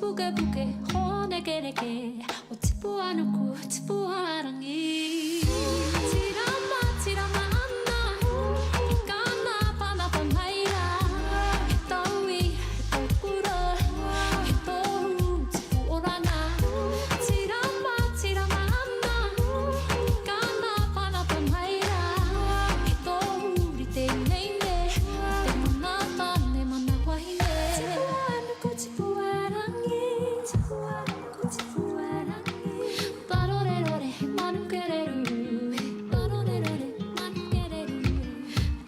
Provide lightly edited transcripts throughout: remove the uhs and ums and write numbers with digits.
Pukepuke, hōnekeneke, o Tipuanuku, Tipuarangi. Tirama, tirama ana, i kana panapa mai rā, he tauira, he taukura, he tohu tipu oranga. Tirama, tirama ana, i kana panapa mai rā, he tohu rite nei me te mana tāne, mana wahine. Tipuanuku, Tipuarangi, Tipuanuku, Tipuarangi. Parorerore, he manu kereru, he parorerore, manu kereru.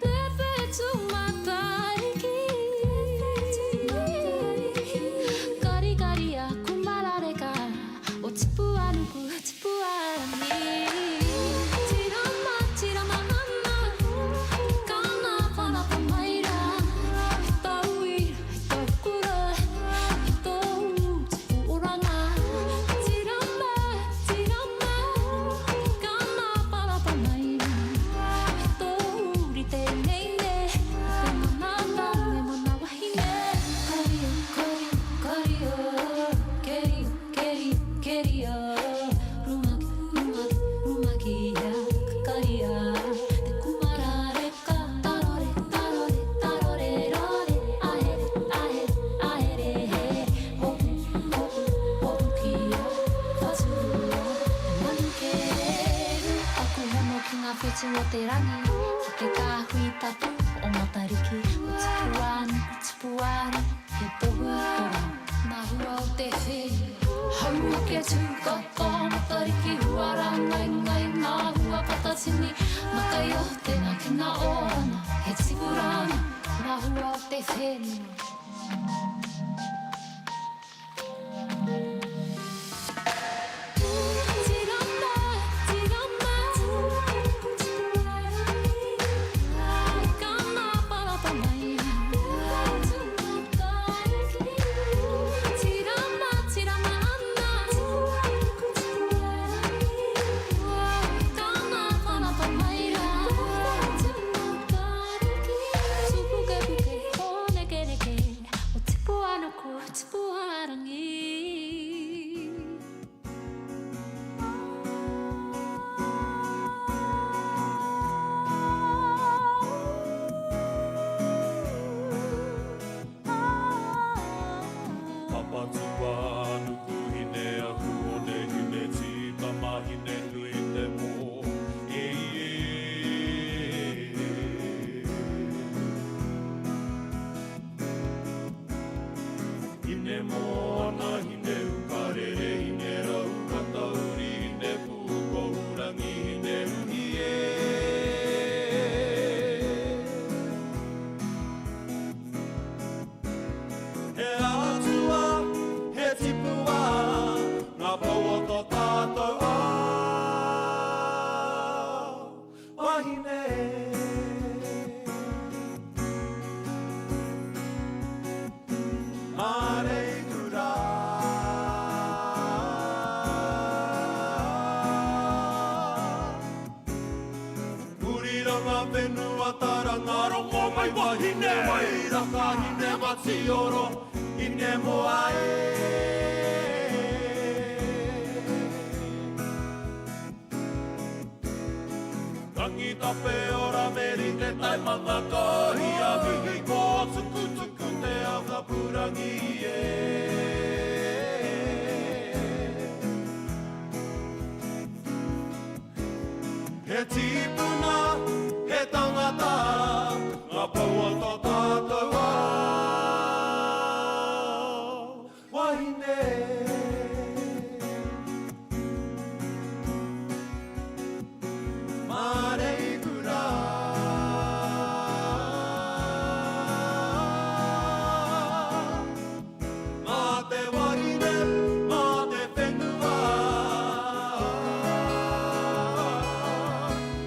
Pepe tūmatariki, Karikaria, kumarareka, o Tipuanuku, Tipuarangi. Tirama, tirama ana, kana panapa mai rā, he tauira, he taukura, he tohu tipu oranga. Tirama, tirama, kana panapa mai rā, he tohu rite nei nē, te mana tāne, mana wahine. Kario, kario, kario, kerio, kerio, kerio, rumaki, rumaki, rumakia, kakaria, te kumara reka, tarore, tarore, tarore, rore, ahere, ahere, ahere, he, hopu, hopu, hopukia, whaturua, te manu kereru. Aku hono ki ngā whetū o te rangi, ki te kāhui tapu o Matariki, ko Tupuānuku, Tupuārangi, he tohu oranga. Nā hua o te whenua, hau ake tū katoa Matariki huara ngai ngai ngā hua patatini Nā kai o te ngakina oranga, he tipuranga. Nā hua o te whenua. O Tipuanuku, Tipuarangi. Papatūānuku, hine aku one, hine tī, tama, hine nui te pō, e i e. Hine moana, hine ukarere, hine rau katauri, hine pūkohurangi, hine uhi e. He atua, he tipua, ngā pou o tō tātou ao. Wahine. Māreikura. Huriranga whenua taranga rongo mai wahine wairaka hine matioro hine moa e. Rangi tape ora me rite tai manga kahi a mihi ko tukutuku te akapurangi e. He tīpuna, he tangata, ngā pou o tō tātou ao wahine. Māreikura. Mā te wahine, mā te whenua.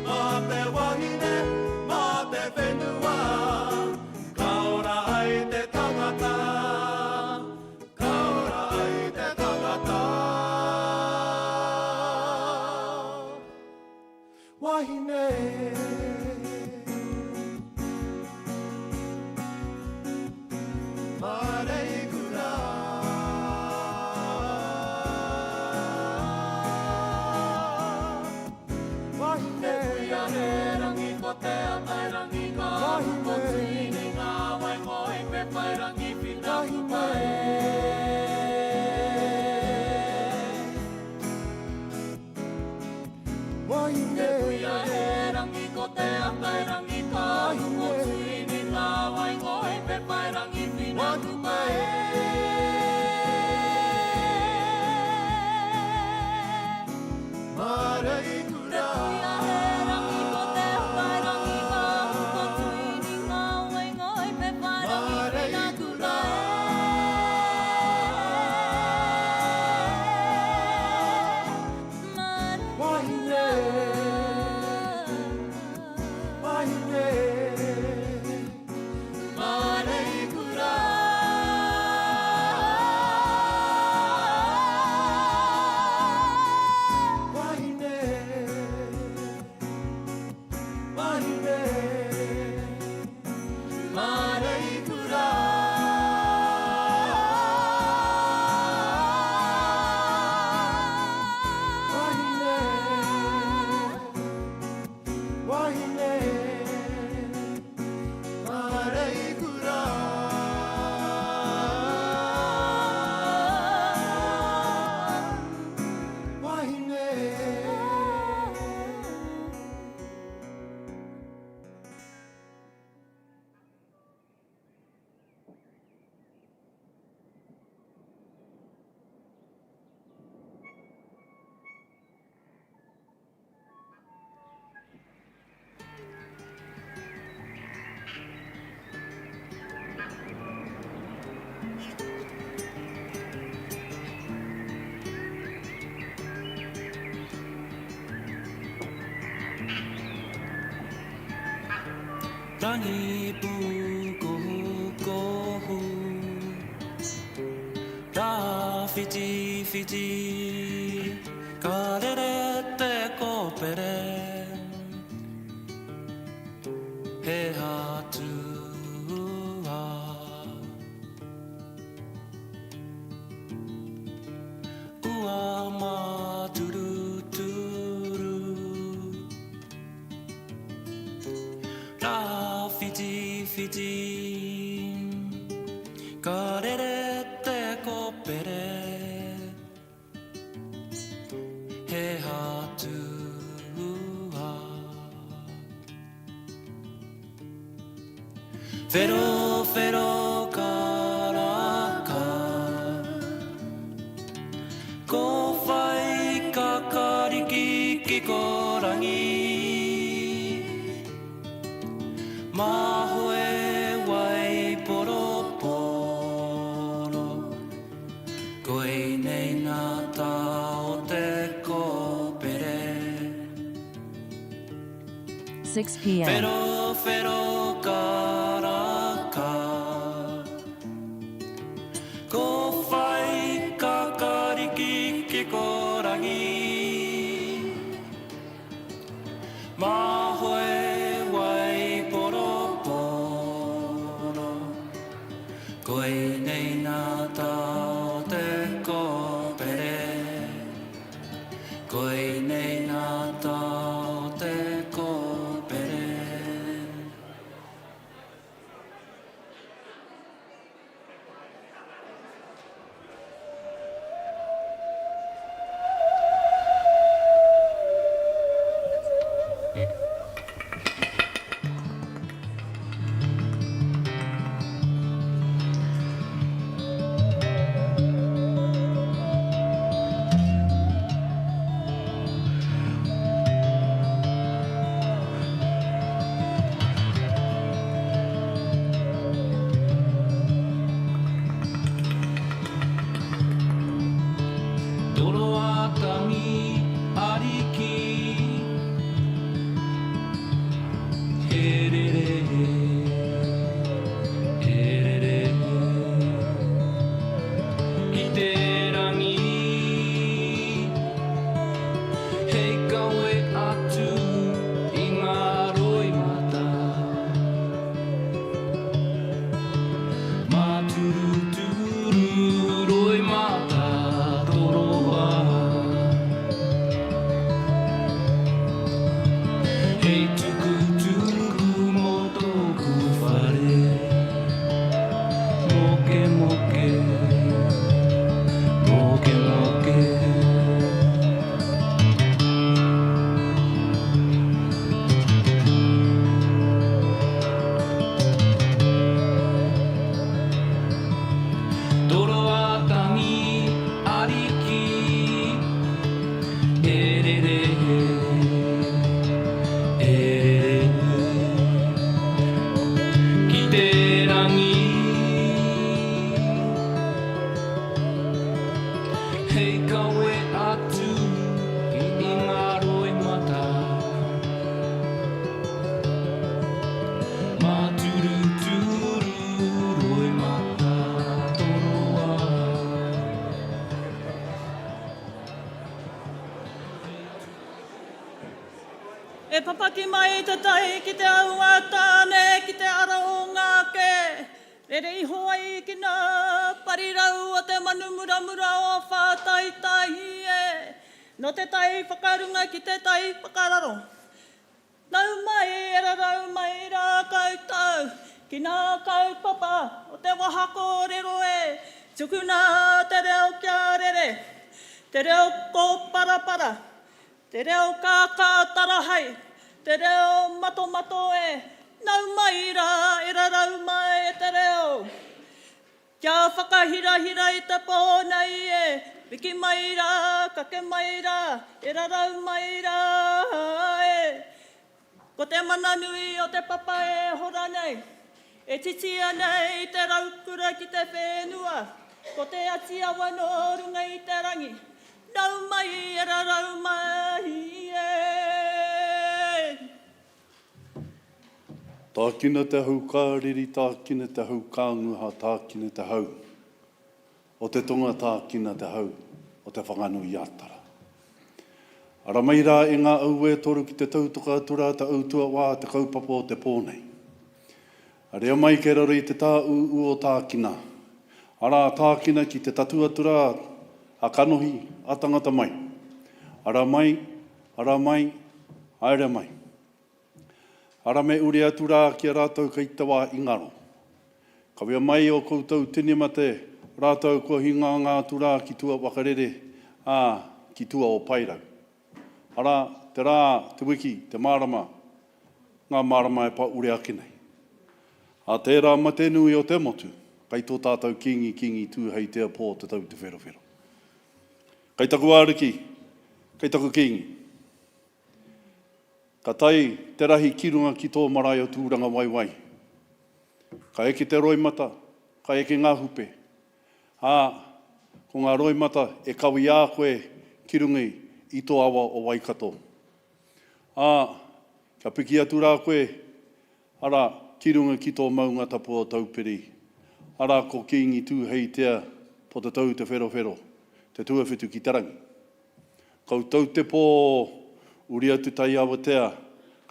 Mā te wahine, mā te whenua. Ka ora ai te tangata. Ka ora ai te tangata. Wahine. Māreikura. he rangi ko te atairangi ka ko tuini ngā wai ngoi pe whairangi whina kupa e. Te puia he rangi ko te atairangi ka ko tuini ngā wai ngoi pe whairangi whina kupa e. Te puia he rangi ko te atairangi ka ko tuini ngā wai ngoi pe whairangi whina kupa e. Māreikura. Māreikura. Māreikura. Rangi pūkohukohu Rāwhiti whiti Ka rere te kōpere He atua Ua māturuturu Rāwhiti whiti Ka rere te kōpere He atua Whero whero karaka Ko whai kakariki kikorangi Mahoe wai poroporo Koinei ngā tā o te kōpere 6 p.m. Whero whero karaka Ko whai kakariki kikorangi Mahoe wai poroporo Koinei ngā tā o te kōpere Koinei ngā tā o te kōpere. Toro-a-tangi ariki He rere he rere Ki te rangi Hei kawe atu i ngā roimata Māturuturu roimata toroa. Hei tukutuku mō tōku whare. Mokemoke, mokemoke. Toroa tangi ariki e rere e rere ki te rangi Hei kawe atu i ngā roimata. Māturuturu roimata toroa. E papaki mai te tai ki te au a Tāne, ki te ara o Ngāke. Rere iho ai ki ngā parirau o te manu muramura o Whātaitai e. Nō te tai whakarunga ki te tai whakararo. Nau mai e rarau mai rā koutou ki ngā kaupapa o te waha kōrero e. Tukuna te reo kia rere, te reo kōparapara, te reo kākā tarahai, te reo matomato e. Nau mai rā e rarau mai e te reo. Kia whakahirahira i te pō nei e, piki mai rā, kake mai rā, e rarau mai rā e. Ko te mana nui o te papa e hora nei, e titia nei te raukura ki te whenua, ko Te Atiawa nō runga i te rangi, nau mai e rarau mai e. Tākina te hau kāriri, tākina te hau kānguha, tākina te hau o te tonga, tākina te hau o Te Whanganui-a-Tara. Ara mai rā e ngā auē toru ki te tautoka atu rā te autuawā te kaupapa o te pō nei. Rea mai kei raro i te tāūū o tākina. Arā, tākina ki te tatū atu rā a kanohi, a tangata mai. Ara mai, ara mai, haere mai. Ara me uri atu rā ki a rātou kei te wā i ngaro. Kawea mai ō koutou tini mate, rātou kua hinganga atu rā ki tua whakarere, ā, ki tua o Paerau. Arā, te rā, te wiki, te marama, ngā marama e pa ure ake nei. Ā tērā mate nui o te motu, kei tō tātou Kīngi Kīngi Tūheitia Pō Te Tau Te Wherowhero. Kei taku Ariki, kei taku Kīngi. Ka tae te rahi ki runga ki tō marae o Tūrangawaewae. Ka eke te roimata, ka eke ngā hupe. Ā, ko ngā roimata e kawi ā koe ki runga i tō awa o Waikato. Ā, kia piki atu rā koe, arā, ki runga ki tō maunga tapu o Taupiri, arā, ko Kīngi Tūheitia Potatau Te Wherowhero, te tuawhitu ki te rangi. Koutou te pō, uri atu tai awatea,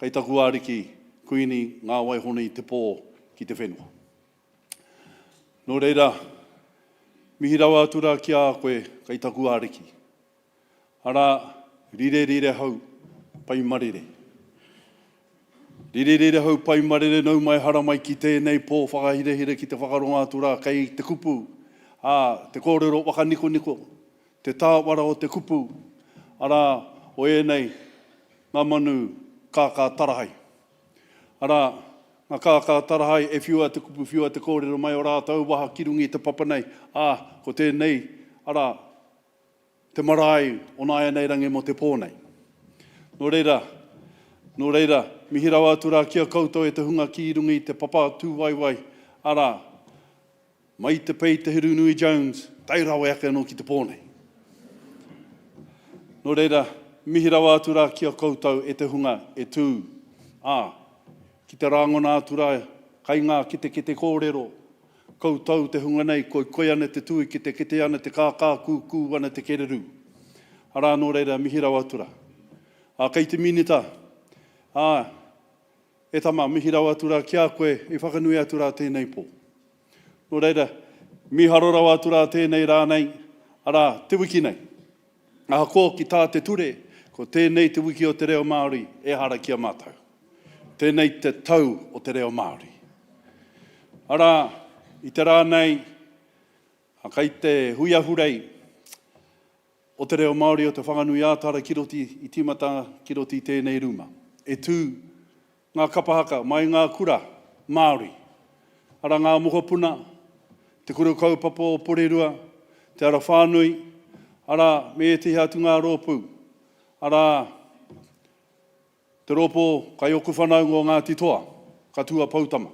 kei taku ariki, Kuini, ngā waihona i te pō ki te whenua. Nō reira, mihi rawa atu rā ki a koe, kei taku ariki. Arā, rire rire hau, pai marere. Rire rire hau, pai marere nau mai haramai ki tēnei pō whakahirahira ki te whakarongo atu rā kei te kupu, ā, te kōrero whakanikoniko, Te tāwara o te kupu, arā, o ēnei, ngā manu kākā tarahai. Arā, ngā kākā tarahai e whiua te kupu, whiua te kōrero mai o rātou waha ki runga i te papa nei, ā, ko tēnei, arā, te marae o nāianei rangi mō te pō nei. Nō reira, nō reira, mihi rawa atu rā ki a koutou e te hunga ki runga i te papa tūwaewae, arā, Mai te pei Te Hurunui Jones, tae rawe ake anō ki te pō nei. Nō reira, mihi rawa atu rā ki a koutou e te hunga e tū, ā, ki te rāngona atu rā kai ngā ketekete kōrero, koutou te hunga nei koikoi ana te tui, ketekete ana te kākā, kūkū ana te kererū. Arā, nō reira, mihi rawa atu rā. Ā, kei te Minita, ā, E tama, mihi rawa atu rā ki a koe, i whakanui atu rā tēnei pō. Nō reira, mīharo rawa atu rā tēnei rā nei, arā, te wiki nei. Ahakoa ki tā te ture, ko tēnei te wiki o te reo Māori, ehara ki a mātou. Tēnei te tau o te reo Māori. Arā, i te rā nei, kei te hui ahurei o te reo Māori o Te Whanganui-ā-Tara ki roti i tīmata ki roti i tēnei rūma. E tū ngā kapa haka mai ngā kura Māori, arā ngā mokopuna, Te Kura Kaupapa o Porirua, Te Ara Whānui, arā, me ētehi atu ngā rōpū, arā, Te rōpū kai oku whanaunga o Ngāti Toa, ka tū a Poutama.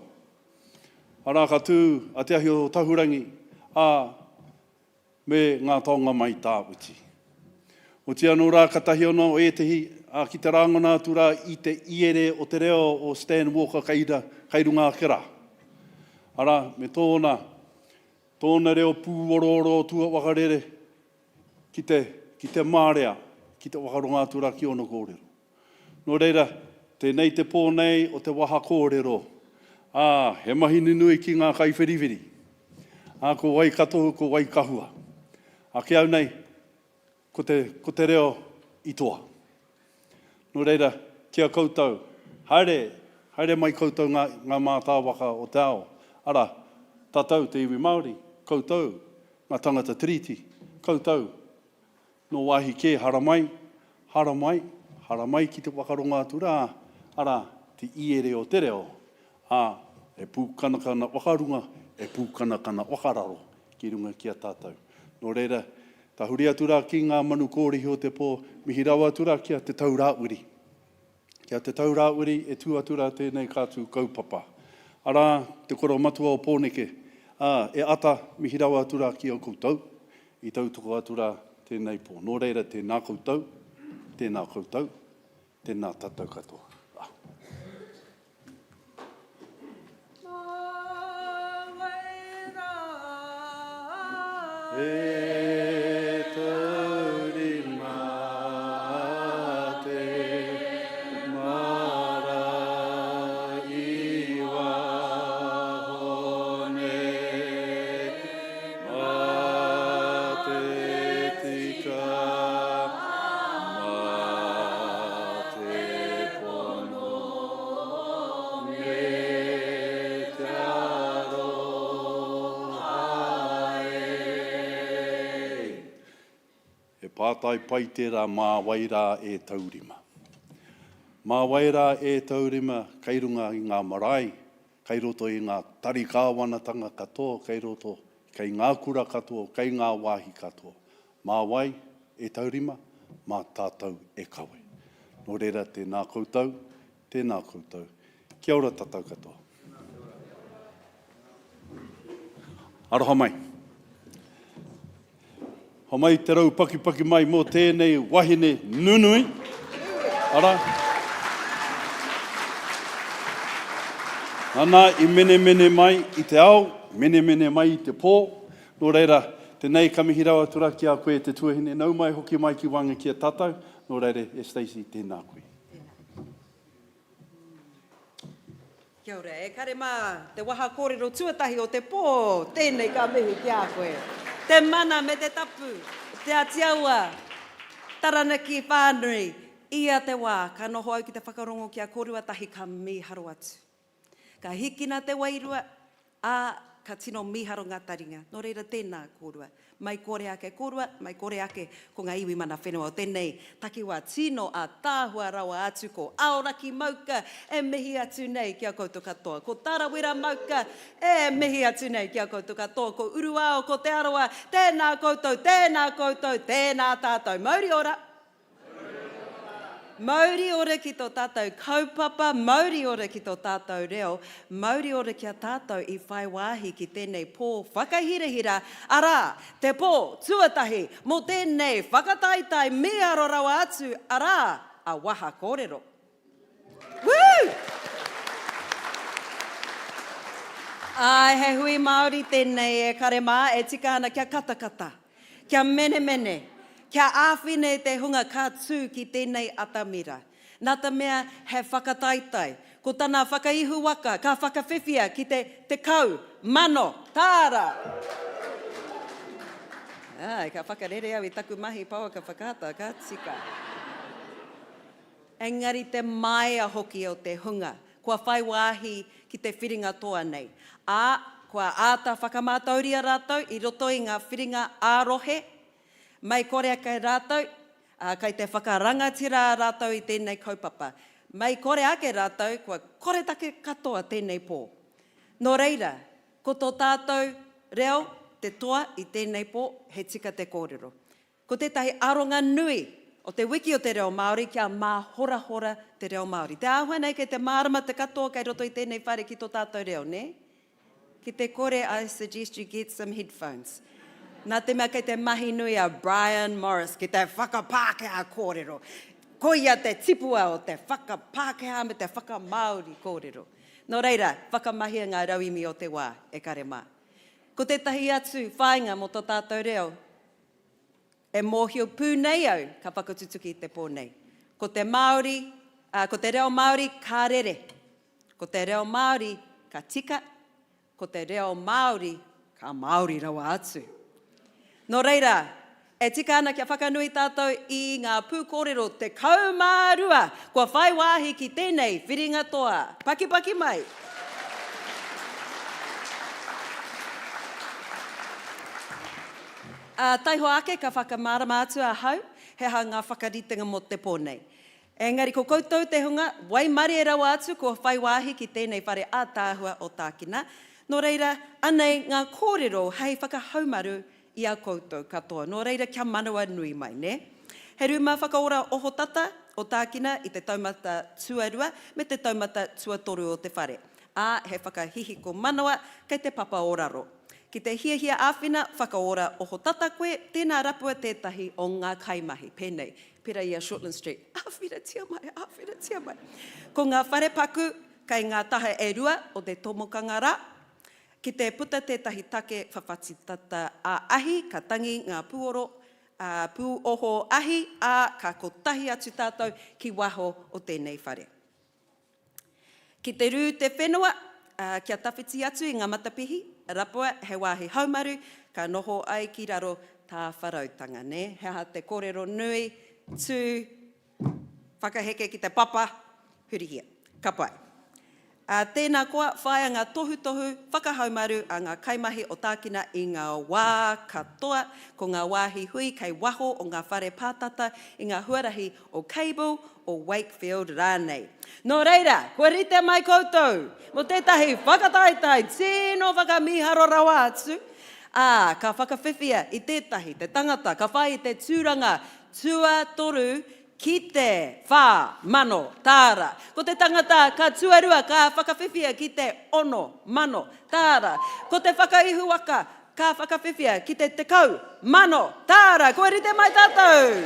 Arā, ka tū a Te Ahi o Tahurangi, ā, me ngā taonga mai tāwiti. Otiia anō rā ka tahi anō ētehi, ā, ki te rāngona atu rā i te iere o te reo o Stan Walker kai, kai runga ake rā. Arā, me tōna, tōna reo pūorooro o tua whakarere ki te, ki te marea, ki te whakaronga atu rā ki ōna kōrero. Nō reira, tēnei te pō nei o te waha kōrero, ā, he mahi nunui ki ngā kaiwhiriwhiri. Ā, ko wai ka tohu, ko wai ka hua. Ā, ki au nei, ko te, ko te reo i toa. Nō reira, ki a koutou, haere, haere mai koutou ngā, ngā mātāwaka o te ao, arā, tātou te iwi Māori, koutou, ngā tangata Tiriti, koutou, Nō wāhi kē, haramai, haramai, haramai ki te whakarongo atu rā, arā, te iere o te reo, ā, e pūkanakana whakarunga, e pūkanakana whakararo ki runga ki a tātou. Nō reira, tahuri atu rā ki ngā manu kōrihi o te pō, mihi rawa atu rā ki a Te Taurāwiri. Ki a Te Taurāwiri e tū atu rā tēnei kātū kaupapa. Arā, te koromatua o Pōneke, ā, e ata mihi rawa atu rā ki a koutou, i tautoko atu rā tēnei pō. Nō reira, tēnā koutou, tēnā koutou, tēnā tātou katoa. Ah. Mā wai rā E taurima te mara i waho nei. Mā te tika, mā te pono, me te aroha e. He pātai pai tērā mā wai rā e taurima. Mā wai rā e taurima kei runga i ngā marae, kei roto i ngā tari kāwanatanga katoa, kei roto, kei ngā kura katoa, kei ngā wāhi katoa. Mā wai e taurima? Mā tātou e kawe. Nō reira, tēnā koutou, tēnā koutou. Kia ora tātou katoa. Aroha mai. Homai te rau pakipaki mai mō tēnei wahine nunui. Ara. Nana i menemene mai i te ao, menemene mai i te pō. Nō reira, tenei ka mihi rawa atu rā ki a koe e te tuahine, nau mai hoki mai ki waenga ki a tātou. Nō reira, e Stacey, tēnā koe. Tēnā. Kia ora, e kare mā, te waha kōrero tuatahi o te pō, tēnei ka mihi ki a koe. Te mana me te tapu, Te Atiawa, Taranaki whānui, ia te wā ka noho au ki te whakarongo ki a kōrua tahi ka mīharo atu. Ka hikina te wairua, Ā, ka tino mīharo ngā taringa. Nō reira, tēnā kōrua. Mai kore ake kōrua, mai kore ake ko ngā iwi mana whenua o tēnei takiwā tino ātaahua rawa atu ko Aoraki Mauka e mihi atu nei ki a koutou katoa. Ko Tarawera Mauka e mihi atu nei ki a koutou katoa. Ko Uruao, ko Te Arawa, tēnā koutou, tēnā koutou, tēnā tātou. Mauri ora! Mauri ora ki tō tātou kaupapa, mauri ora ki tō tātou reo, mauri ora ki a tātou i whai wāhi ki tēnei pō whakahirahira, arā, te pō tuatahi mō tēnei whakataetae mīharo rawa atu, arā, a Waha Kōrero. Woo! Āe, he hui Māori tēnei e kare mā, e tika ana kia katakata, kia menemene, kia āwhina i te hunga ka tū ki tēnei atamira. Nā te mea he whakataetae, ko tana whakaihu waka ka whakawhiwhia ki te 10,000 tāra! Āe, ka whakarere au i taku mahi pouaka whakaata, ka tika. Engari te māia hoki o te hunga. kua whai wāhi ki te whiringa toa nei, ā, kua āta whakamātauria rātou i roto i ngā whiringa ā-rohe, mei kore ake rātou, ā, kei te whakarangatira rātou i tēnei kaupapa. Mei kore ake rātou, kua koretake katoa tēnei pō. Nō reira, ko tō tātou reo te toa i tēnei pō, he tika te kōrero. Ko tētahi aronga nui o te Wiki o te Reo Māori kia māhorahora te reo Māori. Te āhua nei kei te mārama te katoa kei roto i tēnei whare ki tō tātou reo, nē? Ki te kore, I suggest you get some headphones. Nā te mea kei te mahi nui a Brian Morris ki te whakapākehā kōrero. Koia te tipua o te whakapākehā me te whakamāori kōrero. Nō reira, whakamahia ngā rauemi o te wā, e kare mā. Ko tētahi atu whāinga mō tō tātou reo, E mōhio pū nei au ka whakatutuki i te pō nei. Ko te Māori, ā, ko te reo Māori ka rere. Ko te reo Māori ka tika, ko te reo Māori ka Māori rawa atu. Nō reira, e tika ana kia whakanui tātou i ngā pūkōrero 12 kua whai wāhi ki tēnei whiringa toa. Pakipaki mai! Ā, taihoa ake ka whakamārama atu ahau he aha ngā whakaritenga mō te pō nei. Engari ko koutou te hunga waimarie rawa atu kua whai wāhi ki tēnei whare ātaahua o Tākina, nō reira, anei ngā kōrero hei whakahaumaru i a koutou katoa, nō reira kia manawanui mai, nē? He rūma whakaora ohotata o Tākina i te taumata tuarua me te taumata tuatoru o te whare, ā, he whakahihiko manawa kei te papa o raro. Ki te hiahia āwhina whakaora ohotata koe, tēnā rapua tētahi o ngā kaimahi, pēnei, pērā i a Shortland Street, āwhinatia mai, āwhinatia mai. Ko ngā wharepaku kei ngā taha e rua o te tomokanga rā. Ki te puta tētahi take whawhati tata ā-ahi, ka tangi ngā pūoro, ā, pūoho ahi, ā, ka kotahi atu tātou ki waho o tēnei whare. Ki te rū te whenua, ā, kia tawhiti atu i ngā matapihi, rapua he wāhi haumaru, ka noho ai ki raro tāwharautanga, nē? He aha te kōrero nui, tū, whakaheke ki te papa, hurihia. Ka pai. Ā, tēnā koa, whāia ngā tohutohu whakahaumaru a ngā kaimahi o Tākina i ngā wā katoa, ko ngā wāhi hui kei waho o ngā whare pātata i ngā huarahi o Cable, o Wakefield rānei. Nō reira, kua rite mai koutou mō tētahi whakataetae tino whakamīharo rawa atu, ā, ka whakawhiwhia i tētahi, te tangata ka whai i te tūranga tuatoru ki te 4,000 tāra. Ko te tangata ka tuarua ka whakawhiwhia ki te 6,000 tāra. Ko te whakaihuwaka Ka whakawhiwhia ki te 10,000 tāra! Kua rite mai tātou!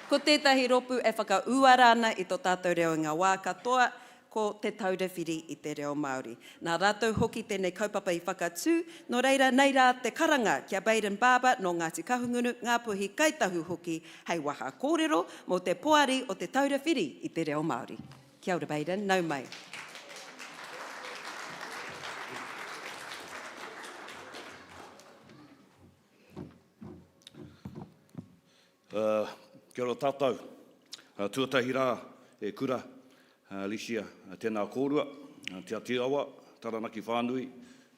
Ko tētahi rōpū e whakaūara ana i tō tātou reo i ngā wā katoa, ko Te Taura Whiri i te Reo Māori. Nā rātou hoki tēnei kaupapa i whakatū, nō reira nei rā te karanga ki a Bayden Barber nō Ngāti Kahungunu, Ngāpuhi, Kāi Tahu hoki hei waha kōrero mō te Poari o Te Taura Whiri i te Reo Māori. Kia ora Bayden, nau mai. Uh, kia ora tātou. Uh, tuatahi rā, e kura, uh, Alicia, uh, tēnā kōrua, uh, Te Ati Awa, Taranaki whānui,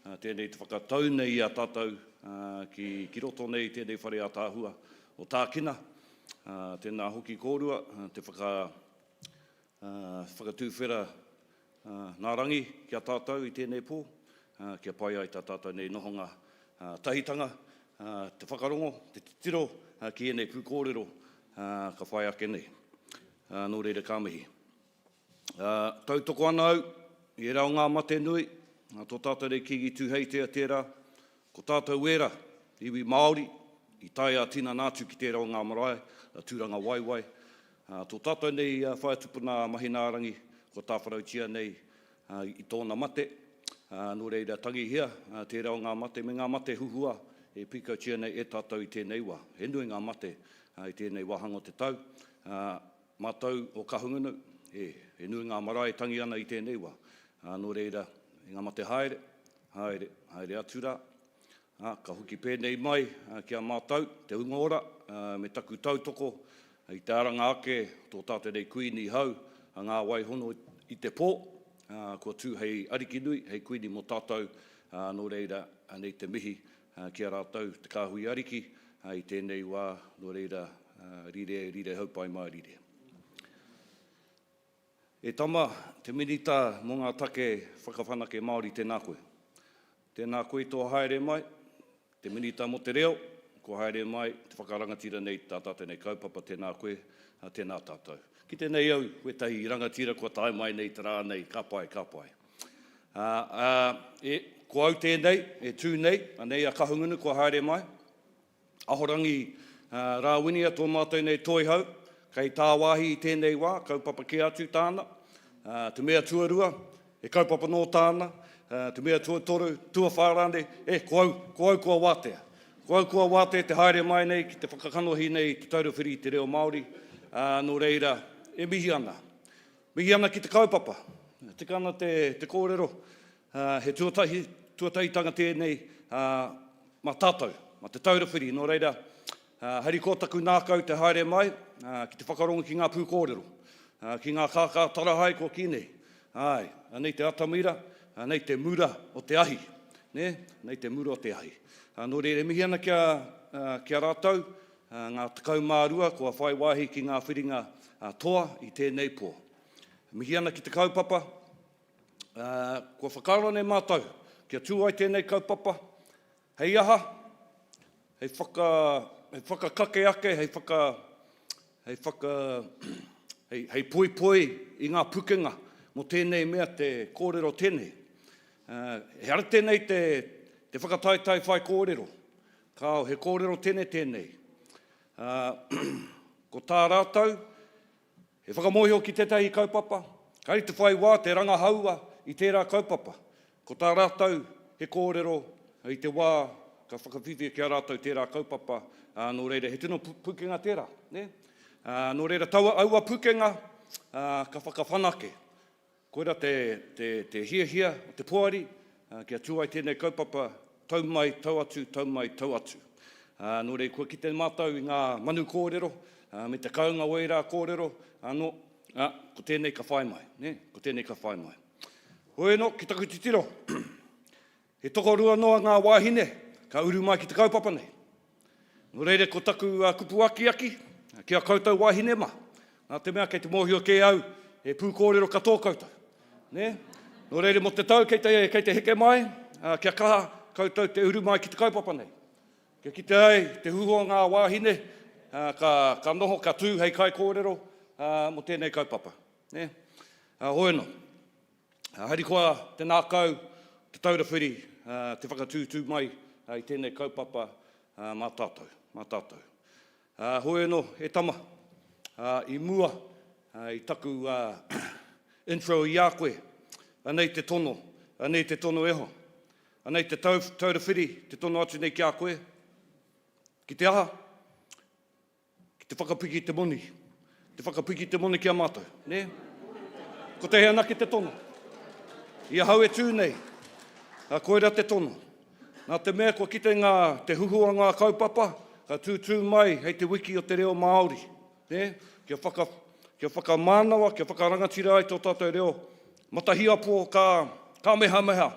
uh, tēnei te whakatau nei i a tātou uh, ki, ki roto nei i tēnei whare ātaahua o Tākina. Uh, tēnā hoki kōrua, uh, te whaka, Whakatūwhera nā Rangi ki a tātou i tēnei pō, kia pai ai tā tātou nei nohonga tahitanga, te whakarongo, te titiro ki ēnei pūkōrero ka whai ake nei. Nō reira ka mihi. Tautoko ana au i ērā o ngā mate nui, tō tātou nei Kīngi Tūheitia tērā, ko tātou ērā, iwi Māori, i tae ā-tinana atu ki tērā o ngā marae, a Tūrangawaewae, Ā, tō tātou nei whaea tupuna a Mahinaarangi, kua tāwharautia nei i tōna mate, ā, nō reira tangihia tērā o ngā mate me ngā mate huhua e pīkautia nei e tātou i tēnei wā. He nui ngā mate i tēnei wāhanga o te tau. Ā, mātou o Kahungunu, he, he nui ngā marae e tangi ana i tēnei wā. Ā, nō reira, i ngā mate haere, haere, haere atu rā. Ā, ka hoki pēnei mai ki a mātou, te hunga ora, me taku tautoko. I te aranga ake o tō tātou nei Kuini hou, a Ngā Waihono i te pō, kua tū hei ariki nui, hei Kuini mō tātou, nō reira, anei te mihi ki a rātou, te kāhui ariki, i tēnei wā, nō reira, rire, rire haupai mārire. E tama, te Minita mō ngā take whakawhanake Māori, tēnā koe. Tēnā koe i tō haere mai, te Minita mō te Reo, kua haere mai te whakarangatira nei tā tātou nei kaupapa, tēnā koe, tēnā tātou. Kite nei au wētahi rangatira kua tae mai nei te rā nei, ka pai, ka pai. Ā, ā, e, ko au tēnei, e tū nei, anei a Kahungunu kua haere mai, Ahorangi Rāwinia tō mātou nei toihau, kei tāwāhi i tēnei wā, kaupapa kē atu tāna. Te mea tuarua, he kaupapa nō tāna. Te mea tuatoru, tuawhā rānei, e, ko au, ko au kua wātea. Ko au kua wātea te haere mai nei ki te whakakanohi nei i Te Taura Whiri i te Reo Māori, nō reira, e mihi ana. Mihi ana ki te kaupapa. Tika ana te, te kōrero, he tuatahi, tuatahitanga tēnei mā tātou, mā Te Taura Whiri. Nō reira, harikoa taku nākau te haere mai ki te whakarongo ki ngā pūkōrero, ki ngā kākā tarahae kua kī nei. Āe, anei te atamira, anei te mura o te ahi. Nē, anei te mura o te ahi. Nō reira, e mihi ana ki a, ki a rātou, Ngā 12 kua whai wāhi ki ngā whiringa toa i tēnei pō. Mihi ana ki te kaupapa, kua whakaaro nei mātou kia tū ai tēnei kaupapa, hei aha, hei whaka, hei whakakake ake, hei whaka, hei whaka, hei, hei poipoi i ngā pukenga mō tēnei mea te kōrero tēnei. He ara tēnei te, te whakataetae whaikōrero, Kāo, he kōrero tene tēnei. Ā, ko tā rātou, he whakamōhio ki tētahi kaupapa, kāre te whai wā te rangahaua i tērā kaupapa. Ko tā rātou, he kōrero i te wā ka whakawhiwhia ki a rātou tērā kaupapa, ā, nō reira, he tino pukenga tērā, nē? Ā, nō reira, taua, aua pukenga, ā, ka whakawhanake. Koira te, te, te hiahia o te poari, kia tū ai tēnei kaupapa, tau mai, tau atu, tau mai, tau atu. Ā, nō reira, kua kite mātou i ngā manu kōrero, ā, me te kounga o ērā kōrero, anō, ā, ko tēnei ka whai mai, nē, ko tēnei ka whai mai. Hoi anō, ki taku titiro, He tokorua noa ngā wāhine ka uru mai ki te kaupapa nei. Nō reira ko taku kupu akiaki ki a koutou wāhine mā, nā te mea kei te mōhio kē au he pūkōrero katoa koutou. Nē? Nō reira mō te tau kei te, kei te heke mai, kia kaha koutou te uru mai ki te kaupapa nei. Kia kite ai te huhua o ngā wāhine ka, ka noho, ka tū hei kaikōrero mō tēnei kaupapa. Nē? Hoi anō. Harikoa te ngākau, te taura whiri, te whakatūtū mai i tēnei kaupapa mā tātou, mā tātou. Hoi anō, e tama, i mua i taku intro i a koe, anei te tono, anei te tono e hoa. Anei te taura whiri, te tono atu nei ki a koe, ki te aha? Ki te whakapiki te moni. Te whakapiki te moni ki a mātou, nē? Ko te anake te tono. I ahau e tū nei, ā, koira te tono. Nā te mea kua kite ngā, te huhua ngā kaupapa, ka tūtū mai hei te wiki o te reo Māori, nē? Kia whaka, kia whakamānawa, kia whakarangatira ai tō tātou reo matahiapo ka, ka mehameha.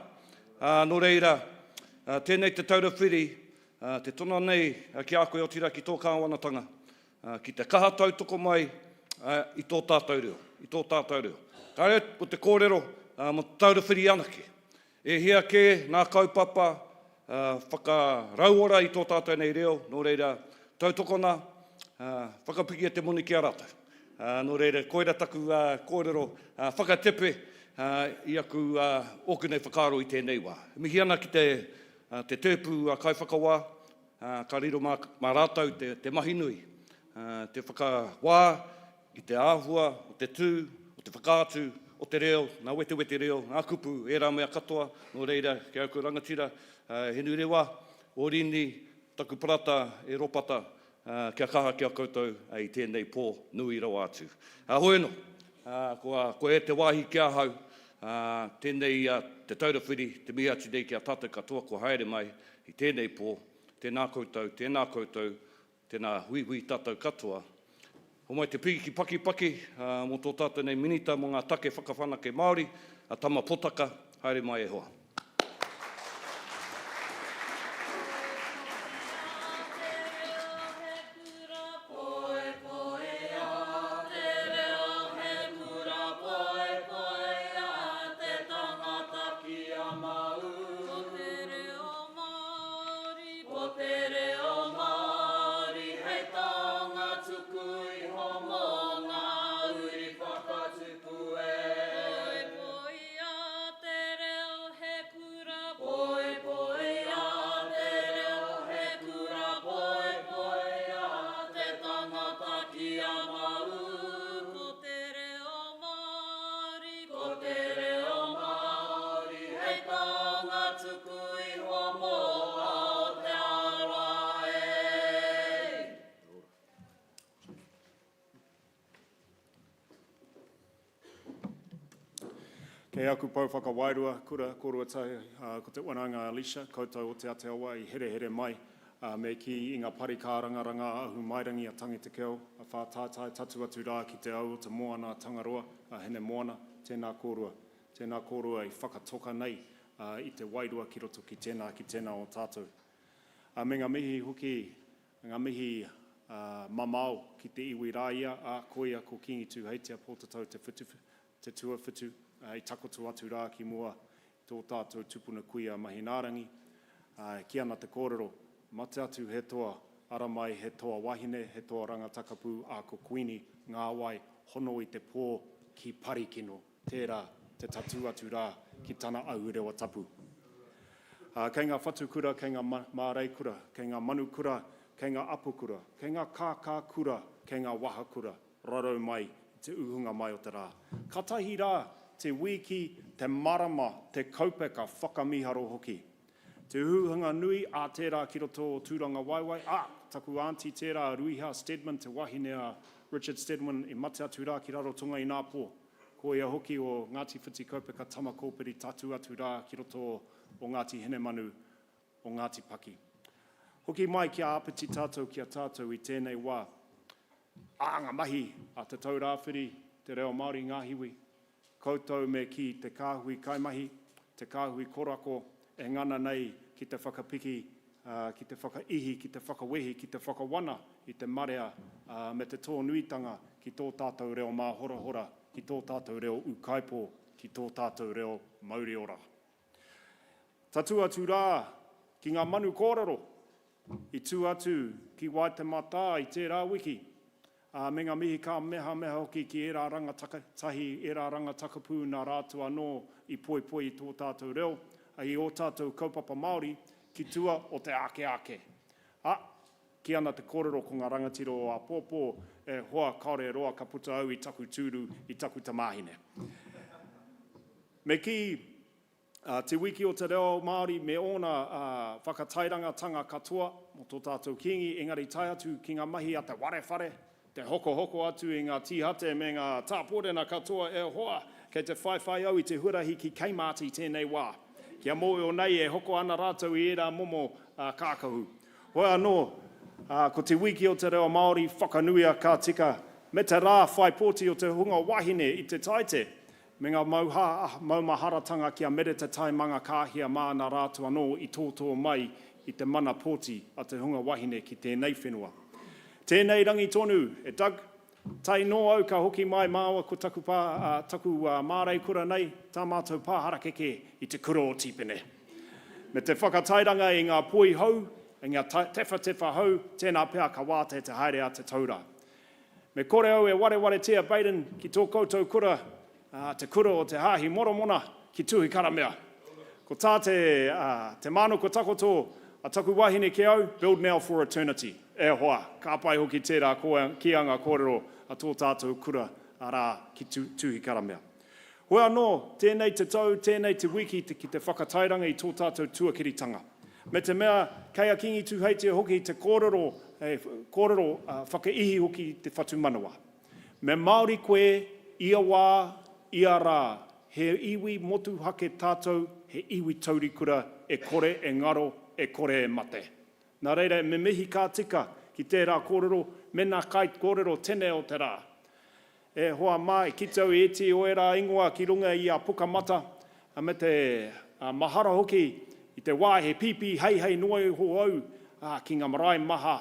Ā, nō reira, ā, tēnei te taura whiri, Ā, te tono nei ki a koe, otirā ki tō kāwanatanga, ki te kaha tautoko mai i tō tātou reo, i tō tātou reo. Kāre ko te kōrero mō Te Taura Whiri anake. E hia kē ngā kaupapa whakarauora i tō tātou nei reo, nō reira, tautokona, whakapikia te moni ki a rātou. Nō reira, koira taku kōrero whakatepe i aku, ōku nei whakaaro i tēnei wā. E mihi ana ki te Te tēpu a kaiwhakawā, ka riro mā, mā rātou te, te mahi nui, te whakawā i te āhua o te tū, o te whakaatu, o te reo, ngā wetewete reo, ngā kupu, ērā mea katoa, nō reira, ki aku rangatira, Hinurewa, Orini, taku parata e Ropata, Kia kaha ki a koutou i tēnei pō nui rawa atu. Hoi anō, kua e te wāhi ki ahau, tēnei Te Taura Whiri, te mihi atu nei ki a tātou katoa kua haere mai i tēnei pō. Tēnā koutou, tēnā koutou, tēnā huihui tātou katoa. Homai te piki pakipaki mō tō tātou nei Minita mō ngā take whakawhanake Māori, a Tama Potaka, haere mai e hoa. Ko te reo Māori hei taonga tuku iho mō ngā uri whakatupu e. Poipoia te reo he kura Poipoia te reo he kura Poipoia te tangata kia mau. Ko te reo Māori Ko te reo Māori hei taonga tuku iho mō Aotearoa e. Kei aku pou whakawairua, kura, kōrua tahi, ko te wanaunga Alicia, koutou o Te Atiawa i herehere mai, me kī i ngā pari kārangaranga a Ahumairangi a Tangitekeo, a Whātaitai tatu atu rā ki te au o te moana a Tangaroa, a Hinemoana, tēnā kōrua. Tēnā kōrua i whakatoka nei i te wairua ki roto ki tēnā, ki tēnā o tātou. Me ngā mihi hoki, ngā mihi mamao ki te iwi rā ia, ā, koia ko Kīngi Tūheitia Pōtatau Te Whitu, Te Tuawhitu, i takoto atu rā ki mua i tō tātou tupuna kuia Mahinaarangi, ā, e kī ana te kōrero, mate atu he toa, ara mai he toa wahine, he toa rangatakapū, ā, ko Kuini Ngāwai hono i te pō ki Parikino. Tērā te tatū atu rā ki tana ahurewa tapu. Ā, kei ngā whatukura, kei ngā māreikura, kei ngā manukura, kei ngā apokura, kei ngā kākākura, kei ngā wahakura, rarau mai i te uhunga mai o te rā. Katahi rā te wīki, te marama, te kaupeka whakamīharo hoki. Te uhunga nui a tērā ki roto o Tūrangawaewae, ā, taku aunty tērā a Ruiha Steadman, te wahine a Richard Steadman i mate atu rā ki Rarotonga inapō. Ko ia hoki o Ngāti Whiti Kaupeka Tamakōpiri tatū atu rā ki roto o Ngāti Hinemanu, o Ngāti Paki. Hoki mai kia āpiti tātou ki a tātou i tēnei wā. Ā, ngā mahi a Te Taurāwhiri, Te Reo Māori Ngāhiwi, koutou me kī te kāhui kaimahi, te kāhui korako e ngana nei ki te whakapiki, ki te whakaihi, ki te whakawehi, ki te whakawana i te marea me te tōnuitanga ki tō tātou reo māhorahora, ki tō tātou reo ūkaipō, ki tō tātou reo mauri ora. Tatū atu rā ki ngā manu kōrero i tū atu ki Waitematā i tērā wiki, ā, me ngā mihi kāmehameha hoki ki ērā rangatahi, ērā rangatakapū nā rātou anō i poipoi i tō tātou reo, i ō tātou kaupapa Māori ki tua o te ake ake. Ā, kī ana te kōrero ko ngā rangatira o āpōpō, e hoa, kāore e roa ka puta au i taku tūru, i taku tamāhine. Me kī, Te Wiki o te Reo Māori me ōna whakatairangatanga katoa mō tō tātou Kīngi, engari tae atu ki ngā mahi a te ware whare, te hokohoko atu i ngā tīhate me ngā tāpōrena katoa e hoa, kei te whaiwhai au i te huarahi ki Kmart i tēnei wā. Kia mōio nei e hoko ana rātou i ērā momo kākahu. Hoi anō, ko Te Wiki o te Reo Māori whakanuia ka tika, me te rā whai pōti o te hunga wahine i te Taite, Me ngā maumaharatanga ki a Mereta Tai Mangakāhia māna rātou anō i tōtō mai i te mana pōti a te hunga wahine ki tēnei whenua. Tēnei rangi tonu, e Doug, tae nō au ka hoki mai māua ko taku pā, taku māreikura nei, tā mātou pā harakeke i te kura o Tīpene. Me te whakatairanga i ngā poi hou, i ngā tewhatewha hou, tēnā pea ka wātea te haere a te taura. Me kore au e warewaretia, Baden, ki tō koutou kura, ā, te kura o te Hāhi Moromona, ki Tuhikaramea. Ko tā te, ā, te mānuka takoto a taku wahine ki au, Build now for eternity. E hoa, ka pai hoki tērā kīanga kōrero a tō tātou kura, arā, ki Tuhikaramea. Hoi anō, tēnei te tau, tēnei te wiki te ki te whakatairanga i tō tātou tuakiritanga. Me te mea, kei a Kīngi Tūheitia hoki te kōrero, he kōrero whakaihi hoki te whatumanawa. Me Māori koe, ia wā, ia rā, he iwi motuhake tātou, he iwi taurikura e kore e ngaro, e kore e mate. Nā reira, me mihi ka tika. ki tērā kōrero me nā kaikōrero tene o te rā. E hoa mā, e kite au i ētehi o ērā ingoa ki runga i a Pukamata, me te mahara hoki i te wā he pīpī heihei noa iho au ki ngā marae maha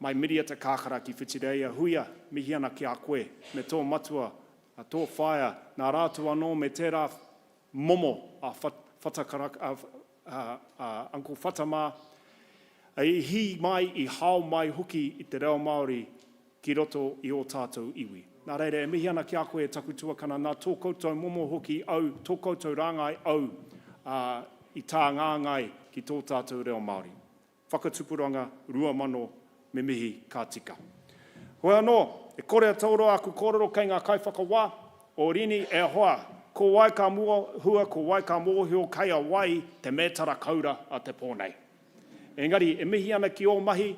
mai Miriata Kākara ki Whitireia Huia, mihi ana ki a koe me tō matua, tō whaea, nā rātou anō me tērā momo a Whatakaraka, a Uncle Whata mā, i hī mai, i hao mai hoki i te reo Māori ki roto i ō tātou iwi. Nā reira, e mihi ana ki a koe e taku tuakana, nā tō koutou momo hoki au, tō koutou rāngai au, ā, i tāngāngai ki tō tātou reo Māori. Whakatupuranga 2000 me mihi ka tika. Hoi anō, e kore a Tauroa aku kōrero kei ngā kaiwhakawā, o Rini, e hoa, ko wai ka hua, ko wai ka mōhio kei a wai te mētara koura a te pō nei. Engari, e mihi ana ki ō mahi,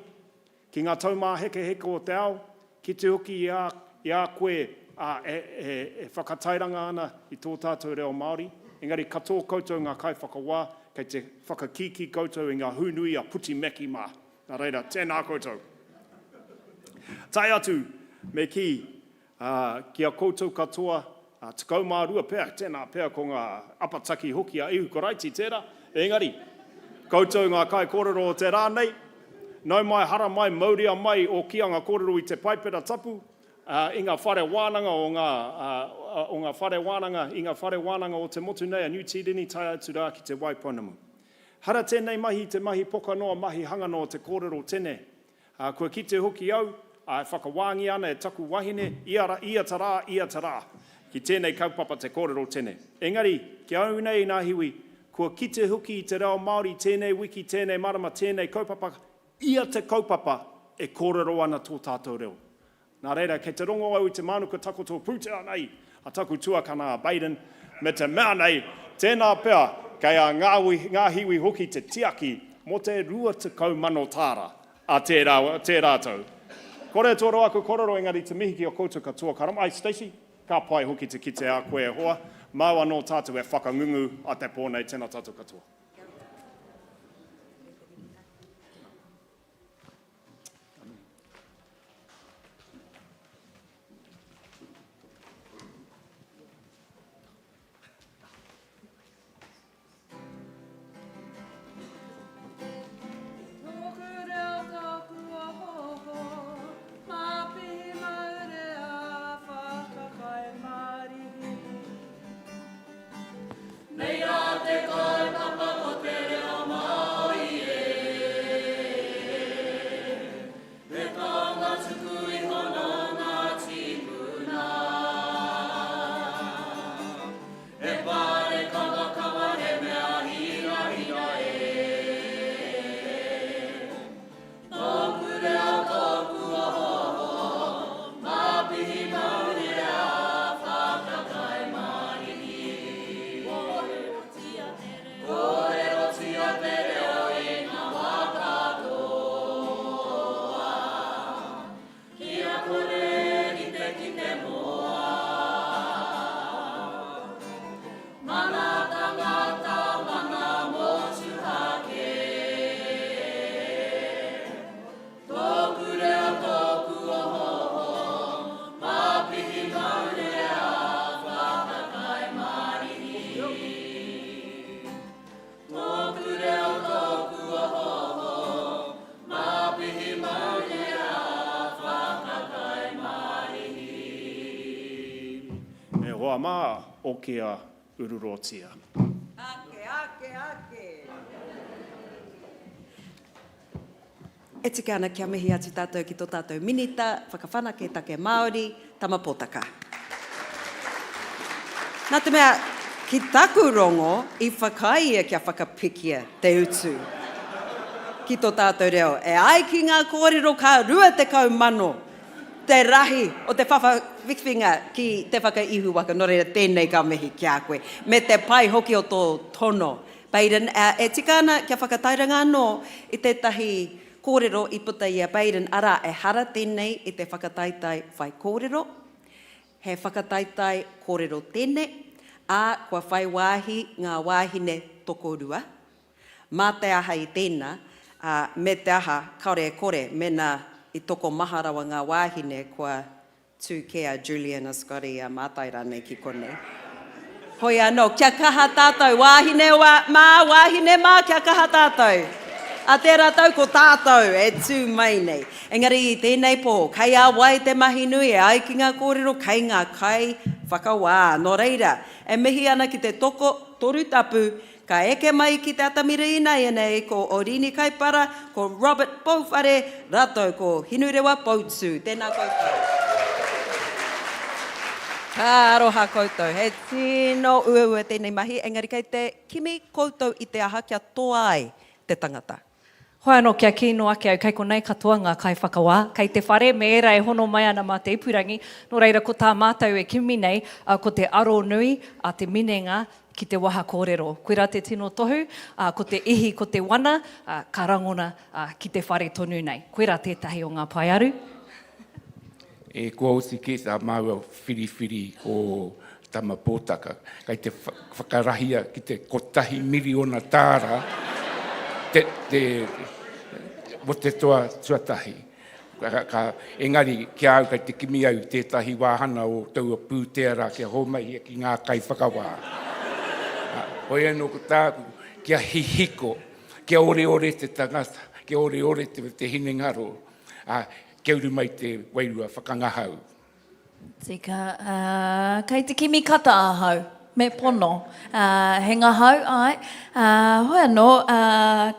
ki ngā taumāhekeheke o te ao, kite hoki i a, i a koe, ā, e, e, e whakatairanga ana i tō tātou reo Māori, engari katoa koutou ngā kaiwhakawā, kei te whakakīkī koutou i ngā hūnui a Puti Mackey mā. Nā reira, tēnā koutou. Tae atu, me kī, Ā, ki a koutou katoa, ā, 12 pea, tēnā pea ko ngā apataki hoki a Ihu Karaiti tērā, engari, koutou ngā kaikōrero o te rā nei, nau mai, hara mai, mauria mai ō kīanga kōrero i te Paipera Tapu, ā, i ngā whare wānanga o ngā, ā, o ngā whare wānanga, i ngā whare wānanga o te motu nei a Niu Tīreni tae atu rā ki Te Waipounamu. Hara tēnei mahi i te mahi poka noa, mahi hanga noa te kōrero tene, Ā, kua kite hoki au, ā, e whakawāngia ana e taku wahine, ia ra, ia ta rā, ia ta rā, ki tēnei kaupapa te kōrero tene. Engari, ki a au nei, nā Hiwi, kua kite hoki i te reo Māori tēnei wiki, tēnei marama, tēnei kaupapa, ia te kaupapa e kōrero ana tō tātou reo. Nā reira, kei te rongo au i te mānuka takoto pūtea nei a taku tuakana a Baden, me te mea nei, tēnā pea kei a Ngāhiwi hoki te tiaki mō te 20,000 tāra a tērā, tērā tau. Kore tō roa aku korero engari te mihi ki a koutou katoa ka rama, ai Stacey, ka pai hoki te kite a koe e hoa, māu anō tātou e whakangungu a te pō nei, tēnā tātou katoa. Tōku reo, tōku ohooho, māpihi maurea, whakakai marihi. Nei rā te kaupapa ko te reo Māori e. He taonga tuku iho nō ngā tīpuna. He parekawakawa he mea hirahira e. Tōku reo, tōku ohooho, Māpihi maurea, whakakai marihi. Kōrerotia te reo. Kōrerotia te reo i ngā wā katoa. Kia kore rite ki te moa. Mana tangata, mana motuhake. Tōku reo, tōku ohooho, Māpihi maurea, whakakai marihi. Tōku reo, tōku ohooho, Māpihi maurea, whakakai marihi. E hoa mā, okia ururotia. Ake, ake, ake! E tika ana kia mihi atu tātou ki tō tātou Minita Whakawhanake Take Māori, Tama Potaka. Nā te mea, ki taku rongo, i whakaae ia kia whakapikia te utu ki tō tātou reo. E ai ki ngā kōrero ka 20,000 te rahi o te whawhiwhinga ki te whakaihu waka, nō reira tēnei ka mihi ki a koe, me te pai hoki o tō tono. Baden, ā, e tika ana kia whakatairanga anō i tētahi kōrero i puta i a Baden, arā, ehara tēnei i te whakataetae whaikōrero, he whakataetae kōrero tene, ā, kua whai wāhi ngā wāhine tokorua. Mā te aha i tēnā, ā, me te aha, kāore e kore, mēnā. i tokomaha rawa ngā wāhine kua tū kē a Julian, a Scotty, a Mātai rānei ki konei. Hoi anō, kia kaha tātou, wāhine mā, wāhine mā, kia kaha tātou. A tērā tau ko tātou e tū mai nei. Engari i tēnei pō, kei a wai te mahi nui e ai ki ngā kōrero kei ngā kai whakawā. Nō reira, e mihi ana ki te toko torutapu Ka eke mai ki te atamira inaianei ko Orini Kaipara, ko Robert Pouwhare, ratou ko Hinurewa Poutu. Tena koutou. Ka aroha koutou. He tino uaua tenei mahi, engari kei te kimi koutou i te aha kia toa ai te tangata. Hoi anō, kia kī noa ake au, kei konei katoa ngā kaiwhakawā, kei te whare me ērā e hono mai ana mā te ipurangi, nō reira ko tā mātou e kimi nei, ko te aro nui a te minenga ki te waha kōrero. Koirā te tino tohu, ko te ihi, ko te wana, ka rangona ki te whare tonu nei. Koirā tētahi o ngā paearu. E kua oti kē tā māua whiriwhiri ko Tama Pōtaka, kei te whakarahia ki te kotahi miriona tāra te, te, mo te toa tuatahi. Ka, ka, engari, ki a au kei te kimi au i tētahi wāhana o taua pūtea rā kia hōmaihia ki ngā kaiwhakawā. Hoi anō ko tāku, kia hihiko, kia oreore te tangata, kia oreore te, te hinengaro, ā, kia uru mai te wairua whakangahau. Tika, ā, kei te kimi kata ahau, me pono. Ā, he ngahau, āe. Ā, hoi anō, ā,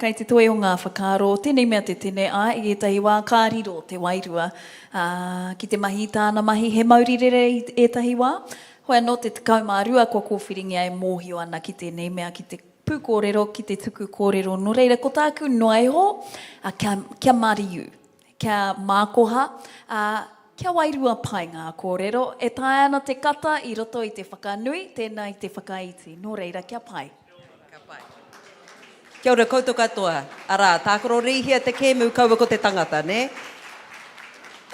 kei te toi o ngā whakaaro, tēnei mea te tene, āe, i ētahi wā ka riro te wairua, ā, ki te mahi i tāna mahi, he mauri rere i ētahi wā. Hoi anō te 12 kua kōwhiringia e mōhio ana ki tēnei mea, ki te pūkōrero, ki te tuku kōrero. Nō reira, ko tāku noa iho, ā, kia, kia mariu. Kia mākoha, ā, kia wairua pai ngā kōrero, e taea ana te kata i roto i te whakanui, tēnā i te whakaiti. Nō reira, kia pai. Ka pai. Kia ora koutou katoa. Arā, tākaro rīhia te kēmu kaua ko te tangata, nē?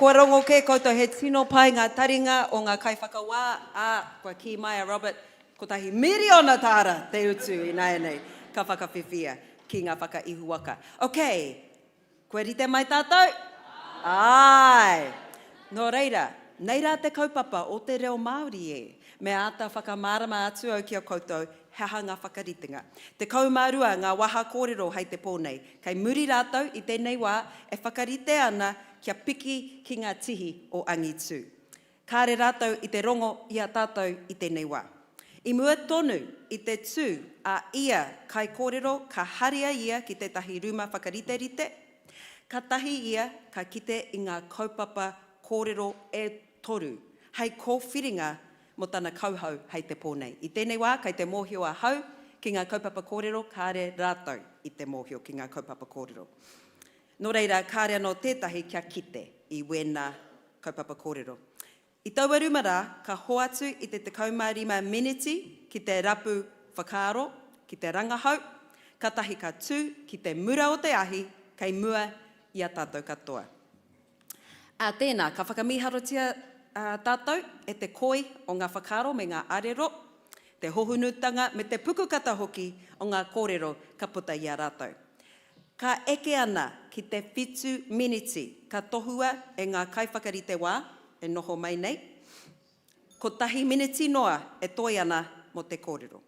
Kua rongo kē koutou he tino pai ngā taringa o ngā kaiwhakawā, ā, kua kī mai a Robert, kotahi miriona tāra te utu ināianei ka whakawhiwhia ki ngā whakaihuwaka. Okay, Kua rite mai tātou? Āe! Nō reira, nei rā te kaupapa o te reo Māori e. Me āta whakamārama atu au ki a koutou he aha ngā whakaritenga. 12 ngā waha kōrero hei te pō nei. Kei muri rātou i tēnei wā e whakarite ana kia piki ki ngā tihi o angitū. Kāre rātou i te rongo i a tātou i tēnei wā. I mua tonu i te tū a ia kaikōrero ka haria ia ki tētahi rūma whakariterite, katahi ia ka kite i ngā kaupapa kōrero e toru hei kōwhiringa mō tana kauhau hei te pō nei. I tēnei wā kei te mōhio ahau ki ngā kaupapa kōrero kāre rātou i te mōhio ki ngā kaupapa kōrero. Nō reira kāre anō tētahi kia kite i wēnā kaupapa kōrero. I taua ruma rā, ka hoatu i te 15 meneti ki te rapu whakaaro, ki te rangahau, katahi ka tū ki te mura o te ahi kei mua i a tātou katoa. Ā tēnā, ka whakamīharotia tātou e te koi o ngā whakaaro me ngā arero, te hohunutanga me te pukukata hoki o ngā kōrero ka puta i a rātou. Ka eke ana ki te whitu miniti ka tohua e ngā kaiwhakarite wā e noho mai nei, kotahi miniti noa e toe ana mō te kōrero.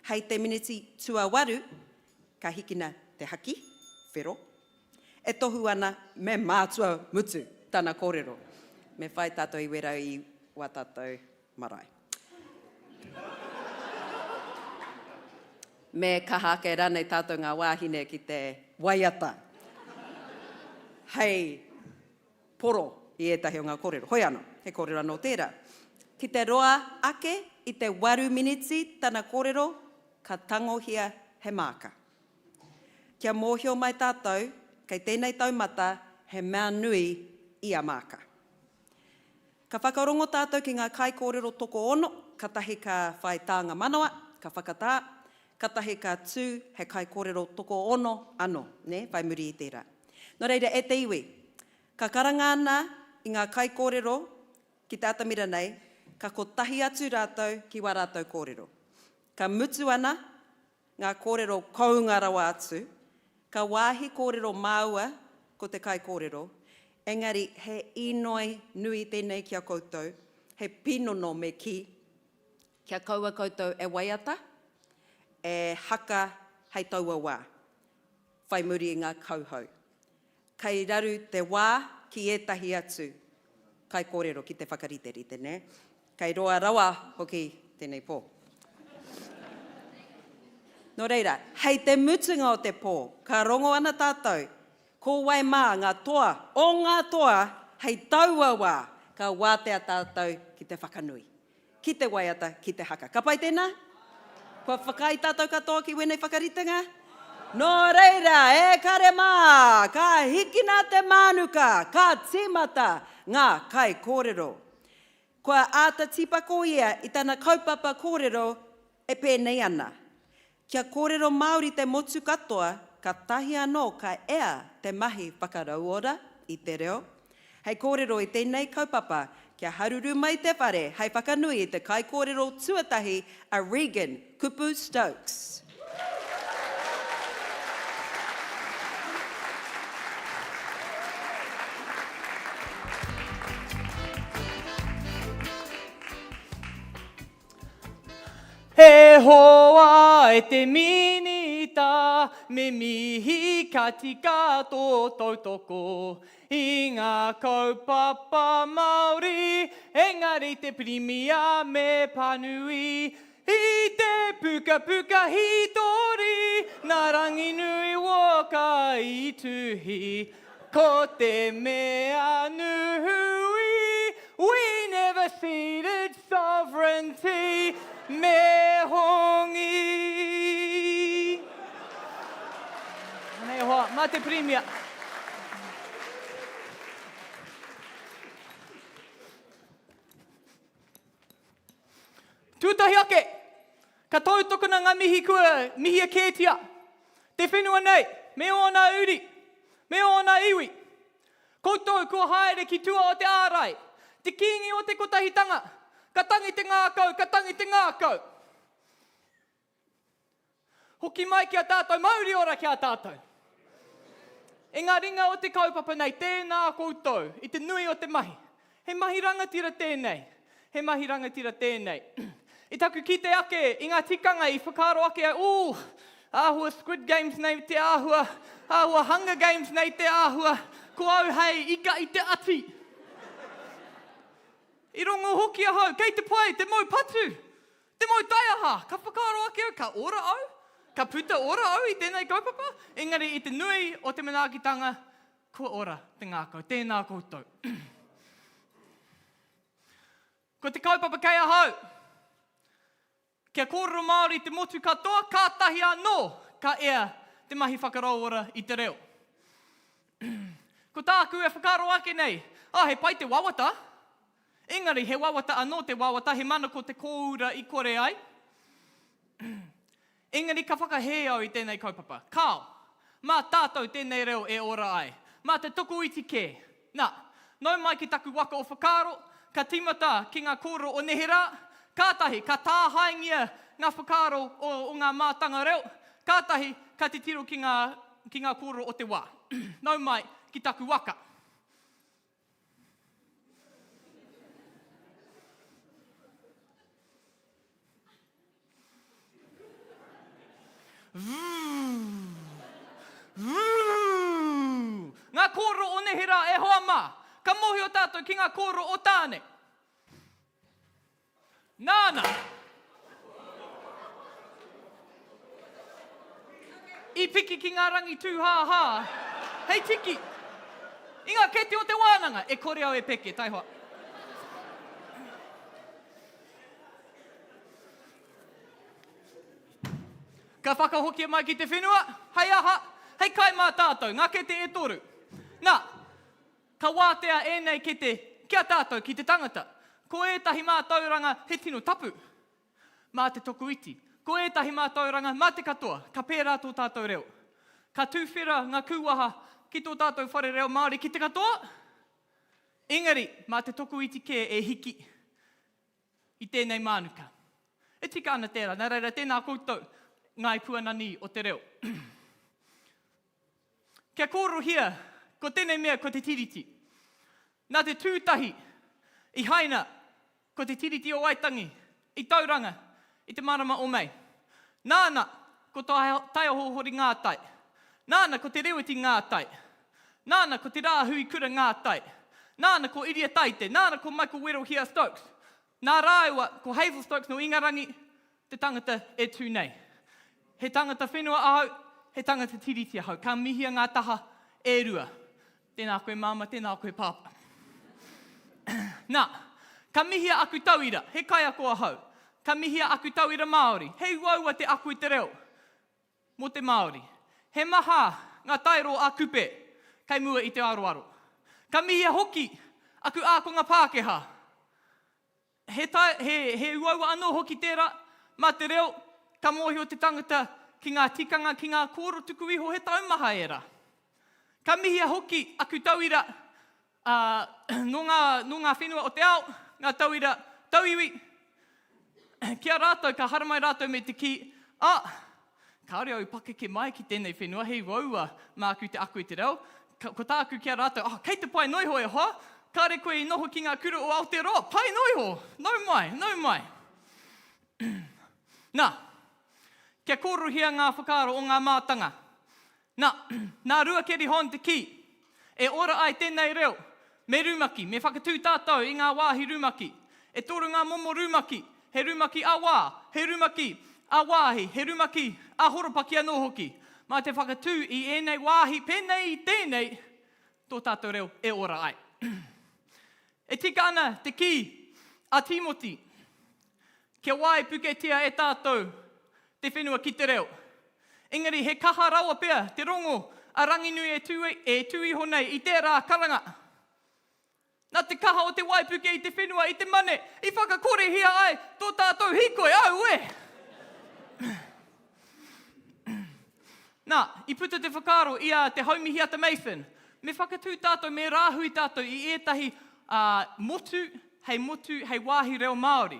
Hei te miniti tuawaru ka hikina te haki, whero, e tohu ana me mātua mutu tana kōrero. Me whai tātou i wera i wā tātou marae. Me kaha ake ranei tatou nga wahine ki te waiata hei poro i etahi o nga korero. Hoi ano, he korero ano tera. Ki te roa ake i te waru miniti tana korero ka tangohia he maaka. Kia mohio mai tatou kei tenei taumata he mea nui ia maaka. Ka whakarongo tātou ki ngā kaikōrero tokoono, katahi ka whai tānga manawa, ka whakatā, katahi ka tū he kaikōrero tokoono anō, nē, whai muri i tērā. Nō reira, e te iwi, ka karanga ana i ngā kaikōrero ki te atamira nei, ka kotahi atu rātou ki wā rātou kōrero. Ka mutu ana ngā kōrero kounga rawa atu, ka wāhi kōrero māua ko te kaikōrero, Engari he inoi nui tēnei ki a koutou, he pinono me kī, kia kaua koutou e waiata, e haka hei taua wā, whai muri i ngā kauhau. Kei raru te wā ki ētahi atu kaikōrero ki te whakariterite, nē? Kei roa rawa hoki tēnei pō. Nō reira, hei te mutunga o te pō, ka rongo ana tātou ko wai mā ngā toa o ngā toa hei taua wā ka wātea tātou ki te whakanui. Ki te waiata, ki te haka. Ka pai tēnā? Kua whakaae tātou katoa ki wēnei whakaritenga? Nō reira, e kare mā, ka hikina te mānuka, ka tīmata ngā kaikōrero. Kua āta tīpako ia i tana kaupapa kōrero e pēnei ana, Kia kōrero Māori te motu katoa, katahi anō ka ea te mahi whakarauora i te reo. Hei kōrero i tēnei kaupapa, kia haruru mai te whare hei whakanui i te kaikōrero tuatahi a Regan Kupu Stokes. He hoa e te Minita, me mihi ka tika tō tautoko i ngā kaupapa Māori, engari te Pirimia me pānui i te pukapuka hītori nā Ranginui Walker i tuhi. Ko te mea nui, we never ceded sovereignty, me hongi. Anei e hoa, mā te Pirimia. Tuatahi ake, ka tautokona ngā mihi kua mihia kētia. Te whenua nei, me ōna uri, me ōna iwi. Koutou kua haere ki tua o te ārai, te kīngi o te kotahitanga, ka tangi te ngākau, ka tangi te ngākau. Hoki mai ki a tātou, mauri ora ki a tātou. E ngā ringa o te kaupapa nei, tēnā koutou i te nui o te mahi. He mahi rangatira tēnei. He mahi rangatira tēnei. I taku kite ake i ngā tikanga i whakaaro ake au, ooh, āhua Squid Games nei te āhua, āhua Hunger Games nei te āhua, ko au hei ika i te ati. I rongo hoki ahau, kei te pai te mau patu, te mau taiaha, ka whakaaro ake au, ka ora au, ka puta ora au i tēnei kaupapa, engari i te nui o te manaakitanga, Kua ora te ngākau. Tēnā koutou. Ko te kaupapa kei ahau, kia kōrero Māori te motu katoa, kātahi anō ka ea te mahi whakarauora i te reo. Ko tāku e whakaaro ake nei, ah, he pai te wawata, engari he wawata anō te wawata, he manako te kōura i kore ai. Engari ka whakahē au i tēnei kaupapa. Kāo! Mā tātou tēnei reo e ora ai. Mā te tokoiti kē. Nā, nau mai ki taku waka o whakaaro, ka tīmata ki ngā kōrero o neherā, kātahi ka tāhaengia ngā whakaaro o, o ngā mātanga reo, kātahi ka titiro ki ngā, ki ngā kōrero o te wā. Nau mai ki taku waka. Ngā kōrero o neherā e hoa mā, ka mōhio tātou ki ngā kōrero o Tāne. Nāna! I piki ki ngā rangi tūhāhā hei tiki i ngā kete o te wānanga, e kore au e peke, taihoa. Ka whakahokia mai ki te whenua, hei aha? Hei kai mā tātou, ngā kete e toru. Nā, ka wātea ēnei kete ki a tātou, ki te tangata. Ko ētahi mātauranga he tino tapu mā te tokoiti. Ko ētahi mātauranga mā te katoa, ka pērā tō tātou reo. Ka tūwhera ngā kūwaha ki tō tātou whare reo Māori ki te katoa, engari mā te tokoiti kē e hiki i tēnei mānuka. E tika ana tērā, nā reira tēnā koutou, Ngāi Puananī o te reo. Kia kōrerohia, ko tēnei mea ko te Tiriti. Nā te tūtahi i haina ko te Tiriti o Waitangi i Tauranga i te marama o Mei. Nāna ko Taiahohori Ngātai. Nāna ko Te Rewiti Ngātai. Nāna ko Te Rāhui Kura Ngātai. Nāna ko Iria Taite. Nāna ko Michael Werohia Stokes. Nā rāua ko Hazel Stokes nō Ingarangi te tangata e tū nei. He tangata whenua ahau, he tangata tiriti ahau. Ka mihia ngā taha e rua. Tēnā koe māma, tēnā koe pāpā. Nā, ka mihia aku tauira, he kaiako ahau. Ka mihia aku tauira Māori, he uaua te ako i te reo mō te Māori. He maha ngā taero a Kupe kei mua i te aroaro. Ka mihia hoki aku ākonga Pākehā. He, tae, he, he uaua anō hoki tērā, mā te reo, ka mōhio te tangata ki ngā tikanga, ki ngā kōro tuku iho, he taumaha ērā. Ka mihia hoki aku tauira ā, nō ngā, nō ngā whenua o te ao, ngā tauira tauiwi, ki a rātou, ka haramai rātou me te kī, ā, Kāore au i pakeke mai ki tēnei whenua, he uaua māku te ako i te reo. Ko tāku ki a rātou, oh, kei te pai noa iho e hoa, kāore koe i noho ki ngā kura o Aotearoa, pai noa iho, nau mai, nau mai. Nā, kia kōrerohia ngā whakaaro o ngā mātanga. Nā, nā Ruakeri Hond te kī, e ora ai tēnei reo, me rumaki, me whakatū tātou i ngā wāhi rumaki. E toru ngā momo rumaki, he rumaki ā-wā, he rumaki ā-wāhi, he rumaki ā-horopaki anō hoki. Mā te whakatū i ēnei wāhi pēnei i tēnei, tō tātou reo e ora ai. E tika ana te kī a Tīmoti, Kia waipuketia e tātou te whenua ki te reo. Engari he kaha rawa pea te rongo a Ranginui e tū, e tū iho nei i tērā karanga. Nā te kaha o te waipuke i te whenua i te mane i whakakorehia ai tō tātou hīkoi, aue! Nā, i puta te whakaaro i a Te Haumihiata Mason, me whakatū tātou, me rāhui tātou i ētahi uh, motu hei motu, hei wāhi reo Māori.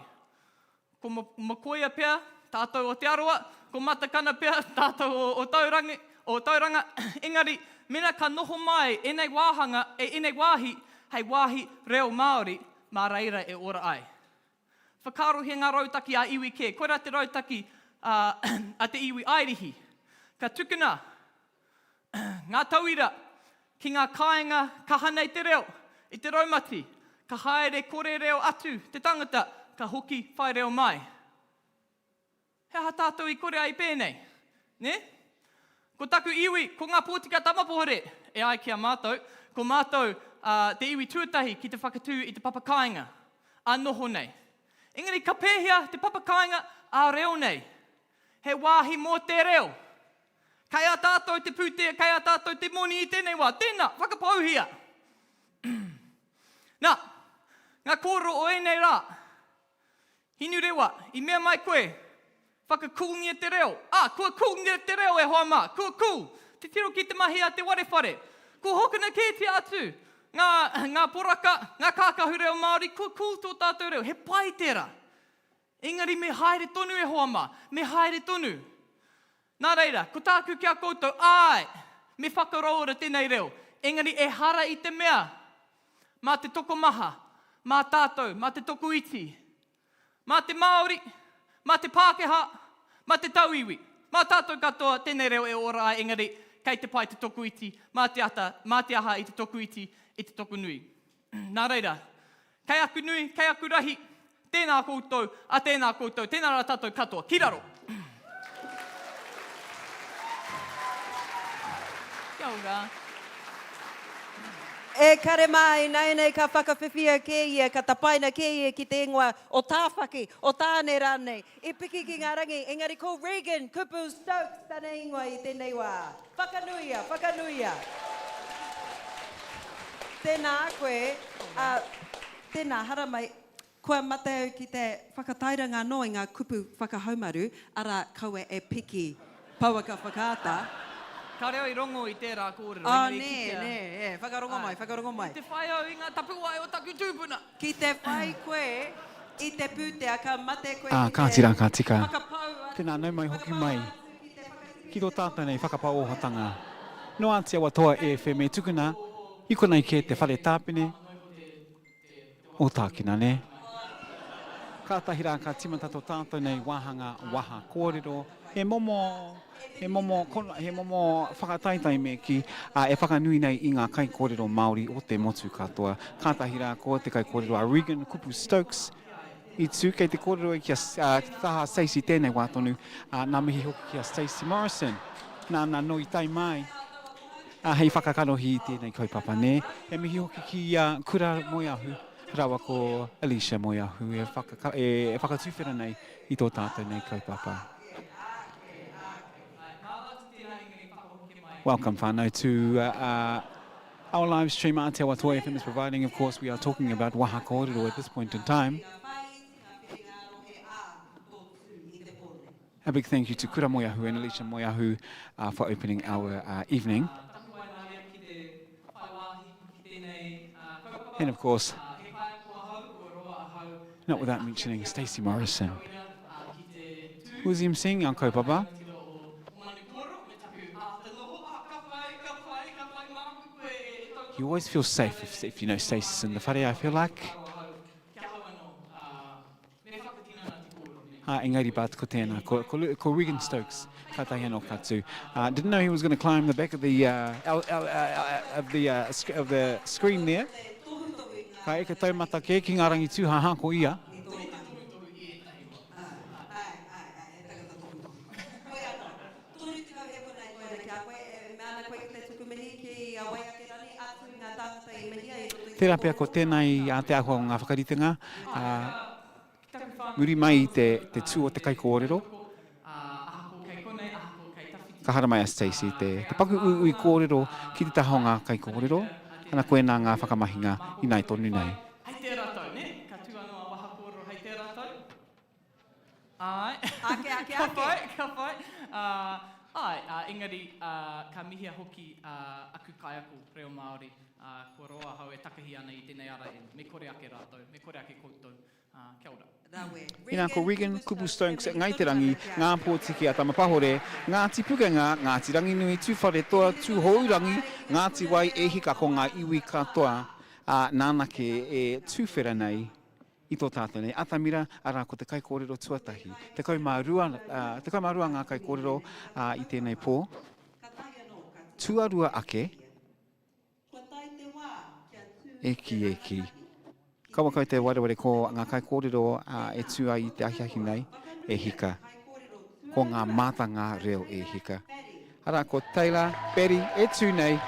Ko Mokoia pea, tātou o Te Arawa, ko Matakana pea, tātou o, o, Taurangi, o Tauranga, engari, mena ka noho mai ēnei wāhanga, e ēnei wāhi, hei wāhi reo Māori, mā reira e ora ai. Whakaarohia ngā rautaki a iwi kē, koirā te rautaki a, a te iwi Airihi. Ka tukuna Ngā tauira ki ngā kāinga kaha nei te reo i te raumati, ka haere kore reo atu te tangata, ka hoki whai reo mai. He aha tātou i kore ai pēnei? Nē? Ko taku iwi, ko Ngā Pōtika Tamapohore, e ai ki a mātou, ko mātou te iwi tuatahi ki te whakatū i te papa kāinga, ā noho nei. Engari ka pēhea te papa kāinga ā reo nei? He wāhi mō te reo. Kei a tātou te pūtea, kei a tātou te moni i tēnei wā. Tēnā, whakapauhia! Nā, ngā kōrero o ēnei rā. Hinurewa, i mea mai koe, whakakūngia te reo. Ā, kua kūngia te reo e hoa mā, kua kū! Titiro ki te mahi a te warewhare. Kua hokona kētia atu ngā, ngā poraka, ngā kākahu reo Māori, kua kū tō tātou reo. He pai tērā. Engari me haere tonu e hoa mā, me haere tonu. Nā reira, ko tāku ki a koutou, āe, me whakarauora tēnei reo, engari ehara i te mea mā te tokomaha, mā tātou, mā te tokoiti, mā te Māori, mā te Pākehā, mā te tauiwi, mā tātou katoa tēnei reo e ora ai, engari kei te pai te tokoiti, mā te ata, mā te aha i te tokoiti, i te tokonui. Nā reira, kei aku nui, kei aku rahi, tēnā koutou, a tēnā koutou, tēnā rā tātou katoa, ki raro! Kia ora. E kare mā, ināianei ka whakawhiwhia kē ia, ka tapaina kē ia ki te ingoa o Tāwhaki, o Tāne rānei. I piki ki ngā rangi, engari ko Regan Kupu Stokes tana ingoa i tēnei wā. Whakanuia, whakanuia. Tēnā koe, ā, tēnā, haramai, kua mate au ki te whakatairanga anō i ngā kupu whakahaumaru, arā, kaua e piki pouaka whakaata. Kāore au i rongo i tērā kōrero, Oh, engari nē, kitea. nē, e, whakarongo mai, whakarongo mai. Ki te whai au i ngā tapuwae o taku tūpuna. Ki te whai koe i te pūtea ka mate koe Ā, ki kāti te rā, ka tika. whakapau atu, Tēnā, nau mai hoki whakapau mai atu ki te whakatiki ki tō tātou nei whakapaohotanga. Nō Āti Awa Toa e FM e tukuna i konei kē te whare tāpene. Ōtākina, nē? Kātahi rā ka tīmata tō tātou nei wāhanga waha kōrero, he momo, he momo, he momo whakataetae me kī, ā, e whakanui nei i ngā kaikōrero Māori o te motu katoa. Kātahi rā ko te kaikōrero a Regan Kupu Stokes i tū, kei te kōrero ai ki a, ki te taha a Stacey tēnei wā tonu, ā, nā mihi hoki ki a Stacey Morrison, nāna anō i tae mai. Ā, hei whakakanohi i tēnei kaupapa, nē. He mihi hoki ki a Kura Moeahu rāua ko Alicia Moeahu e, whaka, e, e whakatuwhera nei i tō tātou nei kaupapa. Welcome whānau to uh, uh, our live stream Aotearoa Toi FM is providing. Of course, we are talking about Waha Kōrero at this point in time. A big thank you to Kura Moeahu and Alicia Moeahu uh, for opening our uh, evening. And of course, not without mentioning Stacey Morrison, who's emceeing our kaupapa. You always feel safe if, if you know Stacey's in the whare, I feel like. Ā, engari but ko tēnā, ko, ko, ko Regan Stokes, kātahi anō ka tū. Uh, didn't know he was going to climb the back of the, uh, L, L, uh, of the, uh, of the screen there. Ka eke taumata kē ki ngā rangi tūhaha ko ia. 30 hēpona e koe ana ki a koe, e mea ana koe ki te tuku mihi ki a wai ake rani, atu i ngā tāngata i mihia i roto i te Tērā pea ko kōrero. tēnā i a te āhua o ngā whakaritenga, ā, muri mai i te, te tū o te kaikōrero, ka haramai a Stacey te, te paku uiui kōrero ki te taha o ngā kaikōrero, ana koinā ngā whakamahinga inai tonu nei. Hei tērā tau, nē? Ka tū anō a Waha Kōrero hei tērā tau. Āe. Ake, ake, Ka ake. pai, ka pai. Uh, āe, uh, engari uh, ka mihia hoki uh, aku kaiako reo Māori. Uh, kua roa ahau e takahi ana i tēnei ara e me kore ake rātou, me kore ake koutou. Uh, kia ora. Rawe. Inā ko Regan Kupu Stokes, Ngāi Te Rangi, Ngā Pōtiki a Tamapahore, Ngāti Pukenga, Ngāti Ranginui, Tūwharetoa, Tūhourangi, Ngāti Wai, e hika ko ngā iwi katoa, ā, nāna kē e tuwhera nei I tō tātou nei atamira, arā ko te kaikōrero tuatahi. 12, 12 ngā kaikōrero i tēnei pō. Tuarua ake, e kī, e kī. Kaua koutou e wareware ko ngā kaikōrero e tū ai i te ahiahi nei, e hika. Ko ngā mātanga reo e hika. Arā, ko Taylor Batty e tū nei.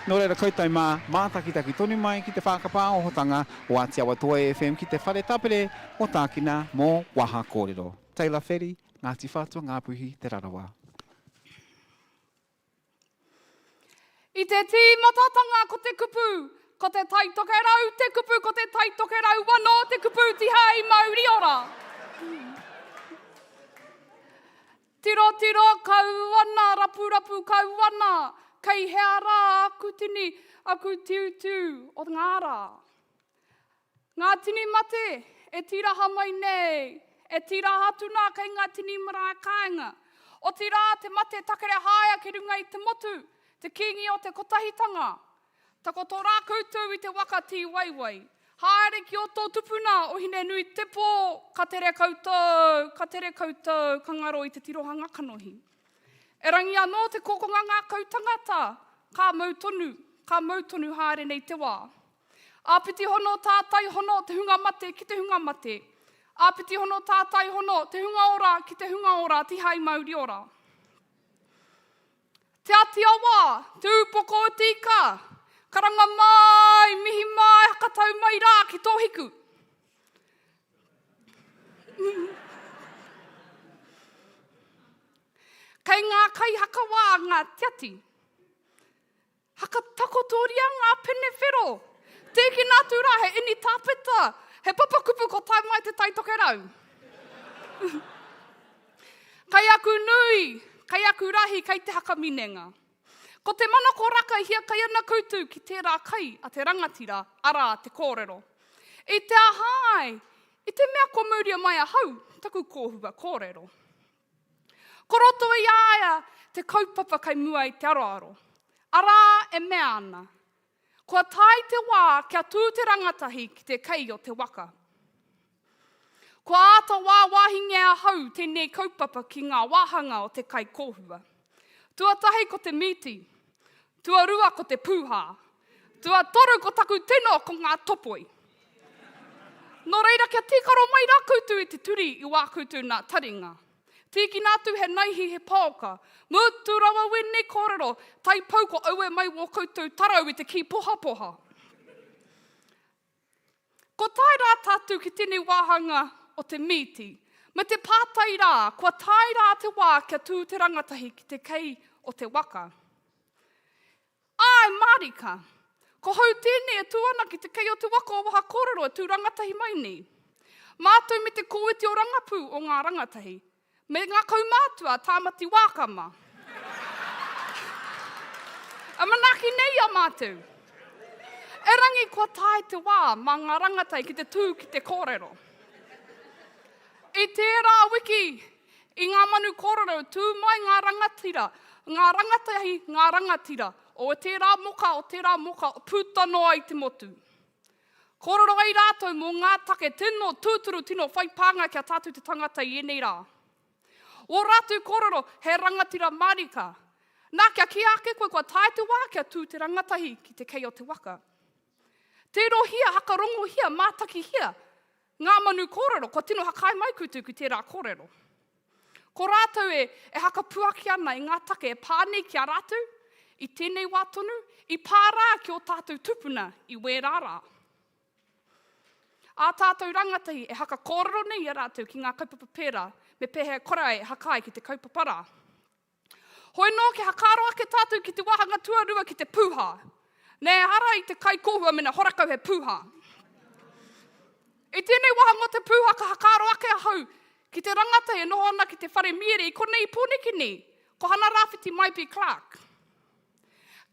Nō reira koutou mā, mātakitaki tonu mai ki te whakapāohotanga o Ātiawa Toi FM ki te whare tapere o Tākina mō Waha Kōrero. Taylor Wheri, Ngāti Whātua Ngāpuhi, Te Rarawa. I te tīmatatanga ko te kupu, ko te Tai Tokerau te kupu, ko te Tai Tokerau anō te kupu tihei mauri ora. Tirotiro kau ana, rapurapu kau ana, kei hea rā aku tini, aku tiutiu o ngā rā. Ngā tini mate e tīraha mai nei, e tīraha atu nā kei ngā tini marae kāinga. Otirā te mate takerehāia ki runga i te motu, te kīngi o te kotahitanga, Takoto rā koutou i te waka tīwaiwai. Haere ki o tō tupuna o Hinenuitepō, ka tere koutou, ka tere koutou, ka ngaro i te tirohanga kanohi. Erangi anō te kokonga ngākau tangata, ka mau tonu, ka mau tonu haere nei te wā. Āpiti hono tātai hono te hunga mate ki te hunga mate. Āpiti hono tātai hono te hunga ora ki te hunga ora tihai mauri ora. Te Ati Awa, Te Ūpoko o te Ika, karanga mai, mihi mai, hakatau mai rā ki tō hiku. Kei ngā kaihakawā ngā tiati. Hakatakotoria ngā pene whero. Tīkina atu rā he ini tāpeta, he papakupu ko tae mai te Tai Tokerau. Kei aku nui, kei aku rahi, kei te hakaminenga. Ko te manako raka e hiakai ana koutou ki tērā kai a te rangatira, arā, te kōrero. I te aha ai? I te mea kua mauria mai ahau taku kōhua kōrero. Ko roto i a ia te kaupapa kei mua i te aroaro, arā, e mea ana. Kua tae te wā kia tū te rangatahi ki te kei o te waka. Kua āta wāwāhingia ahau tēnei kaupapa ki ngā wāhanga o te kaikōhua. Tuatahi ko te mīti, tuarua ko te pūhā, tuatoru ko taku tino ko ngā topoi. Nō reira kia tīkaro mai rā koutou i te turi i wā koutou nā taringa. Tīkina atu he naihi he paoka. Mutu rawa wēnei kōrero, taipau ko aue mai wō koutou tarau i te kī pohapoha. Ko tae rā tātou ki tēnei wāhanga o te mīti, me te pātai rā, kua tae rā te wā kia tū te rangatahi ki te kei o te waka. Āe mārika! Ko hau tēnei e tū ana ki te kei o te waka o Waha Kōrero e tū rangatahi mai nei. Mātou me te kōiti o Rangapū o ngā rangatahi, me ngā kaumātua a Tāmati Wāka mā. E manaaki nei i a mātou. Erangi kua tae te wā mā ngā rangatahi ki te tū ki te kōrero. I tērā wiki, I ngā manu kōrero, tū mai ngā rangatira, ngā rangatahi, ngā rangatira, o tērā moka, o tērā moka, puta noa i te motu. Kōrero ai rātou mō ngā take tino tūturu, tino whai pānga ki a tātou te tangata i ēnei rā. Ō rātou kōrero, he rangatira mārika. Nā, kia kīia ake koe kua tae te wā kia tū te rangatahi ki te kei o te waka. Tirohia, hakarongohia, mātakihia, Ngā manu kōrero, kua tino hakaae mai koutou ki tērā kōrero. Ko rātou e, e hakapuaki ana i ngā take e pā nei ki a rātou, i tēnei wā tonu, i pā rā ki ō tātou tupuna i wērā rā. Ā tātou rangatahi e hakakōrero nei i a rātou ki ngā kaupapa pērā, me pēhea e kore ai e hakaae ki te kaupapa rā. Hoi nō kia hakaaro ake tātou ki te wāhanga tuarua ki te pūhā. Nē, ehara i te kaikōhua mena horakau he pūhā. I tēnei wāhanga o te pūhā ka hakaaro ake ahau ki te rangatahi e noho ana ki te whare miere i konei i Pōneke nei, ko Hana Rāwhiti Maipi Clark.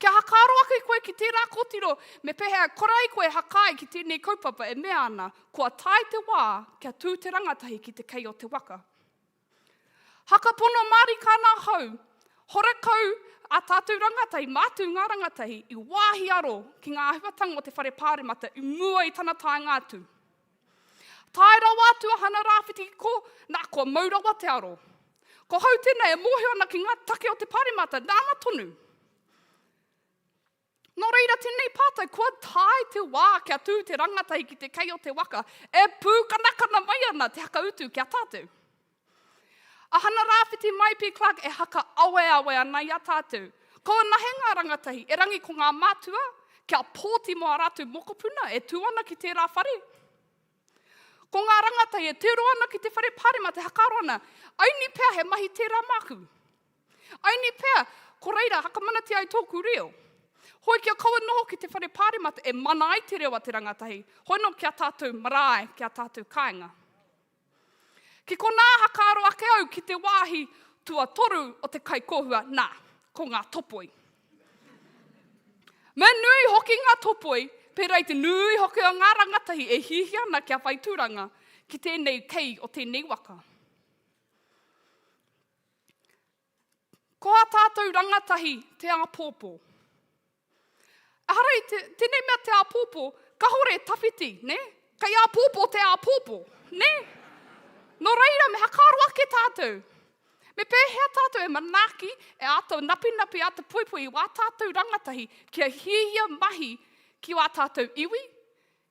Kia hakaaro ake koe ki tērā kōtiro me pēhea e kore ai koe e hakaae ki tēnei kaupapa e mea ana kua tae te wā kia tū te rangatahi ki te kei o te waka. Hakapono mārika ana ahau, horekau ā tātou rangatahi, mātou ngā rangatahi, i wāhi aro ki ngā āhuatanga o te Whare Pāremata i mua i tana taenga atu. Tae rawa atu a Hana Rāwhiti ki kō, nā, kua mau rawa te aro. Ko hau tēnei e mōhio ana ki ngā take o te Pāremata, nāna tonu. Nō reira tēnei pātai, kua tae te wā kia tū te rangatahi ki te kei o te waka, e pūkanakana mai ana te hakautu ki a tātou. A Hana Rāwhiti Maipi Clark e haka aweawe ana i a tātou. Ko anahe ngā rangatahi, erangi ko ngā mātua, kia pōti mō ā rātou mokopuna e tū ana ki tērā whare. Ko ngā rangatahi e tiro ana ki te whare pāremata e hakaaro ana, aini pea he mahi tērā māku. Aini pea, ko reira hakamanatia ai tōku reo. Hoi kia kaua noho ki te whare pāremata e mana ai te reo a te rangatahi, hoi nō ki a tātou marae, ki a tātou kāinga. Ki konā hakaaro ake au ki te wāhi tuatoru o te kaikōhua, nā, ko ngā topoi. Me nui hoki ngā topoi, pērā i te nui hoki o ngā rangatahi e hiahia ana kia whai tūranga ki tēnei kei o tēnei waka. Ko ā tātou rangatahi te āpōpō. Ehara i te, tēnei mea te āpōpō, kahore e tawhiti, nē? Kei āpōpō te āpōpō, nē? Nō reira, me hakaaro ake tātou. Me pēhea tātou e manaaki, e āta napinapi, āta poipoi i wā tātou rangatahi kia hiahia mahi ki wā tātou iwi,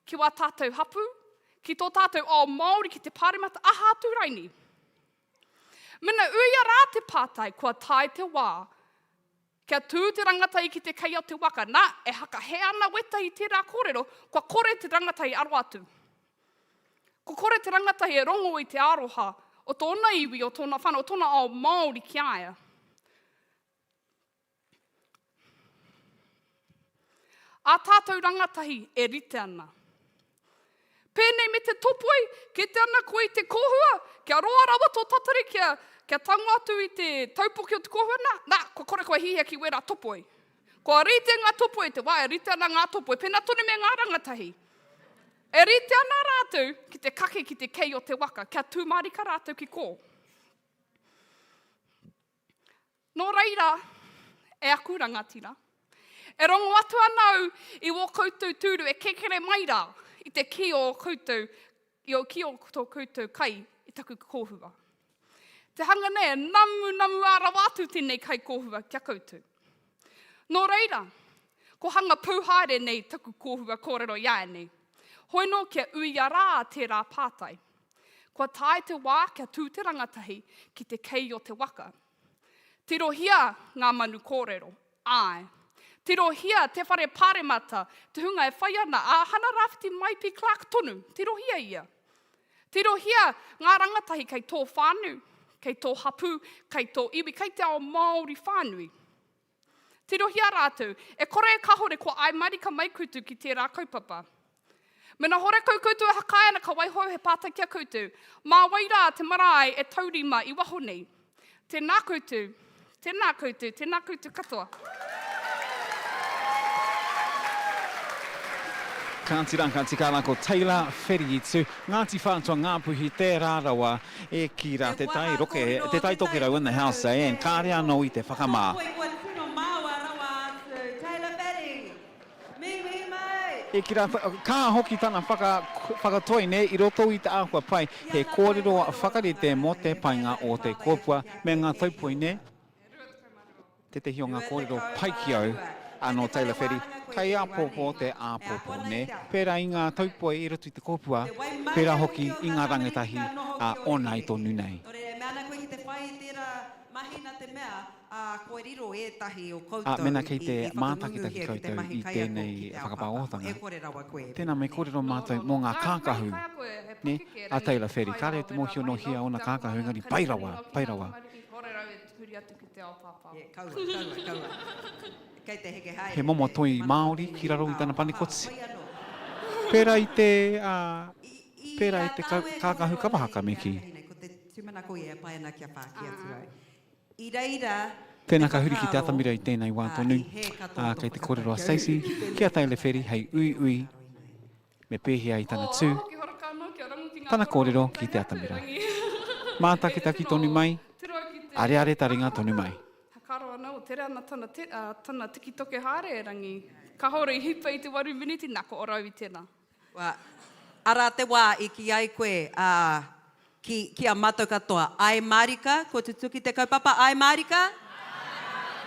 ki wā tātou hapū, ki tō tātou ao Māori, ki te pāremata, aha atu raini. Mena uia rā te pātai, kua tae te wā kia tū te rangatahi ki te kei o te waka. Nā, e hakahē ana wētahi i tērā kōrero, kua kore te rangatahi aro atu. Kua kore te rangatahi e rongo i te aroha o tōna iwi, o tōna whānau, o tōna ao Māori ki a ia. Ā tātou rangatahi e rite ana. Pēnei me te topoi, kite ana koe i te kōhua, kia roa rawa tō tatari kia, kia tango atu i te taupoki o te kōhua, nā, nā, kua kore koe hihia ki wērā topoi. Kua rite ngā topoi, te wā e rite ana ngā topoi, pēnā tonu me ngā rangatahi. E rite ana rātou ki te kake ki te kei o te waka, kia tū mārika rātou ki kō. Nō reira, e aku rangatira, E rongo atu ana au i wō koutou tūru e kekere mai rā i te kī o ō koutou, i o kī o tō koutou kai i taku kōhua. Te hanga nei e namunamu ā rawa atu tēnei kai kōhua ki a koutou. Nō reira, ko hanga pū haere nei taku kōhua kōrero iāianei. Hoi nō kia uia rā tērā pātai. Kua tae te wā kia tū te rangatahi ki te kei o te waka. Tirohia ngā manu kōrero, āe. Tirohia te whare pāremata, te hunga e whai ana, a Hana Rāwhiti Maipi Clark tonu, tirohia ia. Tirohia ngā rangatahi kei tō whānau, kei tō hapū, kei tō iwi, kei te ao Māori whānui. Tirohia rātou, e kore e kahore kua āe marika mai koutou ki tērā kaupapa. Mena horekau koutou e hakae ana ka waiho au he pātai ki a koutou, mā wai rā te marae e taurima i waho nei? Tēnā koutou, tēnā koutou, tēnā koutou katoa. Kāti rā, ka tika rā ko Taylor Wherietu, Ngāti Whātua, Ngāpuhi, Te Rarawa, e kī rā te tai roke, te Tai Tokerau in the house, eh, and kāre anō i te whakamā. E kī rā, ka hoki tana whaka, whakatoi, nē, i roto i te āhua pai, he kōrero whakarite mō te painga o te kōpua me ngā taupoi, nē? Tētehi o ngā kōrero pai ki au, ā, nō Taylor Wheri, kei āpōpō te āpōpō, nē? Pērā i ngā taupoi i roto i te kōpua, pērā hoki i ngā rangatahi, ā, ōna i tonu nei. Ā, mēnā kei te mātakitaki koutou i tēnei whakapāohotanga, tēnā me kōrero mātou mō ngā kākahu, nē, a Taylor Wheri. Kāre au te mōhio nō hea ōna kākahu, engari pai rawa, pai rawa. He momo toi Māori ki raro i tana panekoti. Pērā i te, ā, pērā i te kākahu kapa haka me kī. I reira Tēnā te ka huri ki te whakaaro, atamira i tēnei wā ā, tonu, i hē katoa ā, tō kei te kōrero a whakatau Stacey ki te ki a Taylor Wheri hei uiui me pēhea i tana tū, tana kōrero ki te atamira. Mātakitaki tonu mai, areare taringa tonu mai. Whakaaro ana, o tere ana tana, te, uh, tana tikitoke haere erangi. Kahore i hipa i te waru miniti, na ko orau i tena. Wā, arā te wā i kī ai koe, ā, ki, ki a mātou katoa, āe mārika, kua tutuki te kaupapa, āe mārika? Āe!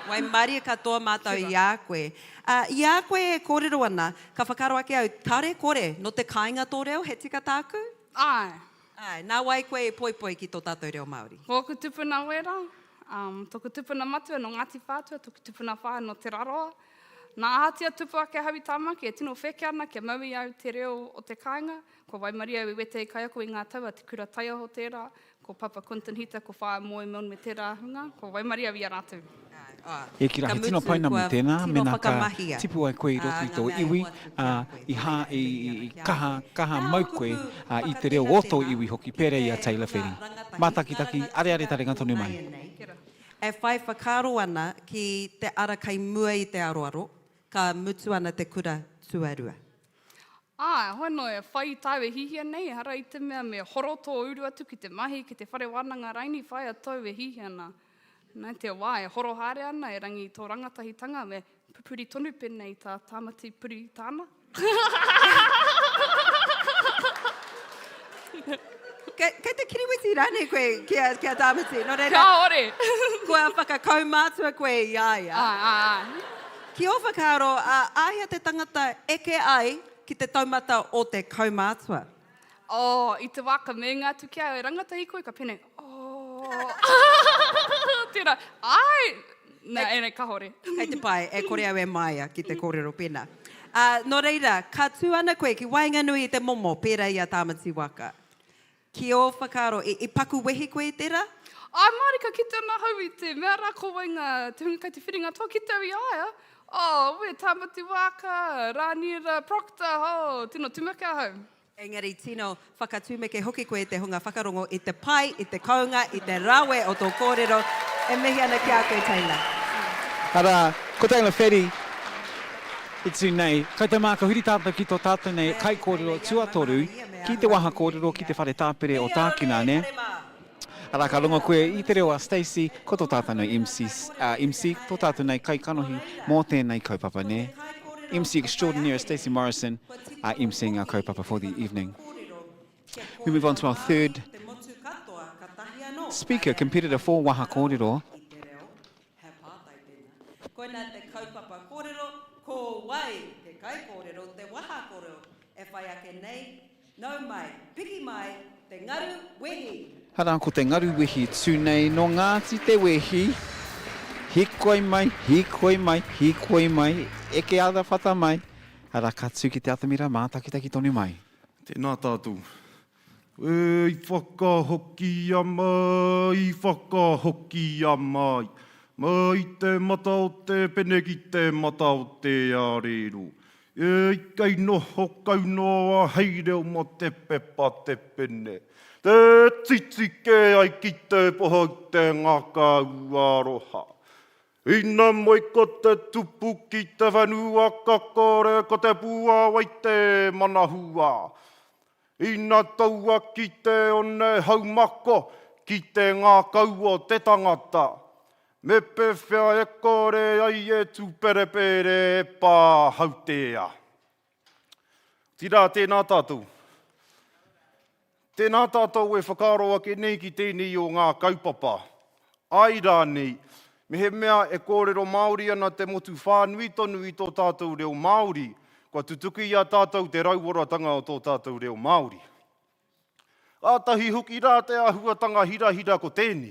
Waimarie katoa mātou i a koe. Ā, i a koe e kōrero ana, ka whakaaro ake au, kāore e kore, nō te kāinga tō reo, he tika tāku? Āe. Āe, nā wai koe i poipoi ki tō tātou reo Māori? Ko ōku tupuna wera, um, tōku tupuna matua nō Ngāti Whātua, tōku tupuna whaea nō Te Rarawa. Nā ahatia tupu ake ahau i Tāmaki, e tino wheke ana kia mau i au te reo o te kāinga. Kua waimarie au i wētahi kaiako i ngā tau a Te Kura Taiaho tērā, ko Papa Quinton Hita, ko Whaea Moemon me tērā hunga, kua waimarie au i a rātou. E kī rā, he tino pai nā me tēnā, mēnā ka tipu ai koe i roto i tō iwi, ā, i hā, i, i kaha, kaha mau koe, ā, i te reo o tō iwi hoki, pērā i a Taylor Wheri. Mātakitaki, areare taringa tonu mai. E whai whakaaro ana ki te ara kei mua i te aroaro, ka mutu ana te kura tuarua. Āe, hoi anō, e whai i tāu e hihia nei, ehara i te mea me horo tō uru atu ki te mahi, ki te whare wānanga raini, whaia tōu e hihia ana. Nā te wā e horo haere ana, erangi i tō rangatahitanga, me pupuri tonu pēnei i tā Tāmati puri i tāna. Kei, kei te kiriweti rānei koe ki a, ki a Tāmati? Nō reira, Kāore! Kua whakakaumātua koe i a ia. Āe, āe, āe. Ki ō whakaaro, ā, āhea te tangata eke ai ki te taumata o te kaumātua? Oh, i te wā ka meinga atu ki a au e rangatahi koe, ka pēnei, oh, tērā, āe! Nā, ēnei, kāore. Kei te pai, e kore au e māia ki te kōrero pēnā. Ā, nō reira, ka tū ana koe ki waenganui i te momo pērā i a Tāmati Waka. Ki ō whakaaro, i, i paku wehi koe i tērā? Āe mārika kite ana ahau i te mea rā ko wai ngā, te hunga kei te whiringa toa kite au i a ia. Oh, we, Tāmati Waka, Rāniera Proctor, oh, tino tumeke ahau. Engari tino whakatūmeke hoki koe te hunga whakarongo i te pai, i te kounga, i te rawe o tō kōrero. E mihi ana ki a koe Taylor. Arā, ko Taylor Wheri i tū nei. Kai te mā, ka huri tātou ki tō tātou nei kaikōrero tuatoru ki te waha kōrero ki te whare tāpere o Tākina, nē? Arā, ka rongo koe i te reo a Stacey, ko tō tātou nei MC, uh, MC, tō tātou nei kaikanohi mō tēnei kaupapa, nē? MC extraordinaire Stacey Morrison, uh, MCing our kaupapa for the evening. We move on to our third speaker, competitor for Waha Kōrero. He pātai tēnā. Koinā te kaupapa kōrero, ko wai te kaikōrero, te waha kōrero e whai ake nei, nau mai, piki mai, te ngaru wehi! Arā, ko te ngaru wehi tū nei nō Ngāti Te Wehi, hīkoi mai, hīkoi mai, hīkoi mai, eke arawhata mai, arā, ka tū ki te atamira mātakitaki tonu mai. Tēnā tātou. E, i whakahokia mai, i whakahokia mai, mai te mata o te pene ki te mata o te arero. E, kei noho kau noa hei reo mo te pepa te pene. Te titi kē ai ki te poho i te ngakau aroha. Ina moe ko te tupu ki te whenua ka kore ko te puawai te manahua. Ina taua ki te one haumako, ki te ngākau o te tangata, me pēwhea e kore ai e tūperepere e pā hautea? Otirā, tēnā tātou. Tēnā tātou e whakaaro ake nei ki tēnei o ngā kaupapa. Āe rānei, mehemea e kōrero Māori ana te motu whānui tonu i tō tātou reo Māori, kua tutuki i a tātou te rauoratanga o tō tātou reo Māori. Kātahi hoki rā te āhuatanga hirahira ko tēnei.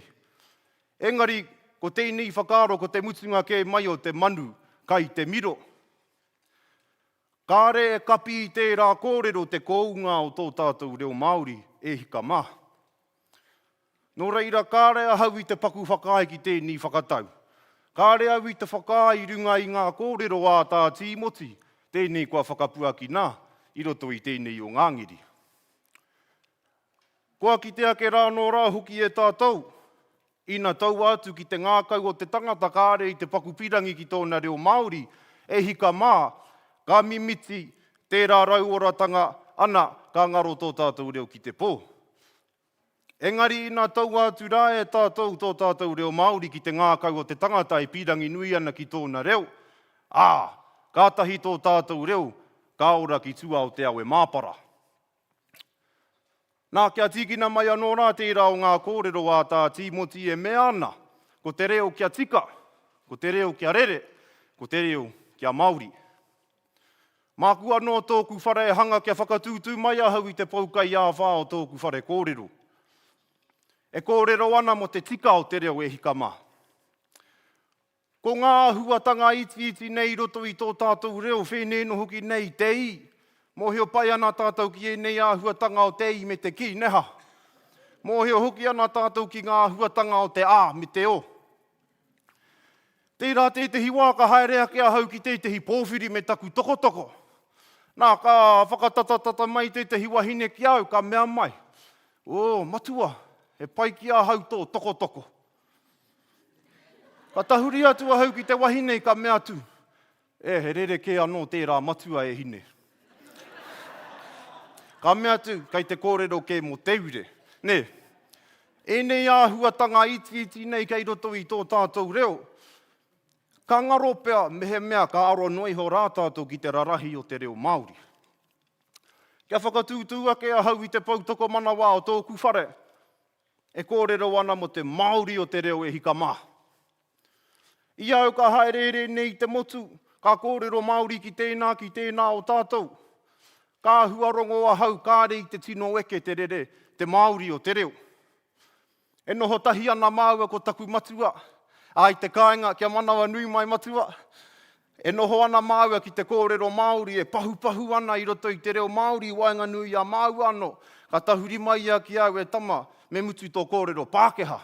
Engari, ko tēnei whakaaro ko te mutunga kē mai o te manu kai te miro. Kāre e kapi i tērā kōrero te kounga o tō tātou reo Māori, e hika mā. Nō reira, kāre ahau i te paku whakaae ki tēnī whakatau. Kāre au i te whakaae i runga i ngā kōrero ā Tā Tīmoti, tēnei kua whakapuaki nā, i roto i tēnei o ngā ngeri. Kua kite ake rā anō rā hoki e tātou, ina taua atu ki te ngākau o te tangata kāre i te paku pirangi ki tōna reo Māori, e hika mā, ka mimiti tērā rauoratanga, ana, ka ngaro tō tātou reo ki te pō. Engari ina taua atu rā e tātou tō tātou reo Māori ki te ngākau o te tangata e pīrangi nui ana ki tōna reo, ā, kātahi tō tātou reo ka ora ki tua o te awe māpara. Nā, kia tīkina mai anō rā tērā o ngā kōrero a Tā Tīmoti e mea ana, ko te reo kia tika, ko te reo kia rere, ko te reo kia Māori. Māku anō tōku whare e hanga kia whakatūtū mai ahau i te poukaiāwhā o tōku whare kōrero. E kōrero ana mō te tika o te reo e hika mā. Ko ngā āhuatanga itiiti nei i roto i tō tātou reo whēnei noho hoki nei te i. Mōhio pai ana tātou ki ēnei āhuatanga o te i me te ki, neha? Mōhio hoki ana tātou ki ngā āhuatanga o te a me te o. Tērā tētehi wā ka haere ake ahau ki tētehi pōwhiri me taku tokotoko. Nā, ka whakatatatata mai tētehi wahine ki au, ka mea mai, Ō, matua, he pai ki ahau tō tokotoko. Ka tahuri atu ahau ki te wahine, ka mea atu, E, he rerekē anō tērā matua e hine. Ka mea atu, kei te kōrero kē mō te ure. Nē, ēnei āhuatanga itiiti nei kei roto i tō tātou reo, ka ngaro pea mehemea ka aro noa iho rā tātou ki te rarahi o te reo Māori. Kia whakatūtū ake ahau i te poutokomanawa o tōku whare, e kōrero ana mō te Māori o te reo e hika mā. I au ka haereere nei i te motu, ka kōrero Māori ki tēnā, ki tēnā o tātou. Ka āhua rongo ahau kāre i te tino eke te rere, te Māori o te reo. E noho tahi ana māua ko taku matua, ā, i te kāinga, kia manawanui mai matua, e noho ana māua ki te kōrero Māori, e pahupahu ana i roto i te reo Māori i waenganui i a māua anō. Ka tahuri mai ia ki au, e tama, me mutu tō kōrero Pākehā.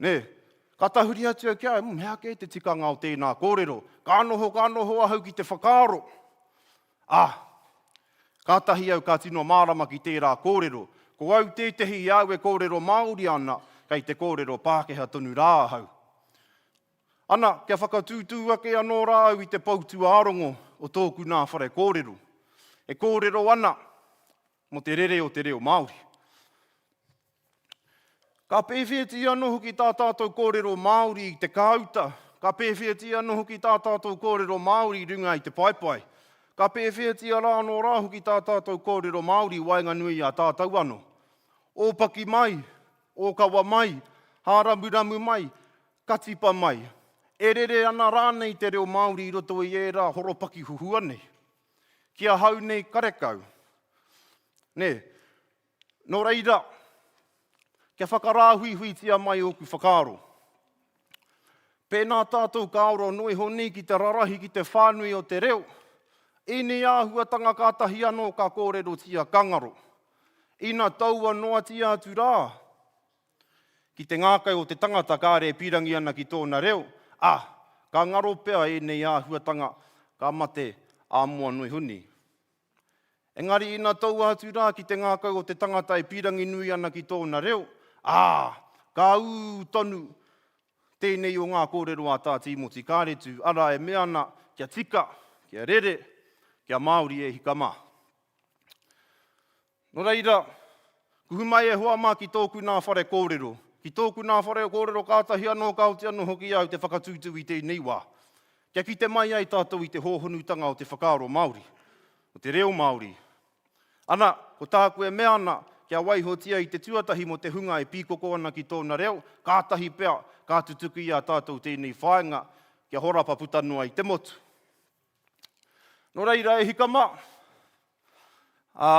Nē? Ka tahuri atu au ki a ia, he aha kē te tikanga o tēnā kōrero? Ka noho, ka noho ahau ki te whakaaro. Ā, kātahi au ka tino mārama ki tērā kōrero. Ko au tētehi i a au e kōrero Māori ana, kei te kōrero Pākehā tonu rā ahau. Ana, kia whakatūtū ake anō rā au i te pou tūārongo o tōku nā whare kōrero. E kōrero ana mō te rere o te reo Māori. Ka pēwhiatia anō hoki tā tātou kōrero Māori i te kāuta, ka pēwhiatia anō hoki tā tātou kōrero Māori i runga i te paepae, ka pēwhiatia rā anō rā hoki tā tātou kōrero Māori i waenganui i a tātou anō. Ōpaki mai, ōkawa mai, hāramuramu mai, katipa mai, e rere ana rānei te reo Māori i roto i ērā horopaki huhua nei? Ki ahau nei karekau. Nē? Nō reira, kia whakarāhuihuitia mai ōku whakaaro. Pēnā tātou ka aro noa iho nei ki te rarahi ki te whānui o te reo, ēnei āhuatanga kātahi anō ka kōrerotia ka ngaro. Ina taua noatia atu rā ki te ngākau o te tangata kāre e pīrangi ana ki tōna reo, ā, ka ngaro pea ēnei āhuatanga ka mate ā-moa noa iho nei. Engari ina toua atu rā ki te ngākau o te tangata e pīrangi nui ana ki tōna reo, ā, ka ū tonu tēnei o ngā kōrero a Tā Tīmoti Kāretu, arā e mea ana kia tika, kia rere, kia Māori e hika mā. Nō reira, kuhu mai e hoa mā ki tōku nā whare kōrero. Ki tōku nā whare kōrero kātahi anō ka oti anō hoki au te whakatūtū i tēnei wā. Kia kite mai ai tātou i te hōhonutanga o te whakaaro Māori. o te reo Māori. Ana, ko tāku e mea ana, kia waihotia i te tuatahi mō te hunga e pīkoko ana ki tōna reo, kātahi pea ka tutuki i a tātou tēnei whāinga kia horapa puta noa i te motu. Nō reira, e hika mā, ā,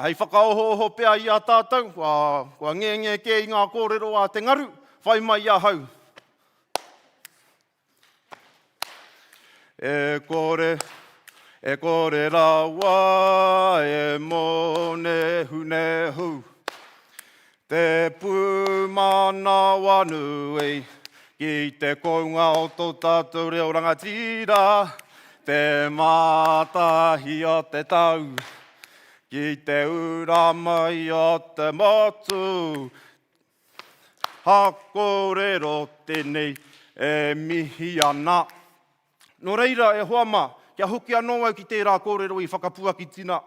hei whakaohooho pea i a tātou, kua, kua ngenge kē i ngā kōrero a te ngaru, whai mai i ahau. E kore, e kore rawa e mōnehunehu Te pūmanawanui ki te kounga o tō tātou reo rangatira Te mātahi o te tau ki te ura mai o te motu Ha kōrero tēnei e mihi ana. Nō reira, e hoa mā, kia hoki anō au ki tērā kōrero i whakapuakitina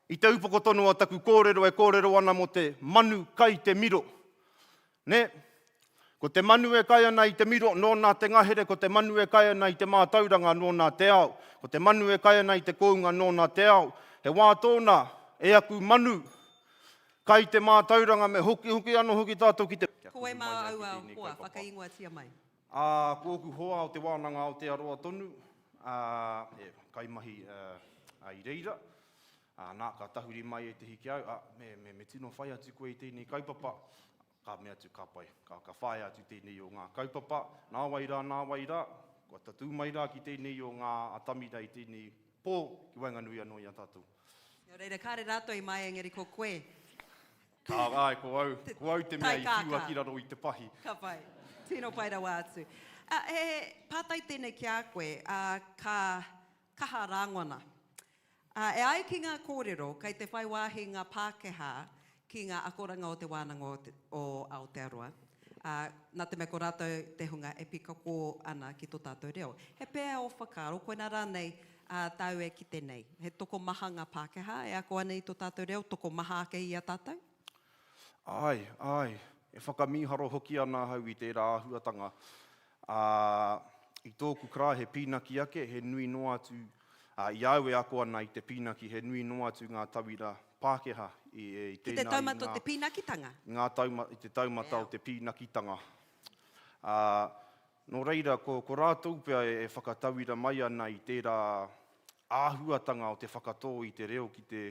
i te upoko tonu o taku kōrero e kōrero ana mō te manu kai te miro. Nē? Ko te manu e kai ana i te miro, nōna te ngahere, ko te manu e kai ana i te mātauranga, nōna te ao. Ko te manu e kai ana i te kounga, nōna te ao. He wā tōna, e aku manu, Kai te mātauranga me hokihoki anō hoki tātou ki te. Ko wai mā aua hoa, whakaingoatia mai. Ā, ko ōku hoa o Te Wānanga Aotearoa tonu, ā, e, kaimahi, ā, i reira. Ā, nā, ka tahuri mai ētehi ki au, ā, me, me, me tino whai atu koe i tēnei kaupapa. Ka mea atu, ka pai, ka, ka whāia atu tēnei o ngā kaupapa. Nāwai rā, nāwai rā, kua tatū mai rā ki tēnei o ngā atamira i tēnei pō ki waenganui anō i a tātou. Nō reira, kāre rātou i māia engari ko koe. Ka, āe, ko au, ko au te mea i whiua ki raro i te pahi. Ka pai. Tino pai rawa atu. Ā, he pātai tēnei ki a koe, ā, ka kaha rāngona. Ā, e ai ki ngā kōrero, kei te whai wāhi ngā Pākehā ki ngā akoranga o Te Wānanga o Aotearoa, ā, nā te mea ko rātou te hunga e pīkako ana ki tō tātou reo. He pēhea ō whakaaro, koinā rānei ā, tāu e kite nei? He tokomaha ngā Pākehā e ako ana i tō tātou reo, tokomaha ake i a tātou? Āe, āe, e whakamīharo hoki ana ahau i tērā āhuatanga. Ā, i tōku karaehe pīnaki ake, he nui noa atu, ā, i a au e ako ana i te pīnaki, he nui noa atu ngā tauira Pākehā i, i Ki te tēnā i taumata o ngā, te pīnakitanga? ngā tauma, i te taumata o te pīnakitanga. Ā, nō reira, ko, ko rātou pea e, e whakatauira mai ana i tērā āhuatanga o te whakatō i te reo ki te,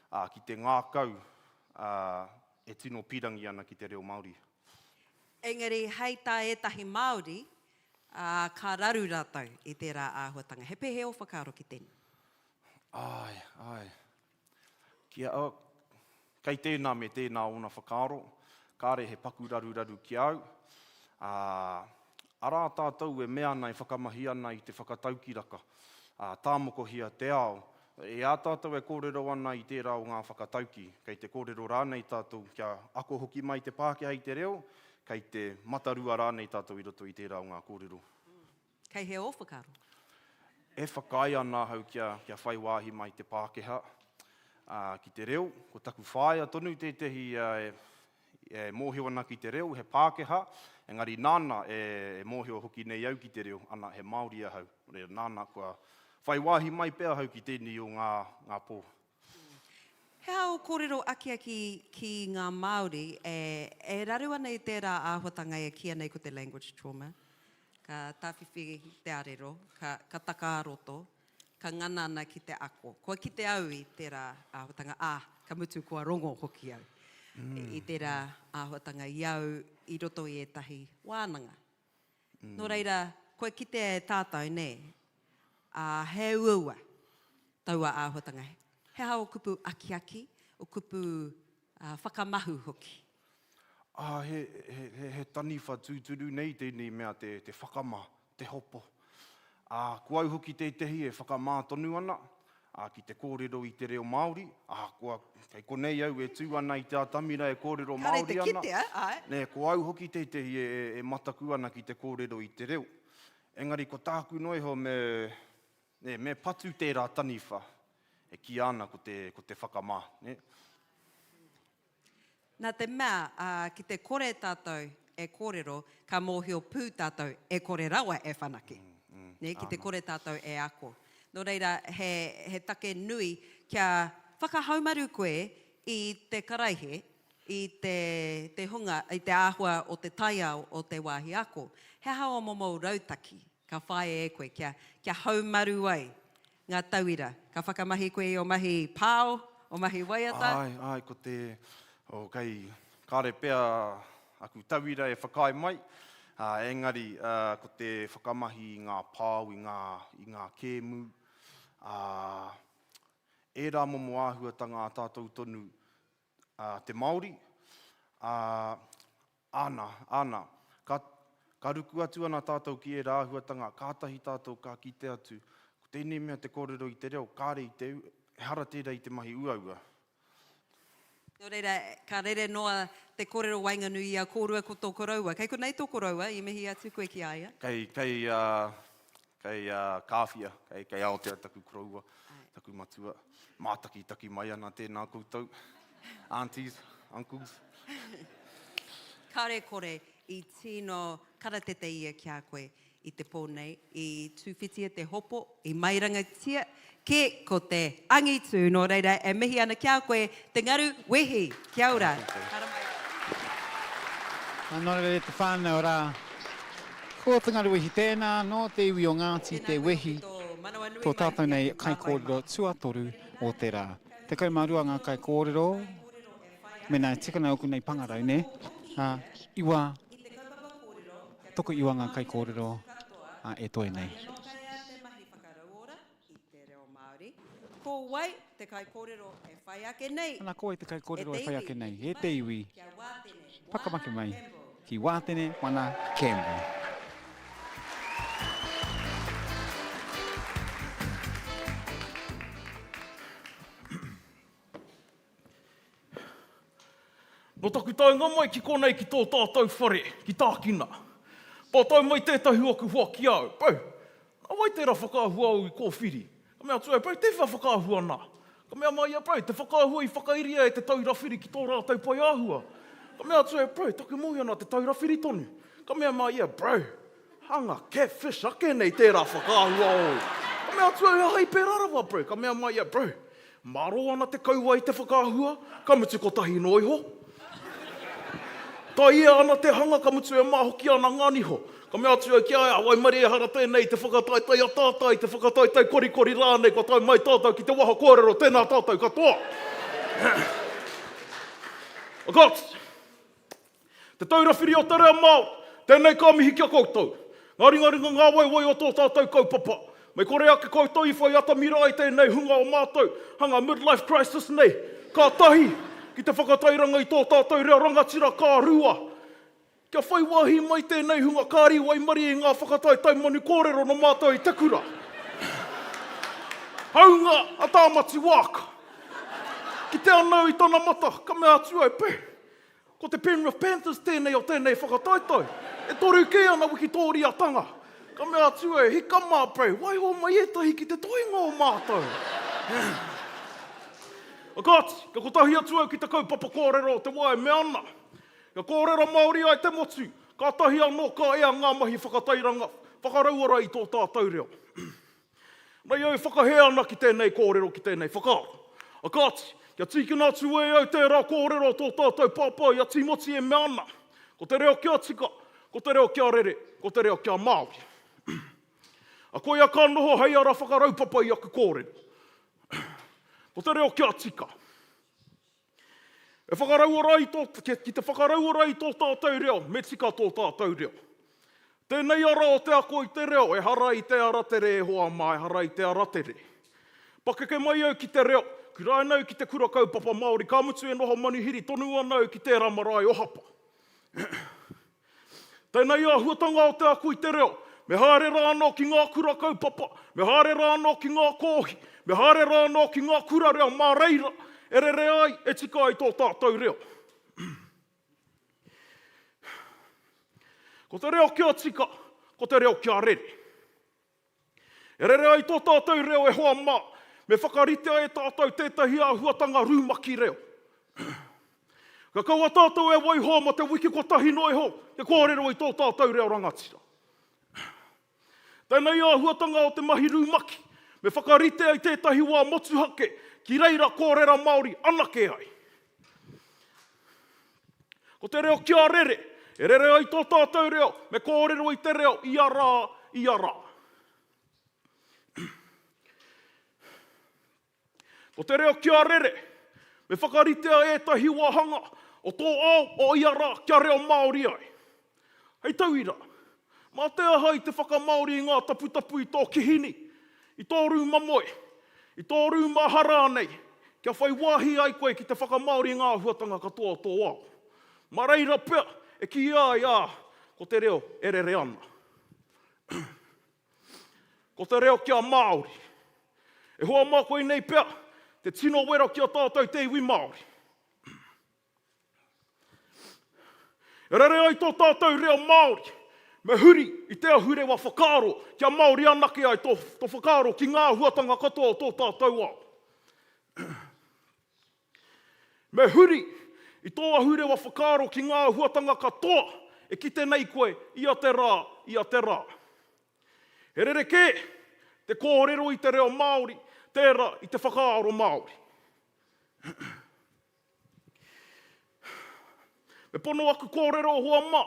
ā, ki te ngākau, ā, e tino pīrangi ana ki te reo Māori. Engari hei tā ētahi Māori, ā, ka raru rātou i tērā āhuatanga. He pēhea ō whakaaro ki tēnei? Āe, āe. Ki a, kei tēnā me tēnā ōna whakaaro, kāre he paku raruraru ki a au. Ā, arā tātou e mea ana, e whakamahi ana i te whakataukiraka, ā, tāmokohia te ao, I a tātou e kōrero ana i tērā o ngā whakatauki, kei te kōrero rānei tātou kia ako hoki mai te Pākehā i te reo, kei te matarua rānei tātou i roto i tērā o ngā kōrero. Kei hea ō whakaaro? E whakaae ana ahau kia, kia whai wāhi mai te Pākehā ki te reo. Ko taku whaea tonu tētehi e. e mōhio ana ki te reo, he Pākehā, engari nāna e mōhio hoki nei au ki te reo, ana, he Māori ahau. Nō reira, nāna kua whai wāhi mai pea ahau ki tēnei o ngā, ngā pō. He aha ō kōrero akiaki ki ngā Māori e, e raru ana i tērā āhuatanga e kīia nei ko te language trauma? Ka tāwhiwhi te arero, ka, ka taka a roto, ka ngana ana ki te ako. Kua kite au i tērā āhuatanga, ā, ka mutu kua rongo hoki au i tērā āhuatanga i au i roto i ētahi wānanga. Nō reira, kua kitea e tātou, nē, ā, he uaua taua āhuatanga. He aha ō kupu akiaki, ō kupu whakamahu hoki? Ā, he, he, he, he taniwha tūturu nei tēnei mea te, te whakamā, te hopo. Ā, ko au hoki tētehi e whakamā tonu ana, ā, ki te kōrero i te reo Māori, ahakoa kei konei au e tū ana i te atamira e kōrero Kāre te Māori ana, kitea, āe. nē, ko au hoki tētehi e, e, e mataku ana ki te kōrero i te reo. Engari ko tāku noa iho me, nē, me patu tērā taniwha e kīia ana ko te, ko te whakamā, nē. Nā te mea, ā, ki te kore tātou e kōrero, ka mōhio pū tātou e kore rawa e whanake, nē, ki te kore tātou e ako. Nō reira, he, he take nui kia whakahaumaru koe i te karaihe, i te, te hunga, i te āhua o te taiao o te wāhi ako. He aha ō momo rautaki ka whāia e koe kia, kia haumaru ai ngā tauira. Ka whakamahi koe i ō mahi pao, ō mahi waiata? Āe, āe, ko te, oh, kei, kāre pea aku tauira e whakaae mai, ā, engari, ā, ko te whakamahi i ngā pao, i ngā, i ngā kēmu, ā, ērā momo āhuatanga a tātou tonu, ā, te Māori, ā, Āna, āna. Ka, ka ruku atu ana tātou ki ērā āhuatanga, kātahi tātou ka kite atu, ko tēnei mea te kōrero i te reo, kāre i te, ehara tērā i te mahi uaua. Nō reira, ka rere noa te kōrero waenganui i a kōrua ko tō koroua. Kei konei tō koroua, i mihi atu koe ki a ia? Kei, kei, ā, Kei Kāwhia, kei, kei Aotea taku koroua, taku matua. Mātakitaki mai ana tēnā koutou, aunties, uncles. Kāore kore i tino karatete ia ki a koe i te pō nei, i tūwhitia te hopo, i mairangatia kē ko te angitu, nō reira e mihi ana ki a koe te ngaru wehi. Kia ora. Haramai. Nō reira e te whānau rā, ko te ngaru wehi tēnā, nō te iwi o Ngāti Te Wehi tō tātou nei kaikōrero tuatoru o te rā. 12 ngā kaikōrero, mēnā e tika ana ōku nei pangarau, nē? Ā, iwa, tokoiwa ngā kaikōrero e toe nei. I te reo Māori. Ko wai te kaikōrero e whai ake nei? Ana, ko wai te kaikōrero e whai ake nei? E te iwi, whakamake mai ki Wātene Wana Campbell. Nō taku taunga mai ki konei ki tō tātou whare, ki Tākina, pātai mai tētahi o aku hoa ki a au, Bro, nā wai tērā whakaahua au i kōwhiri? Ka mea atu au, Bro, tēwhea whakaahua nā? Ka mea mai ia, Bro, te whakaahua i whakairia e Te Taurawhiri ki tō rātou pae āhua. Ka mea atu au, Bro, taku mōhio nā Te Taurawhiri tonu. Ka mea mai ia, Bro, hanga catfish ake nei tērā whakaahua ōu. Ka mea atu au, He aha i pērā rawa, bro? Ka mea mai ia, Bro, Mārō ana te kauae i te whakaahua, ka mutu kotahi noa iho. Taia ana te hanga, ka mutu e māhoki ana ngā niho. Ka mea atu au ki a ia, Waimarie ehara tēnei i te whakataetae ataata, i te whakataetae korikori rānei, kua tae mai tātou ki te waha kōrero, tēnā tātou katoa. Kāti. Te Taura Whiri o te Reo Māori, tēnei ka mihi ki a koutou. Ngā ringaringa ngā waewae o tō tātou kaupapa. Mei kore ake koutou i whai atamira ai tēnei hunga o mātou, hanga midlife crisis nei, ka tahi, ki te whakatairanga i tō tātou reo rangatira ka rua. Kia whai wāhi mai tēnei hunga kāri waimarie i ngā whakataetae manu kōrero nō mātou i te kura. Hāunga a Tāmati Waaka. Kite ana au i tana mata, ka mea atu au, Pē, Ko te Penrith Panthers tēnei o tēnei whakataetae. E toru kē ana wikitōriatanga. Ka mea atu e, hika mā Bray, waiho mai ētahi ki te toenga o mātou. Kāti, kia kotahi atu au ki te kaupapa kōrero o te wā e mea ana. Kia kōrero Māori ai te motu, kātahi anō ka ea ngā mahi whakatairanga, whakarauora i tō tātou reo. Nei au e whakahē ana ki tēnei kōrero, ki tēnei whakaaro. A kāti, kia tīkina atu e au tērā kōrero o tō tātou pāpā i a Tīmoti e mea ana, ko te reo kia tika, ko te reo kia rere, ko te reo kia Māori. A koia ka noho hei ara whakaraupapa i aku kōrero. Ko te reo kia tika. E whakarauora ai tō, ki te whakarauora i tō tātou reo, me tika tō tātou reo. Tēnei ara o te ako i te reo, ehara i te ara tere e hoa mā, ehara i te ara tere. Pakeke mai au ki te reo, kuraina au ki te kura kaupapa Māori, ka mutu e noho manuhiri tonu ana au ki tērā marae o Hapa. Tēnei āhuatanga o te ako i te reo, me haere rā anō ki ngā kura kaupapa, me haere rā anō ki ngā kōhi, me haere rā anō ki ngā kura reo mā reira e rere ai, e tika ai tō tātou reo. Ko te reo kia tika, ko te reo kia rere. E rere ai tō tātou reo e hoa mā, me whakaritea e tātou tētahi āhuatanga rumaki reo. Ka kaua tātou e waiho mō te wiki kotahi noa iho te kōrero i tō tātou reo rangatira. Tēnei āhuatanga o te mahi rumaki, me whakaritea i tētahi wā motuhake ki reira kōrera Māori anake ai. Ko te reo kia rere, e rere ai tō tātou reo, me kōrero i te reo ia rā, ia rā. Ko te reo kia rere, me whakaritea ētahi wāhanga o tō ao o ia rā kia reo Māori ai. Hei tauira, mā te aha i te whakamāori i ngā taputapu i tō kihini, i tō rūma moe, i tō rūma aha rānei, kia whai wāhi ai koe ki te whakamāori i ngā āhuatanga katoa o tō ao. Mā reira pea e kīia ai, ā, ko te reo e rere ana. Ko te reo kia Māori. E hoa mā koinei pea te tino wero ki a tātou te iwi Māori. E rere ai tō tātou reo Māori, me huri i te ahurewa whakaaro kia Māori anake ai tō, tō whakaaro ki ngā āhuatanga katoa o tō tātou ao. Me huri i tō ahurewa whakaaro ki ngā āhuatanga katoa e kite nei koe ia te rā, ia te rā. He rerekē te kōrero i te reo Māori tērā i te whakaaro Māori. Me pono aku kōrero hoa mā,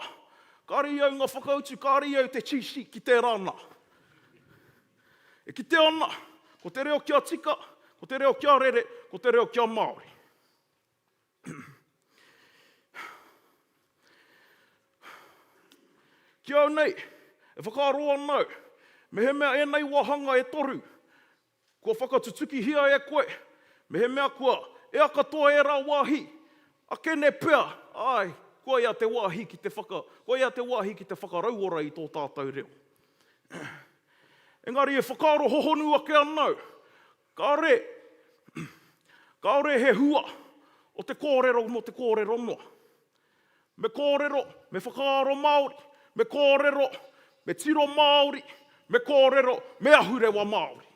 kāre i au ngā whakautu, kāre i au te cheat sheet ki tērā nā. E kitea ana, ko te reo kia tika, ko te reo kia rere, ko te reo kia Māori. Ki au nei, e whakaaro ana au, mehemea ēnei wāhanga e toru, Kua whakatutukihia e koe, mehemea kua ea katoa ērā wāhi, akene pea, āe, koia te wāhi ki te whaka, koia te wāhi ki te whakarauora i tō tātou reo. Engari e whakaaro hohonu ake ana au, kāore, kāore he hua o te kōrero mō te kōrero noa. Me kōrero, me whakaaro Māori, me kōrero, me tiro Māori, me kōrero, me ahurewa Māori.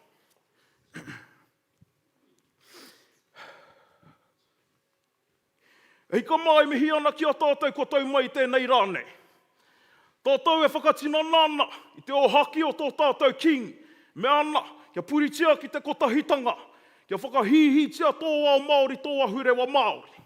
E hika mā e mihi ana ki a tātou kua tau mai i tēnei rā nei. Tātou e whakatinana ana i te ōhākī o tō tātou Kīngi, mea ana kia puritia ki te kotahitanga, kia whakahīhītia tō ao Māori, tō ahurewa Māori.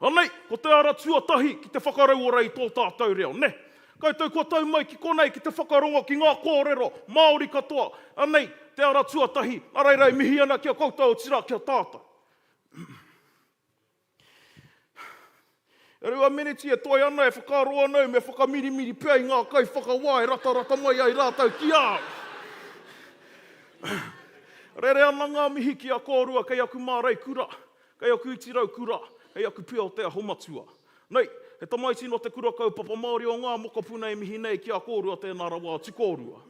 Anei, ko te ara tuatahi ki te whakarauora i tō tātou reo, nē? Koutou kua tau mai ki konei ki te whakarongo ki ngā kōrero Māori katoa, anei te ara tuatahi, nā reira e mihi ana ki a koutou otirā ki a tātou. E rua meneti e toe ana e whakaaro ana au me whakamirimiri pea i ngā kaiwhakawā e ratarata mai ai rātou ki a au. Rere ana ngā mihi ki a kōrua kei aku māreikura, kei aku iti raukura, kei aku pia o Te Aho Matua. Nei, he tamaiti nō te kura kaupapa Māori o ngā mokopuna e mihi nei ki a kōrua tēnā rawa atu kōrua.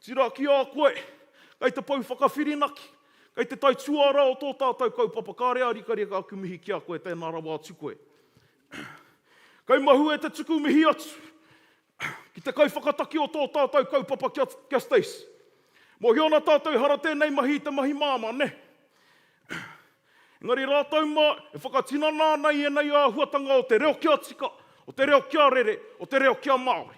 Tira ki a koe, kei te pou whakawhirinaki, kei te tai tuara o tō tātou kaupapa kāre a rikarika aku mihi ki a koe tēnā rawa atu koe. Kei mahue te tuku mihi atu Ki te kaiwhakataki o tō tātou kaupapa ki a, ki a Stacey. Mōhio ana tātou ehara tēnei mahi i te mahi māmā, nē? Engari rātou mā e whakatinana ana i ēnei āhuatanga o te reo kia tika, o te reo kia rere, o te reo kia Māori.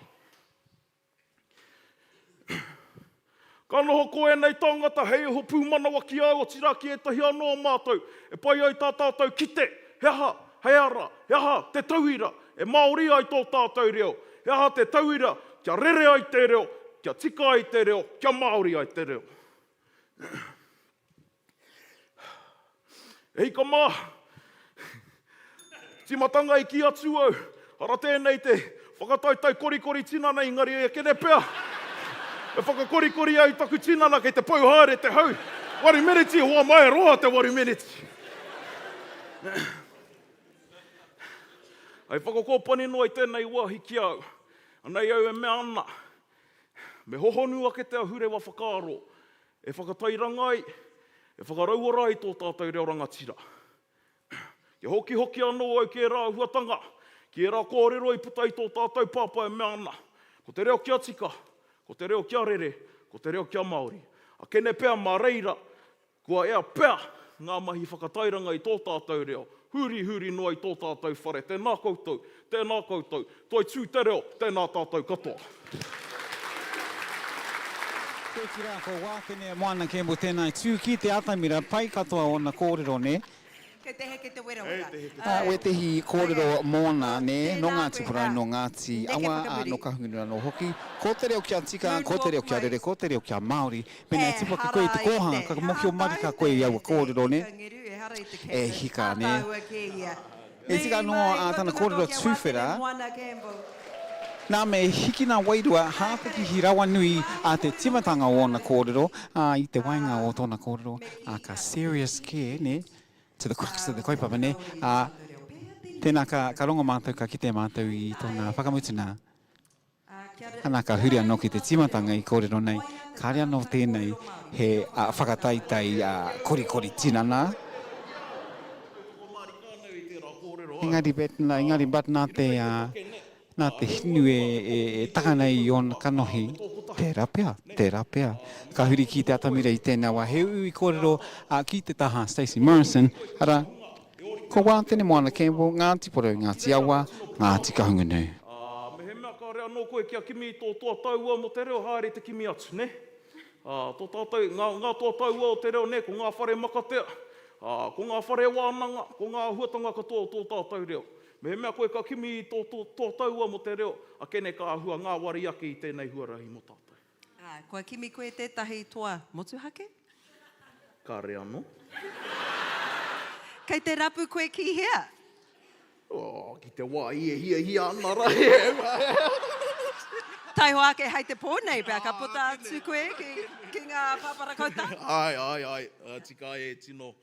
Ka noho ko ēnei tāngata hei oho pūmanawa ki a au, otirā ki ētahi anō o mātou, e pai ai tā tātou kite, he aha, he ara, he aha te tauira e Māori ai tō tātou reo, he aha te tauira kia rere ai te reo, kia tika ai te reo, kia Māori ai te reo. E hika mā, tīmatanga i kī atu au, ara tēnei te whakataetae korikori tinana engari e kene pea, e whakakorikori au i taku tinana kei te pau haere te hau. Waru meneti, hoa mai e roa te waru meneti. Hei whakakōpani noa i tēnei wāhi ki a au, anei au e mea ana, me hohonu ake te ahurewa whakaaro E whakatairanga ai, e whakarauora ai tō tātou reo rangatira. Kia hokihoki anō au ki ērā āhuatanga, ki ērā kōrero i puta i tō tātou pāpā e mea ana, ko te reo kia tika, ko te reo kia rere, ko te reo kia Māori. Akene pea mā reira, kua ea pea ngā mahi whakatairanga i tō tātou reo, hurihuri noa i tō tātou whare. Tēnā koutou, tēnā koutou, Toitū te reo, tēnā tātou katoa. Otirā, ko Wātene Moana Campbell tēnā i tū ki te atamira, pai katoa ōna kōrero, nē? Kei te heke te werawera. Ā, wētehi kōrero mōna, nē, nō Ngāti Porou, nō Ngāti Awa, ā, nō Kahungunu anō hoki. Ko te reo kia tika, ko te reo kia rere, ko te reo kia Māori. Mēnā e tīpaka koe i te kōhanga, ka mōhio marika koe i aua kōrero, nē? E hika, nē? E tika anō ā tana kōrero tuwhera, nā me hikina wairua hātekihi rawa nui a te timatanga o ōna kōrero, ā, i te waenga o tōna kōrero, ā, ka serious kē, nē, to the crux of the kaupapa, nē, ā, tēnā ka, ka rongo mātou, ka kite mātou i tōna whakamutuna. Ana ka huri anō ki te tīmatanga i kōrero nei, kāre anō tēnei he whakataetae korikori tinana. Engari, engari but nā te, nā te hinu e taka nei i ōna kanohi, tērā pea, tērā pea. Ka huri ki te atamira i tēnā wā, he ū i kōrero ki te taha Stacey Morrison, arā, Ko Wātene Moana Campbell, Ngāti Porou, Ngāti Awa, Ngāti Kahungunu. Ā, mehemea kāore anō koe kia kimi i tō toa taua mō te reo, haere te kimi atu, nē? Ā, tō tātou, ngā, ngā toa taua o te reo, nē, ko ngā whare makatea, ā, ko ngā whare wānanga, ko ngā āhuatanga katoa o tō tātou reo. Mehemea koe ka kimi i tō, tō toa taua mō te reo, akene ka āhua ngāwari ake i tēnei huarahi mō tātou. Ā, kua kimi koe tētahi toa motuhake? Kāre anō. Kei te rapu koe ki hea? Oh, ki te wāhi e hiahia ana ra. Taihoa ake hei te pō nei pea ka puta atu koe ki, ki ngā pāpara kauta? Āe, āe, āe, tika ai e tino,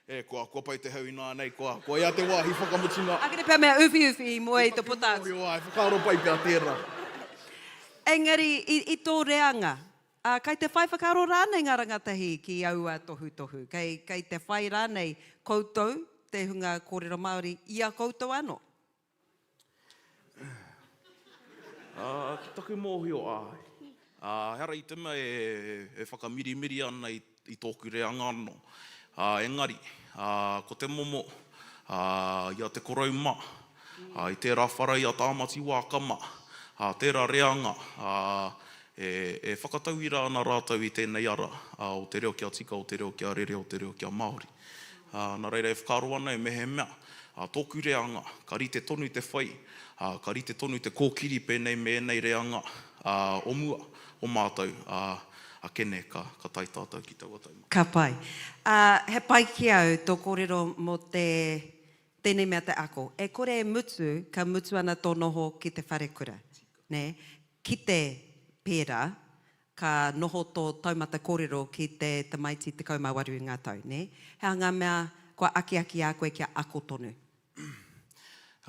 e, kua, kua pai te hau ināianei, kua, kua ea te wāhi whakamutunga. Ākene pea mea uwhiuwhi i mua i te puta atu. Mōhio, āe, whakaaro pai pea tērā. Engari, i, i tō reanga, ā, kei te whai whakaaro rānei ngā rangatahi ki aua tohutohu? Kei, kei te whai rānei koutou, te hunga kōrero Māori, i a koutou anō? Ā, ki taku mōhio, āe. Ā, ehara i te mea e, e whakamirimiri ana i, i tōku reanga anō. Ā, engari, ā, ko te momo, ā, i a Te Korou mā, ā, i tērā whara i a Tāmati Wāka mā, ā, tērā reanga, ā, e, e whakatauira ana rātou i tēnei ara, ā, o te reo kia tika, o te reo kia rere, o te reo kia Māori. Ā, nā reira e whakaaro ana e mehemea, ā, tōku reanga, ka rite tonu te whai, ā, ka rite tonu te kōkiri pēnei me ēnei reanga, ā, o mua, o mātou, ā, akene ka, ka tae tātou ki taua taumata. Ka pai. Ā, he pai ki au tō kōrero mō te, tēnei mea te ako. E kore e mutu, ka mutu ana tō noho ki te wharekura, nē? Ki te pērā, ka noho tō taumata kōrero ki te tamaiti 18 ngā tau, nē? He aha ngā mea kua akiaki a koe kia ako tonu?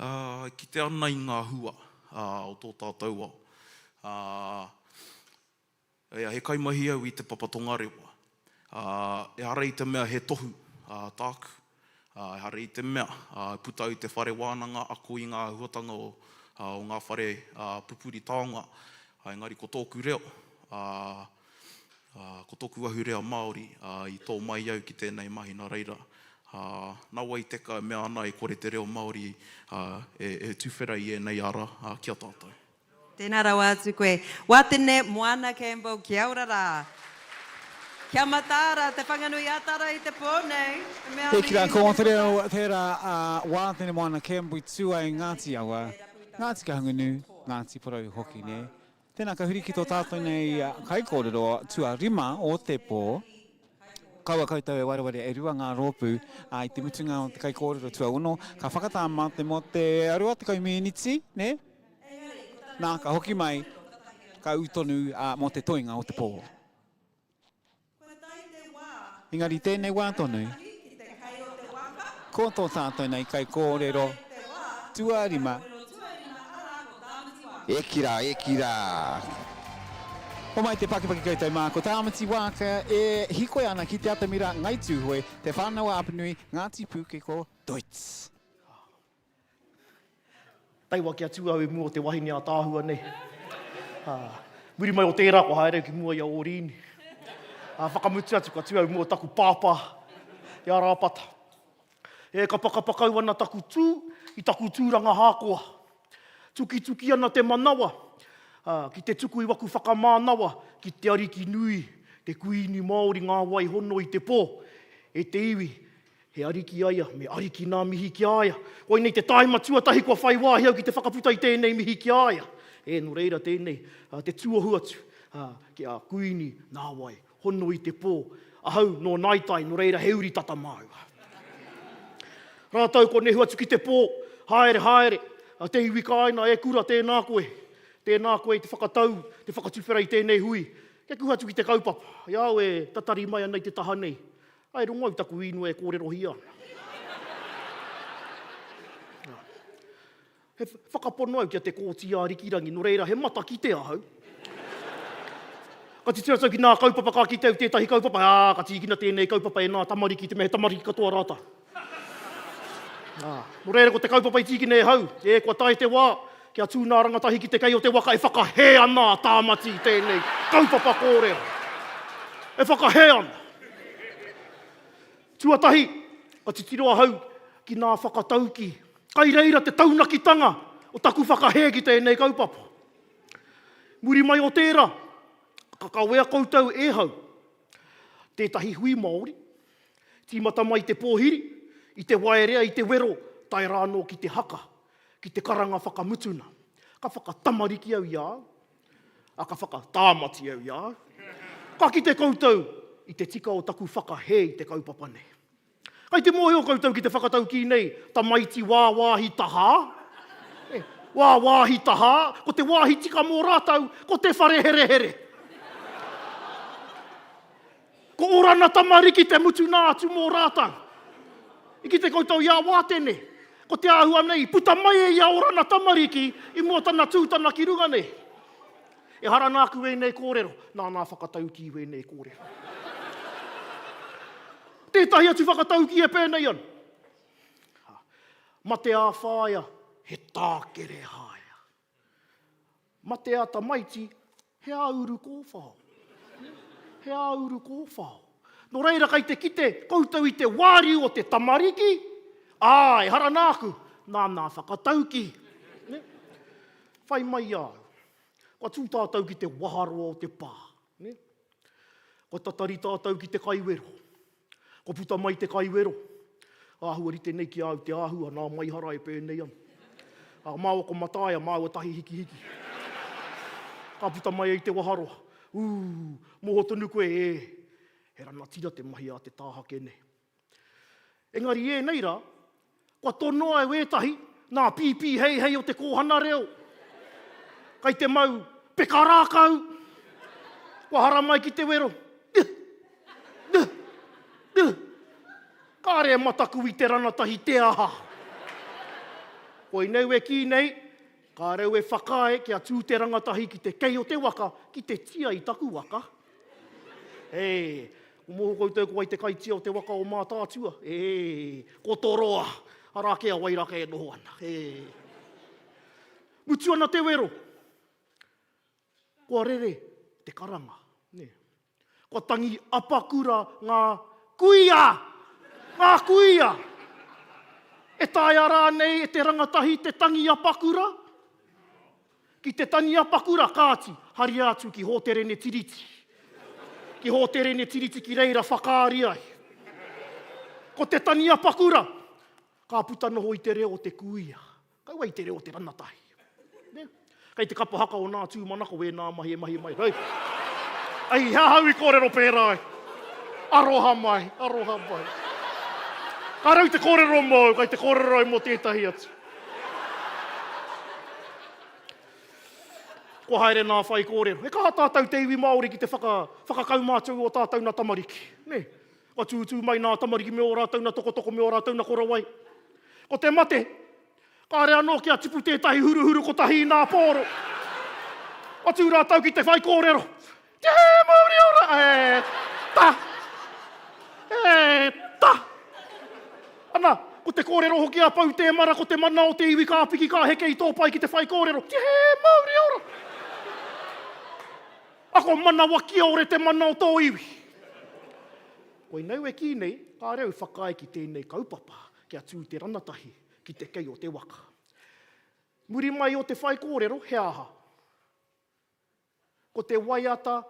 Ā, e kite ana i ngā hua, ā, o tō tātou ao. Ā, Ea, he kaimahi au i Te Papa Tongarewa. Ā, ehara i te mea he tohu, ā, tāku. Ā, ehara i te mea, ā, e puta au i te whare wānanga ako i ngā āhuatanga o, ā, o ngā whare, ā, pupuri taonga. Ā, engari ko tōku reo, ā, ā, ko tōku ahurea Māori, ā, i tō mai au ki tēnei mahi, nā reira, ā. Ā, nā wai teka e mea ana e kore te reo Māori e tuwhera i ēnei ara ki a tātou. Tēnā rawa atu koe. Watene Moana Campbell, kia ora rā. Kia mataara Te Whanganui-a-Tara i te pō nei. He mea E kira, mihi. ko te reo tērā a Wātene Moana Campbell i tū ai Ngāti Awa, Ngāti Kahungunu, Ngāti Porou hoki, nē? Tēnā, ka huri ki tō tātou nei kaikōrero tuarima o te pō. Kaua koutou e wareware e rua ngā rōpū, ā, i te mutunga o te kaikōrero tuaono, ka whakatā mātou mō te 20 meniti, nē? Nā, ka hoki mai, ka ū tonu mō te toenga o te pō. Engari tēnei wā tonu, ko tō tātou nei kaikōrero tuarima. E ki rā, e ki rā. Homai te pakipaki koutou mā, ko Tāmati Waaka e hikoi ana ki Te Atamira, Ngai Tūhoe, Te Whānau-a-Apanui, Ngāti Pūkeko, Deutz. Taewa kia tū au i mua o te wahine ātaahua nei. Ā, muri mai o tērā kua haere au ki mua i a Ōrīni. Ā, whakamutu atu kua tū au i mua o taku pāpā, i a Rāpata. E kapakapa kau ana taku tū i taku tūranga hākoa. Tukituki ana te manawa, ā, ki te tuku i waku whakamānawa ki te Ariki nui, te Kuīni Māori ngā wai hono i te pō, e te iwi, He ariki a ia, me ariki nā mihi ki a ia. Koinei te tāima tuatahi kua whai wāhi au ki te whakaputa i tēnei mihi ki a ia. E, nō reira tēnei, te tuohu atu ki a Kuini Nāwai, hono i te pō. Ahau nō Ngāi Tai, nō reira he uri tata māua. Rātou kua nehu atu ki te pō, haere, haere, te iwi kāina, e kura, tēnā koe. Tēnā koe i te whakatau, te whakatuwhera i tēnei hui. Kia kuhu atu ki te kaupapa, i a au e tatari mai ana i te taha nei, Ai rongo au taku ingoa e kōrerohia ana. He whakapono au ki a Te Kooti Ārikirangi, nō reira he matakite ahau. Ka titiro atu au ki nā kaupapa, ka kite au tētahi kaupapa, ā, ka tīkina tēnei kaupapa e nā tamariki, te mea he tamariki katoa rātou. Ā, nō reira ko te kaupapa i tīkina e hau, e, kua tae te wā, kia tū nā rangatahi ki te kei o te waka e whakahē ana a Tāmati i tēnei kaupapa kōrero. E whakahē ana. Tuatahi, ka titiro ahau ki nā whakataukī. Kai reira te taunakitanga o taku whakahē ki tēnei kaupapa. Muri mai o tērā, ka kawea koutou e hau tētahi hui Māori, tīmata mai i te pōhiri, i te waerea, i te wero, tae rā anō ki te haka, ki te karanga whakamutuna. Ka whakatamariki au i a au, A ka whakatāmati au i a au. Ka kite koutou i te tika o taku whakahē i te kaupapa nei. Kai te mōhio koutou ki te whakataukī nei, tamaiti wāwāhi tahā? E, wāwāhi tahā, ko te wāhi tika mō rātou, ko te whare herehere. Ko Orana tamariki te mutuna atu mō rātou. I kite koutou i a Wātene, ko te āhua nei, puta mai e ia Orana tamariki i mua tana tūtana ki runga nei. Ehara nāku ēnei kōrero, nā nā whakataukī wēnei kōrero. Tētahi atu whakataukī e pēnei ana. Mate ā-whaea, he tākere haea. Mate a tamaiti, he āuru kōwhao. He āuru kōwhao. Nō reira kei te kite koutou i te wāriu o te tamariki, ā, ehara nāku, nā nā whakataukī. Nē? Whai mai i a au. Kua tū tātou ki te waharoa o te pā. Nē? Kua tatari tātou ki te kaiwero. Kua puta mai te kaiwero. Āhua rite nei ki a au te āhua, nā Maihara e pēnei ana. Ā, māua ko Mataia, māua tahi hikihiki. Ka puta mai ai te waharoa. Ū, moho tonu koe, ē, he ranatira te mahi a te tāhake nei. Engari i ēnei rā, kua tonoa e wētahi nā pīpī heihei o te kōhana reo. Kai te mau peka rākau, kua haramai ki te wero. Kāre e mataku i te ranatahi te aha. Koinei e kī nei, kāre au e whakaae kia tū te rangatahi ki te kei o te waka, ki te tia i taku waka. E, ko moho koutou ko wai te kaitia o te waka o Mātaatua? E, ko Toroa, arā kē a Wairaka e noho ana. E. Mutu ana te wero. Kua rere te karanga. Ne. Kua tangi apakura ngā kuia! Ngā kuia! E taea rānei e te rangatahi te tangi apakura? Ki te tangi apakura, kāti, haria atu ki Hōterene Tiriti. Ki Hōterene Tiriti ki reira whakaari ai. Ko te tangi apakura, ka puta noho i te reo o te kuia. Kaua i te reo o te ranatahi. Nē? Kei te kapa haka o nā tūmanako wēnā mahi e mahi mai. Hei! Ai, he aha au i kōrero pērā ai? Aroha mai, aroha mai. Ka rau te kōrero mōu, kei te kōrero au mō tētahi atu. Kua haere nā whaikōrero. He kaha tātou te iwi Māori ki te whaka, whakakaumātua i ō tātou nā tamariki. Nē? Kua tūtū mai nā tamariki me ō rātou nā tokotoko me ō rātou nā korowai. Ko te mate, kāre anō kia tipu tētahi huruhuru kotahi i nā pōro. Kua tū rātou ki te whaikōrero. Te hē mauri ora! E ta! E ta! Ana, ko te kōrero hoki a Pou Tēmara ko te mana o te iwi ka piki ka heke i tō pai ki te whaikōrero. Te hē mauri ora! Ako manawa kiore te mana o tō iwi. Koinei e kī nei, kāre au whakaae ki tēnei kaupapa kia tū te ranatahi ki te kei o te waka. Muri mai o te whaikōrero, he aha? Ko te waiata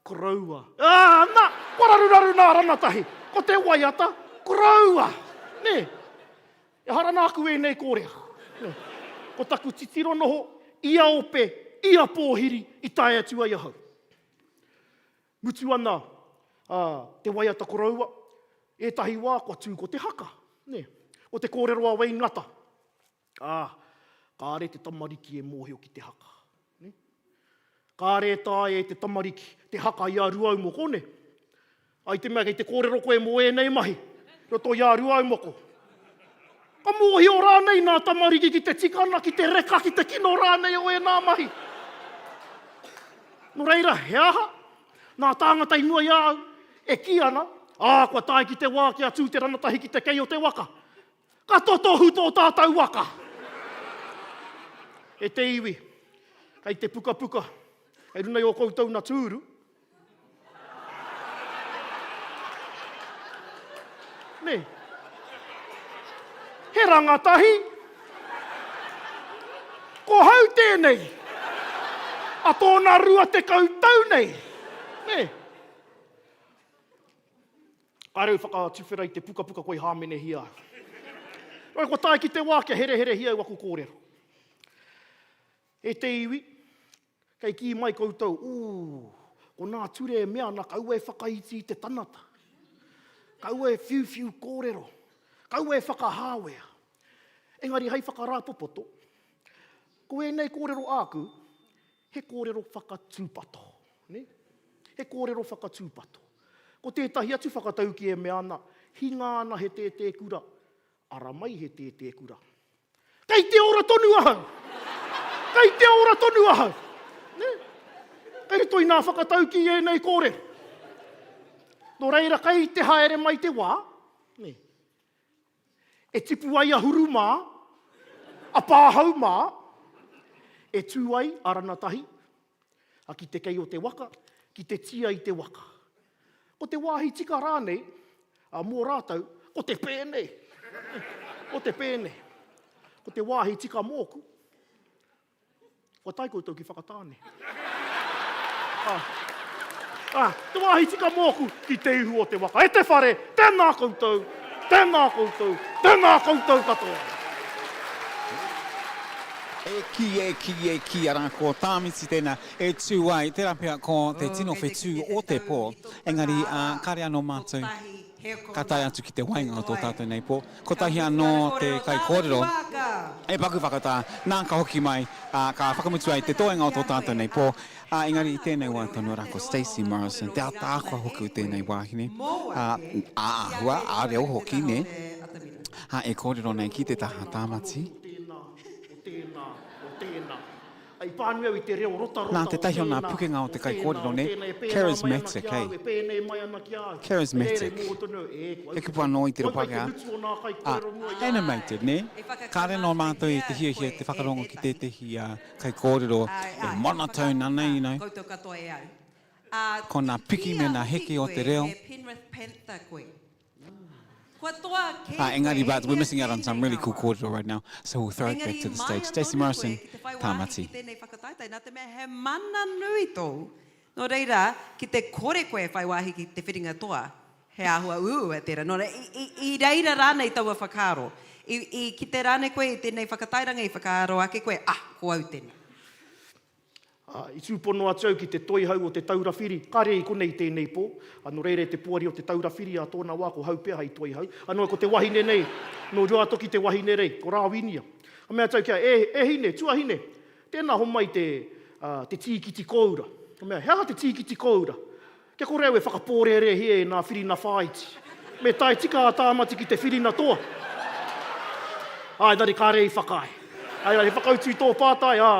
koroua. Ā, nā, kua raruraru nā ranatahi. Ko te waiata koroua. Nē? Ehara nāku ēnei kōrero. Nē. Ko taku titiro noho, ia ope, ia pōhiri i tae atu ai ahau. Mutu ana ā, te waiata koroua, ētahi wā kua tū ko te haka. Nē. Ko te kōrero a Wayne Ngata, ā, kāre te tamariki e mōhio ki te haka. Nē. Kāre e taea e te tamariki te haka i a Ruaumoko, nē. Ai te mea kei te kōrero koe mō ēnei mahi, roto i a Ruaumoko. Ka mōhio rānei nā tamariki ki te tikana, ki te reka, ki te kino rānei o ēnā mahi. Nō reira, he aha? Nā tāngata i mua i a au, e kī ana, ā, kua tae ki te wā kia tū te ranatahi ki te kei o te waka. Ka totohu tō tātou waka! E te iwi, kei te pukapuka, kei runga i ō koutou na tūru. Nē? He rangatahi! Ko hau tēnei! A tōna 20 tau nei! Nē? Kāre au whakatuwhera i te pukapuka koi hāmenehia au. Nō reira, kua tae ki te wā kia hereherehia au aku kōrero. E te iwi, kei kī mai koutou, ū, ko nā ture e mea ana kaua e whakaiti i te tanata, kaua e whiuwhiu kōrero, kaua e whakahāwea. Engari hei whakarāpopoto, ko ēnei kōrero āku, He kōrero whakatūpato, nē? He kōrero whakatūpato. Ko tētahi atu whakatauki e mea ana, hinga ana he tētēkura, ara mai he tētēkura. Kei te ora tonu ahau! Kei te ora tonu ahau! Nē? Kei roto i ngā whakataukī ēnei kōrero. Nō reira, kei te haere mai te wā, nē? E tipu ai a Huru mā, a Pāhau mā, e tū ai a Ranatahi, a ki te kei o te waka, ki te tia i te waka. Ko te wāhi tika rānei, a mō rātou, ko te pēnei, ko te pēnei. Ko te wāhi tika mōku, Kua tae koutou ki Whakatāne. Ah. Ah, te wāhi tika mōku ki te ihu o te waka. E te whare, tēnā koutou, tēnā koutou, tēnā koutou katoa. E kī, e kī, e kī, arā ko Tāmiti tēnā e tū ai, tērā pea ko te tino whetū o te pō, engari kāre anō mātou ka tae atu ki te waenga o tō tātou nei pō. Kotahi anō te kaikōrero e paku whakatā, nā ka hoki mai, ā, ka whakamutu ai te toenga o tō tātou nei pō. Ā, engari i tēnei wā tonu arā ko Stacey Morrison, te ataahua hoki o tēnei wāhine, ā, ā-āhua, ā-reo hoki, nē, ā, e kōrero nei ki te taha Tāmati. I pānui au i te reo rotarota Nā o tētahi o nā tēnā, pukenga o o te tēnā, kaikōrero, o nē? tēnā, e pēnā mai ana Charismatic, ki a au, hey. e pēnei mai ana ki a au. Hei reira i Charismatic. mōhio tonu au, e, ko au He kupu anō i te reo Kau kei te Pākehā, ngutu o nā ā, kaikōrero mua i a au. animated, nē? Kāre nō mātou i te hiahia te whakarongo ki tētehi kaikōrero e monotone ana, you know. Ko nā piki me nā heke o te reo. Kua toa kē Uh, engari, koe but we're i missing out on tēnei some really cool rawa. kōrero right now, so we'll throw it back Engari to the stage. māia Stacey tonu koe Morrison, ki te whai wāhi Tāmati. ki tēnei whakataetae, nā te mea he mana nui tōu. Nō reira, ki te kore koe e whai wāhi ki te whiringa toa, he āhua uaua tērā. Nō reira, i, i, i reira rānei taua whakaaro? I, i kite rānei koe i tēnei whakatairanga, i whakaaro ake koe, ah, ko au tēnā? Ā, i tūpono atu au ki te toihau o Te Taura Whiri, kāre i konei i tēnei pō, ā, nō reira e te poari o Te Taura Whiri ā tōna wā ko hau pea hei toihau. Ā, nō ko te wahine nei, nō Ruātoki te wahine rei, ko Rāwinia. Ka mea atu au ki a ia, E, e hine, tuahine, tēnā homai te, ā, te tīkiti kōura. Ka mea, He aha te tīkiti kōura? Kia kore au e whakapōrērēhia e nā whirina whāiti. Me tae tika a Tāmati ki te whirina toa. Āe, engari kāre i whakaae. Āe, he whakautu i tō pātai, ā,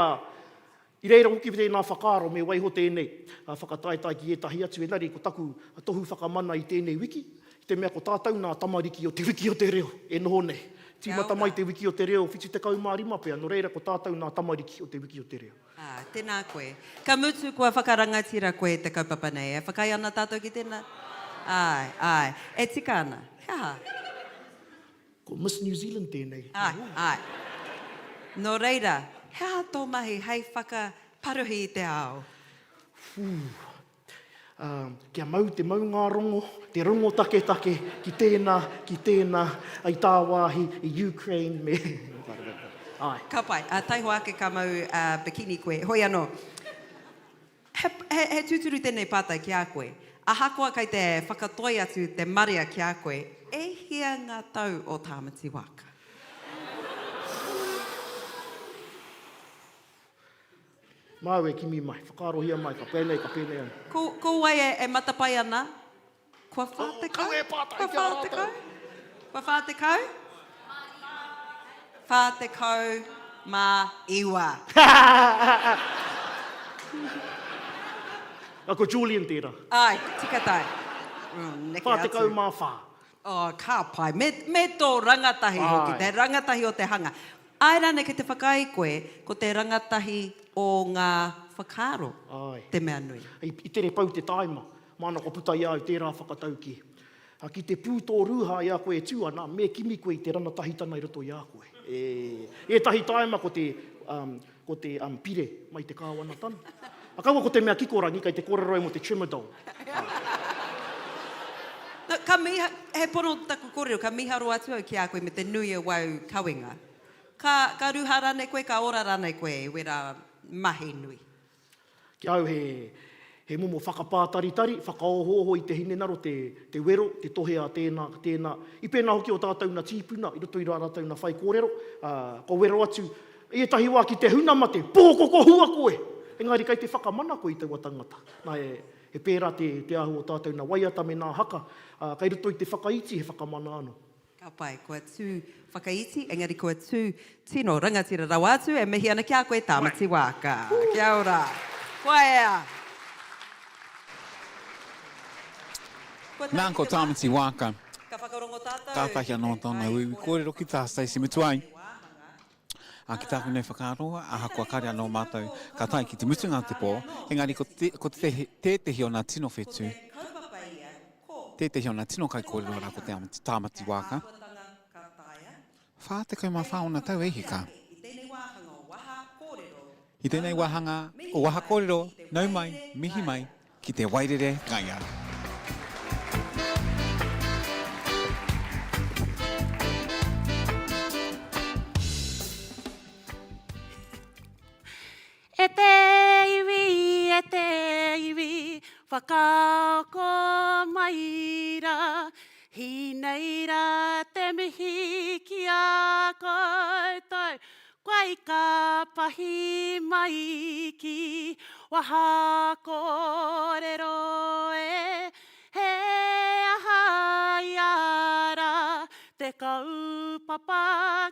I reira hoki tēnā whakaaro me waiho tēnei whakataetae ki ētahi atu, engari ko taku tohu whakamana i tēnei wiki, i te mea ko tātou nā tamariki o Te Wiki o te Reo e noho nei. Tīmata mai Te Wiki o te Reo 75 pea, nō reira ko tātou nā tamariki o Te Wiki o te Reo. Ā, tēnā koe. Ka mutu kua whakarangatira koe i te kaupapa nei. E whakaae ana tātou ki tēnā? Āe, āe. E tika ana. He aha? Ko Miss New Zealand tēnei. Āe, āe. Nō reira, he aha tō mahi hei whakaparuhi i te ao? Whū. Ā, kia mau te maungārongo, te rongo taketake ki tēnā, ki tēnā, i tāwāhi, i Ukraine me. Āe. Ka pai. Ā, taihoa ake ka mau bikini koe. Hoi anō. He, he, he tūturu tēnei pātai ki a koe. Ahakoa kei te whakatoi atu te marea ki a koe, e hia ngā tau o Tāmati Wāka? Māu e kimi mai, whakaarohia mai, ka pēnei, ka pēnei au. Ko, ko wai e, e matapae ana? Kua 40? Kau e pātai Kua ki a rātou. 40? Kua 40? 49. Ah, ko Julian tērā. Āe, tika tae. Mm, neke atu. 44. Oh, ka pai. Me, me tō rangatahi hoki, te rangatahi o te hanga. Āe rānei kei te whakaae koe ko te rangatahi o ngā whakaaro Āe. te mea nui? I, i tere pau te tāima. Māna kua puta i a au tērā whakataukī. Ā, ki te pū tō rūhā i a koe e tū ana, me kimi koe i te ranatahitana i roto i a koe. E, ētahi tāima ko te, um, ko te um, pire mai te kāwanatana. A kaua ko te mea kikorangi, kei te kōrero au mō te tremadol. Ā. No, ka miha, he pono taku kōrero, ka miharo atu au ki a koe me te nui o wau kawenga. Ka, ka ruha rānei koe, ka ora rānei koe i wērā mahi nui? Ki a au he, he momo whakapātaritari, whakaohooho i te hinengaro, te, te wero, te tohe a tēnā, tēnā. I pēnā hoki o tātou na tīpuna i roto i rā rātou na whaikōrero, ā, kua wero atu i ētahi wā ki te huna mate, pōkokohua koe! Engari kei te whakamana koe i taua tangata. Nā, e, he pērā te, te āhua o tātou na waiata me nā haka, ā, kei roto i te whakaiti he whakamana anō. Ka pai, kua tū whakaiti, engari kua tū tino rangatira rawa atu, e mihi ana ki a koe Tāmati Waaka. Kia ora. Kua ea. Kua Nā, tae ki ko te wā. Tāmati Waaka. Ka whakarongo tātou Kātahi ki anō te tōna kai uiui kōrero kōrero ki tā i Stacey tēnei Mutuai. wāhanga. Ā, ki tāku nei whakaaro, ahakoa kāre anō mātou ka tae ki te mutunga o te pō, engari ko te, ko te, tētehi o nā tino whetū, Tētehi o ngā tino kaikōrero rā ko te Tāmati Waaka. 44 ōna tau e hika. I tēnei wāhanga o Waha Kōrero, nau mai, mihi mai, ki te Wairere Gaia. E te iwi, e te iwi, whakaako mai ra, Hinei ra te mihi ki a koutou, Kua ika pahi mai ki waha korero e, He aha i a ra te kaupapa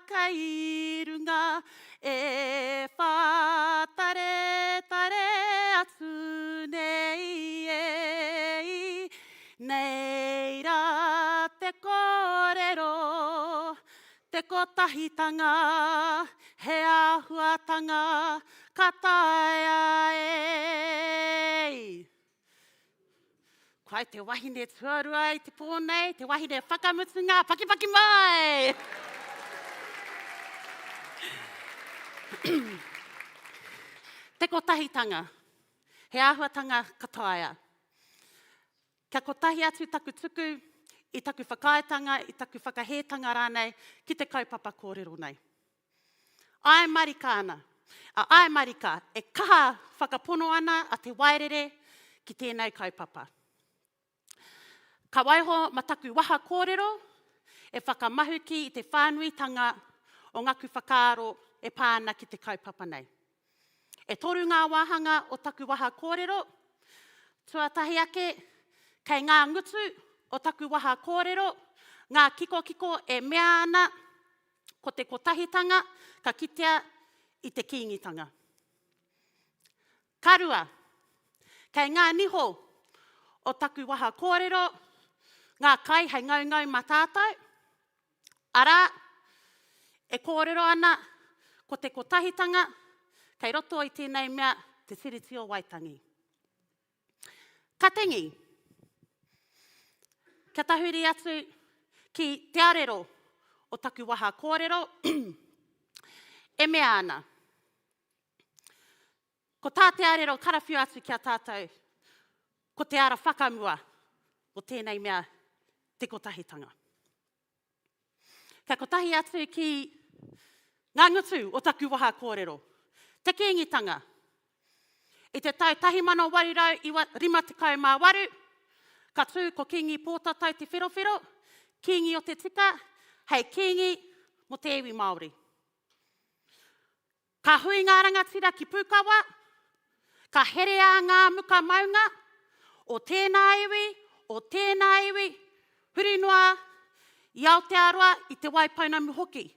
kei runga, E whātaretare atu nei e i Nei rā te kōrero, te kotahitanga, he āhuatanga ka taea e i. Kai te wahine tuarua i te pō nei, te wahine whakamutunga, pakipaki mai! Te kotahitanga, he āhuatanga ka taea. Kia kotahi atu taku tuku i taku whakaaetanga, i taku whakahētanga rānei ki te kaupapa kōrero nei. Āe marika ana, a āe marika, e kaha whakapono ana a Te Waerere ki tēnei kaupapa. Ka waiho ma taku waha kōrero e whakamahuki i te whānuitanga o ngaku whakaaro e pā ana ki te kaupapa nei. E toru ngā wāhanga o taku waha kōrero. Tuatahi ake, kei ngā ngutu o taku waha kōrero ngā kikokiko e mea ana ko te kotahitanga ka kitea i te Kīngitanga. Ka rua, kei ngā niho o taku waha kōrero ngā kai hei ngaungau mā tātou, Arā, e kōrero ana ko te kotahitanga kei roto i tēnei mea te Tiriti o Waitangi. Ka tangi. Kia tahuri atu ki te arero o taku waha kōrero, e mea ana, ko tā te arero karawhiu atu ki a tātou, ko te ara whakamua o tēnei mea te kotahitanga. Kia kotahi atu ki ngā ngutu o taku waha kōrero. Te Kīngitanga. I te tau 1858, ka tū ko Kīngi Pōtatau Te Wherowhero, Kīngi o te tika, hei kīngi mō te iwi Māori. Ka hui ngā rangatira ki Pūkawa, ka herea ngā muka maunga o tēnā iwi, o tēnā iwi, huri noa i Aotearoa, i Te Waipounamu hoki.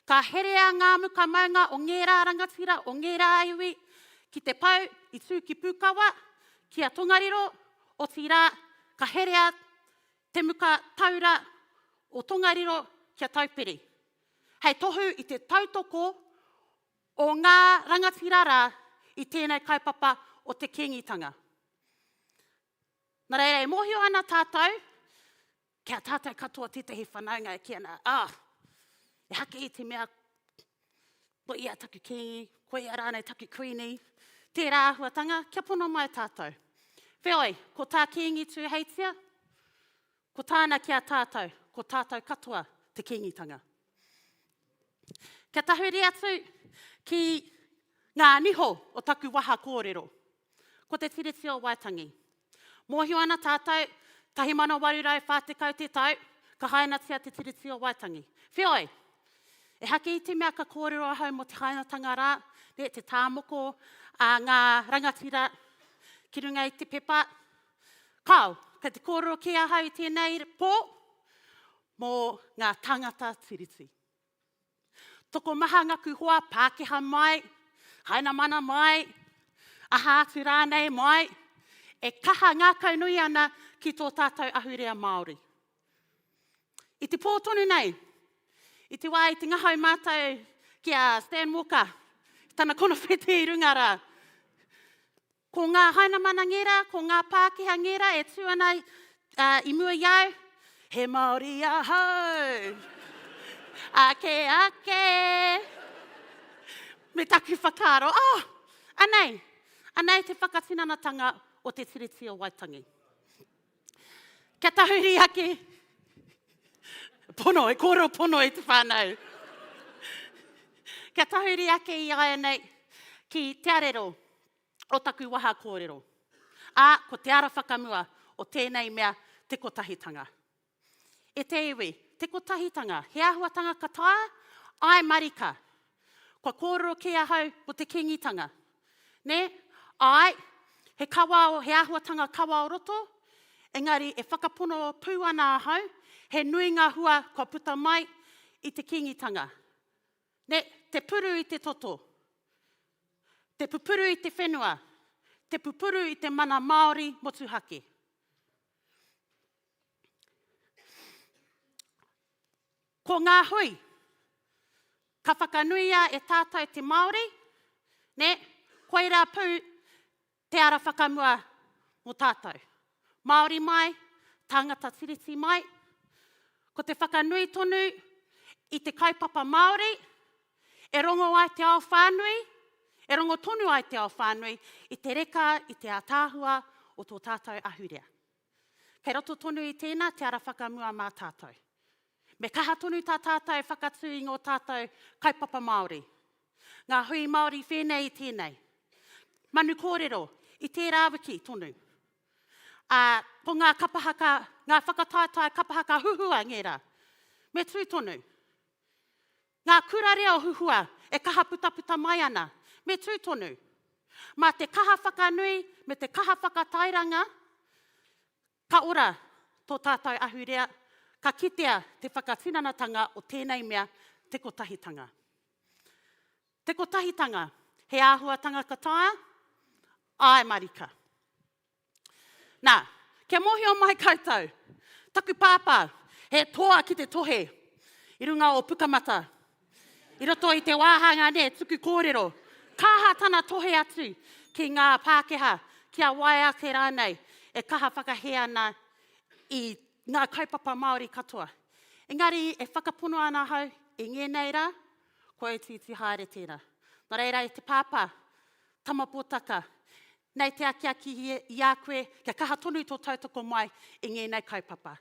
Ka herea ngā muka maunga o ngērā rangatira, o ngērā iwi ki te pou i tū ki Pūkawa, ki a Tongariro, otirā, ka herea te muka taura o Tongariro ki a Taupiri. Hei tohu i te tautoko o ngā rangatira rā i tēnei kaupapa o te Kīngitanga. Nā reira, e mōhio ana tātou, ki a tātou katoa tētahi whanaunga e kī ana, ah, ehake i te mea ko ia taku kīngi, ko ia rānei taku kuini, tērā āhuatanga, kia pono mai tātou. Wheoi, ko tā Kīngi Tūheitia, Ko tāna ki a tātou, ko tātou katoa te Kīngitanga. Kia tahuri atu ki ngā niho o taku waha kōrero. Ko te Tiriti o Waitangi. Mōhio ana tātou, 1840 te tau, ka hainatia te Tiriti o Waitangi. Wheoi, ehake i te mea ka kōrero ahau mō te hainatanga rā, nē, te tāmoko a ngā rangatira ki runga i te pepa, Kāo, kei te kōrero kē ahau i tēnei pō mō ngā tāngata tiriti. Tokomaha ngaku hoa Pākehā mai, Hainamana mai, aha atu rānei mai, e kaha ngākaunui ana ki tō tātou ahurea Māori. I te pō tonu nei, i te wā i te ngahau mātou ki a Stan Walker, tana konowhete i runga rā, Ko ngā Hainamana ngērā, ko ngā Pākehā ngērā e tū ana i mua i a au, he Māori ahau! Ake, ake! Me taku whakaaro, oh, anei, anei te whakatinanatanga o te Tiriti o Waitangi. Kia tahuri ake, pono, e kōrero pono e te whānau. Kia tahuri ake i āianei ki te arero o taku waha kōrero. Ā, ko te ara whakamua o tēnei mea te kotahitanga. E te iwi, te kotahitanga, he āhuatanga ka taea? Āe marika. Kua kōrero kē ahau mō te Kīngitanga. Nē? Āe, he kawa o, he āhuatanga kawa o roto, engari e whakapono pū ana ahau, he nui ngā hua kua puta mai i te Kīngitanga. Nē, te puru i te toto. Te pupuru i te whenua. Te pupuru i te mana Māori motuhake. Ko ngā hui ka whakanuia e tātou te Māori, nē, koirā pū te ara whakamua mō tātou. Māori mai, tāngata Tiriti mai. Ko te whakanui tonu i te kaupapa Māori, e rongo ai te ao whānui, e rongo tonu ai te ao whānui i te reka, i te ātaahua o tō tātou ahurea. Kei roto tonu i tēnā te ara whakamua mā tātou. Me kaha tonu tā tātou whakatū i ngō tātou kaupapa Māori. Ngā hui Māori whēnei i tēnei. Manu kōrero, i tērā wiki tonu. Ā, ko ngā kapa haka, ngā whakataetae kapa haka huhua ngērā. Me tū tonu. Ngā kura reo huhua e kaha putaputa mai ana, me tū tonu. Mā te kaha whakanui me te kaha whakatairanga, ka ora tō tātou ahurea, ka kitea te whakatinanatanga o tēnei mea, te kotahitanga. Te kotahitanga, he āhuatanga ka taea? Āe marika. Nā, kia mōhio mai koutou, taku pāpā, he toa ki te tohe i runga o Pukamata. I roto i te wāhanga nē, tuku kōrero, kaha tana tohe atu ki ngā Pākehā, ki a wai ake rānei e kaha whakahē ana i ngā kaupapa Māori katoa. Engari e whakapono ana ahau i ngēnei rā, kua itiiti haere tērā. Nā reira e te pāpā, Tama Potaka, Nei te akiaki i a koe kia kaha tonu tō tautoko mai i ngēnei kaupapa.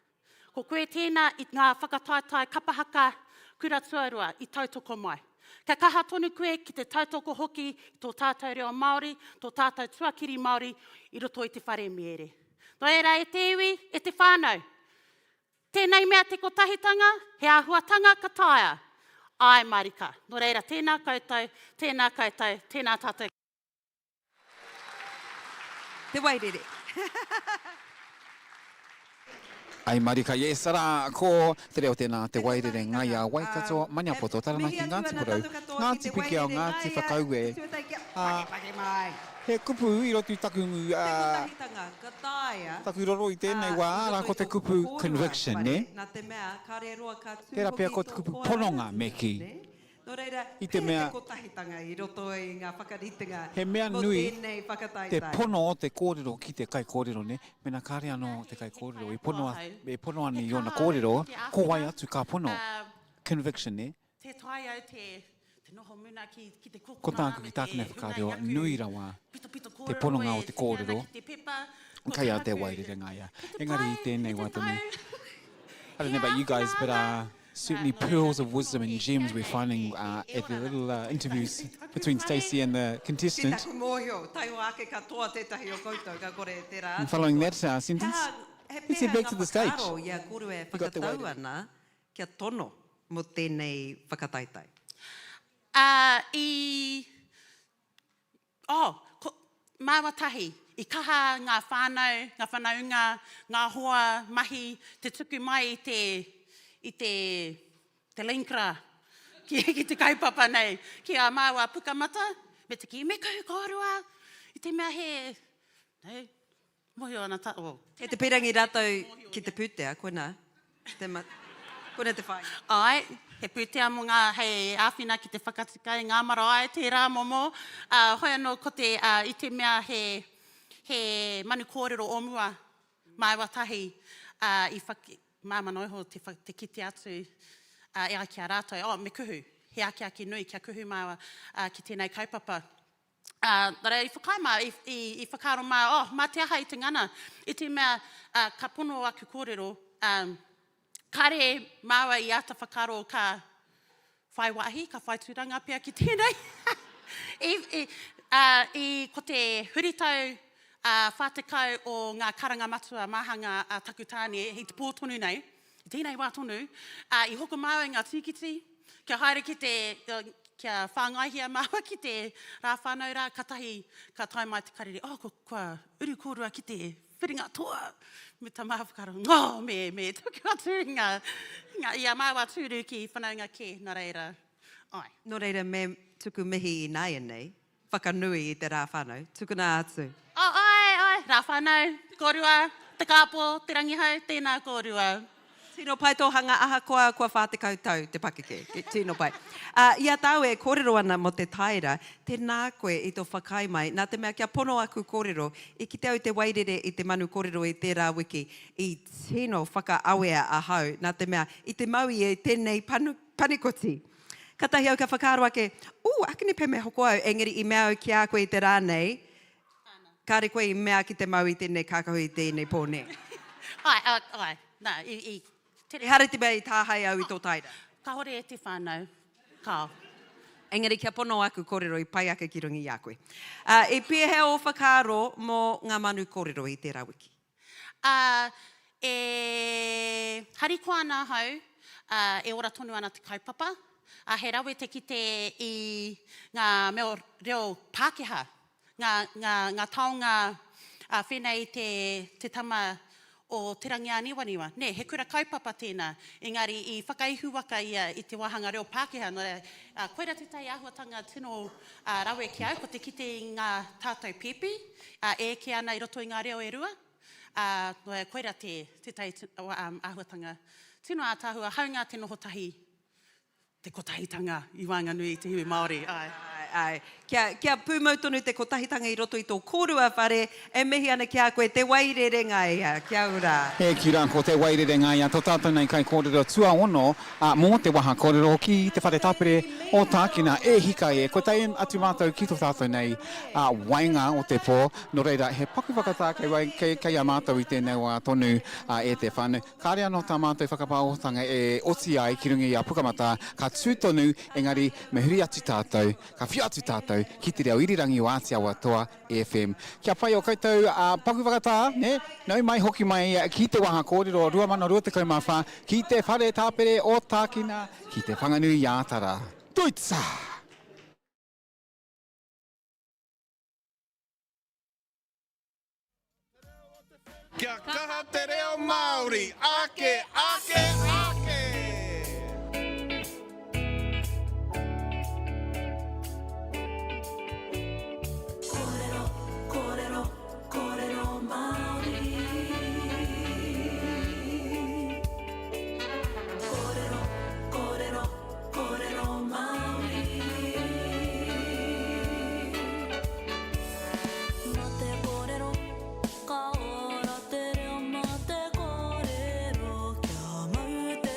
Ko koe tēnā i ngā whakataetae kapa haka kura tuarua i tautoko mai. Kia kaha tonu koe ki te tautoko hoki i tō tātou reo Māori, tō tātou tuakiri Māori i roto i te whare mēre. Nō reira e te iwi, e te whānau, tēnei mea te kotahitanga, he āhuatanga ka taea. Āe marika. Nō reira tēnā koutou, tēnā koutou, tēnā tātou. Te Wairere. Ai marika yes arā ko te reo tēnā Te Wairere Ngai a Waikato Maniapoto Taranaki Ngāti Porou Ngāti Pikiao Ngāti Whakaue ā he kupu i roto i taku taku roro i tēnei wā arā ko te kupu conviction nē tērā pea ko te kupu pononga me kī Nō reira, I te pēhea mea, te kotahitanga i roto i ngā whakaritenga he mea mō nui tēnei te whakataetae? pono o te kōrero ki te kaikōrero, nē? Mēnā kāre anō te kaikōrero e pono, e pono ana i ōna kōrero, ko wai atu ka pono? Conviction, nē? Ko tāku ki tāku nei whakaaro, nui rawa te pononga o te kōrero, kei a Te Wairere Ngaia. Engari i tēnei wā tonu, I don't know about you guys, but uh, certainly pearls of wisdom and gems we're finding uh, at the little uh, interviews between Stacey and the Ki contestant. taku mōhio, taihoa ake katoa tētahi o koutou ka kore tērā And atu following toa. that uh, sentence, He aha, he let's head pēhea back ngā to the stage. whakaaro i a kōrua e You got the whakatau wairere. ana kia tono mō tēnei whakataetae? Ā, i, oh, ko, māua tahi, i kaha ngā whānau, ngā whanaunga, ngā hoa mahi te tuku mai i te, i te, te link rā ki, ki te kaupapa nei, ki ā māua Pukamata, me te kī, me kuhu kōrua, i te mea he, no, Mohio ana ta, oh. Kei te pirangi ratou ki te putea, koina te ma, koina te whainga. Ae, he pūtea mo ngā, hei āwhina ki te whakatika i ngā marae, tērā momo. Ā, hoi anō ko te, ā, i te mea he, he manu kōrero o mua, māua tahi, ā, i whak, māmā noa iho te, te kite atu, ā, e ai ki a rātou, oh, me kuhu, he akiaki nui kia kuhu māua, ā, ki tēnei kaupapa. Ā, nā reira, i whakaae mā, i, i, i whakaaro mā, oh, mā te aha i te ngana, i te mea, ā, ka pono aku kōrero, ā, kāre māua i āta whakaaro ka whai wāhi, ka whai tūranga pea ki tēnei. I, i, ā, i, ko te huritau, ā, 40 o ngā karanga matua māhanga a taku tāne i te pō tonu nei, I tēnei wā tonu, ā, i hoko māua i ngā tīkiti, kia haere ki te, kia whāngaihia māua ki te rā whānau rā, katahi ka tae mai te karere, oh, ko, kua uru kōrua ki te whiringa toa, me tā māua whakaaro, ngō, me, me tuku atu i ngā, i ngā, i a māua tūru ki whanaunga kē, nā reira, āe. Nō reira, me tuku mihi ināianei Whakanui i te rā whānau. Tukuna atu. Oh, āe, āe, rā whānau, kōrua, Te Kāpō, Te Rangihau, tēnā kōrua. Tino pai tō hanga ahakoa kua 40 tau te pakeke. Tino pai. Ā, i a tāu e kōrero ana mō te taera, tēnā koe i tō whakaae mai, nā te mea kia pono aku kōrero, i kite au te wairere i te manu kōrero i tērā wiki, i tino whakaawea ahau, nā te mea, i te mau ia i tēnei panu, panikoti. Katahi au ka whakaaro ake, Ū, akene pea me hoko au, engari i mea au ki a koe i te rā nei, Kāre koe i mea ki te mau i tēnei kākahu i tēnei pō, nē? Āe, āe, āe. Nā, i, i tere. Ehara i te mea i tāhae au i tō taera. Kāore e te whānau, kāo. Engari kia pono aku kōrero i pai ake ki runga i a koe. Ā, i pēhea ō whakaaro mō ngā manu kōrero i tērā wiki? Ā, e harikoa ana ahau, ā, e ora tonu ana te kaupapa. Ā, he rawe te kite i ngā mea reo Pākehā, ngā, ngā, ngā taonga, ā, whēnei i te, te tama o Te Rangiāniwaniwa. Nē, he kura kaupapa tēnā, engari i whakaihuwaka ia i te wāhanga reo Pākehā, nō reira, ā, koirā tētahi āhuatanga tino, ā, rawe ki au, ko te kite i ngā tātou pēpi, ā, e eke ana i roto i ngā reo e rua, ā, nō reira, koirā te, tētahi āhuatanga tino ātaahua, hāunga te noho tahi te kotahitanga i waenganui i te iwi Māori, āe. Āe, āe. Kia, kia pūmau tonu te kotahitanga i roto i tō kōrua whare, e mihi ana ki a koe, Te Wairere Ngaia. Kia ora. E kī rā ko Te Wairere Ngaia tō tātou nei kaikōrero tuaono, ā, mō te waha kōrero ki te whare tapere o Tākina. E hika e, kua tae atu mātou ki tō tātou nei waenga o te pō, nō reira he paku whakatā kei, kei, kei a mātou i tēnei wā tonu, ā, e te whānau. Kāre anō tā mātou whakapāohotanga e oti ai ki runga i a Pukamata, ka tū tonu, engari me huri atu tātou, ka whio atu tātou ki te reo irirangi o Āti Awa Toa FM. Kia pai o koutou paku whakatā, nē? Nau mai hoki mai ki te waha kōrero 2024 ki te whare tāpere o Tākina ki Te Whanganui-ā-Tara. Tuitsa! Kia kaha te reo Māori! Ake, ake, ake! Kōrero, kōrero, kōrero Māori. Kōrero, kōrero, kōrero Māori. Mā te kōrero, ka ora te reo mā te kōrero kia mau te.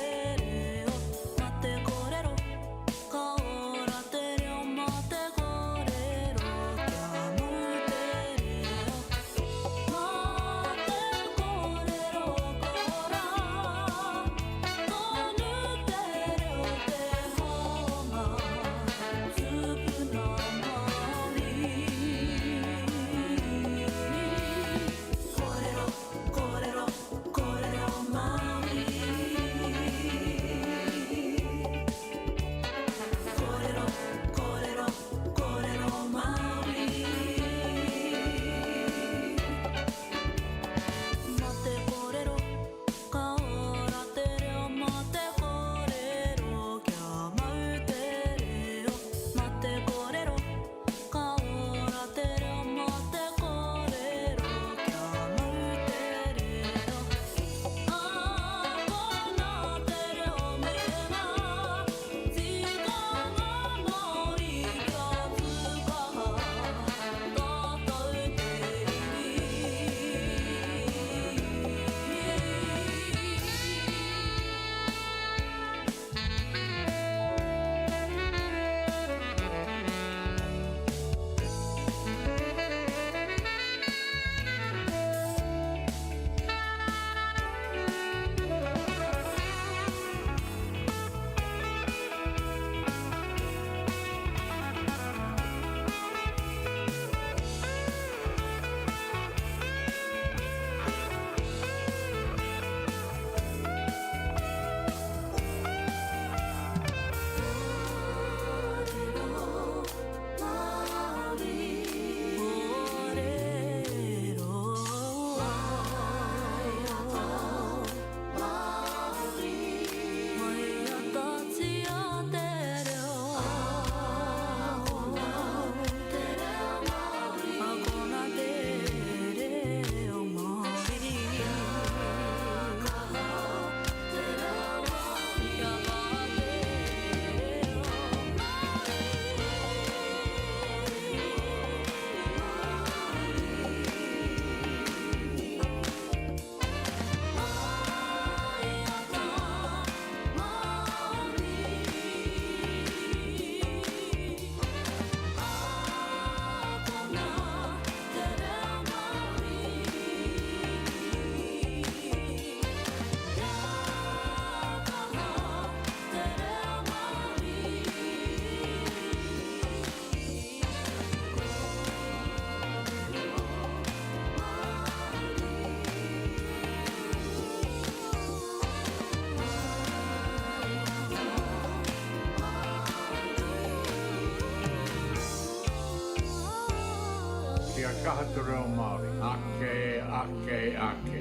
Kia kaha te reo Māori. Ake, ake, ake.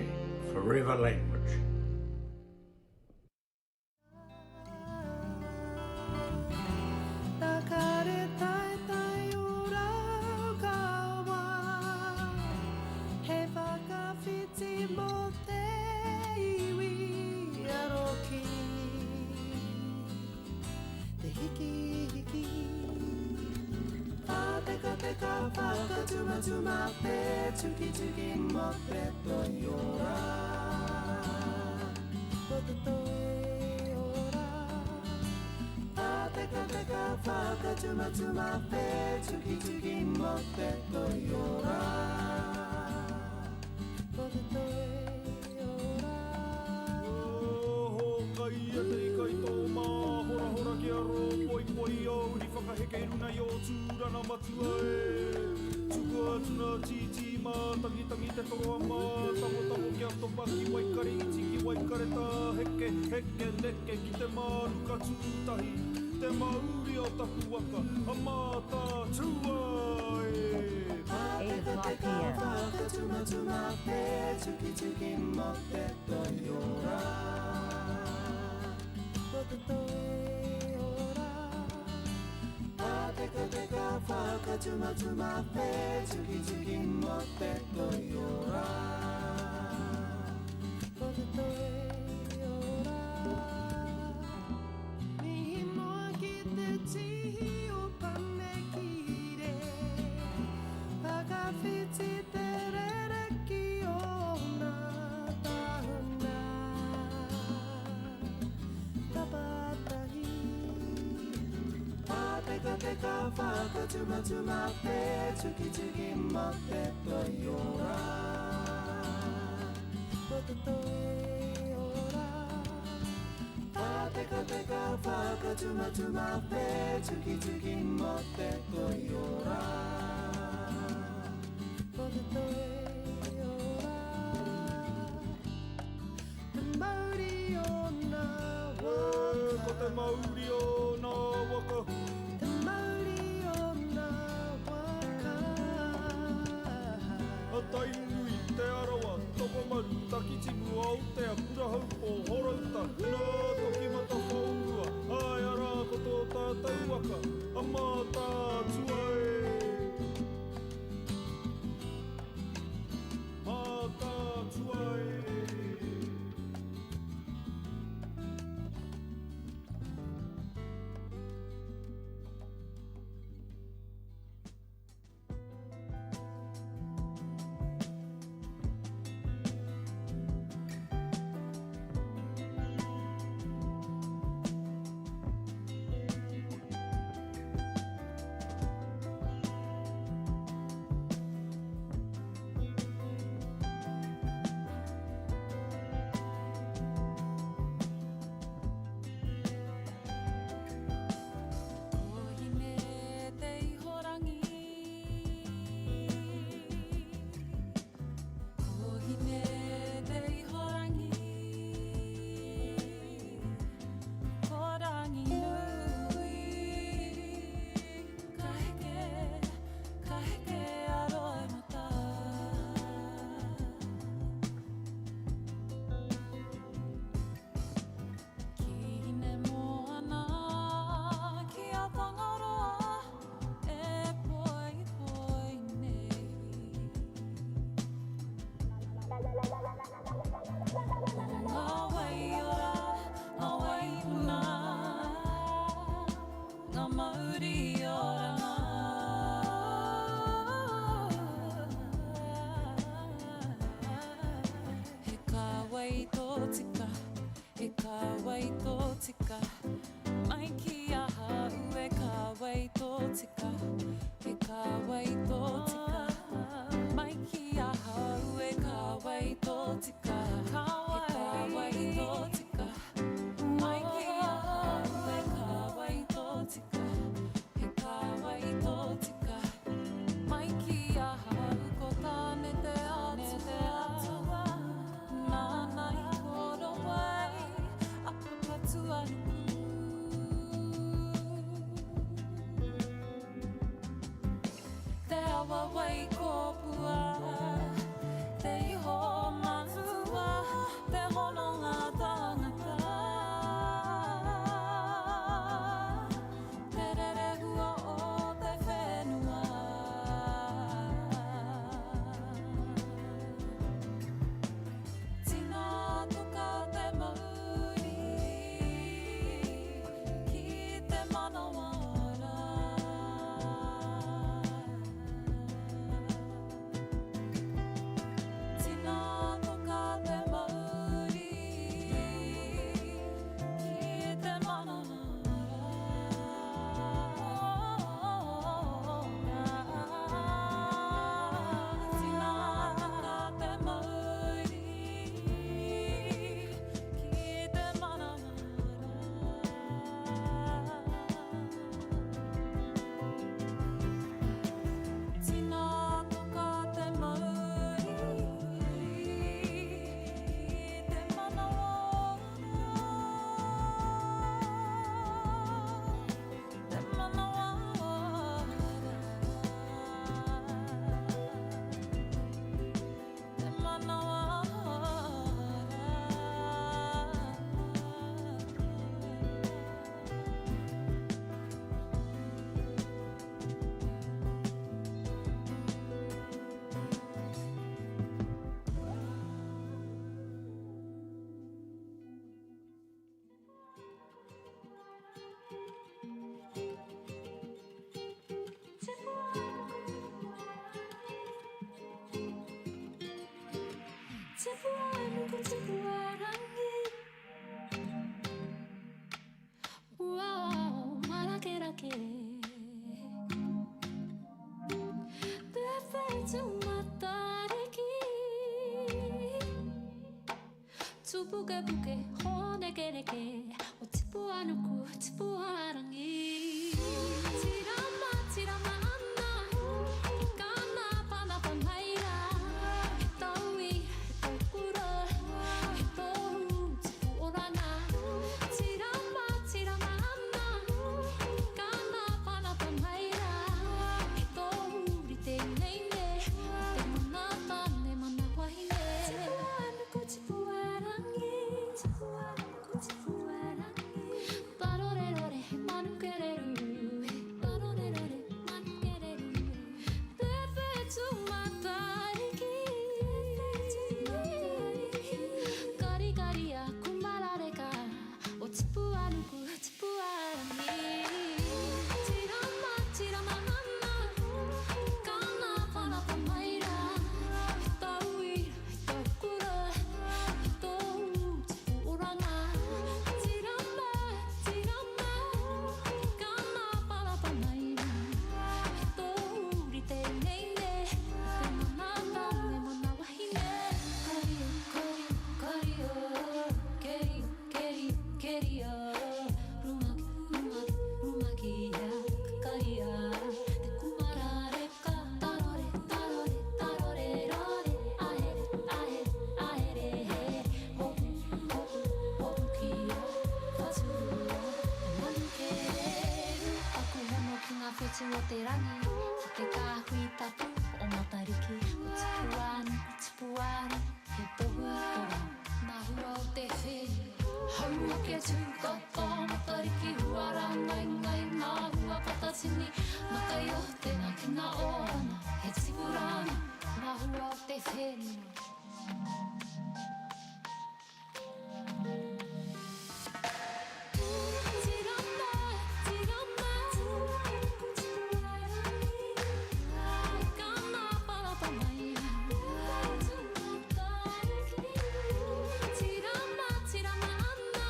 Forever language. Te hiki hiki Whātekateka whakatumatuma Whētukituki mō te toiora Mō te toiora Whātekateka whakatumatuma Whētukituki mō te toiora Mō te toiora Hōkaia te ika i tō māhorahora kia rōpoipoi i ō uri whakaheke i runa i ō tūrana matua e. Tukua atu nā tītī mātangitangi te toroa mātangotango kia topa ki Waikare iti ki Waikare tāheke heke neke ki te mānuka tūtahi te mauri o taku waka a Mātaatua e. 8:00 pm. Te toiora, Ko te toiora, Pātekateka whakatumatuma Whētukituki mō te toiora, Ko te toiora. Mihi noa ki te tihi o Panekire, Whakawhiti te rere ki ōna tahuna Tapatahi Pātekateka whakatumatuma Whētukituki mō te toiora Mō te toiora Pātekateka whakatumatuma Whētukituki mō te toiora Mō te toiora Te mauri o nā waka Ko te mauri o nā waka Te mauri o nā waka A Tainui, Te Arawa, Tokomaru, Takitimu, Aotea, Kurahaupō, Horouta, Ngātokimatawhaorua, āe arā ko tō tātou waka, a Mātaatua e! awa Waikōpua, te iho matua, te hononga tangata, te rerehua o te whenua. Tina toka te mauri ki te manawa ora. Tina toka te mauri ki te manawa ora. Tina toka te mauri ki te manawa ora. Tina toka te mauri ki te manawa ora. Te manawa ora. Te manawa ora. Tipu a nuku, tipu a rangi. Wow, marakerake. Te whetū matariki. Tūpukepuke, hōnekeneke, o tipu a nuku, tipu a rangi. Tirama, tirama ana, kana panapa mai rā. He tauwi, he taukura, he tohu, tipu oranga. Tirama, tirama ana, kana panapa mai rā. He tohu rite nei ne, o te mana tāne, mana wahine. Tipu a nuku, tipu a rangi, tipu a nuku, tipu a rangi. Parorerore, he manu kereru, parorerore, manu kereru. Te whetū matariki, karikaria, kumarareka, o tipu a nuku, tipu a rangi. Tirama, tirama ana, kana panapa mai rā. He tauira, he taukura, he tohu, tipu oranga. Tirama, tirama, kana panapa mai rā. He tohu rite nei ne, te mana tāne, mana wahine. Kario, kario, kario, kerio, kerio, kerio. Rumaki, rumaki, rumaki ia, kakaria. Te kumarareka, tarore, tarore, tarore, rore. Ahere, ahere, ahere, he. Hopu, hopu, hopu kia, whaturua, te manu kereru. Aku hono ki ngā whetū o te rangi, ki te kāhui tapu o Matariki. Ko tipu a nuku, tipu a rangi, he tohu ora. Nā hua o te whenua, hau ake tū katoa Matariki huara ngai ngai ngā hua patatini. Makai o te ngakina oranga, he tipu rānga, nā hua o te whenua. Tirama, tirama, kana parapa mai. Tirama, tirama ana,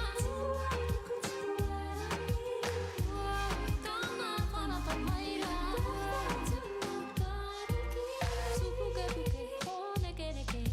kana parapa mai rā. Tūpukepuke, hōnekeneke.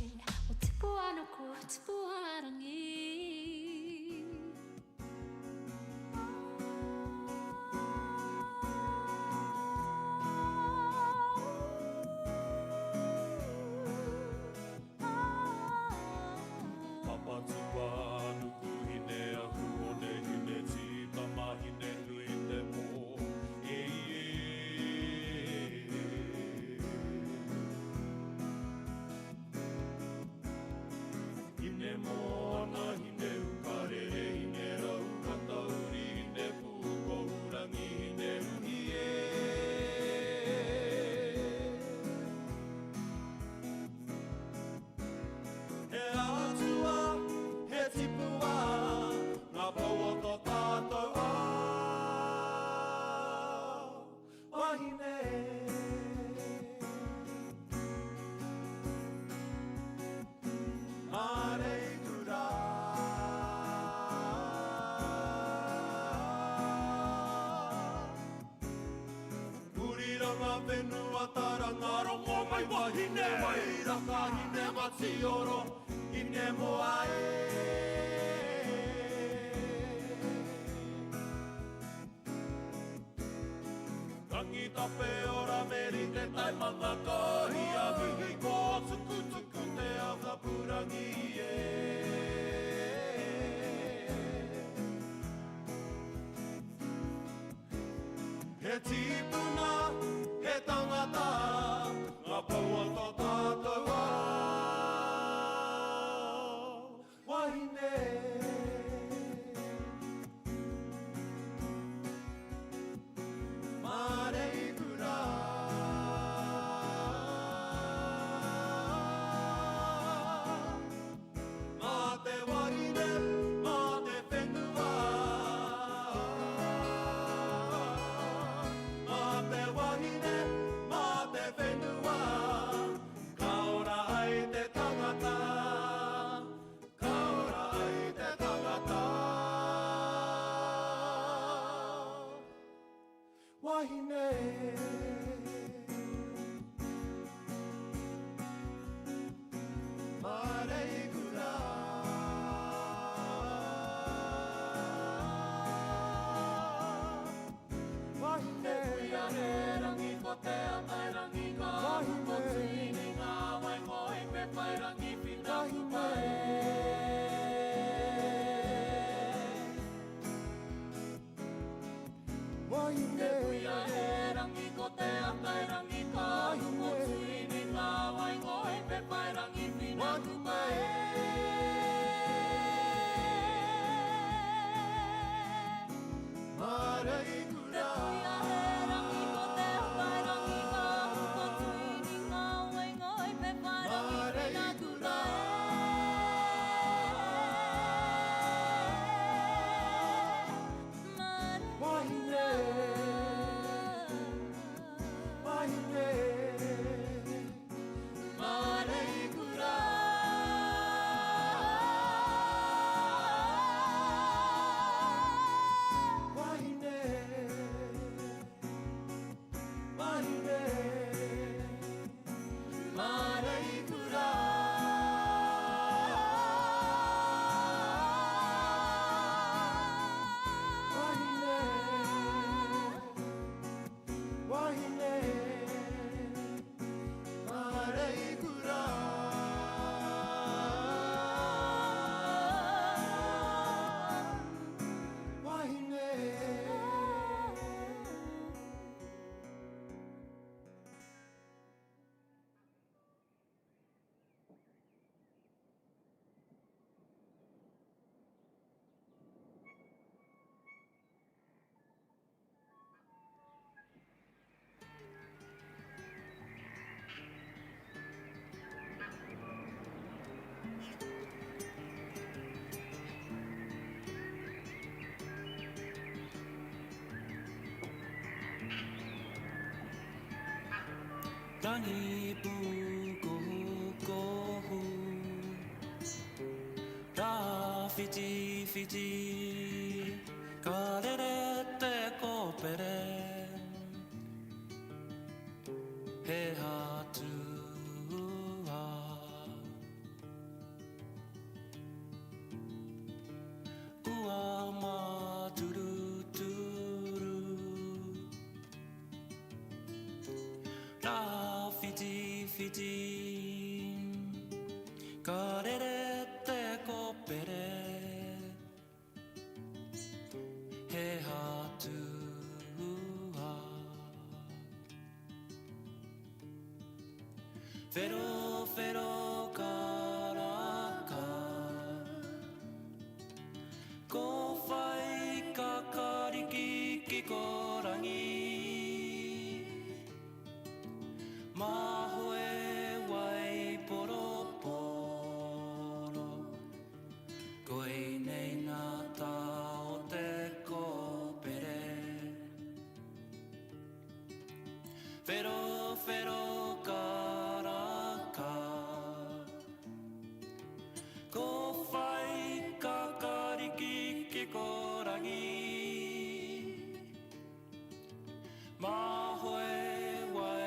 whenua taranga rongo mai wahine Wairaka hine matioro hine moa e. Rangi tape ora me rite tai manga kahia mihi ko tukutuku te akapurangi e. He tīpuna, he tangata, ngā pou o tō tātou ao wahine. Māreikura. Mā te wahine, mā te whenua. Mā te wahine, mā te whenua. Ka ora ai te tangata. Ka ora ai te tangata. Wahine. Māreikura. Wahine. Te puia he rangi ko te atairangi ka ko tuini ngā wai ngoi me whairangi whina kupa e. Wahine. Te puia he rangi ko te atairangi ka ko tuini ngā wai ngoi me whairangi whina kupa e. Māreikura. Te puia he rangi ko te atairangi ka ko tuini ngā wai ngoi me whairangi whina kupa e. Wahine. Wahine. Māreikura. Wahine. Wahine. Māreikura. Wahine. Wahine. Māreikura. Wahine. Rangi pūkohukohu, rāwhiti whiti, ka rere te kōpere, he atua. Ua māturuturu, rāwhiti whiti, ka rere te kōpere, he atua. Whero whero karaka, ko whai kakariki ki korangi, mahoe wai poroporo, koinei ngā tā o te kōpere. Whero whero karaka, ko whai kakariki ki korangi, mahoe wai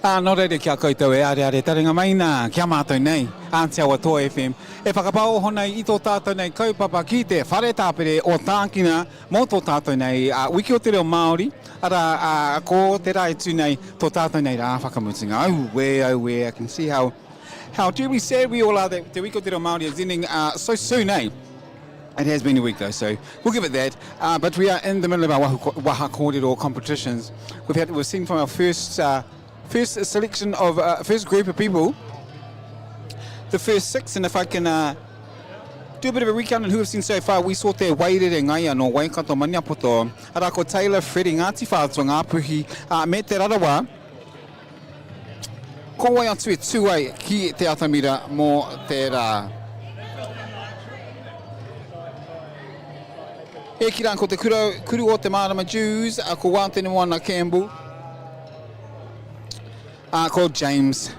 Ā, nō reira ki a koutou e areare taringa mai nā, ki a mātou nei, Āti Awa Toa FM, e whakapaoho nei i tō tātou nei kaupapa ki te Whare Tāpere o Tākina mō tō tātou nei Wiki o te Reo Māori, arā, ko te rā e tū nei tō tātou nei rā whakamutunga. Auē, auē, I can see how, how terribly sad we all are that Te Wiki o te Reo Māori is ending so soon, eh? It has been a week though, so we'll give it that. Uh, but we are in the middle of our waha, waha kōrero competitions. We've had, we've seen from our first, uh, first selection of, uh, first group of people, the first six, and if I can uh, do a bit of a recount on who we've seen so far, we saw Te Wairere Ngaia no Waikato Maniapoto, arā ko Taylor Freddie Ngāti Whātua Ngāpuhi, uh, me Te Rarawa, Ko wai atu e tū ai ki te atamira mō te rā? E kī rā ko te kura, kuru o te mārama Jews, ko Wātenemoana Campbell, a ko James,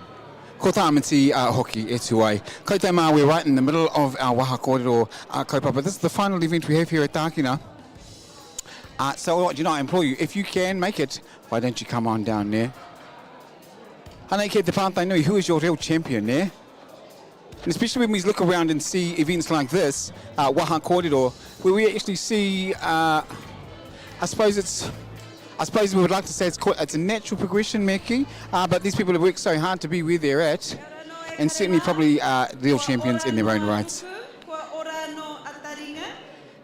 ko Tāmati hoki e tū ai. Koutou mā, we're right in the middle of our waha kōrero kaupapa. This is the final event we have here at Tākina. Uh, so, you know, I implore you, if you can make it, Why don't you come on down there? Anei kei te pātai nui, who is your real champion there? And especially when we look around and see events like this, uh, Waha Kōrero, where we actually see, uh, I suppose it's, I suppose we would like to say it's, quite, it's a natural progression, Meki, uh, but these people have worked so hard to be where they're at, and certainly probably uh, real champions in their own rights.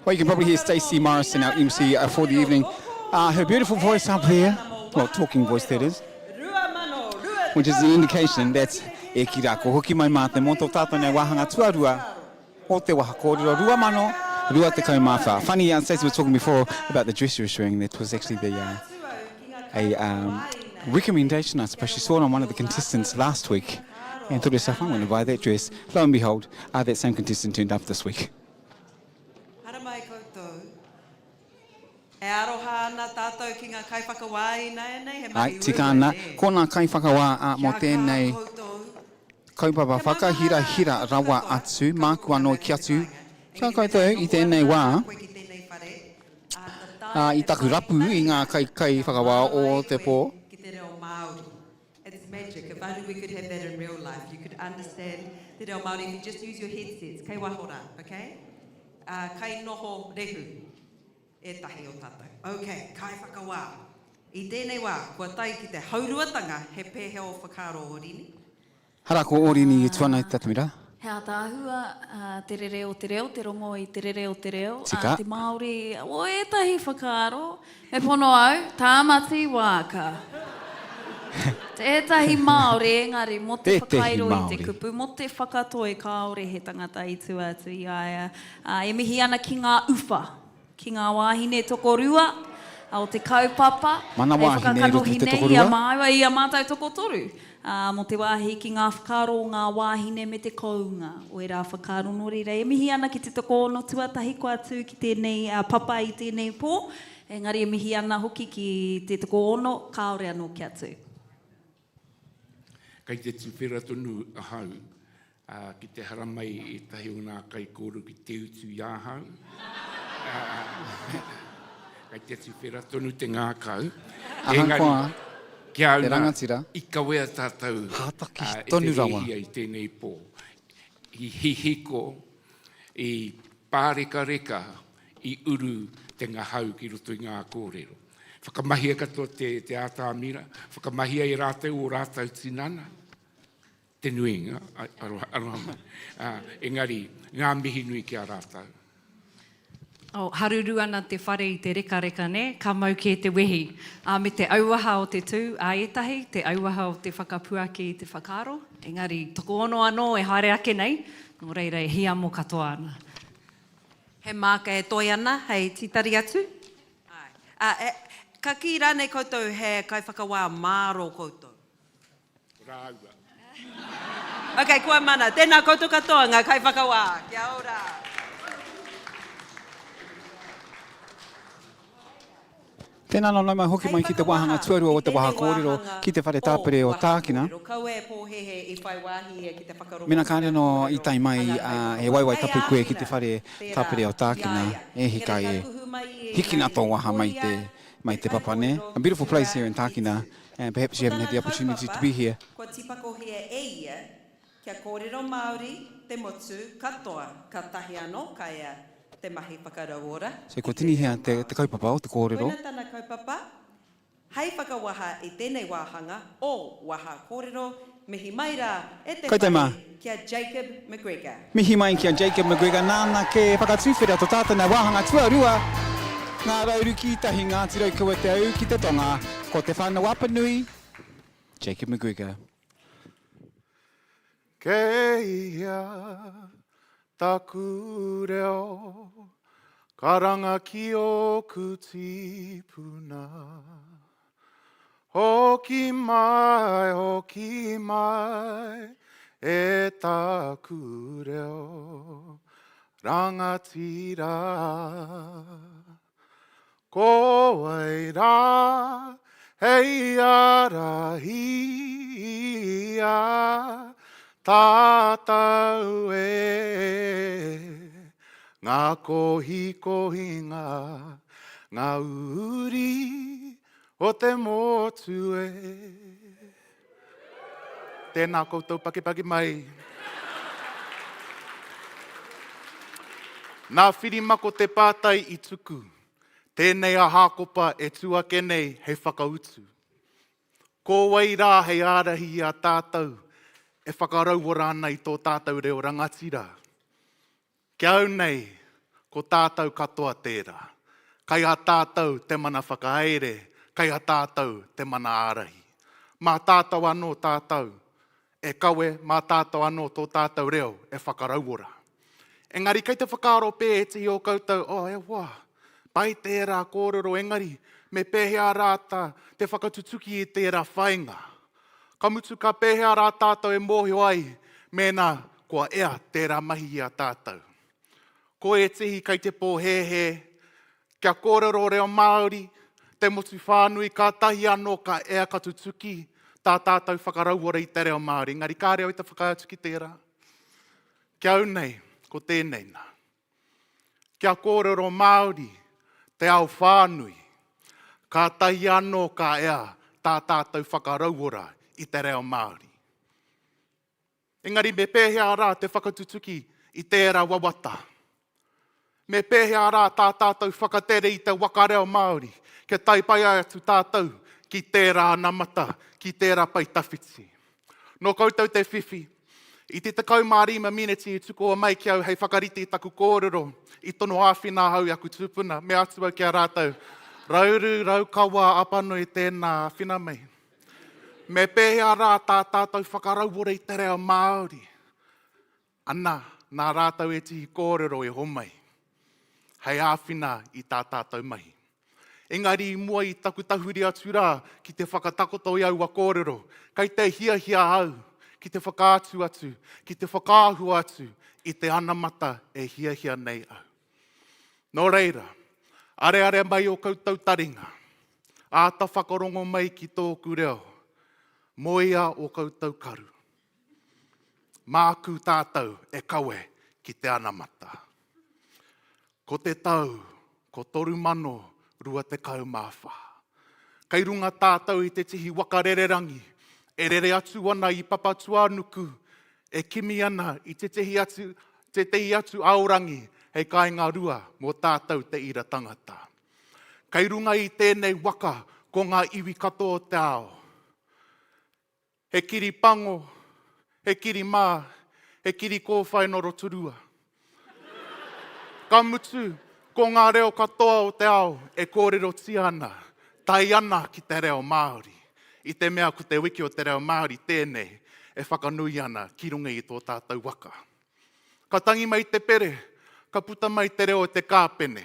Well, you can probably hear Stacey Morrison, our MC uh, for the evening. Uh, her beautiful voice up there, well, talking voice that is, which is an indication that e ki rā, ko hoki mai mā te mō tō tātou nei wāhanga tuarua o te waha kōrero 2024. Funny, uh, Stacey was talking before about the dress she was wearing. That was actually the, uh, a um, recommendation, I suppose. She saw it on one of the contestants last week and thought to herself, I'm going to buy that dress. Lo and behold, uh, that same contestant turned up this week. Haramai koutou. E aroha ana tātou ki ngā kaiwhakawā ināianei, he mahi Āe, tika ana, ko ngā kaiwhakawā mō tēnei kaupapa whakahirahira rawa atu, māku anō ki atu ki a koutou i tēnei wā, ā, i taku rapu i ngā kaikaiwhakawā o te pō. It's magic. If only we could have that in real life. You could understand te reo Māori if you just use your headsets. Kei waho rā, okay? Uh, kai noho rehu ētahi o tātou. Okay, kai whakawā. I tēnei wā, kua tae ki te hauruatanga, he pēhea ō whakaaro, Orini? Arā, ko Orini e tu ana i te atamira. He ātaahua te rere o te reo, te rongo i te rere o te reo a Tika. te Māori o ētahi whakaaro, me pono au, Tāmati Waaka. Tētahi Māori, engari mō te Tētehi whakairo i te Māori. kupu, mō te whakatoi kāore he tangata i tua atu i a ia. Ā, e mihi ana ki ngā uwha. Ki ngā wāhine tokorua o te kaupapa, Mana hei wāhine i roto i whakakanohi te nei i a tokorua. māua, i a mātou tokotoru, ā, mō te wāhi ki ngā whakaaro o ngā wāhine me te kounga o ērā whakaaro. Nō reira, e mihi ana ki te tokoono tuatahi kua tū ki tēnei papa i tēnei pō, engari e mihi ana hoki ki te tokoono kāore anō kia tū. Kei te tuwhera tonu ahau ki te haramai ētahi o ngā kaikōrero ki te utu i ahau. Kei te tuwhera tonu te ngākau. Engari, ki a au nā, i kawea tātou e te rēhia i tēnei pō. I hihiko, i pārekareka, i uru te ngahau ki roto i ngā kōrero. Whakamahia katoa te, te ātamira, whakamahia e rātou ō rātou tinana, te nuinga, aroha, aroha mai. Uh, engari, ngā mihi nui ki a rātou. Oh, haruru ana te whare i te rekareka, nē? Ka mau kē te wehi. Ā, me te auaha o te tū a ētahi, te auaha o te whakapuaki i te whakaaro, engari tokoono anō e haere ake nei, nō reira e hiamo katoa ana. He māka e toe ana hei tītari atu? Āe. Ā, e, ka kī rānei koutou he kaiwhakawā mārō koutou? Rāua. Ok, kua mana. Tēnā koutou katoa, ngā kaiwhakawā. Kia ora. Tēnā nō nau mai hoki mai ki te wāhanga tuarua o te waha kōrero ki te whare tāpere o Tākina. Mēnā kāre anō i tae mai he waewae tapu koe ki te whare tāpere o Tākina, e hika e. Hikina tō waha mai te, mai te papa, nē? A beautiful place here in Tākina. And perhaps you Ko haven't had tana the opportunity to kaupapa be here. kua tipakohia e ia kia kōrero Māori te motu katoa, kātahi anō ka ea te mahi whakarauora So kua i te tinihia reo te, te Māori. kaupapa o te kōrero. Koina tana kaupapa hei whakawaha i tēnei wāhanga o Waha Kōrero, mihi mai rā e te Koutou mā. whare ki a Jacob McGregor. Mihi mai ki a Jacob McGregor nāna kē e whakatuwhera to tātou nei wāhanga tuarua, Ngā Rauru ki Tahi, Ngāti Raukawa Te Au ki te Tonga, ko Te Whānau Apanui, Jacob McGregor. Kei hea taku reo karanga ki ōku tīpuna. Hoki mai, hoki mai, e taku reo rangatira. Ko wai rā hei ārahi i a tātou e Ngā kohikohinga, ngā uri o te motu e. Tēnā koutou pakipaki mai. Nā Whirimako te pātai i tuku. Tēnei a Hākopa e tū ake nei hei whakautu. Ko wai rā hei ārahi i a tātou e whakarauora ana i tō tātou reo rangatira? Ki au nei, ko tātou katoa tērā. Kai a tātou te mana whakahaere, kai a tātou te mana ārahi. Mā tātou anō tātou e kawe, mā tātou anō tō tātou reo e whakarauora. Engari kei te whakaaro pē ētehi o koutou, oh e hoa, pai tērā kōrero engari me pēhea rā tā te whakatutuki i tērā whainga? Ka mutu ka pēhea rā tātou e mōhio ai mēnā kua ea tērā mahi i a tātou? Ko ētehi kei te pōhēhē kia kōrero reo Māori te motu whānui kātahi anō ka ea ka tutuki tā tātou whakarauora i te reo Māori. Engari kāre au i te whakaae atu ki tērā. Ki au nei, ko tēnei nā. Kia kōrero Māori te ao whānui, kātahi anō ka ea tā tātou whakarauora i te reo Māori. Engari me pēhea rā te whakatutuki i tērā wawata? Me pēhea rā tā tātou whakatere i te waka reo Māori kia tae pai atu tātou ki tērā anamata, ki tērā pae tawhiti? Nō koutou te whiwhi. I te 15 miniti i tukua mai ki au hei whakarite i taku kōrero, i tono āwhina ahau i aku tūpuna, mea atu au ki a rātou, Rauru, Raukawa, Apanui, tēnā, āwhina mai. Me pēhea rā tā tātou whakarauora i te reo Māori? Ana, nā rātou ētehi kōrero i homai, hei āwhina i tā tātou mahi. Engari i mua i taku tahuri atu rā ki te whakatakoto i aua kōrero, kei te hiahia au ki te whakaatu atu, ki te whakaahua atu i te anamata e hiahia nei au. Nō reira, areare mai ō koutou taringa, āta whakarongo mai ki tōku reo, moea ō koutou karu. Māku tātou e kawe ki te anamata. Ko te tau, ko 3024. Kei runga tātou i te tihi waka rererangi, e rere atu ana i Papatuānuku, e kimi ana i tētehi atu, tētehi atu aorangi hei kāinga rua mō tātou te ira tangata. Kei runga i tēnei waka ko ngā iwi katoa o te ao. He kiri pango, he kiri mā, he kiri kōwhai nō Rotorua. Ka mutu, ko ngā reo katoa o te ao e kōrerotia ana, tae ana ki te reo Māori, i te mea ko te wiki o te reo Māori tēnei e whakanui ana ki runga i tō tātou waka. Ka tangi mai te pere, ka puta mai te reo o te kāpene.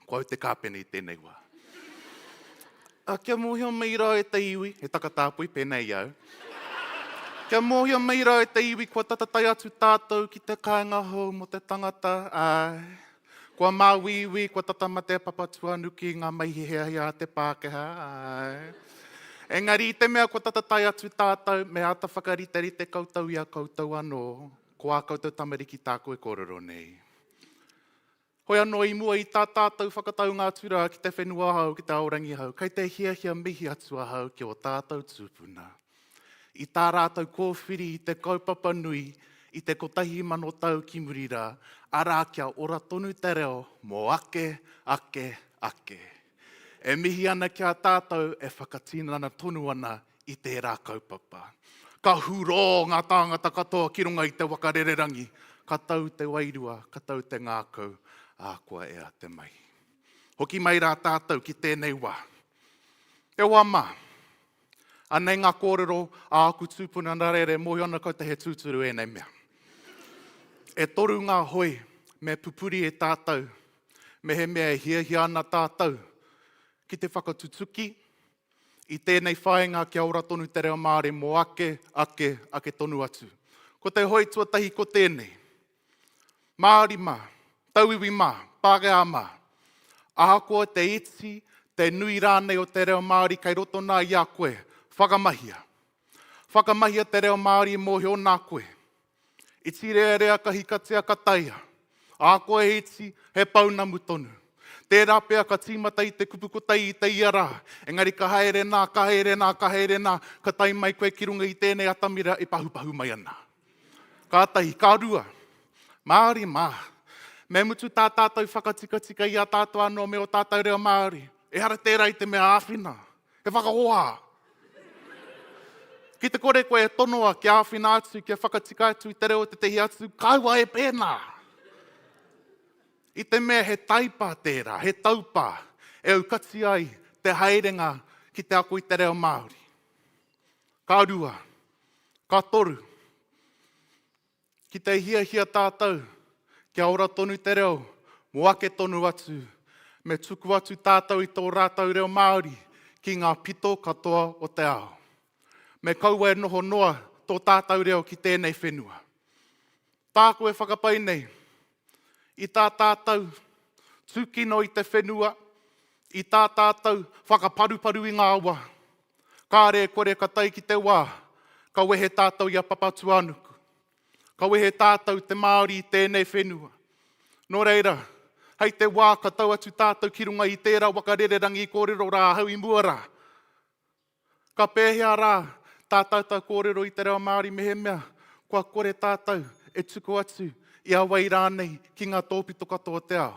Ko au te kāpene i tēnei wā. A, kia mōhio mai rā e te iwi, he takatāpui pēnei i au. Kia mōhio mai rā e te iwi kua tata tae atu tātou ki te kāinga hou mō te tangata, āe. Kua māuiui, kua tata mate a Papatūānuku i ngā maihi heahea a te Pākehā, āe. Engari i te mea kua tata tae atu tātou, me āta whakariterite koutou i a koutou anō, ko ā koutou tamariki tāku e kōrero nei. Hoi anō i mua i tā tātou whakataunga atu rā ki te whenua hou, ki te ao rangihau, kei te hiahia mihi atu ahau ki ō tātou tūpuna. I tā rātou kōwhiri i te kaupapa nui i te 1000 tau ki muri rā, arā kia ora tonu te reo mō ake, ake, ake. E mihi ana ki a tātou e whakatinana tonu ana i tērā kaupapa. Ka hurō ngā tāngata katoa ki runga i te waka rererangi, ka tau te wairua, ka tau te ngākau, ā, kua ea te mahi. Hoki mai rā tātou ki tēnei wā. E hoa mā, anei ngā kōrero a aku tūpuna nā reira e mōhio ana koutou he tūturu ēnei mea. E toru ngā hoi me pupuri e tātou mehemea e hiahia ana tātou ki te whakatutuki i tēnei whāinga kia ora tonu te reo Māori mō ake, ake, ake tonu atu. Ko te hoi tuatahi ko tēnei. Māori mā, tauiwi mā, Pākehā mā. Ahakoa te iti, te nui rānei o te reo Māori kei roto nā i a koe, whakamahia. Whakamahia te reo Māori e mōhio nā koe. Iti rearea ka hikatia ka taia. Ahakoa he iti, he pounamu tonu. Tērā pea ka tīmata i te kupu kotahi i te ia rā, engari ka haere nā, ka haere nā, ka haere nā, ka tae mai koe ki runga i tēnei atamira e pahupahu mai ana. Kātahi, ka rua, Māori mā, me mutu tā tātou whakatikatika i a tātou anō me ō tātou reo Māori. Ehara tērā i te mea āwhina. He whakahoha. Ki te kore koe e tonoa kia āwhina atu, kia whakatika atu i te reo o tētehi atu, kaua e pēnā. I te mea he taipa tērā, he taupā e aukati ai te haerenga ki te ako i te reo Māori. Ka rua, ka toru, Ki te hiahia tātou kia ora tonu te reo mō ake tonu atu, me tuku atu tātou i tō rātou reo Māori ki ngā pito katoa o te ao. Me kaua e noho noa tō tātou reo ki tēnei whenua. Tāku e whakapai nei, i tā tātou tūkino i te whenua, i tā tātou whakaparuparu i ngā awa, kāre e kore ka tae ki te wā ka wehe tātou i a Papatūānuku. Ka wehe tātou te Māori i tēnei whenua. Nō reira, hei te wā ka tau atu tātou ki runga i tērā waka rererangi i kōrero rā ahau i mua rā, Ka pēhea rā tā tātou kōrero i te reo Māori mehemea kua kore tātou e tuku atu i a wai rānei ki ngā tōpito katoa o te ao?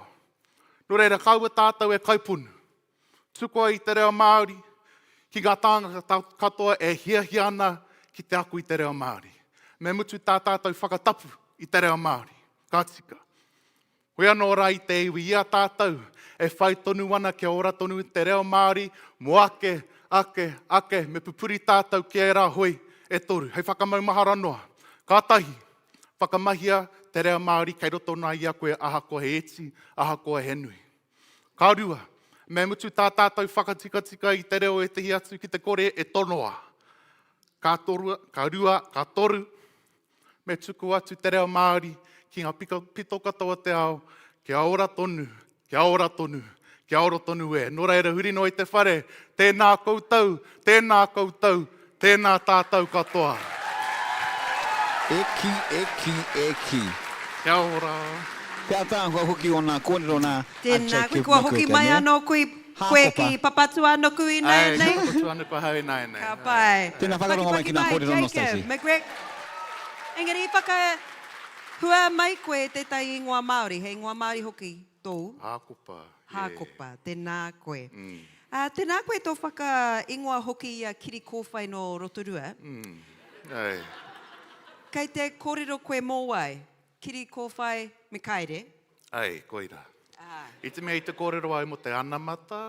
Nō reira, kaua tātou e kaiponu. Tukua i te reo Māori ki ngā tāngata katoa e hiahia ana ki te ako i te reo Māori. Me mutu tā tātou whakatapu i te reo Māori. Ka tika. Hoi anō rā i te iwi, i a tātou e whai tonu ana kia ora tonu te reo Māori mō ake, ake, ake, me pupuri tātou ki ērā hoi e toru, hei whakamaumahara noa. Kātahi, whakamahia te reo Māori kei roto nā i a koe ahakoa he iti, ahakoa he nui. Ka rua, me mutu tā tātou whakatikatika i te reo ētehi atu ki te kore e tonoa. Ka torua, ka rua, ka toru, Me tuku atu te reo Māori ki ngā pito katoa o te ao, kia ora tonu, kia ora tonu, kia ora tonu e. Nō reira, huri noa i te whare, tēnā koutou, tēnā koutou, tēnā tātou katoa. E ki, e ki, e ki. Kia ora. Te ataahua hoki o nā kōrero nā a Tēnā koe, Jacob kua hoki McGurk, mai nē? anō koe, koe ki Hākopa. Papatūānuku ināianei? Āe, ki Papatūānuku ahau ināianei. Ka pai. Tēnā whakarongo mai Pakipaki ki nā mai, kōrero nō Jacob Stacey. McGurk. Engari i whakahua mai koe tētahi ingoa Māori, he ingoa Māori hoki tōu? Hākopa, yeah. Hākopa, tēnā koe. Ā, tēnā koe tō whakaingoa hoki i a Kiri Kōwhai nō Rotorua. Mm, āe. Kei te kōrero koe mō wai? Kiri Kōwhai Mikaere. Āe, koirā. I te mea i te kōrero au mō te anamata,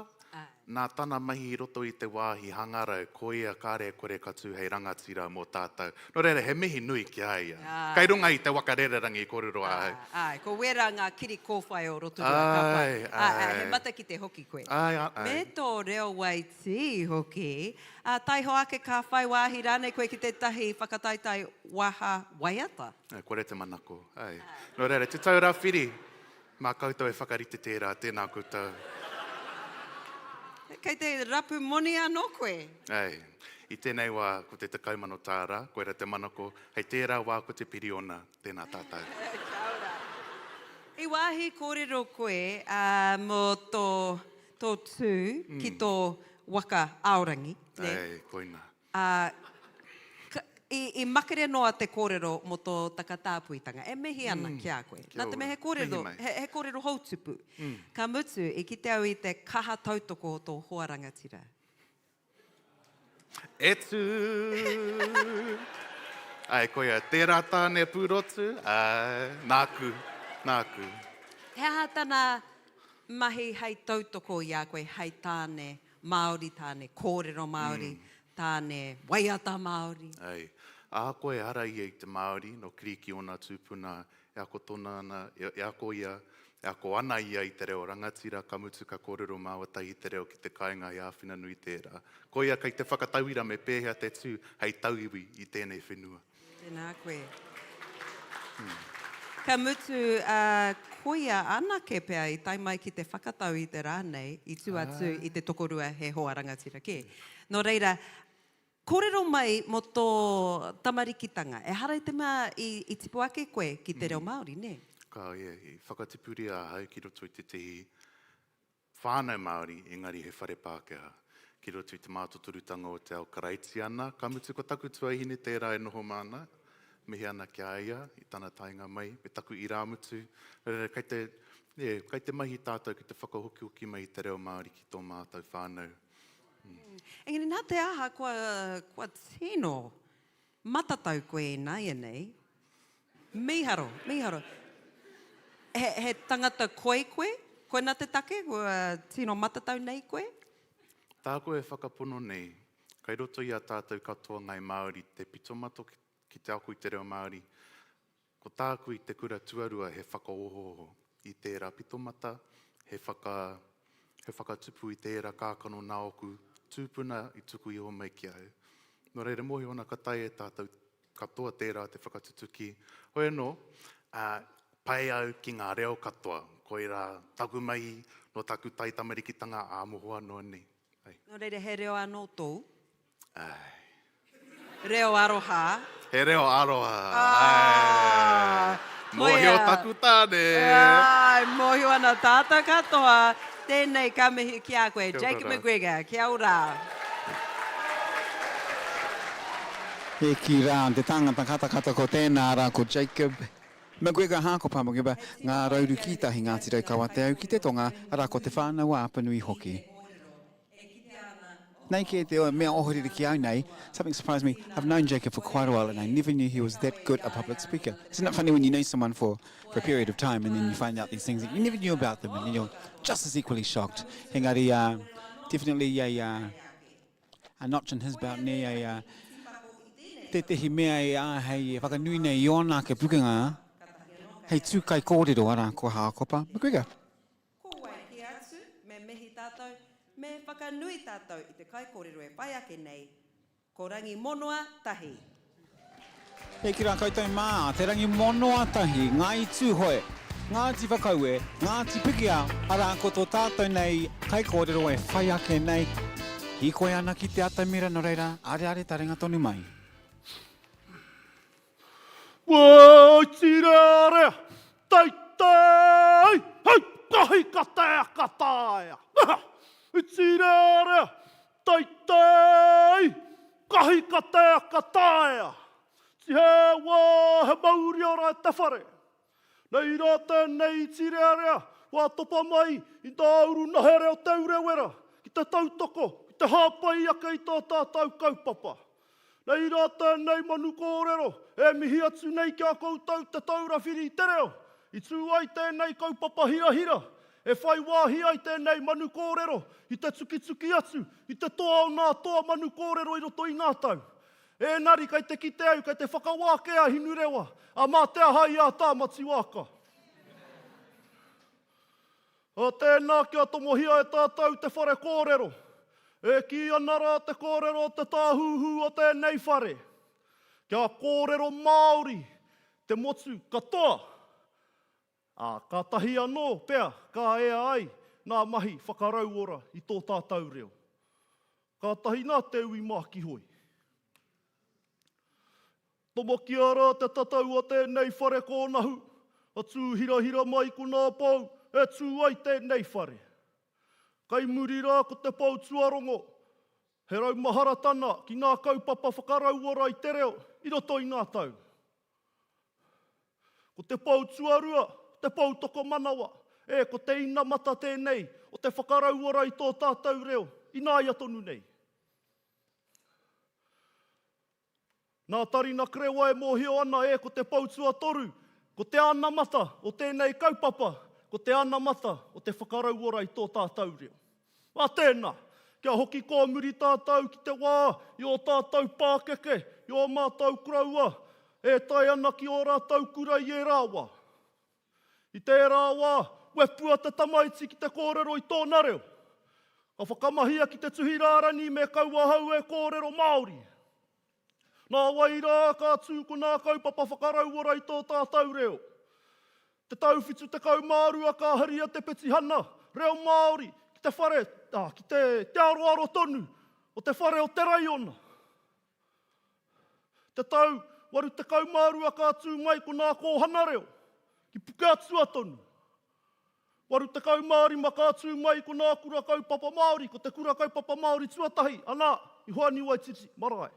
nā tana mahi i roto i te wāhi hangarau, koia kāre e kore ka tū hei rangatira mō tātou. Nō reira, he mihi nui ki a ia. Kei runga i te waka rererangi i kōrero ahau. Āe, ko wērā ngā kiri kōwhai o Rotorua, ka pai. Āe, āe. Āe, he matakite hoki koe. Āe, āe. Me tō reo waitī hoki. Ā, taihoa ake ka whai wāhi rānei koe ki tētahi whakataetae waha waiata? Āe, kore te manako. Āe. Nō reira, Te Taura Whiri, mā koutou e whakarite tērā, tēnā koutou. Kei te rapu moni anō koe? Āe. I tēnei wā, ko te 10,000 tāra, koira te manako, hei tērā wā ko te piriona, tēnā tātou. Kia ora. I wāhi kōrero koe mō tō, tō tū ki tō waka aorangi, nē? Āe, koina. Ā, ka, i, i makere noa te kōrero mō tō takatāpuitanga. E mihi ana ki a koe. Kia Nā te mea he ora. kōrero, Mihi mai. he, he kōrero houtupu. Ka mutu, i kite au i te kaha tautoko o tō hoa rangatira. E tū! Āe, koia, tērā tāne pūrotu, āe, nāku, nāku. He aha tana mahi hei tautoko i a koe hei tāne Māori, tāne kōrero Māori, tāne waiata Māori? Āe, ahakoa ehara ia i te Māori, nō Kiriki ōna tūpuna, E ako tona ana, e ako ia, e ako ana ia i te reo rangatira, ka mutu ka kōrero māua tahi i te reo ki te kāinga hei āwhina nui tērā. Koia kei te whakatauira me pēhea te tū hei tauiwi i tēnei whenua. Tēnā koe. Ka mutu, koia anake pea i tae mai ki te whakatau i te rā nei, i tua atu i te tokorua he hoa rangatira kē. Nō reira, Kōrero mai mō tō tamarikitanga. Ehara i te mea i tipu ake koe ki te reo Māori, nē? Ka, yeah, i whakatipuria ahau ki roto i tētehi whānau Māori, engari he whare Pākehā, ki roto i te mātotorutanga o te ao Karaitiana. Ka mutu ko taku tuahine tērā e noho māna, mihi ana ki a ia i tana taenga mai, me taku irāmutu. Nō reira, kei te, yeah, kei te mahi tātou ki te whakahokihoki mai i te reo Māori ki tō mātou whānau. Engari nā te aha kua, kua tino matatau koe ināianei. Mīharo, mīharo. He, he tangata koi koe? Koina te take kua tino matatau nei koe? Tāku e whakapono nei, kai roto i a tātou katoa Ngāi Māori te pitomato ki, ki te ako i te reo Māori, Ko tāku i te kura tuarua he whakaohooho i tērā pitomata, he whaka, he whakatupu i tērā kākano nā ōku tūpuna i tuku iho mai ki au. Nō reira mōhio ana ka taea e tātou katoa tērā te whakatutuki. Hoi anō, ā, pai au ki ngā reo katoa, koirā taku mahi nō taku taitamarikitanga ā mohoa noa nei. Ai. Nō reira he reo anō tōu? Ai. Reo aroha. He reo aroha. Ai. Mōhio taku tāne. Ai, mōhio ana tātou katoa. Tēnei ka mihi ki a koe, Jacob McGregor. Kia ora. E kī rā te tangata katakata ko tēnā rā ko Jacob McGregor Hākopa McGregor, Ngā Rauru ki tahi, Ngāti Raukawa Te Au ki te tonga, arā ko Te Whānau-a-Apanui hoki. Nei kē te mea ohorere ki au nei, something surprised me, I've known Jacob for quite a while and I never knew he was that good a public speaker. Isn't it funny when you know someone for, for a period of time and then you find out these things that you never knew about them and then you're just as equally shocked. Engari, uh, definitely a, uh, a notch in his belt, nē, a, uh, tētehi mea e āhei e whakanui nei i ōna ake pukenga hei tū kaikōrero, arā, ko Hākopa McGregor. Ko wai kē atu, me mihi tātou, me whakanui tātou i te kaikōrero e whai ake nei, ko Rangi Monoa Tahi. E ki rā koutou mā, Te Rangi Monoa Tahi, Ngāi Tūhoe, Ngāti Whakaue, Ngāti Pikiao, arā ko tō tātou nei kaikōrero e whai ake nei, hīkoi ana ki te atamira nō reira, areare taringa tonu mai. Waitirearea, teitei, hei kahi ka taea ka taea. Itirearea, teitei, kahi ka taea ka taea. Tihe wā he mauri ora e te whare. Nei rā tēnei itirearea kua topa mai i ngā uru nahere o Te Urewera ki te tautoko, ki te hāpai ake i tō tātou kaupapa. Nei rā tēnei manu kōrero e mihi atu nei ki a koutou Te Taura Whiri i te Reo, i tū ai tēnei kaupapa hirahira, e whai wāhi ai tēnei manu kōrero i te tukituki atu i te toa o ngā toa manu kōrero i roto i ngā tau. Ēnari kei te kite au kei te whakawā kē a Hinurewa, a mā te aha i a Tāmati Wāka. Ā, tēnā kia tomohia e tātou te whare kōrero. E kī ana rā te kōrero o te tāhuhu o tēnei whare, kia kōrero Māori te motu katoa, ā, kātahi anō pea ka ea ai ngā mahi whakarauora i tō tātou reo. Kātahi nā te ui mākihoi. Tomokia rā te tatau o tēnei whare kōnahu. A tū hirahira mai ko nā pou e tū ai tēnei whare. Kai muri rā ko te pou tuarongo, he raumaharatana ki ngā kaupapa whakarauora i te reo i roto i ngā tau. Ko te pou tuarua, te pou tokomanawa, e ko te inamata tēnei o te whakarauora i tō tātou reo ināia tonu nei. Nā Tarina Krewa e mōhio ana e ko te pou tuatoru, ko te anamata o tēnei kaupapa, ko te anamata o te whakarauora i tō tātou reo. Mā tēnā, kia hoki kōmuri tātou ki te wā i ō tātou pākeke, i ō mātou koroua e tae ana ki ō rātou kura i ērā wā. I tērā wā, wepua te tamaiti ki te kōrero i tōna reo. Ka whakamahia ki te tuhi rārani me kaua ahau e kōrero Māori. Nā wai rā ka tū ko nā kaupapa whakarauora i tō tātou reo. Te tau 72 ka haria te petihana reo Māori ki te whare, ā, ki te, te aroaro tonu o te whare o te raiona. Te tau 82 ka tū mai ko nā kōhana reo ki Pukeatua tonu. 85 ka tū mai ko nā kura kaupapa Māori, ko te kura kaupapa Māori tuatahi, anā, i Hoani Waititi marae.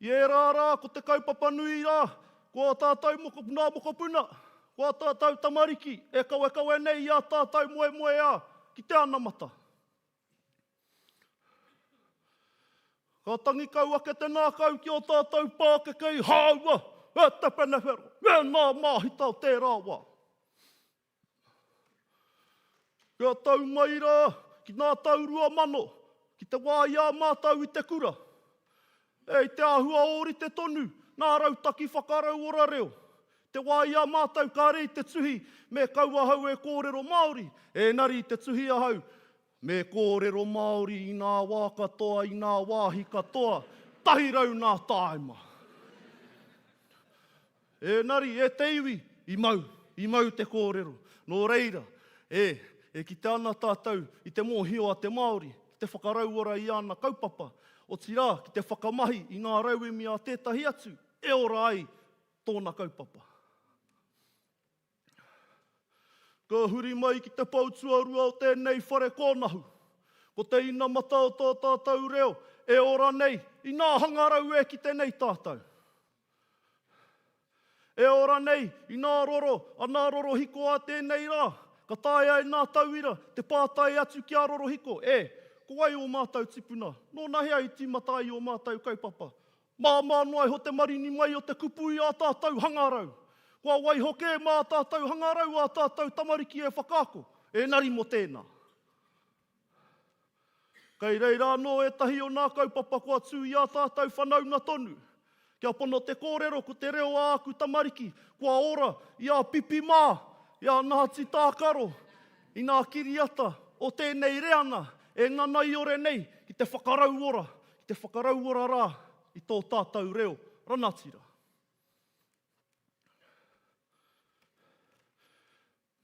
I ērā rā, ko te kaupapa nui rā, ko ā tātou mokopuna, mokopuna, ko ā tātou tamariki e kawekawe nei i ā tātou moemoeā ki te anamata. Ka tangi kau ake te nākau ki ō tātou pākeke i hāua e te penewhero, e nā māhita o tērā wā. Kia tau mai rā ki nā tau 2000, ki te wā i a mātou i te kura. E, i te āhua ōrite tonu nā rautaki whakarauora reo. Te wā i a mātou kāre i te tuhi me kau ahau e kōrero Māori, ēnari i te tuhi ahau Me kōrero Māori i nā wā katoa, i nā wāhi katoa, 100 nā tāima. Ēnari, e te iwi, i mau, i mau te kōrero. Nō reira, e, e kite ana tātou i te mōhio a te Māori ki te whakarauora i āna kaupapa, otirā, ki te whakamahi i ngā rauemi a tētahi atu e ora ai tōna kaupapa. Ka huri mai ki te pou tuarua o tēnei whare kōnahu. Ko te inamata o tō tātou reo e ora nei inā hangarau e kite nei tātou. E ora nei inā roro a nā rorohiko a tēnei rā. Ka taea e nā tauira te pātai atu ki a rorohiko, e, ko wai ō mātou tipuna? Nōnahea i tīmata ai ō mātou kaupapa? Māmā noa iho te marini mai o te kupu i ā tātou hangarau. Kua waiho kē mā ā tātou hangarau ā tātou tamariki e whakaako, ēnari mō tēnā. Kei reira anō ētahi o nā kaupapa kua tū i ā tātou whanaunga tonu. Kia pono te kōrero ko te reo a āku tamariki kua ora i a Pipi mā, i a Ngāti Tākaro, i nā kiriata o tēnei reanga e nganaiore nei ki te whakarauora ki te whakarauora rā i tō tātou reo ranatira.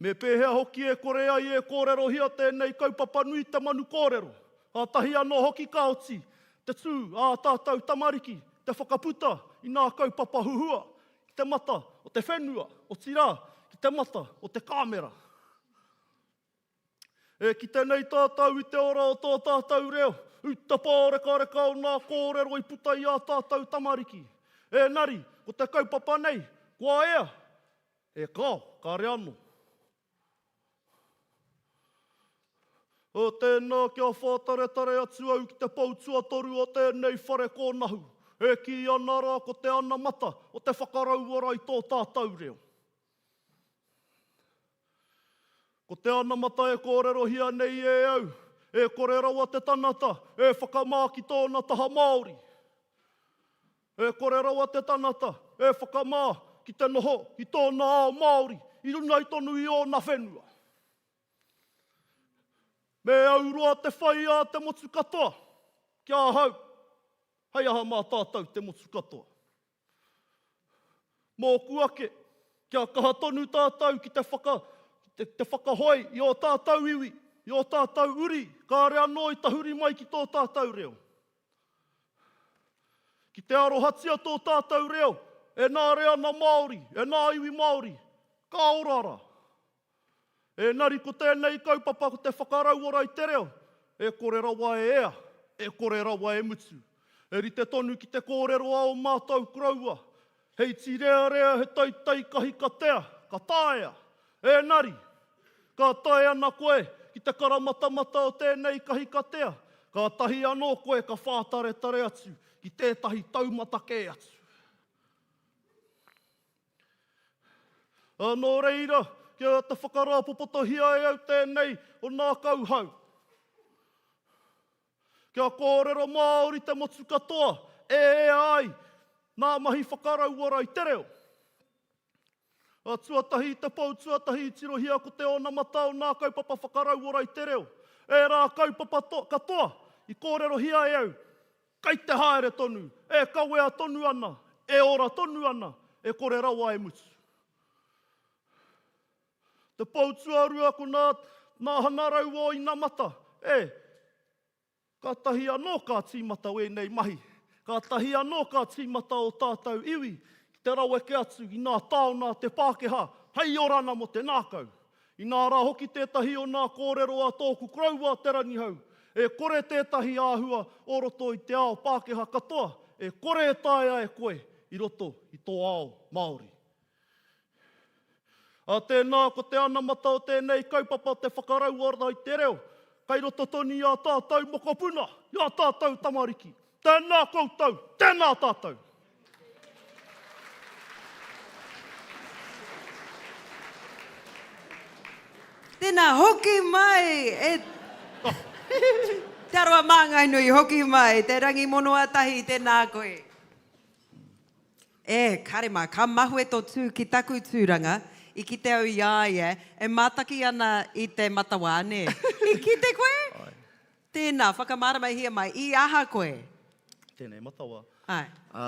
Me pēhea hoki e kore ai e kōrerohia tēnei kaupapa nui te manu kōrero, kātahi anō hoki ka oti te tū a ā tātou tamariki te whakaputa i nā kaupapa huhua ki te mata o te whenua, otirā, ki te mata o te kāmera. E kite nei tātou i te ora o tō tātou reo, i te pārekareka o nā kōrero i puta i ā tātou tamariki. Ēnari, ko te kaupapa nei, kua ea? E kāo, kāre anō. O tēnā kia whātaretare atu au ki te pou tuatoru o tēnei whare kōnahu, e kī ana rā ko te anamata o te whakarauora i tō tātou reo. Ko te anamata e kōrerohia nei e au, e kore rawa te tanata e whakamā ki tōna taha Māori. E kore rawa te tanata e whakamā ki te noho i tōna ao Māori i runga i tonu i ōna whenua. Me auroa te whai a te motu katoa ki ahau, hei aha mā tātou te motu katoa. Mōku ake, kia kaha tonu tātou ki te whaka, te, te whakahoe i ō tātou iwi, i ō tātou uri, kāre anō i tahuri mai ki tō tātou reo. Ki te arohatia tō tātou reo, e nā reana Māori, e nā iwi Māori, ka ora rā. Engari ko tēnei kaupapa ko te whakarauora i te reo, e kore rawa e ea, e kore rawa e mutu. E rite tonu ki te kōrero a ō mātou koroua, he iti rearea, he teitei kahikatea, ka taea. Engari, ka tae ana koe ki te karamatamata o tēnei kahikatea, kātahi anō koe ka whātaretare atu ki tētahi taumata kē atu. Ā, nō reira, kia āta whakarāpopotohia e au tēnei o nā kauhau. Kia kōrero Māori te motu katoa e ea ai nā mahi whakarauora i te reo. Ā, tuatahi i te pou tuatahi i tirohia ko te onamata o nā kaupapa whakarauora i te reo. Ērā kaupapa katoa i kōrerohia e au Kei te haere tonu, e kawea tonu ana, e ora tonu ana, e kore rawa e mutu. Te pou tuarua ko nā, nā hanarau o inamata, e, kātahi anō ka tīmata wēnei mahi, kātahi anō ka tīmata ō tātou iwi ki te raweke atu i nā taona a te Pākehā hei orana mō te nākau. Inā rā hoki tētahi o nā kōrero a tōku koroua a Te Rangihau, e kore tētahi āhua o roto i te ao Pākehā katoa e kore e taea e koe i roto i tō ao Māori. Ā tēnā ko te anamata o tēnei kaupapa te whakarauora i te reo, kai roto tonu i ā tātou mokopuna, i ā tātou tamariki. Tēnā koutou, tēnā tātou! Tēnā, hoki mai e Te Arawa Māngai Nui, hoki mai, Te Rangi Monoa Tahi, tēnā koe. E, kare mā, ka mahue tō tū ki taku tūranga, i kite au i a ia e mātaki ana i te matawā, nē? I kite koe? Tēnā, whakamāramahia mai, i aha koe? Tēnei matawa. Āe. Ā,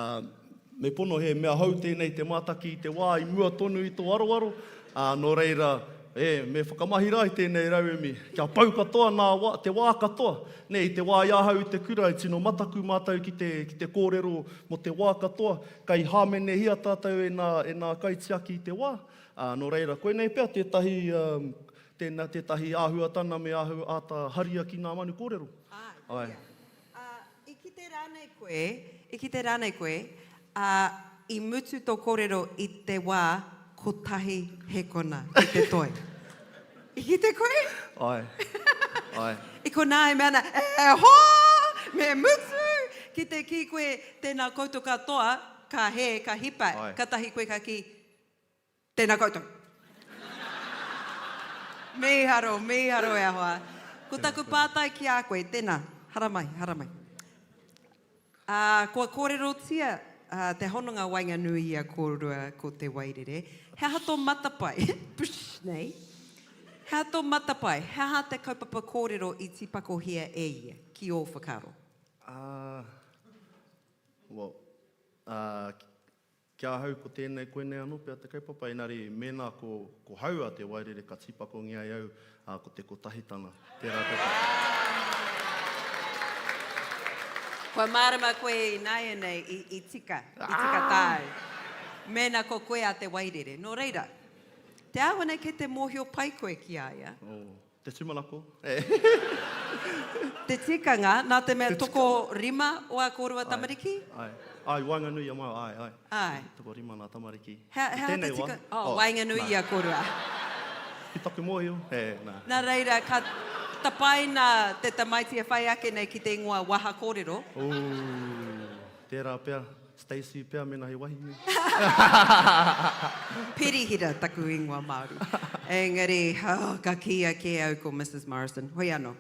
me pono he mea hou tēnei te mātaki i te wā i mua tonu i tō aroaro, ā, nō reira, e, me whakamahi rā i tēnei rauemi, kia pau katoa nā wā, te wā katoa. Nē, i te wā i ahau i te kura, i tino mataku mātou ki te, ki te kōrero mō te wā katoa, kei hāmenehia tātou e nā, e nā kaitiaki i te wā. Ā, nō reira, koinei pea tētahi, ā, Tēnā tētahi āhuatana me ahau āta haria ki ngā manu kōrero. Āe. Āe. Ā, i kite rānei koe, i kite rānei koe, ā, i mutu tō kōrero i te wā kotahi hekona ki te toi? I kite koe? Āe. Āe. I konā e mea ana, e hoa! Me mutu! Ki te kī koe, tēnā koutou katoa, ka hē, ka hipa, Āe. katahi koe ka kī, Tēnā koutou. Mīharo, mīharo e hoa. Ko taku pātai ki a koe, tēnā, haramai, haramai. Ā, kua kōrerotia te hononga waenganui i a kōrua ko Te Wairere. He aha tō matapae, psh, nei, he aha tō matapae, he aha te kaupapa kōrero i tīpakohia e ia, ki ō whakaaro? Ā, well, ā, Ki ahau ko tēnei koinei anō pea te kaupapa, engari mēnā ko, ko hau a Te Wairere ka tīpakongia e au, ā, ko te kotahitanga, tērā kaupapa. Kua mārama koe ināianei i, i tika, i tika tāu. Mēnā ko koe a Te Wairere. Nō reira, te āhua nei kei te mōhio pai koe ki a ia. Oh. Te tūmanako. Te tikanga, nā te mea tokorima o ā kōrua tamariki? Āe, āe, waenganui i a māua, āe, āe. Āe. Tokorima nā tamariki. He, he aha te tika, oh, waenganui i a kōrua. Ki taku mōhio, he, nā. Nā reira, ka tapaina te tamaiti e whai ake nei ki te ingoa waha kōrero. Ooh, tērā pea. Stacey pea mena he wahine. Pirihira taku ingoa Māori. Engari, oh, ka kīia kē au ko Mrs Morrison. Hoi anō.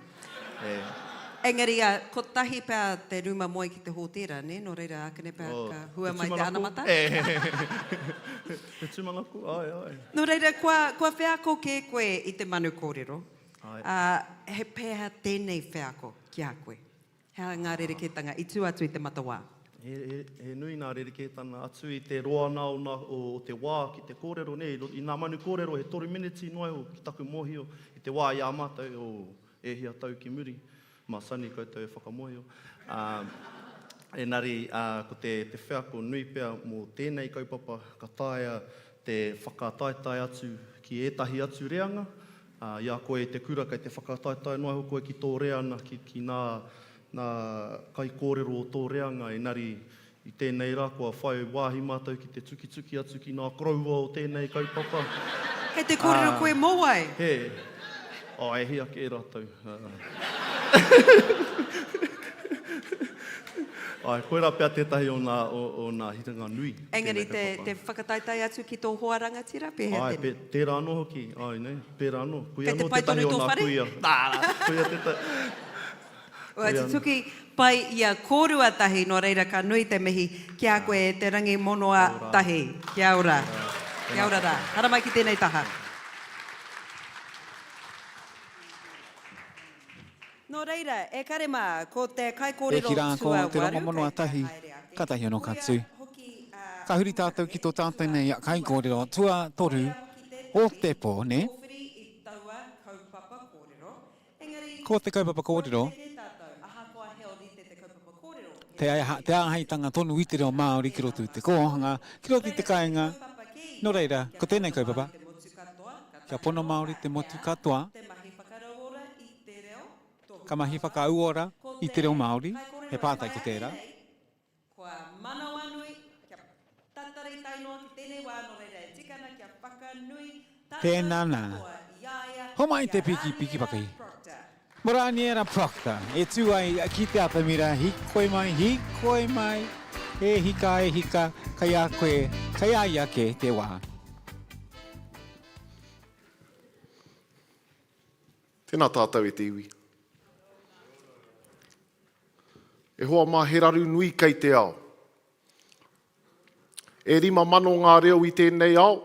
Engari, uh, kotahi pea te rūma moe ki te hōtēra, nē? Nō reira, ākene pea oh, ka hua mai te anamata. Te tūmanako, āe, āe. Nō reira, kua, kua wheako kē koe i te manu kōrero. Āe. Uh, he pēhea tēnei wheako ki a koe? He aha ngā rerekētanga i tū atu i te matawā? He, he, he nui ngā rerekētanga atu i te roana o, nā, o, o te wā ki te kōrero, nē, i nā manu kōrero he toru meneti noa iho ki taku mōhio i te wā i a mātou, o, e hia tau ki muri, mā Sonny koutou e whakamōhio. Ā, Engari, ko te te wheako nui pea mō tēnei kaupapa, ka taea te whakataetae atu ki ētahi atu reanga. I a koe i te kura kei te whakataetae noa iho koe ki tō reanga, ki, ki nā, nā kaikōrero o tō reanga, engari i tēnei rā kua whai wāhi mātou ki te tukituki atu ki nā koroua o tēnei kaupapa. Kei te kōrero koe mō wai? He. Oh, e hia kē rātou. Āe, koirā pea tētahi o nā, o, o nā hiranga nui o tēnei Engari te, kaupapa. te whakataetae atu ki tō hoa rangatira, pēhea Āe, tēnei? pē, tērā anō hoki, āe, nē, pērā anō. Koia Kei te anō pai tētahi tonu o tō nā whare? kuia. Nā, koia tētahi. Kua Koia anō. tutuki pai i a kōrua tahi, nō reira ka nui te mihi ki a koe e Te Rangi Monoa Kia ora. Tahi. Kia ora. Kia ora. Kia Tēnā ora rā. koutou. Haramai ki tēnei taha. Nō reira, e kare mā, ko te E kaikōrero ki rā ko Te tuawaru Rongomonoa kei te Tahi, haere ake, katahi anō ka koia tū. hoki a Ka huri tātou ki tō tātou nei kaikōrero tuatoru Koia hoki o tētahi te pō, nē? kōwhiri i taua kaupapa kōrero, engari Ko te kaupapa kua kōrero, rerekē tātou, ahakoa he ōrite te kaupapa kōrero, he te, rerekē te āheitanga tonu i te reo Māori ki roto i te kōhanga, ki roto i te kāinga, nō reira, ko tēnei kaupapa, kia pono Māori te motu katoa, Ka mahi whakaauora i te reo Māori, he pātai ko tērā. Tēnā nā. Homai te piki piki pakihi. Mo Raniera Proctor e tū ai ki te atamira, hikoi mai, hikoi mai, e hika, e hika, kei a koe, kei a ia kē te wā. Tēnā tātou e te iwi. E hoa mā, he raru nui kei te ao. E 5,000 ngā reo i tēnei ao,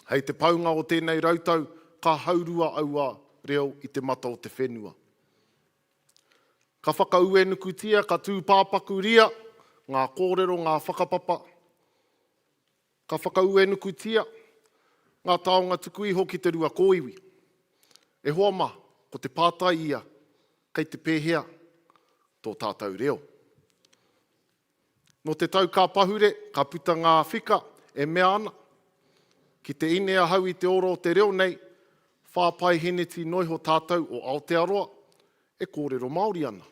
hei te paunga o tēnei rautau, ka haurua aua reo i te mata o te whenua. Ka whakauenukutia, ka tūpāpakuria ngā kōrero, ngā whakapapa, Ka whakauenukutia ngā taonga tuku iho ki te rua kōiwi. E hoa mā, ko te pātai ia, kei te pēhea tō tātou reo? Nō te tau ka pahure, ka puta ngā whika e mea ana, ki te ine ahau i te ora o te reo nei, whāpaeheneti noiho tātou o Aotearoa e kōrero Māori ana.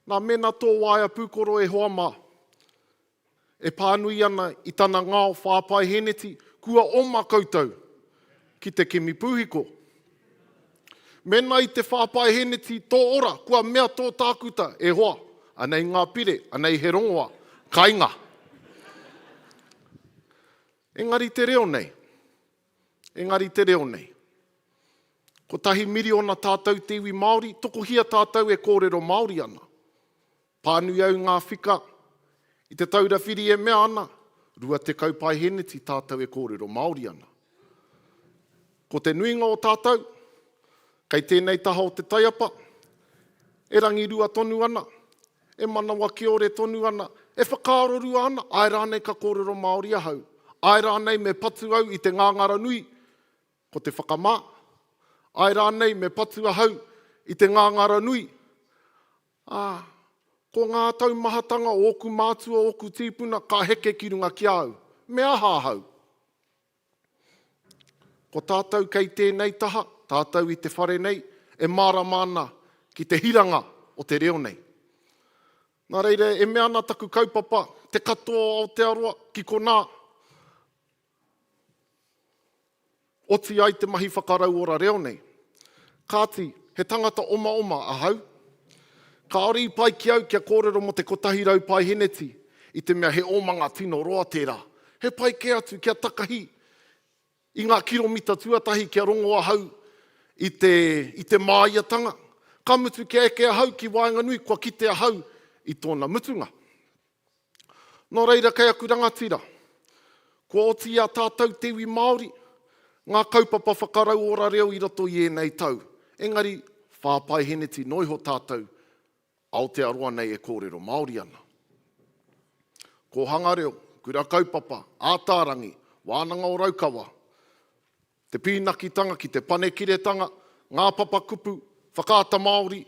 Nā, mēnā tō waea pūkoro e hoa mā, e pānui ana i tana ngao whāpaeheneti, kua oma koutou ki te kimi pūhiko. Mēnā i te whāpaeheneti tō ora, kua mea tō tākuta, e hoa, anei ngā pire, anei he rongoa, kainga. Engari te reo nei, Engari te reo nei. Kotahi miriona tātou te iwi Māori, tokohia tātou e kōrero Māori ana. Pānui au ngā whika i Te Taura Whiri e mea ana, 20 paeheneti tātou e kōrero Māori ana. Ko te nuinga o tātou, kei tēnei taha o te taiapa, e rangirua tonu ana, E manawa kiore tonu ana, e whakaarorua ana, āe rānei ka kōrero Māori ahau? Āe rānei me patu au i te ngāngara nui, ko te whakamā? Āe rānei me patu ahau i te ngāngara nui? Ā, ko ngā taumahatanga o ōku mātua, ōku tīpuna ka heke ki runga ki a au. Me aha ahau? Ko tātou kei tēnei taha, tātou i te whare nei, e mārama ana ki te hiranga o te reo nei. Nā reira, e mea ana taku kaupapa, te katoa o Aotearoa, ki konā, oti ai te mahi whakarauora reo nei. Kāti, he tangata omaoma ahau. Kāore i pai ki au kia kōrero mō te 100 paeheneti, i te mea he omanga tino roa tērā. He pai kē atu kia takahi i ngā kiromita tuatahi kia rongo ahau i te, i te māiatanga. Ka mutu kia eke ahau ki waenganui kua kite ahau i tōna mutunga. Nō reira kei aku rangatira, kua oti i a tātou te iwi Māori ngā kaupapa whakarauora reo i roto i ēnei tau, engari whāpaeheneti noa iho tātou Aotearoa nei e kōrero Māori ana. Kōhanga reo, kura kaupapa, Ātaarangi, Wānanga o Raukawa, te pīnakitanga ki te panekiretanga, ngā papakupu, Whakaata Māori,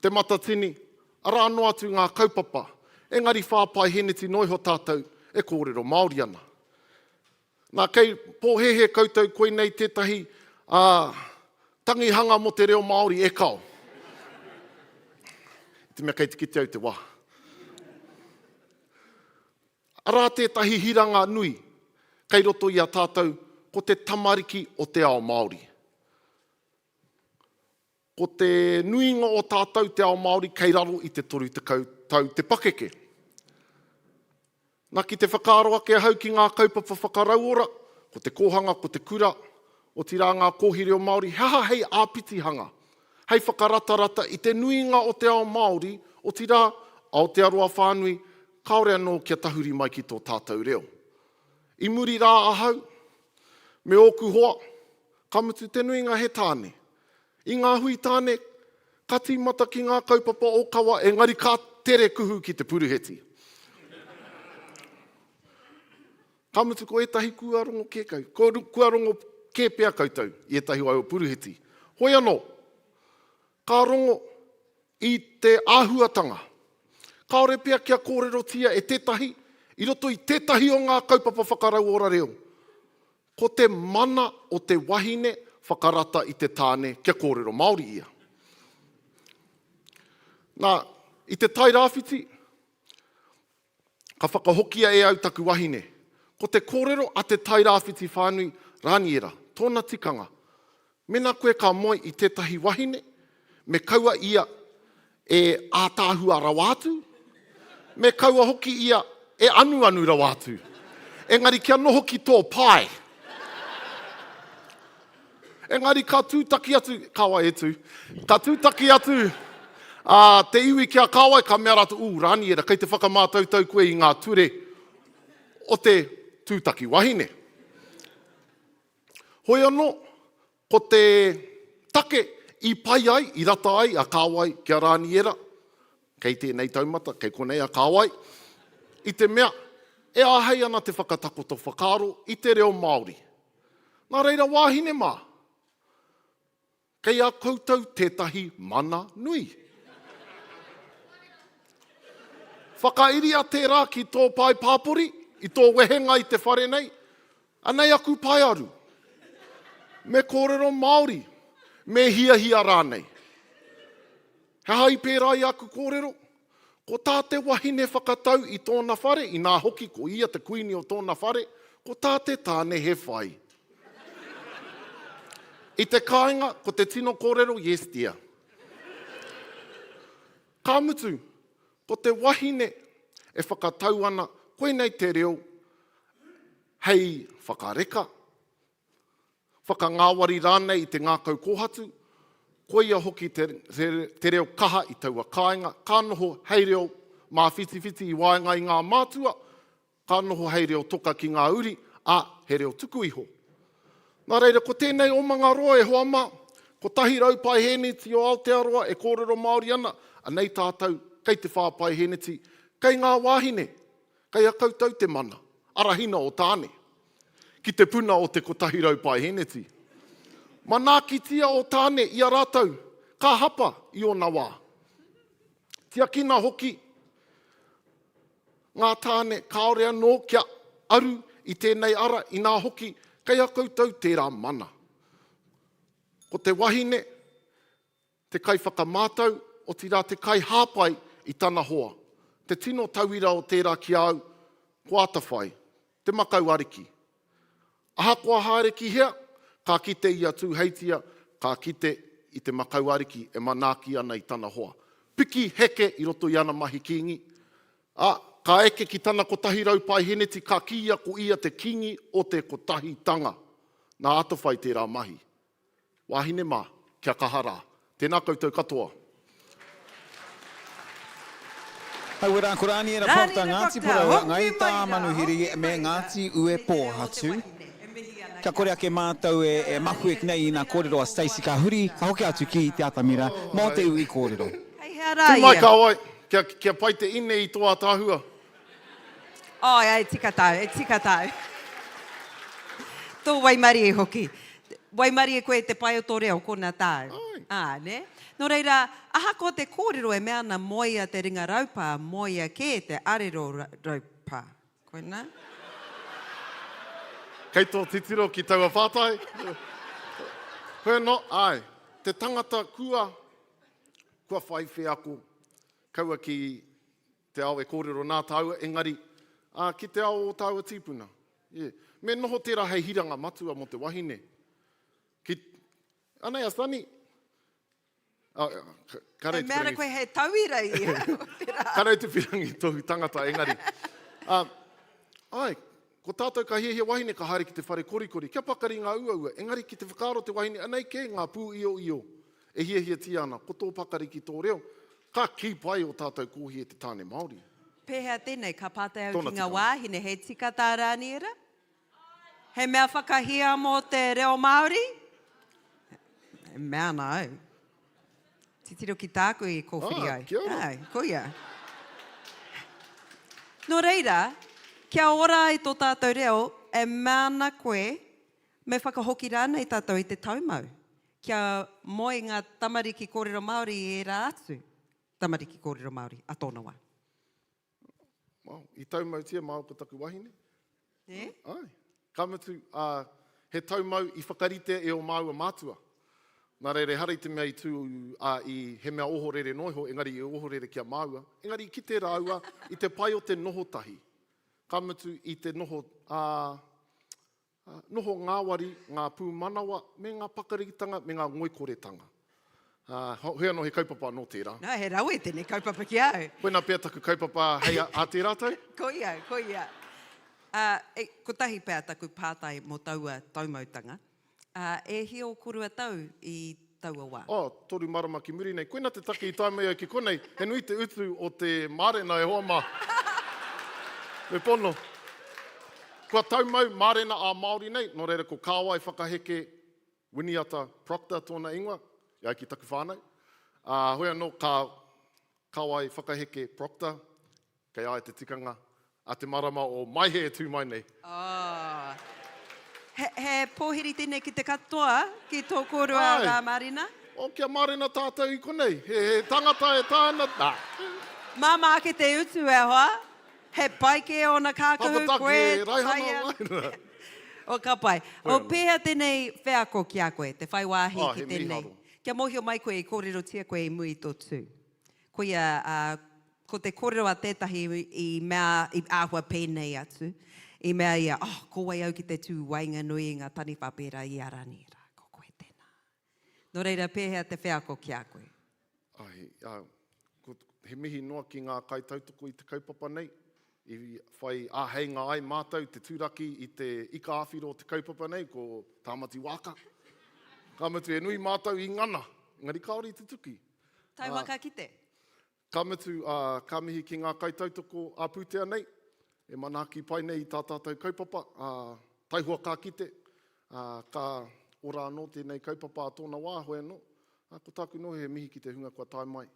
Te Matatini, arā noa atu ngā kaupapa, engari whāpaeheneti noa iho tātou e kōrero Māori ana. Nā, kei pōhēhē koutou koinei tētahi ā, tangihanga mō te reo Māori e kao. I te mea kei te kite au te wā. Arā tētahi hiranga nui kei roto i a tātou ko te tamariki o te ao Māori. Ko te nuinga o tātou te ao Māori kei raro i te 30 tau te pakeke. Na ki te whakaaro ake ahau ki ngā kaupapa whakarauora, ko te kōhanga, ko te kura, otirā ngā kōhi reo Māori, he aha hei āpitihanga, hei whakaratarata i te nuinga o te ao Māori, otirā, Aotearoa whānui, kāore anō kia tahuri mai ki tō tātou reo. I muri rā ahau, me ōku hoa, ka mutu te nuinga he tāne. I ngā hui tāne, ka tīmata ki ngā kaupapa ōkawa engari ka tere kuhu ki te puruheti. Ka mutu ko ētahi kua rongo kē kau, kua rongo kē pea koutou i ētahi o aua puruheti. Hoi anō, ka rongo i te āhuatanga. Kāore pea kia kōrerotia e tētahi i roto i tētahi o ngā kaupapa whakarauora reo. Ko te mana o te wahine whakarata i te tāne kia kōrero Māori ia. Nā, i te Tairāwhiti, ka whakahokia e au taku wahine. Ko te kōrero a te Tairāwhiti whānui, Rāniera, tōna tikanga, Mena koe ka moe i tētahi wahine, me kaua ia e ātaahua rawa atu, me kaua hoki ia e anuanu rawa atu. Engari kia noho ki tō pae. Engari ka tūtaki atu, kāwai e tū, ka tūtaki atu a, te iwi ki a Kāwai, ka mea rātou, ū, Rāniera, kei te whakamātautau koe i ngā ture o te tūtaki wahine. Hoi anō, ko te take i pai ai, i rata ai a Kāwai ki a Rāniera, kei tēnei taumata, kei konei a Kāwai, i te mea e āhei ana te whakatakoto whakaaro i te reo Māori. Nā reira wāhine mā, Kei a koutou tētahi mana nui. Whakairia tērā ki tō pae pāpori, i tō wehenga i te whare nei, Anei aku paearu. Me kōrero Māori, me hiahia rānei. He aha i pērā i aku kōrero? Ko tā te wahine whakatau i tōna whare, inā hoki ko ia te kuini o tōna whare, ko tā te tāne he whai. I te kāinga, ko te tino kōrero, yes dear. Ka mutu, ko te wahine e whakatau ana, koinei te reo hei whakareka, whakangāwari rānei i te ngākau kōhatu, koia hoki te, te, te reo kaha i taua kāinga, ka noho hei reo māwhitiwhiti i waenga i ngā mātua, ka noho hei reo toka ki ngā uri, ā, he reo tuku iho. Nā reira, ko tēnei omanga roa e hoa mā, 100 paehēneti o Aotearoa e kōrero Māori ana, anei tātou kei te whā paehēneti, kei ngā wāhine, kei a koutou te mana, arahina o Tāne, ki te puna o te 100 paehēneti. Manaakitia o Tāne i a rātou, ka hapa i ōna wā. Tiakina hoki Ngā tāne kāore anō kia aru i tēnei ara, inā hoki, kei a koutou tērā mana. Ko te wahine te kaiwhakamātau, otirā te kaihāpai i tana hoa. Te tino tauira o tērā ki a au, ko Atawhai, te makau ariki. Ahakoa haere ki hea, ka kite i a Tūheitia, ka kite i te makau ariki e manaaki ana i tana hoa. Piki heke i roto i ana mahi kīngi, ā, ka eke ki tana 100 paeheneti ka kīia ko ia te kīngi o te kotahitanga. Nā Atawhai tērā mahi. Wāhine mā, kia kaha rā. Tēnā koutou katoa. Aue rā, ko Rāniera Proctor, Ngāti Porou, Ngāi Tāmanuhiri me Ngāti Uepōhatu. Kia kore ake mātou e mahue nei i ngā kōrero a Stacey ka huri, ka hoki atu ki te atamira mō te uī kōrero. Kei hea rā Tū mai ia? ka wai, kia, kia pai te ine i tō ātaahua. Āe, e tika tāu, e tika tāu. Tō waimarie hoki. Waimarie koe i te pai o tō reo, kona tāu. Ā, nē? Nō reira, ahakoa te kōrero e mea ana moea te ringa raupā, moea kē te arero raupā. Koinā? Kei tō titiro ki taua pātai? Koe anō, āe, te tangata kua, kua whai wheako, kaua ki te ao e kōrero nā tāua, engari, ā, ki te ao o tāua tīpuna. Yeah. Me noho tērā hei hiranga matua mō te wahine. Ki, anei a Sunny. Oh, kare e mea ana koe he tauira ia. Kare te whirangi tohu tangata, engari. Uh, ai, ko tātou ka hiahia wahine ka haere ki te whare korikori, kia pakari ngā uaua, engari ki te whakaaro te wahine, anei kē ngā pū ioio e hiahiatia ana, ko tō pakari ki tō reo, ka kī pai o tātou kōhi e te tāne Māori. Pēhea tēnei? Ka pātai au Tōna ki ngā tikanga. wāhine, he tika tā Rāniera? He mea whakahiamo te reo Māori? E mea ana au. Titiro ki tāku i kōwhiri Ah, ai. kia ora. Āe, koia. Nō reira, kia ora ai tō tātou reo, e mea ana koe, me whakahoki rānei tātou i te taumau, kia moe ngā tamariki kōrero Māori i ērā atu tamariki kōrero Māori a tōna wā. Well, i taumautia māua ko taku wahine. E? Ai. Ka mutu, uh, he taumau i whakaritea e ō māua mātua. Nā reira, ehara i te mea i tū, uh, i, he mea ohorere noa iho, engari i ohorere ki a māua. Engari i kite rāua i te pai o te noho tahi. Ka mutu, i te noho, uh, Ā, noho ngāwari ngā pūmanawa me ngā pakaritanga me ngā ngoikoretanga. Ā, hoi anō he kaupapa anō tērā. Nā, he rawe tēnei kaupapa ki a au. Koinā pea taku kaupapa hei ā tērā tau. Koia, koia. Ā, e, kotahi pea taku pātai mō taua taumautanga. Ā, e hia ō korua tau i taua wā? Oh, toru marama ki muri nei. Koina te take i tae mai au ki konei, he nui te utu o te mārena e hoa mā. Me pono. Kua taumau mārena ā-Māori nei, nō reira ko Kāwai Whakaheke Winiata Proctor tōna ingoa, e ai ki taku whānau. Ā, hoi anō ka Kāwai Whakaheke Proctor, Kei a ia te tikanga a te marama o Maehe e tū mai nei. Oh. He, he pōhiri tēnei ki te katoa, ki tō kōrua Āe. rā mārena? Oh, kia mārena tātou i konei. He, he tangata e tā ana, nā. Māmā ake te utu e hoa. He pai kē ōna kākahu, Papataki koe, e raihana taia. waina. Oh, ka pai. Hoi Oh, anō. pēhea tēnei wheako ki a koe, te whai wāhi Oh, ki he tēnei? mīharo. Kia mōhio mai koe i kōrerotia koe i mua i tō tū. Koia, ā, ko te kōrero a tētahi i mea, i āhua pēnei atu, i mea ia, oh, ko wai au ki te tū waenganui i ngā taniwha pērā i a Raniera, ko koe tēnā. Nō reira, pēhea te wheako ki a koe? Ai, ā, ko, he mihi noa ki ngā kaitautoko i te kaupapa nei, i whai āheinga ai mātou te turaki i te ika āwhiro o te kaupapa nei, ko Tāmati Waaka. Ka mutu, he nui mātou i ngana, engari kāore i tutuki. Taua ka kite. Ka mutu, ā, ka mihi ki ngā kaitautoko ā-pūtea nei, e manaaki pai nei i tā tātou kaupapa, ā, taihoa ka kite, ā, ka ora anō tēnei kaupapa ā tōna wā, hoi anō, ā, ko tāku noho he mihi ki te hunga kua tae mai,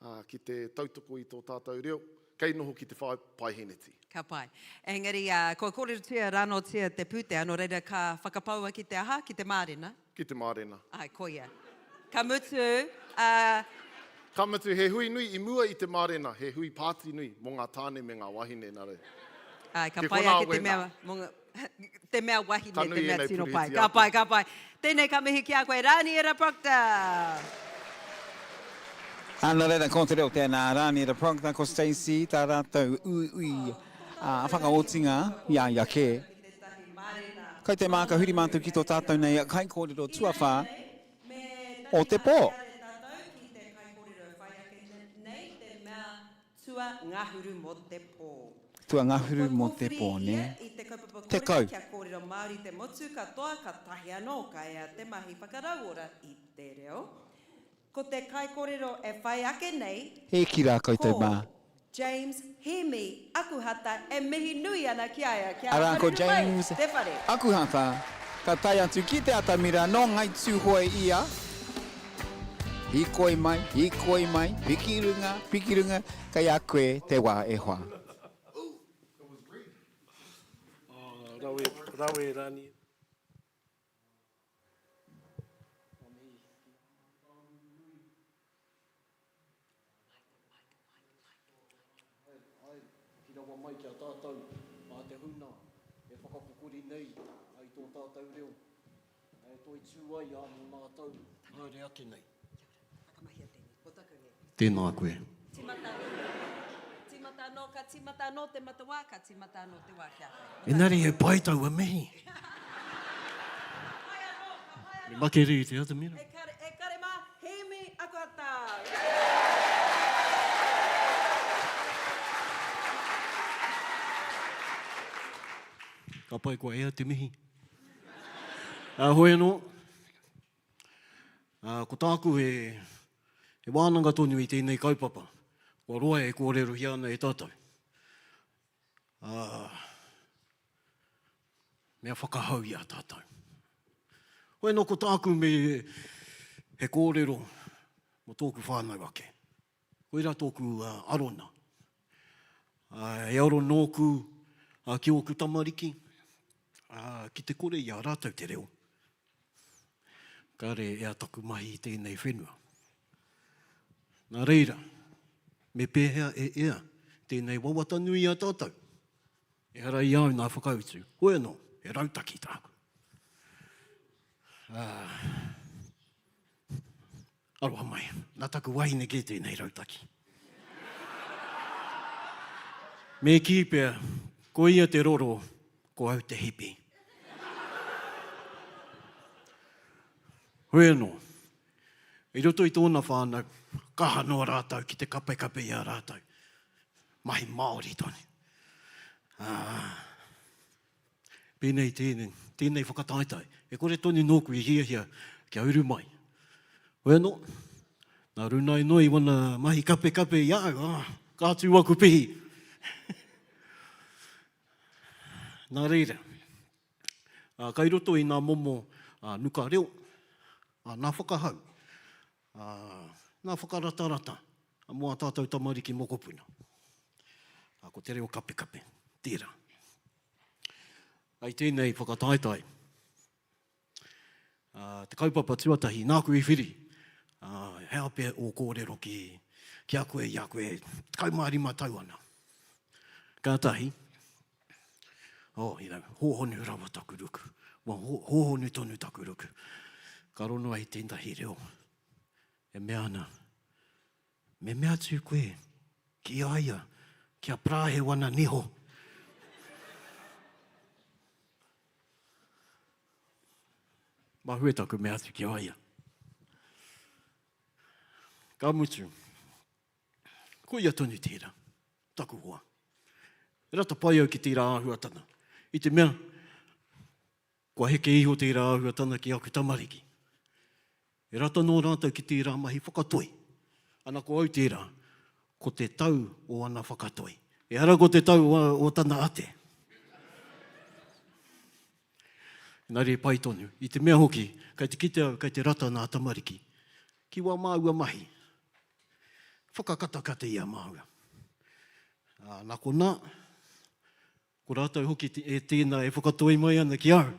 ā, ki te tautoko i tō tātou reo, kei noho ki te whai paeheneti. Ka pai. Engari, ā, kua kōrerotia rānōtia te pūtea, nō reira ka whakapaua ki te aha, ki te mārena? Ki te mārena. Āe, koia. Ka mutu, ā. Ka mutu, he hui nui i mua i te mārena, he hui pāti nui mō ngā tāne me ngā wāhine, nā reira. Āe, ka Ki pai konā ake te wēnā. mea, mō ngā, te mea wahine, Ka te nui mea ēnei tino pai. purihiti Ka ake. pai, ka pai. Tēnei ka mihi ki a koe, Rāniera Proctor! Ā, nō reira, ko te reo tēnā, Rāniera Proctor, ko Stacey, tā rātou uiui, ā, whakaotinga i a ia kē. Kai te māka huri mātou ki tō tātou nei kaikōrero tuawhā o te pō. Tua ngahuru mō te pō, nē? 10. Ko te kaikorero e whai ake nei, E ki rā koutou ko mā. James Hemi Akuhata e mihi nui ana ki a ia, kia Arā ko haruru mai James te whare. Akuhata ka tae atu ki te atamira nō Ngai Tūhoe ia. Hīkoi mai, hīkoi mai, piki runga, piki runga, kei a koe te wā e hoa. Oh, rawe, rawe Rani. Hoki rawa mai ki a tātou, mā te huna e whakapupuri nei i tō tātou reo, e toitū ai ā mō nā tau haere ake nei. Whakamahia tēnei. Ko taku nē. Tēnā koe. Tīmata anō. Tīmata anō, ka tīmata anō te matawā, ka tīmata anō te wā ki a koe. Engari he pai taua mihi. Me makere i te atamira. E kare, e kare mā, Hēmi Akuhata! Ka pai kua ea te mihi. Uh, hoi anō, uh, ko tāku he, he wānanga tonu i tēnei kaupapa. Kua roa e kōrerohia ana e tātou. Uh, mea whakahau i a tātou. Hoi anō ko tāku me he kōrero mō tōku whānau ake. Koirā tōku arona. He aro nōku ki ōku tamariki, ki te kore i a rātou te reo. Kāre ea taku mahi i tēnei whenua. Nā reira, me pēhea e ea tēnei wawata nui i a tātou? Ehara i a au nā whakautu, hoi anō, he rautaki tāku. Ā, aroha mai, nā taku wahine kē tēnei rautaki. Me kī pea, ko ia te roro, ko au te hipi. Hoi anō, i roto i tōna whānau, kaha noa rātou ki te kapekape i a rātou. Mahi Māori tonu. Ā, pēnei tēnei, tēnei whakataetae, e kore tonu nōku i hiahia kia uru mai. Hoi anō, nā Runai noa i wana mahi kapekape i a au, ā, ka tū aku pihi. Nā reira, ā, kai roto i ngā momo ā, nuka reo, ā, nā whakahau, Ā, ngā whakaratarata mō ā tātou tamariki mokopuna. Ā, ko te reo kapekape, tērā. I tēnei whakataetae, ā, te kaupapa tuatahi, nāku i whiri, ā, he aha pea ō kōrero ki, ki a koe i a koe 15 tau ana. Kātahi, Oh, you know, hōhonu rawa taku ruku. Well, hōhonu tonu taku ruku. Ka rono ai tētahi reo e mea ana, me mea atu koe ki a ia kia parāhe wana niho. Mahue taku mea atu ki a ia. Ka mutu, ko ia tonu tērā, taku hoa. E rata pai au ki tērā āhuatanga, i te mea, kua heke iho tērā āhuatanga ki aku tamariki. E rata nō rātou ki tērā mahi whakatoi. Ana ko au tērā, ko te tau o ana whakatoi. Ehara ko te tau o tana ate. Engari e pai tonu. I te mea hoki, kei te kite au, kei te rata nā tamariki. Ki wā māua mahi, whakakatakata i a māua. Ā, nā konā, ko rātou hoki e tēnā e whakatoi mai ana ki au.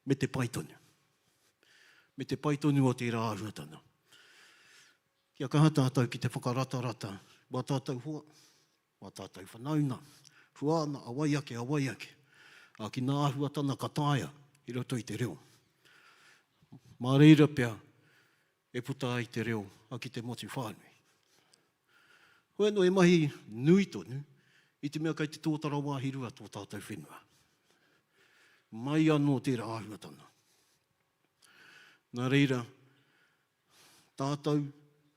Me te pai tonu. Me te pai tonu o tērā āhuatanga. Kia kaha tātou ki te whakaratarata wā tātou hoa, wā tātou whanaunga, huānga a wai ake, a wai ake, ā, ki ngā āhuatanga ka taea i roto i te reo. Mā reira pea e puta ai te reo ki te motu whānui. Hoi anō, he mahi nui tonu i te mea kei te tōtara wāhi rua tō tātou whenua. Mai anō tērā āhuatanga. Nā reira, tātou,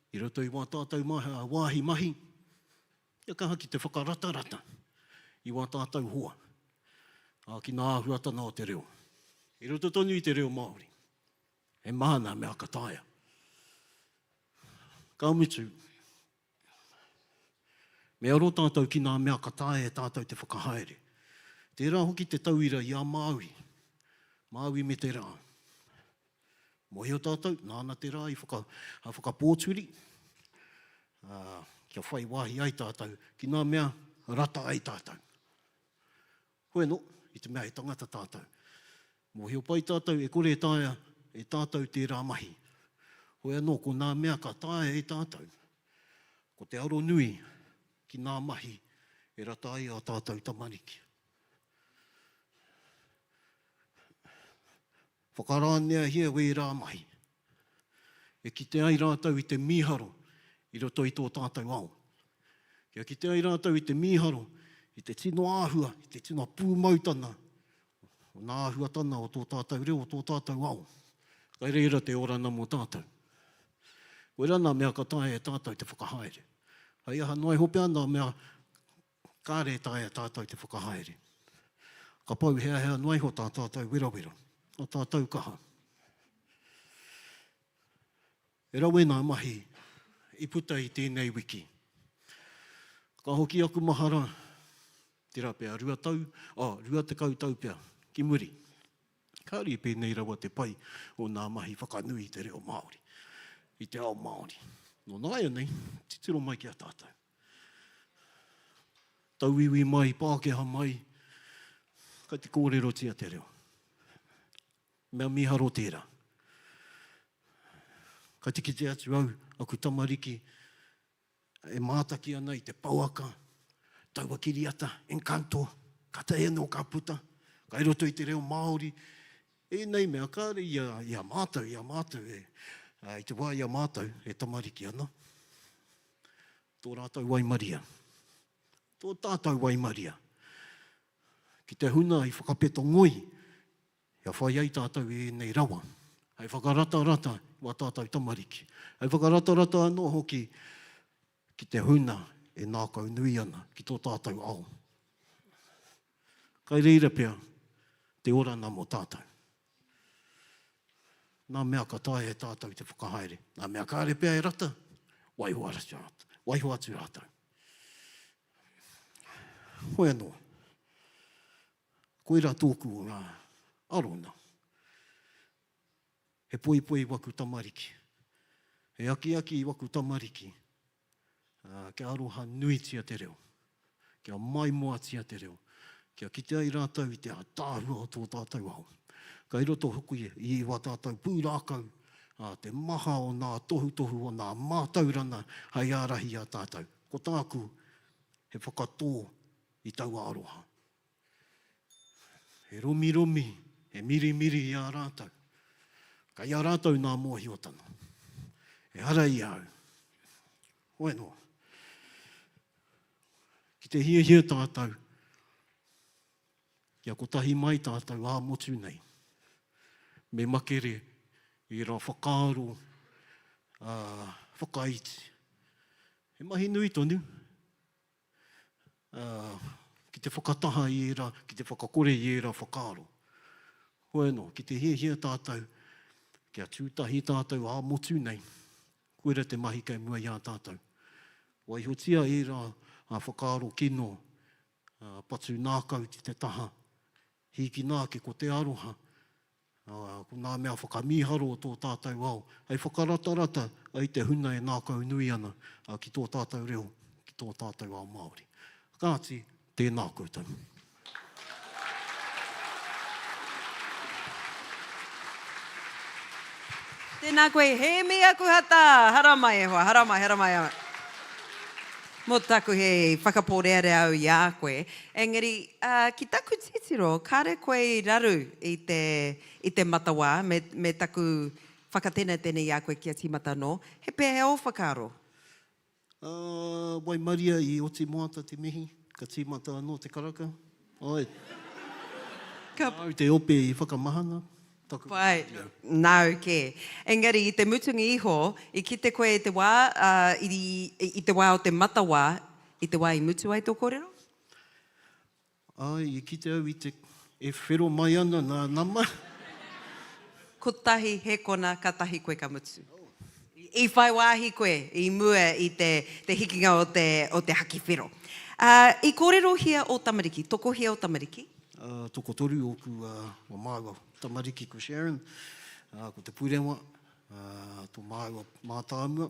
i roto i wā tātou wāhi mahi, kia kaha ki te whakaratarata i wā tātou hoa, ā, ki ngā āhuatanga o te reo. I roto tonu i te reo Māori. He maha ngā mea ka taea. Ka mutu, me aro tātou ki ngā mea ka taea e tātou te whakahaere. Tērā hoki te tauira i a Māui, Māui me te rā. Mōhio tātou, nāna te rā i whaka, whakapōturi, ā, kia whai wāhi ai tātou ki ngā mea rata ai tātou. Hoi anō, i te mea he tangata tātou. Mōhio pai tātou e kore e taea e tātou tērā mahi. Hoi anō, ko nā mea ka taea e tātou, ko te aro nui. ki nā mahi e rata ai ā tātou tamariki. Whakarāneahia wērā mahi e kite ai rātou i te mīharo i roto i tō tātou ao. Kia kite ai rātou i te mīharo, i te tino āhua, i te tino pūmautana o nā āhuatana o tō tātou reo, o tō tātou ao. Kai reira te orana mō tātou. Koirā nā mea ka taea e tātou te whakahaere. Hei aha noa iho pea nā mea kāre e taea tātou te whakahaere. Ka pau heahea noa iho tā tātou werawera, tā tātou kaha. E rawe nā mahi i puta i tēnei wiki. Ka hoki aku mahara, tērā pea rua tau, oh, 20 tau pea, ki muri. Kāore i pēnei rawa te pai o nā mahi whakanui i te reo Māori, i te ao Māori. Nō nāianei, titiro mai ki a tātou. Tauiwi mai, Pākehā mai, kai te kōrerotia te reo. Mea mīharo tērā. Kai te kite atu au, aku tamariki, E mātaki ana i te pouaka, taua kiriata, Encanto, katahi anō ka puta, kai roto i te reo Māori, ēnei mea kāre i a, i a mātou, i a mātou e, i te wā i a mātou e tamariki ana, tō rātou waimaria, tō tātou waimaria, ki te huna i whakapeto ngoi Kia whai ai tātou i ēnei rawa, hei whakaratarata i wā tātou tamariki, hei whakaratarata anō hoki ki te huna e nākaunui ana ki tō tātou ao. Kai reira pea te orana mō tātou. Nā mea ka taea e tātou te whakahaere, nā mea kāre pea e rata, waiho atu, waiho atu rātou. Hoi anō. Koira tōku arona. He poipoi i waku tamariki. He akiaki i waku tamariki kia aroha nuitia te reo, kia maimoatia te reo, kia kite ai rātou i te ātaahua o tō tātou ao. Kai roto hoki i wā tātou pūrākau, te maha o nā tohutohu, o nā mātauranga hei ārahi i a tātou. Ko tāku, he whakatō i taua aroha. He romiromi, he mirimiri i a rātou. Kei a rātou nā mōhiotanga. Ehara i a au. Hoi anō. Ki te hiahia tātou, kia kotahi mai tātou ā-motu nei, me makere i ērā whakaaro whakaiti. He mahi nui tonu, ki te whakataha i ērā, ki te whakakore i ērā whakaaro. Hoi anō, ki te hiahia tātou, kia tū tahi tātou ā-motu nei, koira te mahi kei mua i a tātou. Waihotia ērā whakaaro kino, patu nākau ki te taha, hīkina ake ko te aroha, Ā, ko ngā mea whakamīharo o tō tātou ao, hei whakaratarata ai te huna e ngākaunui ana ki tō tātou reo, ki tō tātou ao Māori. Kāti, tēnā koutou. Tēnā koe Hēmi Akuhata! Haramai e hoa, haramai, haramai. Mō taku he whakapōrearea au i a koe, engari ki taku titiro kāre koe i raru i te, i te matawā me, me taku whakatenatena i a koe kia tīmata anō. He pēhea ō whakaaro? Ā, waimaria i oti moata te mihi, ka tīmata anō te karaka. Āe. Ka. Nāu te ope i whakamahana. Taku Pai, nāu kē. Engari i te mutunga iho, i kite koe i te wā, ā, i, i te wā o te matawā, i te wā i mutu ai tō kōrero? Āe, i kite au i te, e whero mai ana nā nama. Kotahi hekona, katahi koe ka mutu. I whai wāhi koe i mua i te, te hikinga o te, o te haki whero. Ā, i kōrerohia ō tamariki, tokohia ō tamariki? Ā, tokotoru ōku, ā, o māua tamariki ko Sharon, ā, ko Te Purewa, ā, tō māua mātāmua,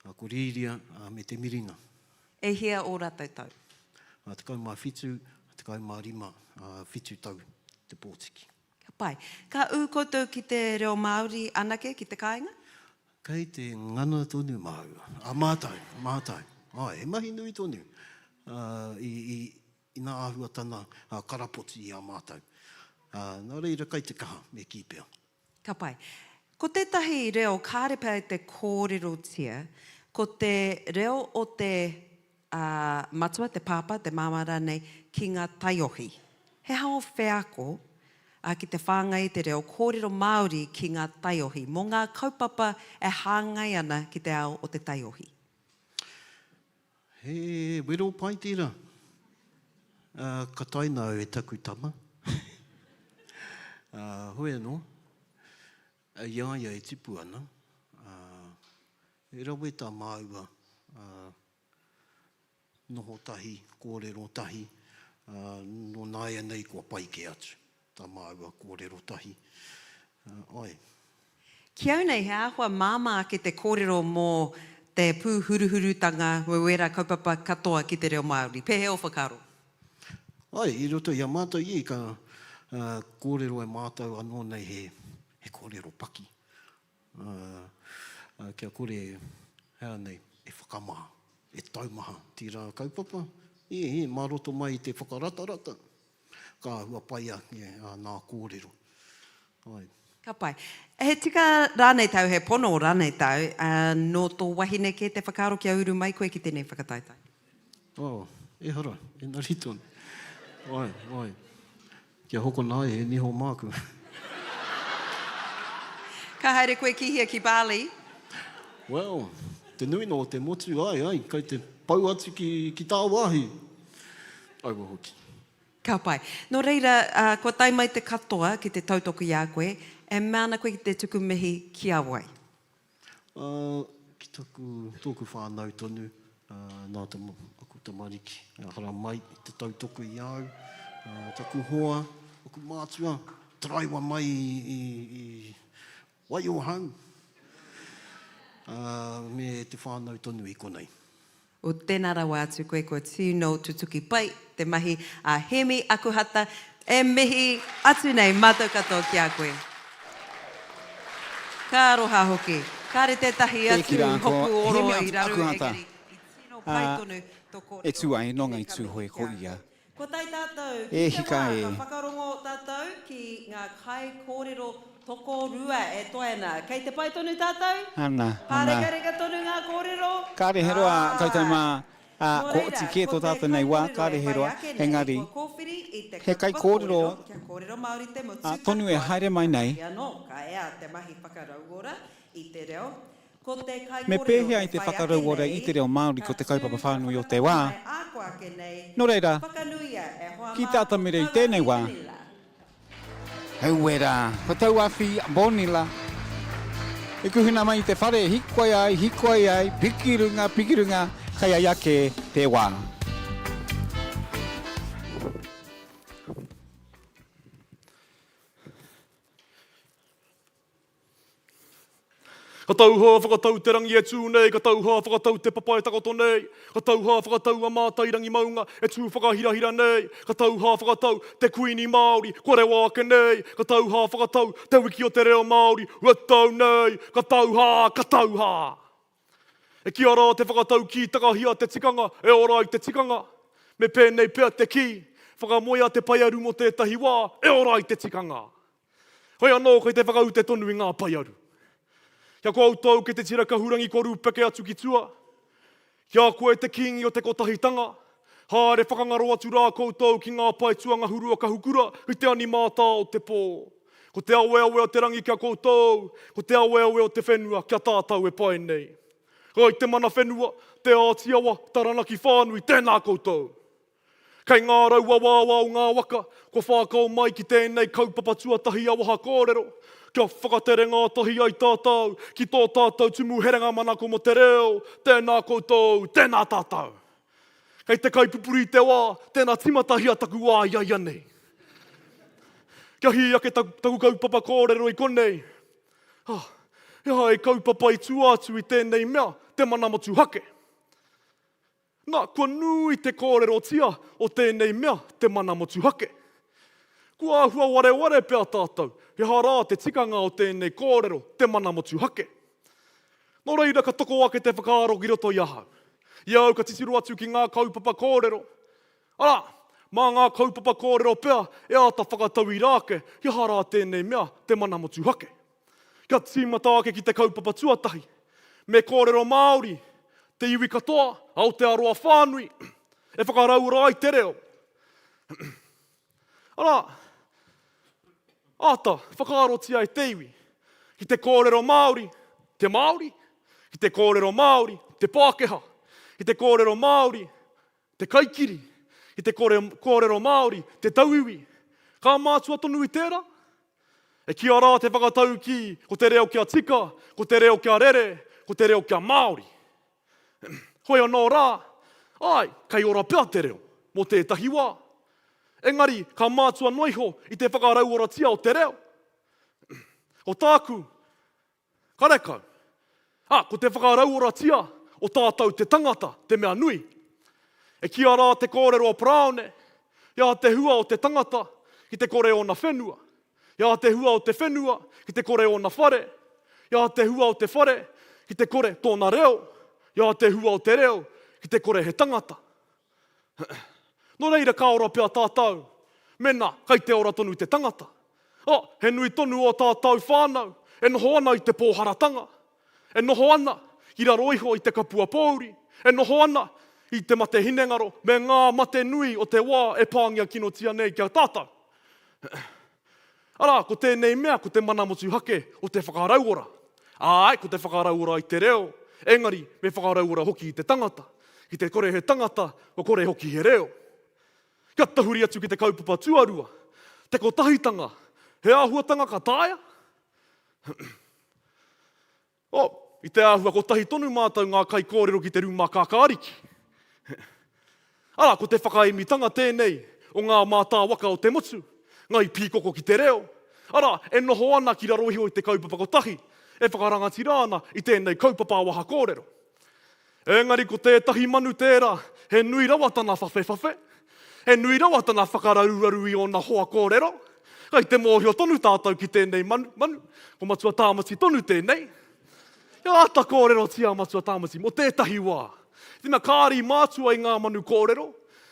ā, ko Rīria, ā, me Te Mirina. E hia ō rātou tau? Ā, 17, 15, ā, whitu tau te pōtiki. Ka pai. Ka ū koutou ki te reo Māori anake ki te kāinga? Kei te ngana tonu māua. Ā, mātou, mātou. Āe, he mahi nui tonu i, i, i ngā āhuatanga karapoti i a mātou. Nā reira, kai te kaha, me kī pea. Ka pai. Ko tētahi reo kāre pea i te kōrerotia, ko te reo o te matua, te pāpā, te māmā rānei, ki ngā taiohi. He aha ō wheako ki te whāngai i te reo kōrero Māori ki ngā taiohi, mō ngā kaupapa e hāngai ana ki te ao o te taiohi? He wero pai tērā. Ka taina au e taku tama. Hoi anō, i a ia e tipu ana, he rawe tā māua noho tahi, kōrero tahi, nō nāianei kua pai kē atu tā māua kōrero tahi. Āe. Ki au nei, he āhua māmā ake te kōrero mō te pūhuruhurutanga me wērā kaupapa katoa ki te reo Māori. Pēhea ō whakaaro? Āe, i roto i a mātou i ka kōrero e mātou anō nei he kōrero paki. Kia kore hea nei e whakamā, e taumaha tērā kaupapa, ē, mā roto mai i te whakaratarata, ka āhua pai ake nā kōrero. Āe. Ka pai. He tika rānei tāu, he pono rānei tāu, nō tō wahine kē te whakaaro kia uru mai koe ki tēnei whakataetae? Oh, ehara, engari tonu. Āe, āe. Kia hokona ai he niho māku. Ka haere koe ki hea, ki Bali? Well, te nuinga o te motu, āe, āe, kei te pau atu ki, ki tāwāhi. Aua hoki. Ka pai. Nō reira, kua tae mai te katoa ki te tautoko i a koe, e mea ana koe ki te tuku mihi ki a wai? Ā, ki taku, tōku whānau tonu, ā, nā te, aku tamariki, haramai i te tautoko i a au, ā, taku hoa, aku mātua, taraiwa mai i, i, i Waiohau, ā, me te whānau tonu i konei. O tena rawa atu koe kua tino tutuki pai te mahi a Hemi Akuhata e mihi atu nei matou katoa ki a koe. Ka aroha hoki. Kare tetahi E ki atu rā ko hopu oro Hemi i raru Akuhata, engari i tino pai ā, tonu to e korero tū ai nō me Ngai ka mihi Tūhoe ki ko a ia. koe. Kua tae tātou E ki te hika wā e. ka whakarongo tātou ki ngā kaikōrero tokorua e toe ana. Kei te pai tonu tātou? Ana, ana. Pārekareka tonu ngā kōrero? Kāre he roa, koutou mā, ā, Nō kua reira, oti kē ko tō te tātou nei wā, kaikōrero kāre e he whai roa, ake nei, engari, kua kōwhiri i te he kaupapa kaikōrero, kōrero kia kōrero Māori te motu ā, tonu e katoa. haere mai nei. Kātahi anō ka ea te mahi whakarauora i te reo, Ko te Me kaikōrero pēhea e i te whai ake whakarauora i nei, te reo Māori ka ko te tū kaupapa ka whānui o te whakarato wā? mai a ko ake nei, Nō reira, whakanuia e hoa ki mā te ko atamira i tēnei Tauawhi wā. Vanilla. Haue rā, ko Tauawhi Bonilla. I kuhuna mai i te whare, hikoi ai, hikoi ai, piki runga, piki runga, kai ai ake te wā. Ka tauhā whakatau te rangi e tū nei, ka tauhā whakatau te papa e takoto nei, ka tauhā whakatau a Mātairangi maunga e tū whakahirahira nei, ka tauhā whakatau te Kuini Māori kua rewa ake nei, ka tauhā whakatau te wiki o te reo Māori ua tau nei, ka tauhā, ka tauhā! E kīa rā te whakataukī takahia te tikanga e ora ai te tikanga. Me pēnei pea te kī, whakamoea te paearu mō tētahi wā e ora ai te tikanga. Hoi anō kei te whakaute tonu i ngā paearu. Kia koutou kei te tira kahurangi kua rūpeke atu ki tua, ki a koe te Kīngi o te Kotahitanga, haere whakangaro atu rā koutou ki ngā pae tuangahuru o Kahukura i te ani mātā o te pō. Ko te aweawe o te rangi ki a koutou, ko te aweawe o te whenua ki a tātou e pae nei. Kai te mana whenua, Te Āti Awa, Taranaki whānui, tēnā koutou! Kei ngā rauawaawa o ngā waka, kua whākao mai ki tēnei kaupapa tuatahi a Waha Kōrero, kia whakatere ngātahi ai tātou ki tō tātou tumu herenga manako mō te reo, tēnā koutou, tēnā tātou. Kei te kaipupuri i te wā, tēnā tīmatahia taku wā i a ia nei. Kia hī ake taku kaupapa kōrero i konei, ah, he aha e kaupapa i tua atu i tēnei mea, te mana motuhake. Nā, kua nui te kōrerotia o tēnei mea, te mana motuhake. Kua āhua wareware pea tātou, he aha rā te tikanga o tēnei kōrero, te mana motuhake. Nō reira ka toko ake te whakaaro ki roto i ahau. I a au ka titiro atu ki ngā kaupapa kōrero, arā, mā ngā kaupapa kōrero pea e āta whakatauira ake he aha rā tēnei mea te mana motuhake. Kia tīmata ake ki te kaupapa tuatahi, me kōrero Māori te iwi katoa, Aotearoa whānui, e whakarauora ai te reo. Arā, āta whakaarotia e te iwi, ki te kōrero Māori, te Māori, ki te kōrero Māori, te Pākehā, ki te kōrero Māori, te kaikiri, ki te kōrero Māori, te tauiwi. Ka mātua tonu i tērā? E kīia rā te whakataukī, ko te reo kia tika, ko te reo kia rere, ko te reo kia Māori. Hoi anō rā, āe, kei ora pea te reo, mō tētahi wā. Engari, ka mātua noa iho i te whakarauoratia o te reo. Ko tāku, karekau. Ā, ko te whakarauoratia o tātou te tangata te mea nui. E kīia rā te kōrero a Paraone, i a te hua o te tangata ki te kore ōna whenua. I a te hua o te whenua ki te kore ōna whare. I a te hua o te whare ki te kore tōna reo. I a te hua o te reo ki te kore he tangata. Nō reira ka ora pea tātou mēnā kai te ora tonu te tangata. Oh, he nui tonu ō tātou whānau e noho ana i te pōharatanga, e noho ana ki raro iho i te kapua pōuri, e noho ana i te mate hinengaro me ngā mate nui o te wā e pāngia kinotia nei ki a tātou. Arā, ko tēnei mea ko te mana motuhake o te whakarauora. Āe, ko te whakarauora i te reo, engari me whakarauora hoki i te tangata. Ki te kore he tangata, kua kore hoki he reo. Kia tahuri atu ki te kaupapa tuarua, te kotahitanga, he āhuatanga ka taea? Oh, i te āhua kotahi tonu mātou ngā kaikōrero ki te rūma kākāriki. Arā, ko te whakaemitanga tēnei o ngā mātāwaka o te motu, ngāi pīkoko ki te reo, arā, e noho ana ki raro iho i te kaupapa kotahi, e whakarangatira ana i tēnei kaupapa ā-waha kōrero. Engari ko tētahi manu tērā, he nui rawa tana whawhewhawhe, he nui rawa tana whakararuraru i ōna hoa kōrero. Kai te mōhio tonu tātou ki tēnei manu, manu, ko Matua Tāmati tonu tēnei. Kia āta kōrerotia a Matua Tāmati mō tētahi wā. I te mea kāre i mātua i ngā manu kōrero,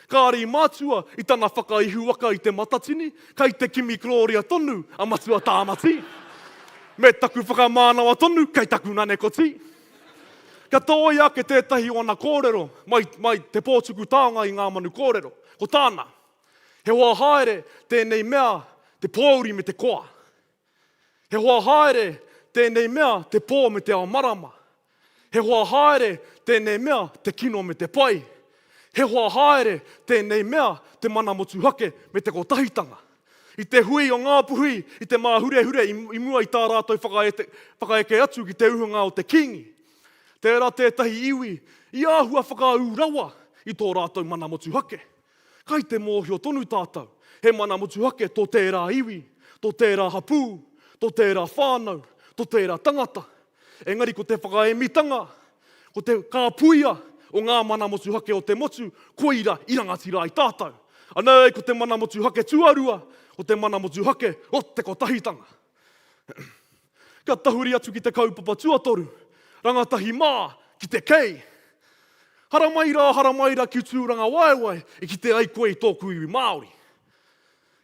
kāre i mātua i tana whakaihuwaka i te matatini, kai te kimi Gloria tonu a Matua Tāmati. Me taku whakamānawa tonu kei taku nanekoti. Kia tōia ake tētahi o ana kōrero mai, mai te pō tuku taonga i ngā manu kōrero. Ko tāna, he hoa haere tēnei mea te pōuri me te koa. He hoa haere tēnei mea te pō me te ao marama. He hoa haere tēnei mea te kino me te pai. He hoa haere tēnei mea te mana motuhake me te kotahitanga. I te hui o Ngāpuhi i te māhurehure i mua i tā rātou whakaeke atu ki te uhunga o te Kīngi. Tērā tētahi iwi i āhua whakaū rawa i tō rātou mana motuhake. Kai te mōhio tonu tātou, he mana motuhake tō tērā iwi, tō tērā hapū, tō tērā whānau, tō tērā tangata. Engari ko te whakaemitanga, ko te kāpuia o ngā mana motuhake o te motu, koira i rangatira ai tātou. Anei ko te mana motuhake tuarua, ko te mana motuhake o te kotahitanga. Kia tahuri atu ki te kaupapa tuatoru, rangatahi mā ki te kei. Haramai rā, haramai rā ki Tūrangawaewae i kite ai koe i tōku iwi Māori.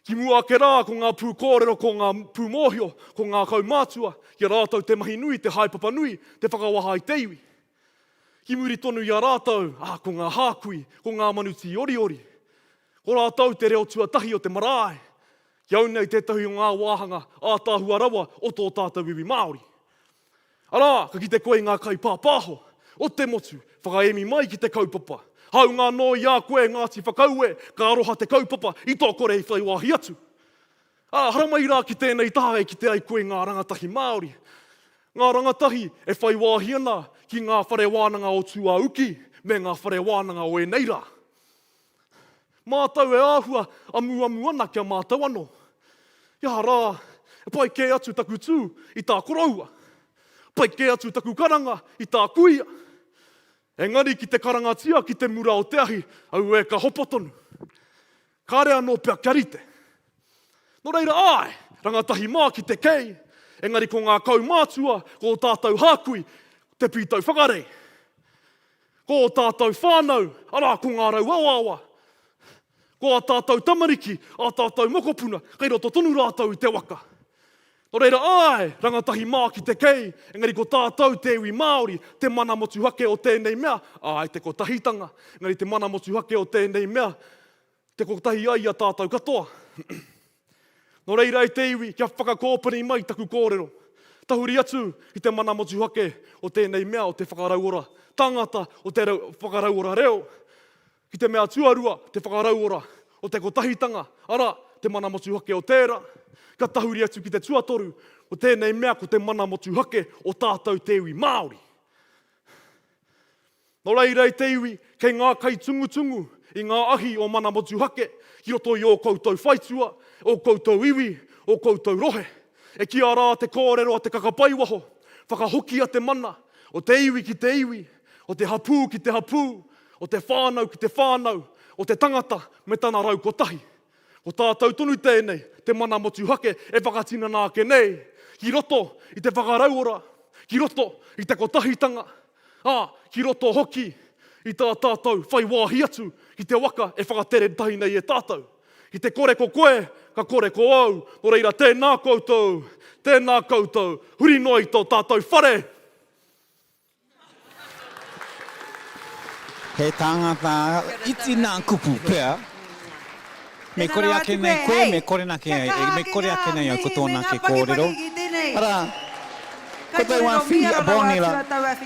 Ki mua ake rā, ko ngā pūkōrero, ko ngā pūmōhio, ko ngā kaumātua, ki a rātou te mahi nui, te haepapa nui, te whakawaha i te iwi. Ki muri tonu i a rātou, ā, ko ngā hākui, ko ngā manu tīoriori. Ko rātou te reo tuatahi o te marae. Ki au nei tētahi o ngā wāhanga ātaahua rawa o tō tātou iwi Māori. Arā, ka kite koe i ngā kaipāpāho o te motu, whakaemi mai ki te kaupapa. Hāunga anō i a koe Ngāti Whakaue, ka aroha te kaupapa i tō kore i whai wāhi atu. Ā, haramai rā ki tēnei taha e kite ai koe i ngā rangatahi Māori. Ngā rangatahi e whai wāhi ana ki ngā whare wānanga o tūāuki me ngā whare wānanga o ēnei rā. Mātou e āhua amuamu ana ki a mātou anō. Ia rā, e pai kē atu taku tū i tā koroua. Pai kē atu taku karanga i tā kuia. Engari ki te karangatia ki te mura o te ahi, auē ka hopo tonu. Kāre anō pea kia rite. Nō reira, āe, rangatahi mā ki te kei, engari ko ngā kaumātua, ko ō tātou hākui, te pītau whakarei. Ko ō tātou whānau, arā, ko ngā rauawaawa, ko ā tātou tamariki, ā tātou mokopuna, kei roto tonu rātou i te waka. Nō reira, āe, rangatahi mā ki te kei, engari ko tātou te iwi Māori, te mana motuhake o tēnei mea, āe, te kotahitanga, engari te mana motuhake o tēnei mea, te kotahi ai i a tātou katoa. Nō reira e te iwi, kia whakakōpani mai taku kōrero. Tahuri atu i te mana motuhake o tēnei mea o te whakarauora tangata, o te whakarauora reo, ki te mea tuarua, te whakarauora o te kotahitanga, arā, te mana motuhake o tērā. Ka tahuri atu ki te tuatoru, o tēnei mea ko te mana motuhake o tātou te iwi Māori. Nō reira e te iwi, kei ngā kaitungutungu i ngā ahi o mana motuhake ki roto i ō koutou whaitua, ō koutou iwi, ō koutou rohe. E kīa rā te kōrero a te kakapaiwaho, whakahokia te mana o te iwi ki te iwi, o te hapū ki te hapū, o te whānau ki te whānau, o te tangata me tana raukotahi. Ko tātou tonu tēnei, te mana motuhake e whakatinana ake nei, ki roto i te whakarauora, ki roto i te kotahitanga, ā, ki roto hoki i tā tātou whai wāhi atu ki te waka e whakatere tahi nei e tātou. Ki te kore ko koe, ka kore ko au, nō reira tēnā koutou, tēnā koutou, huri noa i tō tātou whare! He tangata iti nā kupu pea. Me kore ake nei koe, me kore nake ai, me kore ake nei au ko tōna ake kōrero. Arā, ko Tauawhi a Bonilla,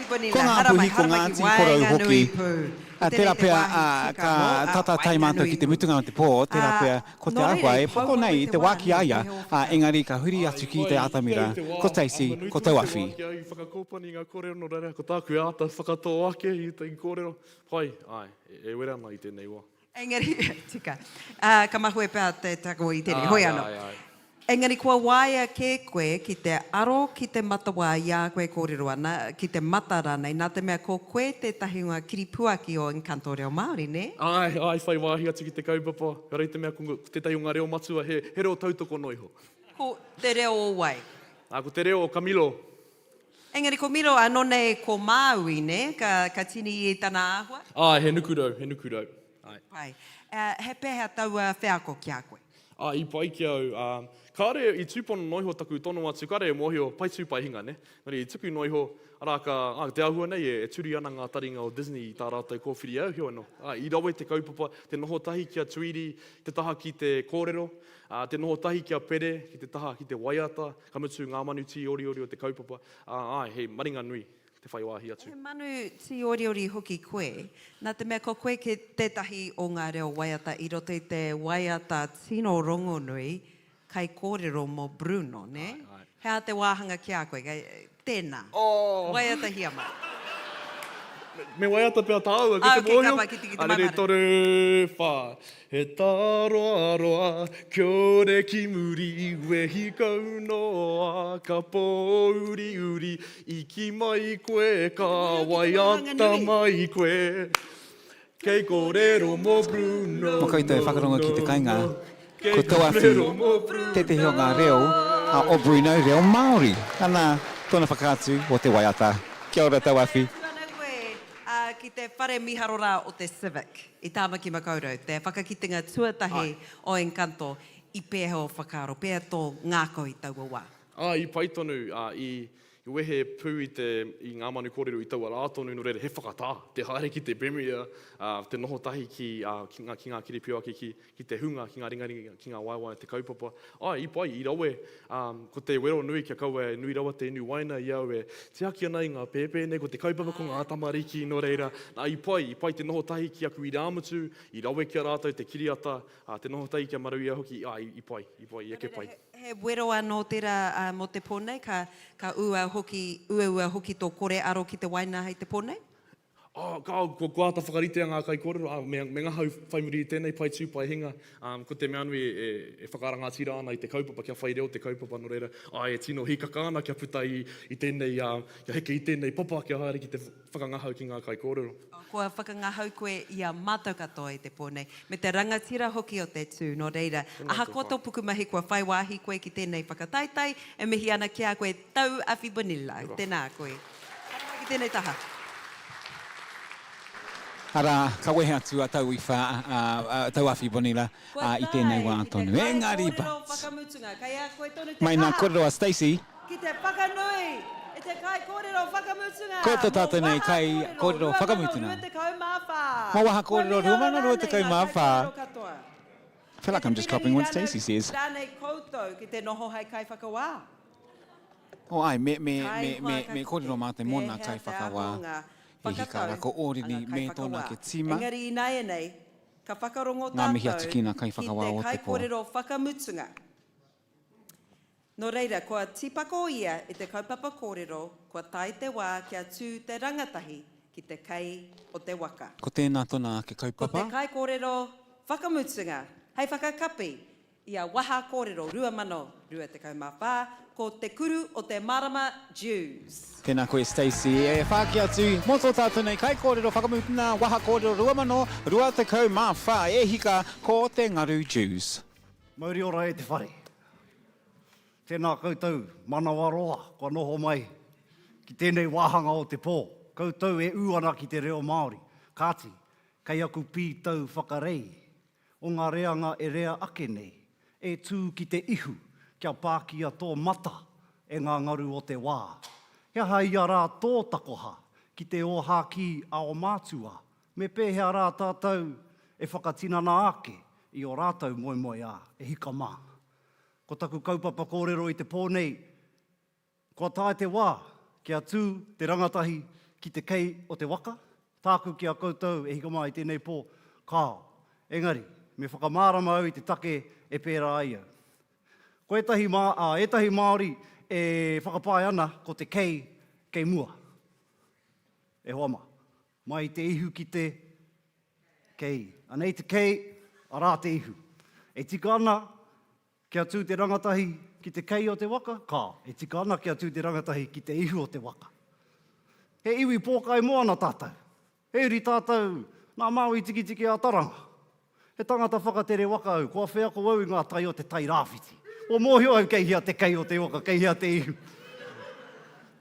ko Ngāpuhi, ko Ngāti Porou hoki. Tērā pea, ka tata tae mātou ki te mutunga o te pō, tērā pea, Ko te āhua e poto nei i te wā ki a ia, ā, engari ka huri atu ki te atamira, ko Stacey, ko Tauawhi. I whakakōpani ngā kōrero nō reira, ko tāku e āta whakatō ake i te kōrero, pai, āe, e wera ana i tēnei wā. Engari, tika, ka mahue pea te tako i tēnei, hoi anō. Engari kua waea kē koe ki te aro ki te matawā i a koe e kōrero ana, ki te mata rānei, nā te mea ko koe tētahi o ngā kiripuaki o Encanto Reo Māori, nē? Āe, āe, whai wāhi atu ki te kaupapa, ehara i te mea ko tētahi o ngā reo matua, he, he reo tautoko noa iho. Ko te reo o wai? Ā, ko te reo o Camilo. Engari ko Milo anō nei ko Māui, nē? Ka, ka tini i tana āhua? Āe, he nukurau, he nukurau, āe. Pai. He pēhea taua wheako ki a koe? Ā, i pai ki au, ā, kāore i tūpono noa iho taku tono atu, kāore e mōhio, pai tū, pai hinga, nē? Engari i tuku noa iho, arā, ka, ā, te āhua nei e, e turi ana ngā taringa o Disney i tā rātou kōwhiri au, heoi anō. Ā, i rawe te kaupapa, te noho tahi ki a Tuiri, te taha ki te kōrero, ā, te noho tahi ki a Pere, ki te taha ki te waiata, ka mutu ngā manu tīoriori o te kaupapa, ā, āe, he maringa nui te whai wāhi atu. He manu tīoriori hoki koe, nā te mea ko koe ke tētahi o ngā reo waiata i roto i te waiata tino rongonui kaikōrero mō Bruno, nē? Āe, āe. He aha te wāhanga ki a koe? Kei, tēnā. Oh! Waiatahia mai. Me waiata pea tāua, ki te mōhio. Ah, ok, ka pai, ki te, ki te maumahara. Arere, toru, whā. He tāroaroa, kiore ki muri, wehi kau noa, ka pōuriuri, i kī mai koe, ka waiata mai koe. Kei kōrero mō Bruno, Mo koutou e whakarongo ki te kainga, Kei ko Tauawhi kōrero mō Bruno. tētehi o ngā reo o Bruno, reo Māori. Ana tōna whakaatu o te waiata. Kia ora Tauawhi. Atu ana koe ki te whare miharo rā o te Civic i Tāmaki Makaurau, te whakakitenga tuatahi o Encanto, i pēhea ō whakaaro, pēhea tō ngākau i taua wā? Ā, i pai tonu, ā, i wehe pū i te, i ngā manu kōrero i taua rā tonu, nō reira, he whakatā te haere ki te Premier, ā, te noho tahi ki, ā, ki ngā, ki ngā kiripiuaki, ki, ki te hunga, ki ngā ringaringa, ki ngā waewae o te kaupapa. Āe, i pai, i rawe, ā, ko te wero nui kia kaua e nui rawa te inu waina i au e tiaki ana i ngā pēpē nei, ko te kaupapa ko ngā tamariki, nō reira, nā, i pai, i pai te noho tahi ki aku irāmutu, i rawe ki a rātou te kiriata, ā, te noho tahi ki a Maruia hoki, āe, i pai, i pai, i eke pai. He wero anō tērā mō te pō nei, ka, ka uua hoki, uaua hoki tō kore aro ki te waina hei te pō nei? Oh, ka, kua, kua āta whakaritea ngā kaikōrero, ā, me, me ngahau whai muri i tēnei pai tū, pai hinga. Ā, ko te mea nui e, e whakarangatira ana i te kaupapa, kia whai reo te kaupapa, nō reira, āe, e tino hīkaka ana kia puta i, i tēnei, ā, kia heke i tēnei papa, kia haere ki te whakangahau ki ngā kaikōrero. Kua whakangahau koe i a mātou katoa i te pō nei, me te rangatira hoki o te tū, nō reira, ahakoa tō pukumahi kua whai wāhi koe ki tēnei whakataetae, e mihi ana ki a koe, Tau Awhi Bonilla, tēnā koe. Haere mai ki tēnei taha. Arā, ka wehe atu a Tauiwha, a Tauawhi Bonilla, i tēnei wā tonu. Engari, but. Whakamutunga, kei a koe tonu te Mai nā kaha. kōrero a Stacey. Ki te whakanui i te kaikōrero whakamutunga Ko tō mō tātou nei Waha kaikōrero Kōrero whakamutunga. 2024. Mō Waha Kua Kōrero miharo rānei ngā 2024. kaikōrero katoa? I feel like I'm just copying what Stacey says. Rānei koutou ki te noho hei kaiwhakawā? Oh ai, me, me, me, me, me kōrero mātou mō nā kaiwhakawā e hika rā, ko Ōrini me tōna ake tīma. Engari ināianei, ka whakarongo Ngā mihi atu tātou ki ngā ki kaiwhakawā te o te pō. kaikōrero whakamutunga. Nō reira, kua tīpako ia i te kaupapa kōrero, kua tae te wā kia tū te rangatahi ki te kei o te waka. Ko tēnā tōna ake Ko te kaupapa. kaikōrero whakamutunga hei whakakapi i a Waha Kōrero 2024, ko Te Kuru o te Marama Dewes. Tēnā koe Stacey. E whāki atu mō tō tātou nei kaikōrero whakamutuna Waha Kōrero 2024 e hika ko Te Ngaru Dewes. Mauri ora e te whare. Tēnā koutou manawaroa kua noho mai ki tēnei wāhanga o te pō. Koutou e ū ana ki te reo Māori. Kāti, kei aku pītau whakarei o ngā reanga e rea ake nei, e tū ki te ihu kia pākia tō mata e ngā ngaru o te wā. He aha ia rā tō takoha ki te ōhākī a ō mātua, me pēhea rā tātou e whakatinana ake i ō rātou moemoeā e hika mā? Ko taku kaupapa kōrero i te pō nei, Kua tae te wā kia tū te rangatahi ki te kei o te waka, tāku ki a koutou e hika mā i tēnei pō, kāo. Engari, me whakamārama au i te take e pērā ai au. Ko ētahi mā, ā, ētahi Māori e whakapae ana ko te kei kei mua. E hoa mā, mai i te ihu ki te kei. Anei te kei, arā te ihu. E tika ana Kia tū te rangatahi ki te kei o te waka? Kāo, e tika ana kia tū te rangatahi ki te ihu o te waka. He iwi pōkai moana tātou. He uri tātou nā Māui Tikitiki a Taranga. He tangata whakatere waka au, kua wheako au i ngā tai o te tai rāwhiti. Kua mōhio au kei hea te kei o te waka, kei hea te ihu.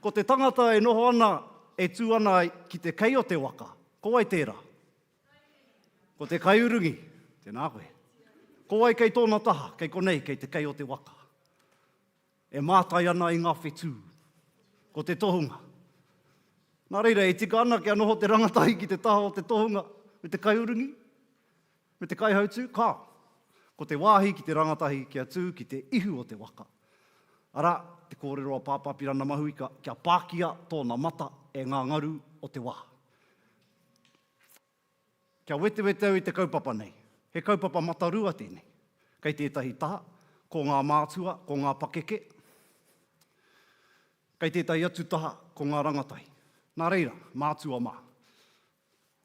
Ko te tangata e noho ana, e tū ana ki te kei o te waka, ko wai tērā? Ko te kaiurungi, tēnā koe. Ko wai kei tōna taha, kei konei, kei te kei o te waka. E mātai ana i ngā whetū. Ko te tohunga. Nā reira, e tika ana kia noho te rangatahi ki te taha o te tohunga me te kaiurungi, me te kaihautū, kāo. Ko te wāhi ki te rangatahi kia tū ki te ihu o te waka. Arā, te kōrero a Pāpā Pirana Mahuika kia pākia tōna mata e ngā ngaru o te wā. Kia wetewete au i te kaupapa nei. He kaupapa matarua tēnei. Kei tētahi taha, ko ngā mātua, ko ngā pakeke. Kei tētahi atu taha, ko ngā rangatahi. Nā reira, mātua mā,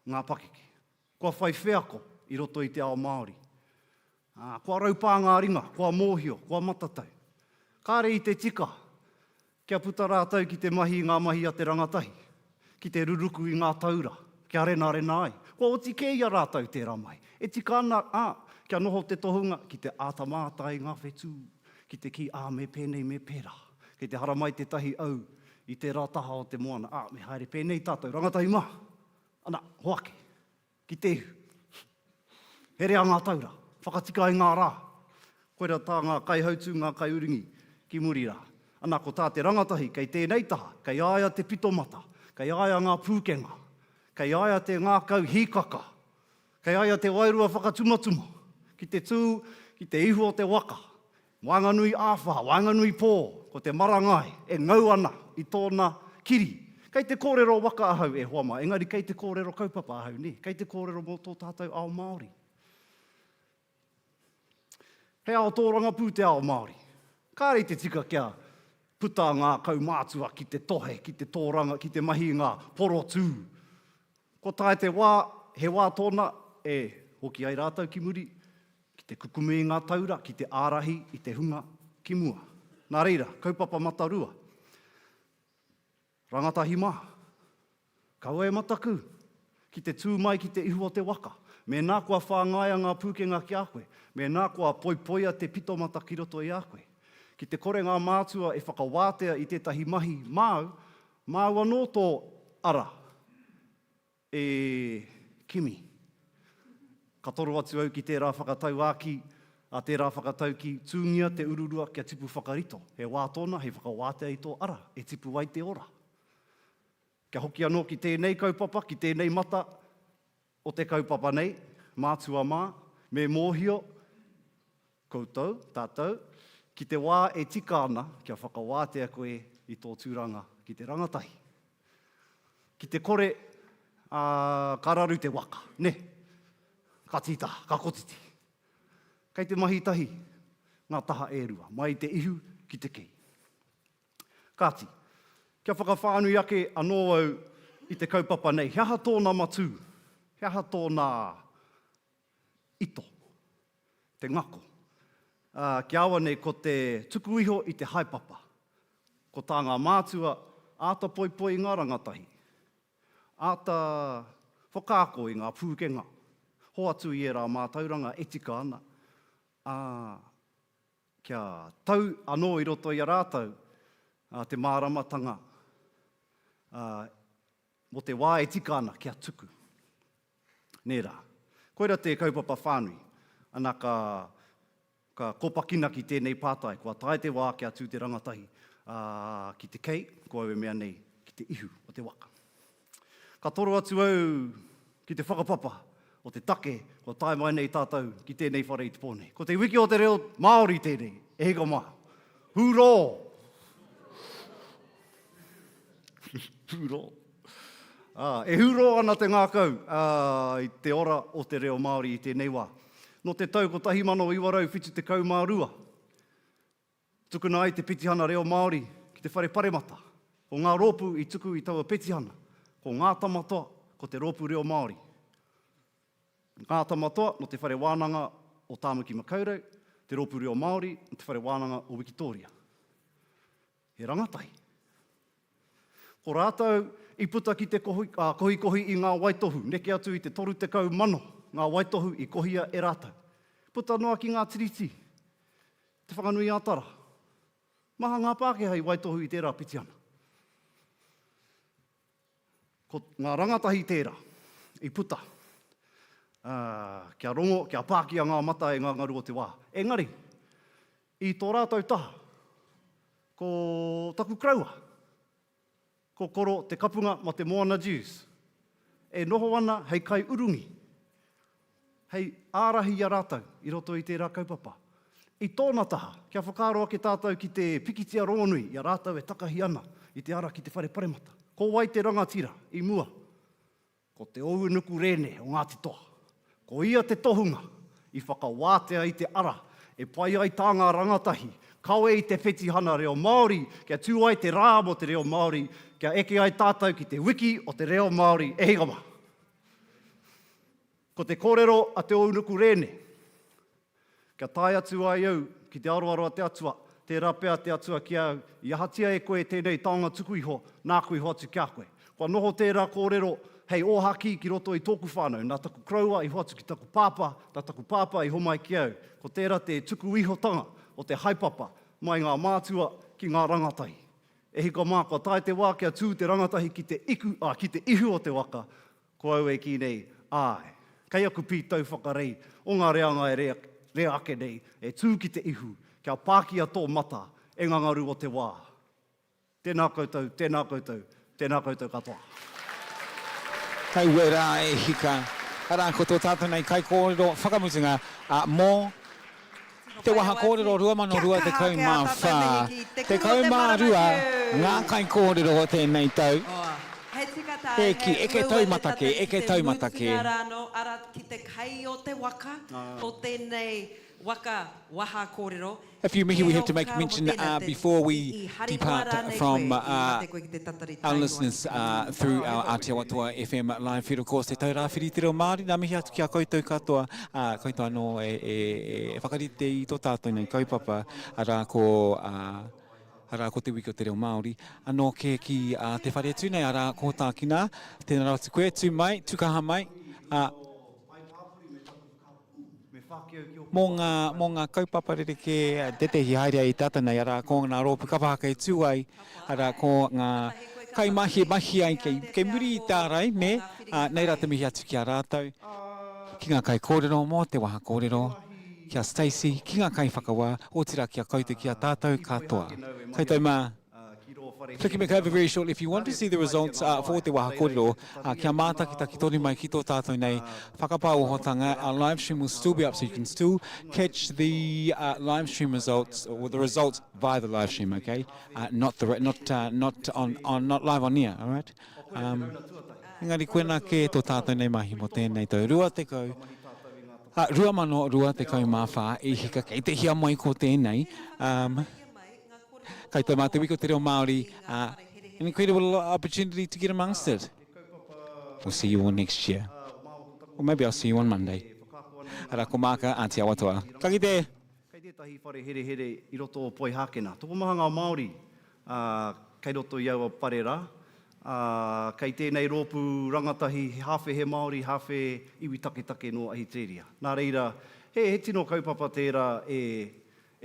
ngā pakeke. Kua whai wheako i roto i te ao Māori. Ā, kua raupā ngā ringa, kua mōhio, kua matatau. Kāre i te tika Kia puta rātou ki te mahi i ngā mahi a te rangatahi, ki te ruruku i ngā taura, kia renarena ai. Kua oti kē i a rātou tērā mahi. E tika ana, ā, kia noho te tohunga ki te āta mātai i ngā whetū, ki te kī, ā, me pēnei, me pērā. Kei te haramai tētahi au i tērā taha o te moana, ā, me haere pēnei tātou, rangatahi mā! Ana, hoake! Ki te ihu. Herea ngā taura. Whakatika i ngā rā. Koira tā ngā kaihautū, ngā kaiurungi ki muri rā. Ana, ko tā te rangatahi kei tēnei taha, kei a ia te pito mata, kei a ia ngā pūkenga, kei a ia te ngākau hīkaka, kei a ia te wairua whakatumatuma, ki te tū ki te ihu o te waka, Waenganui āwhā, waenganui pō, ko te marangai e ngau ana i tōna kiri. Kei te kōrero waka ahau e hoa mā, engari kei te kōrero kaupapa ahau, nē, kei te kōrero mō tō tātou ao Māori. He ao tōrangapū te ao Māori. Kāre i te tika kia puta ngā kaumātua ki te tohe, ki te tōranga, ki te mahi i ngā porotū. Kua tae te wā, he wā tōna e hoki ai rātou ki muri, Ki te kukume i ngā taura, ki te ārahi i te hunga ki mua. Nā reira, kaupapa matarua. Rangatahi mā, kaua e mataku ki te tū mai ki te ihu o te waka. Mēnā kua whāngaia ngā pūkenga ki a koe, mēnā kua poipoia te pitomata ki roto i a koe, ki te kore ngā mātua e whakawātea i tētahi mahi māu, māu anō tō ara e. kimi. Ka toro atu au ki tērā whakatauākī, a tērā whakataukī, tūngia te ururua kia tipu whakarito. He wā tōna hei whakawātea i tō ara, e tipu ai te ora. Kia hoki anō ki tēnei kaupapa, ki tēnei mata o te kaupapa nei, mātua mā, me mōhio koutou, tātou, ki te wā e tika ana kia whakawātea koe i tō tūranga ki te rangatahi. Ki te kore, ā, ka raru te waka, nē? Ka tītaha, ka kotiti. Kei te mahi tahi ngā taha e rua, mai i te ihu ki te kei. Kāti, kia whakawhānui ake anō au i te kaupapa nei, he aha tōna matū? He aha tōna ito? Te ngako? Ā, ki a au nei ko te tuku iho i te haepapa. Ko tā ngā mātua, āta poipoi i ngā rangatahi, āta whakaako i ngā pūkenga, hoatu i ērā mātauranga e tika ana, ā, kia tau anō i roto i a rātou te māramatanga mō te wā e tika ana kia tuku. Nē rā. Koira te kaupapa whānui. Ana ka, ka kōpakina ki tēnei pātai, kua tae te wā kia tū te rangatahi ki te kei, ko au e mea nei, ki te ihu o te waka. Ka toro atu au ki te whakapapa o te take kua tae mai nei tātou ki tēnei whare i te pō nei. Ko te wiki o te reo Māori tēnei, e hika mā. Hurō! Hurō. Ā, e hurō ana te ngākau i te ora o te reo Māori i tēnei wā. Nō te tau 1972, Tukuna ai te petihana reo Māori ki te Whare Paremata. Ko ngā rōpū i tuku i taua petihana, ko Ngā Tamatoa, ko te Rōpū Reo Māori. Ngā Tamatoa nō Te Whare Wānanga o Tāmaki Makaurau, te Rōpū Reo Māori nō Te Whare Wānanga o Wikitōria. He rangatahi. Ko rātou i puta ki te kohikohi i ngā waitohu, neke atu i te 30,000 ngā waitohu i kohia e rātou. Puta noa ki ngā tiriti, Te Whanganui-a-Tara. Maha ngā Pākehā i waitohu i tērā petihana. Ko ngā rangatahi tērā i puta, ā, kia rongo, kia pākia ngā mata e ngā ngaru o te wā. Engari, i tō rātou taha, ko taku karaua, Ko Koro te kapunga ma te Moana Dewes e noho ana hei kaiurungi, hei ārahi i a rātou i roto i tērā kaupapa. I tōna taha, kia whakaaro ake tātou ki te pikitia rongonui i a rātou e takahi ana i te ara ki te whare paremata. Ko wai te rangatira i mua? Ko Te Ounuku Rēne o Ngāti Toa. Ko ia te tohunga i whakawātea i te ara e pai ai tā ngā rangatahi kawe i te petihana reo Māori kia tū ai te rā mō te reo Māori, kia eke ai tātou ki te wiki o te reo Māori e hika mā. Ko te kōrero a Te Ounuku Rēne, Kia tae atu ai au ki te aroaro a te Atua, tērā pea te Atua ki a au, i ahatia e koe tēnei taonga tuku iho, nāku i hoatu ki a koe. Kua noho tērā kōrero hei ōhakī ki roto i tōku whānau, nā taku koroua i hoatu ki taku pāpā, nā taku pāpā i homai ki au. Ko tērā te tuku ihotanga o te haepapa mai ngā mātua ki ngā rangatahi. E hika mā, kua tae te wā kia tū te rangatahi ki te iku, ā, ki te ihu o te waka, Ko au e kī nei, āe, kei aku pītau whakarei o ngā reanga e rea ake nei, e tū ki te ihu, kia pākia tō mata e ngā ngaru o te wā. Tēnā koutou, tēnā koutou, tēnā koutou katoa. Kaua rā e hika. Arā, ko tō tātou nei kaikōrero whakamutunga, ā, mō Te Waha Kōrero 2024, 12 ngā kaikōrero o tēnei tau. E ki, eke taumata kē, eke taumata kē. A few mihi we have to make mention before we depart from our listeners through our Ātiawa Toa FM live feed of course, Te Taurāwhiri Te Reo Māori, nā mihi atu ki a koutou katoa, ā, koutou anō e, e, e whakarite i tō tātou nei kaupapa, arā ko, arā ko Te Wiki o Te Reo Māori, anō kē ki te whare tū nei, arā ko Tākina, tēnā rawa atu koe, tū mai, tū kaha mai, ā, Mō ngā, mō ngā kaupapa rerekē tētehi haere ai i te ata nei, arā, ko ngā rōpū kapa haka e tū ai, arā, ko ngā. Kaimahi e mahi ai kei, kei muri i te ārai, nē, ā, nei rā te mihi atu ki a rātou, ki ngā kaikōrero mō te waha kōrero, ki a Stacey, ki ngā kaiwhakawā, otirā ki a koutou, ki a tātou katoa. Koutou mā. Flicking back over very shortly, if you want to see the results uh, for Te Waha Kōrero, uh, kia mātakitaki tonu mai ki tō tātou nei whakapāohotanga. Our live stream will still be up so you can still catch the uh, live stream results, or the results via the live stream, okay? Uh, not, the, not, uh, not, on, on, not live on air, all right? Um, engari koena kē tō tātou nei mahi mō tēnei tau. 20, uh, 2024 i hika kei te hia mai ko tēnei. Um, Kai te mā te wiki o te reo Māori, uh, an incredible opportunity to get amongst it. We'll see you all next year. Or maybe I'll see you on Monday. Ara ko Māka, Auntie Awatoa. Ka kite! Kei tētahi whare herehere i roto o Poihākena. Tokomaha ngā Māori kei roto i aua whare rā. Kei tēnei rōpū rangatahi he hāwhe he Māori, hāwhe iwi taketake nō Ahitereiria. Nā reira, he tino kaupapa tērā e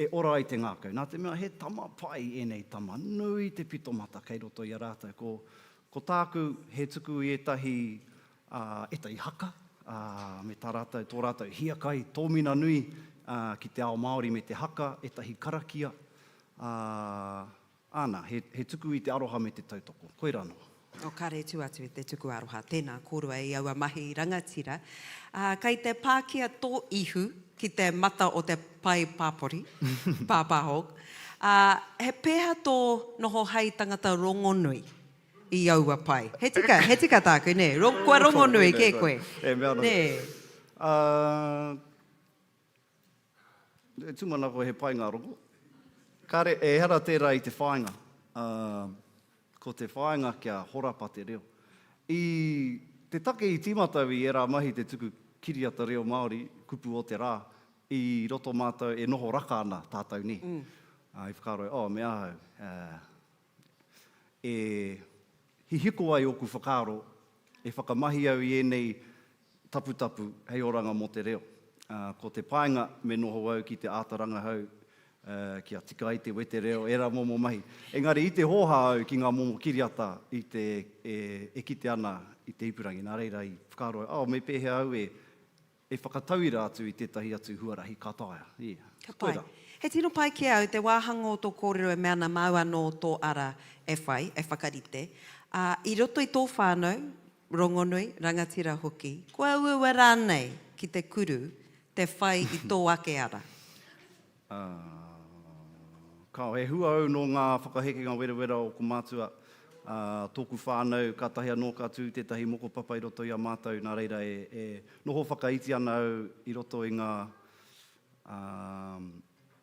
E ora ai te ngākau, nā te mea he tama pai ēnei tama, nui te pitomata kei roto i a rātou. Ko, ko tāku he tuku i ētahi, ā, ētahi haka, ā, me tā rātou, tō rātou hiakai tōmina nui, ā, ki te ao Māori me te haka, ētahi karakia, ā, Āna, he, he tuku i te aroha me te tautoko. Koirā noa. O kare tū atu i te tuku aroha. Tēnā kōrua i aua mahi rangatira. Ā, kei te pākia tō ihu ki te mata o te pae pāpori, pāpāho. Ā, he pēhea tō noho hei tangata rongonui i aua pae? He tika, he tika tāku, nē? Ro, kua rongonui kē koe. E mea ana. Nē? Ā, E tūmanako he pai ngā rongo. Kāre, ehara tērā i te whāinga. Ko te whāinga kia horapa te reo. I te take i tīmata au i ērā mahi te tuku kiriata reo Māori, kupu o te rā, i roto mātou e noho raka ana tātou nē. I whakaaro au, oh, me ahau, e hihiko ai ōku whakaaro, e whakamahi au i ēnei taputapu hei oranga mō te reo. Ko te painga me noho au ki te āta rangahau kia tika ai te wete reo, ērā momo mahi. Engari i te hōhā au ki ngā momo kiriata i te, e kite ana i te ipurangi, nā reira i whakaaro au, oh, me pēhea au e, e whakatauira atu i tētahi atu huarahi ka taea. Yeah. Ka pai. Koirā. He tino pai ki a au te wāhanga o tō kōrero e mea ana māu anō tō ara e whai, e whakarite. Ā, i roto i tō whānau, rongonui, rangatira hoki, kua uaua rānei ki te kuru te whai i tō ake ara? Ā, kāo, he hua au nō ngā whakahekenga werawera o ōku mātua, ā, tōku whānau, kātahi anō ka tū tētahi mokopapa i roto i a mātou, nā reira e, e noho whakaiti ana au i roto i ngā, ā,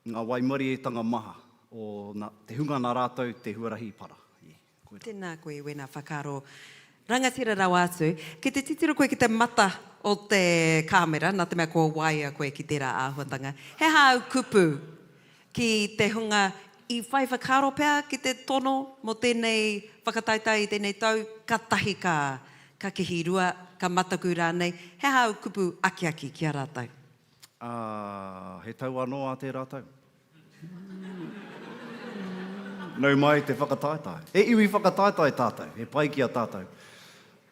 ngā waimarietanga maha o nā, te hunga nā rātou te huarahi i para. Yeah. Koirā. Tēnā koe wena whakaaro rangatira rawa atu. Ki te titiro koe ki te mata o te kāmera, nā te mea kua waia koe ki tērā āhuatanga, he aha āu kupu ki te hunga i whai whakaaro pea ki te tono mō tēnei whakataetae i tēnei tau, katahi ka, ka kihi rua, ka mataku rānei, he aha āu kupu akiaki ki a rātou? Ā, he tau anō ā tērā tau. Nau mai te whakataetae. He iwi whakataetae tātou, he pai ki a tātou.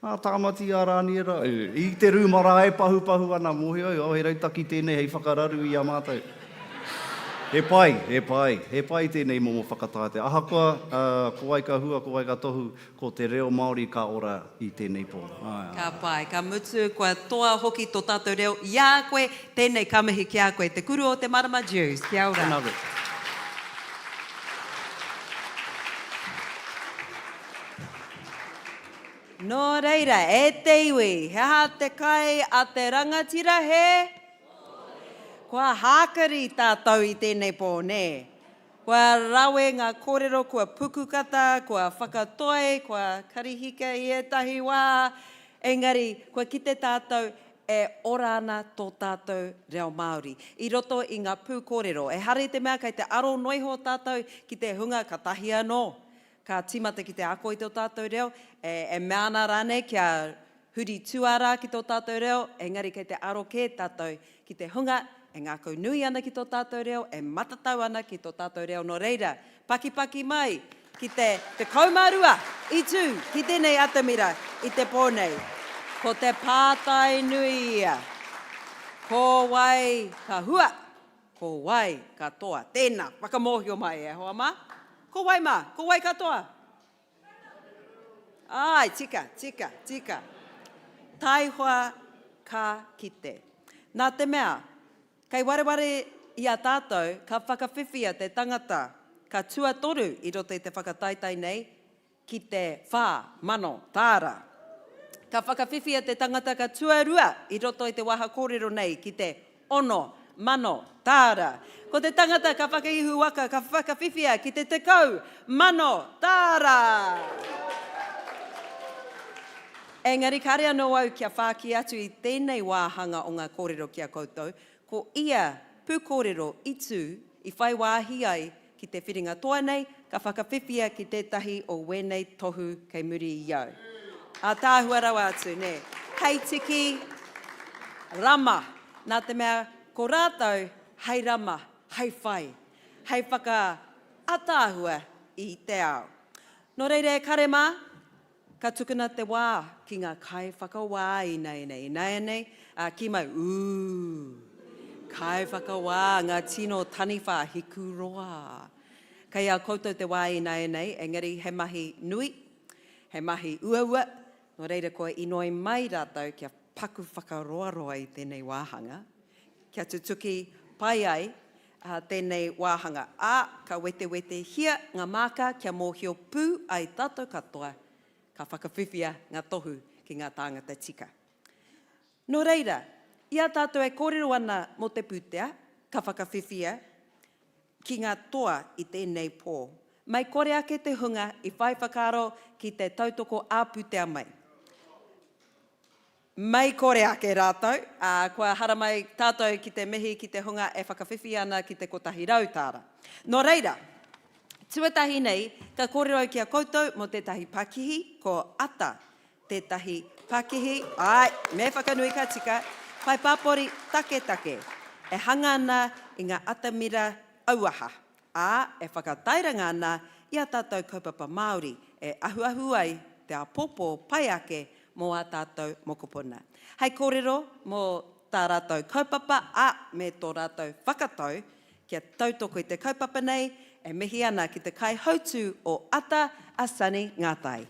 Ā Tāmati, ā Rāniera, i te rūma rā e pahupahu ana, mōhio au, oh, he rautaki tēnei hei whakararu i a mātou. He pai, he pai, he pai tēnei momo whakataetae. Ahakoa, ā, ko wai ka hua, ko wai ka tohu, ko te reo Māori ka ora i tēnei pō. Āe, āe. Ka pai, ka mutu, kua toa hoki tō tātou reo i a koe, tēnei ka mihi ki a koe, te kuru o te marama Jews. Kia ora. Tēnā koe. Nō reira, e te iwi, he aha te kai a te rangatira he? Kua hākari tātou i tēnei pō, nē? Kua rawe ngā kōrero, kua pukukata, kua whakatoi, kua karihika i ētahi wā, engari kua kite tātou e ora ana tō tātou reo Māori i roto i ngā pūkōrero. Ehara i te mea kei te aro noa iho tātou ki te hunga katahi anō ka tīmata ki te ako i tō tātou reo, e mea ana rānei kia huri tuarā ki tō tātou reo, engari kei te aro kē tātou ki te hunga e ngākau nui ana ki tō tātou reo, e matatau ana ki tō tātou reo, nō reira, pakipaki mai ki te 12! i tū ki tēnei atamira i te pō nei. Ko te pātai nui ia, ko wai ka hua, ko wai ka toa? Tēnā, whakamōhio mai e hoa mā. Ko wai mā, ko wai ka toa? Āe, tika, tika, tika. Taihoa ka kite. Nā te mea, Kei wareware i a tātou ka whakawhiwhia te tangata ka tuatoru i roto i te whakataetae nei ki te 4000 tāra. Ka whakawhiwhia te tangata ka tuarua i roto i te waha kōrero nei ki te 6000 tāra. Ko te tangata ka whakaihu waka ka whakawhiwhia ki te 10,000 tāra! Engari kāre anō au kia whāki atu i tēnei wāhanga o ngā kōrero ki a koutou, ko ia pūkōrero i tū, i whai wāhi ai ki te whiringa toa nei, ka whakawhiwhia ki tētahi o wēnei tohu kei muri i au. Ātaahua rawa atu, nē. Hei tiki rama, nā te mea ko rātou hei rama, hei whai, hei whakaataahua i te ao. Nō reira e kare mā, Ka tukuna te wā ki ngā kaiwhakawā ināianei, ināianei, ā, kī mai, ū! Kaiwhakawā, ngā tino taniwha hikuroa. Kei a koutou te wā ināianei, engari he mahi nui, he mahi uaua, nō reira kua inoi mai rātou kia paku whakaroaroa i tēnei wāhanga, kia tutuki pai ai tēnei wāhanga, ā, ka wetewetehia ngā māka kia mōhio pū ai tātou katoa, ka whakawhiwhia ngā tohu ki ngā tāngata tika. Nō reira, i a tātou e kōrero ana mō te pūtea, ka whakawhiwhia ki ngā toa i tēnei pō. Mei kore ake te hunga i whai whakaaro ki te tautoko ā-pūtea mai. Mei kore ake rātou, ā, kua haramai tātou ki te mihi ki te hunga e whakawhiwhi ana ki te 100 tāra. Nō reira, tuatahi nei, ka kōrero au ki a koutou mō tētahi pakihi, ko Ata tētahi pakihi, āe, me whakanui ka tika, whai pāpori taketake, e hanga ana i ngā atamira auaha. ā, e whakatairanga ana i ā tātou kaupapa Māori e ahuahu ai te āpōpō pai ake mō ā tātou mokopuna. Hei kōrero mō tā rātou kaupapa, ā, me tō rātou whakatau kia tautoko i te kaupapa nei, e mihi ana ki te kaihautū o ata, a Sonny Ngātai.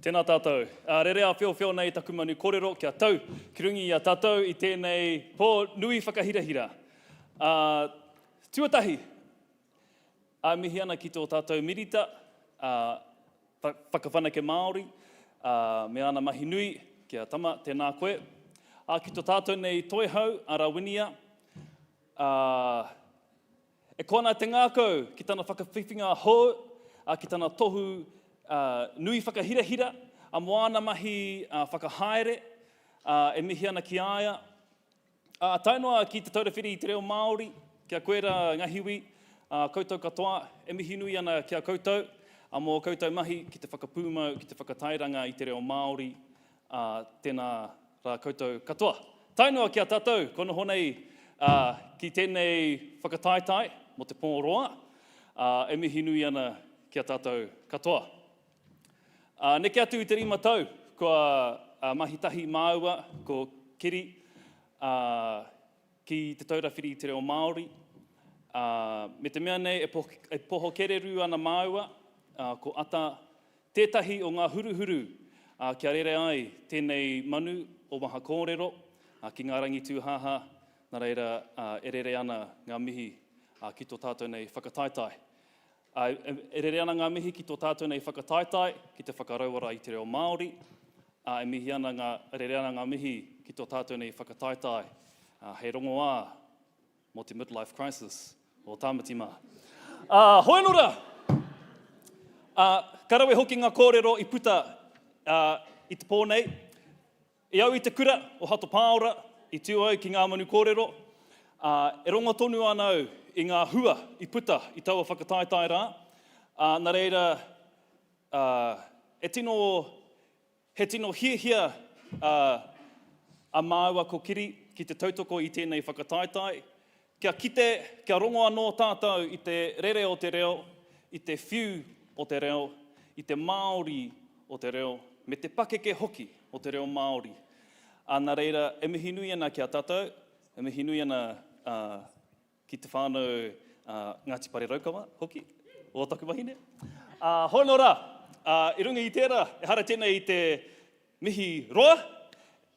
Tēnā tātou. Ā, rere āwheowheo nei taku manu kōrero kia tau ki runga i a tātou i tēnei pō nui whakahirahira. Ā, tuatahi, ā, mihi ana ki tō tātou minita, ā, whakawhanake Māori, ā, me āna mahi nui, ki a Tama, tēnā koe. Ā, ki tō tātou nei toihau, a Rawinia, ā, E koa ana te ngākau ki tana whakawhiwhinga hou, ā, ki tana tohu nui whakahirahira, ā, mō āna mahi whakahaere, ā, e mihi ana ki a ia. Ā, tae noa ki Te Taura Whiri i te Reo Māori, ki a koe rā Ngahiwi, ā, koutou katoa, e mihi nui ana ki a koutou, ā, mō ō koutou mahi ki te whakapūmau, ki te whakatairanga i te reo Māori, ā, tēnā rā koutou katoa. Tae noa ki a tātou kua noho nei ki tēnei whakataetae mō te pō roa, ā, e mihi nui ana ki a tātou katoa. Ā, neke atu i te rima tau kua mahi tahi māua ko Kiri, ā, ki Te Taura Whiri i te Reo Māori, ā, me te mea nei e poho kererū ana māua, ā, ko Ata Tētahi o ngā huruhuru kia rere ai tēnei manu o Waha Kōrero ki ngā rangi tūhāhā, nā reira e rere ana ngā mihi ki tō tātou nei whakataetae. E rere ana ngā mihi ki tō tātou nei whakataetae ki te whakarauora i te reo Māori, e mihi ana ngā, rere ana ngā mihi ki tō tātou nei whakataetae hei rongoā mō te midlife crisis o Tāmati mā. Ā, hoi anō rā! Ā, ka rawe hoki ngā kōrero i puta ā, i te pō nei. I au i te kura o Hato Pāora, i tū au ki ngā manu kōrero, ā, e rongo tonu ana au i ngā hua i puta i taua whakataetae rā. Ā, nā reira, ā, e tino He tino hiahia a māua ko Kiri ki te tautoko i tēnei whakataetae. Kia kite, kia rongo anō tātou i te rere o te reo, i te whiu o te reo, i te Māori o te reo, me te pakeke hoki o te reo Māori. Ā, nā reira, e mihi nui ana ki a tātou, e mihi nui ana ki te whānau Ngāti Pareraukawa hoki, o taku wahine. Ā, hoi nō rā, ā, i runga i tērā, ehara tēnei i te mihi roa,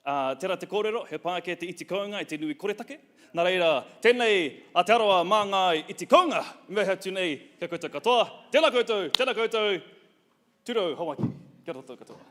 ā, tērā te kōrero, he pākē te iti kounga i te nui koretake. Nā reira, tēnei a Te Arawa māngai iti kounga, i mihi atu nei ki a koutou katoa. Tēnā koutou, tēnā koutou, Turou Hawaiki, kia ora koutou katoa.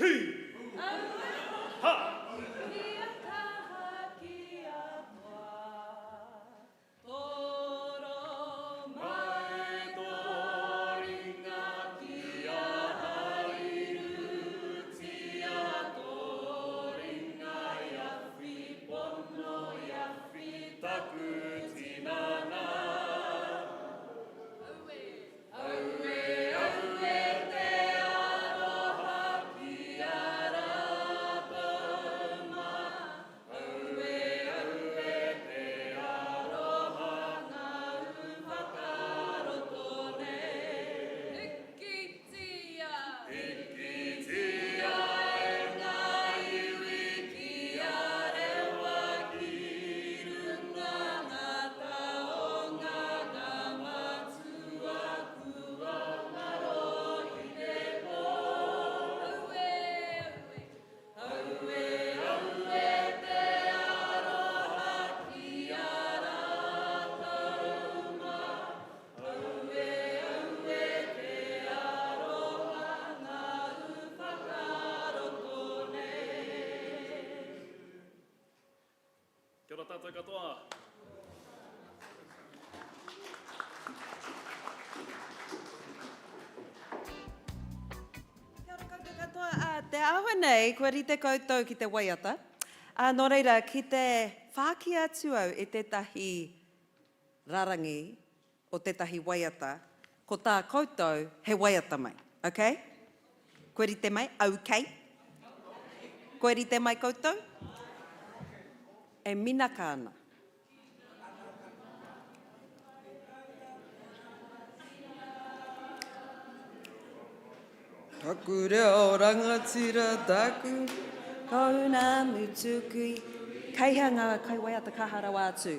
Hi! Ha! Kia ora tātou katoa. Kia ora koutou katoa. Ā, te āhua nei, kua rite koutou ki te waiata. Ā, nō reira, ki te whāki atu au i tētahi rarangi o tētahi waiata, ko tā koutou he waiata mai. Okay? Kua rite mai? Okay? Kua rite mai koutou? E minaka ana. Taku reo rangatira, taku pounamu tukui. Kei hea ngā kaiwaiata kaha rawa atu?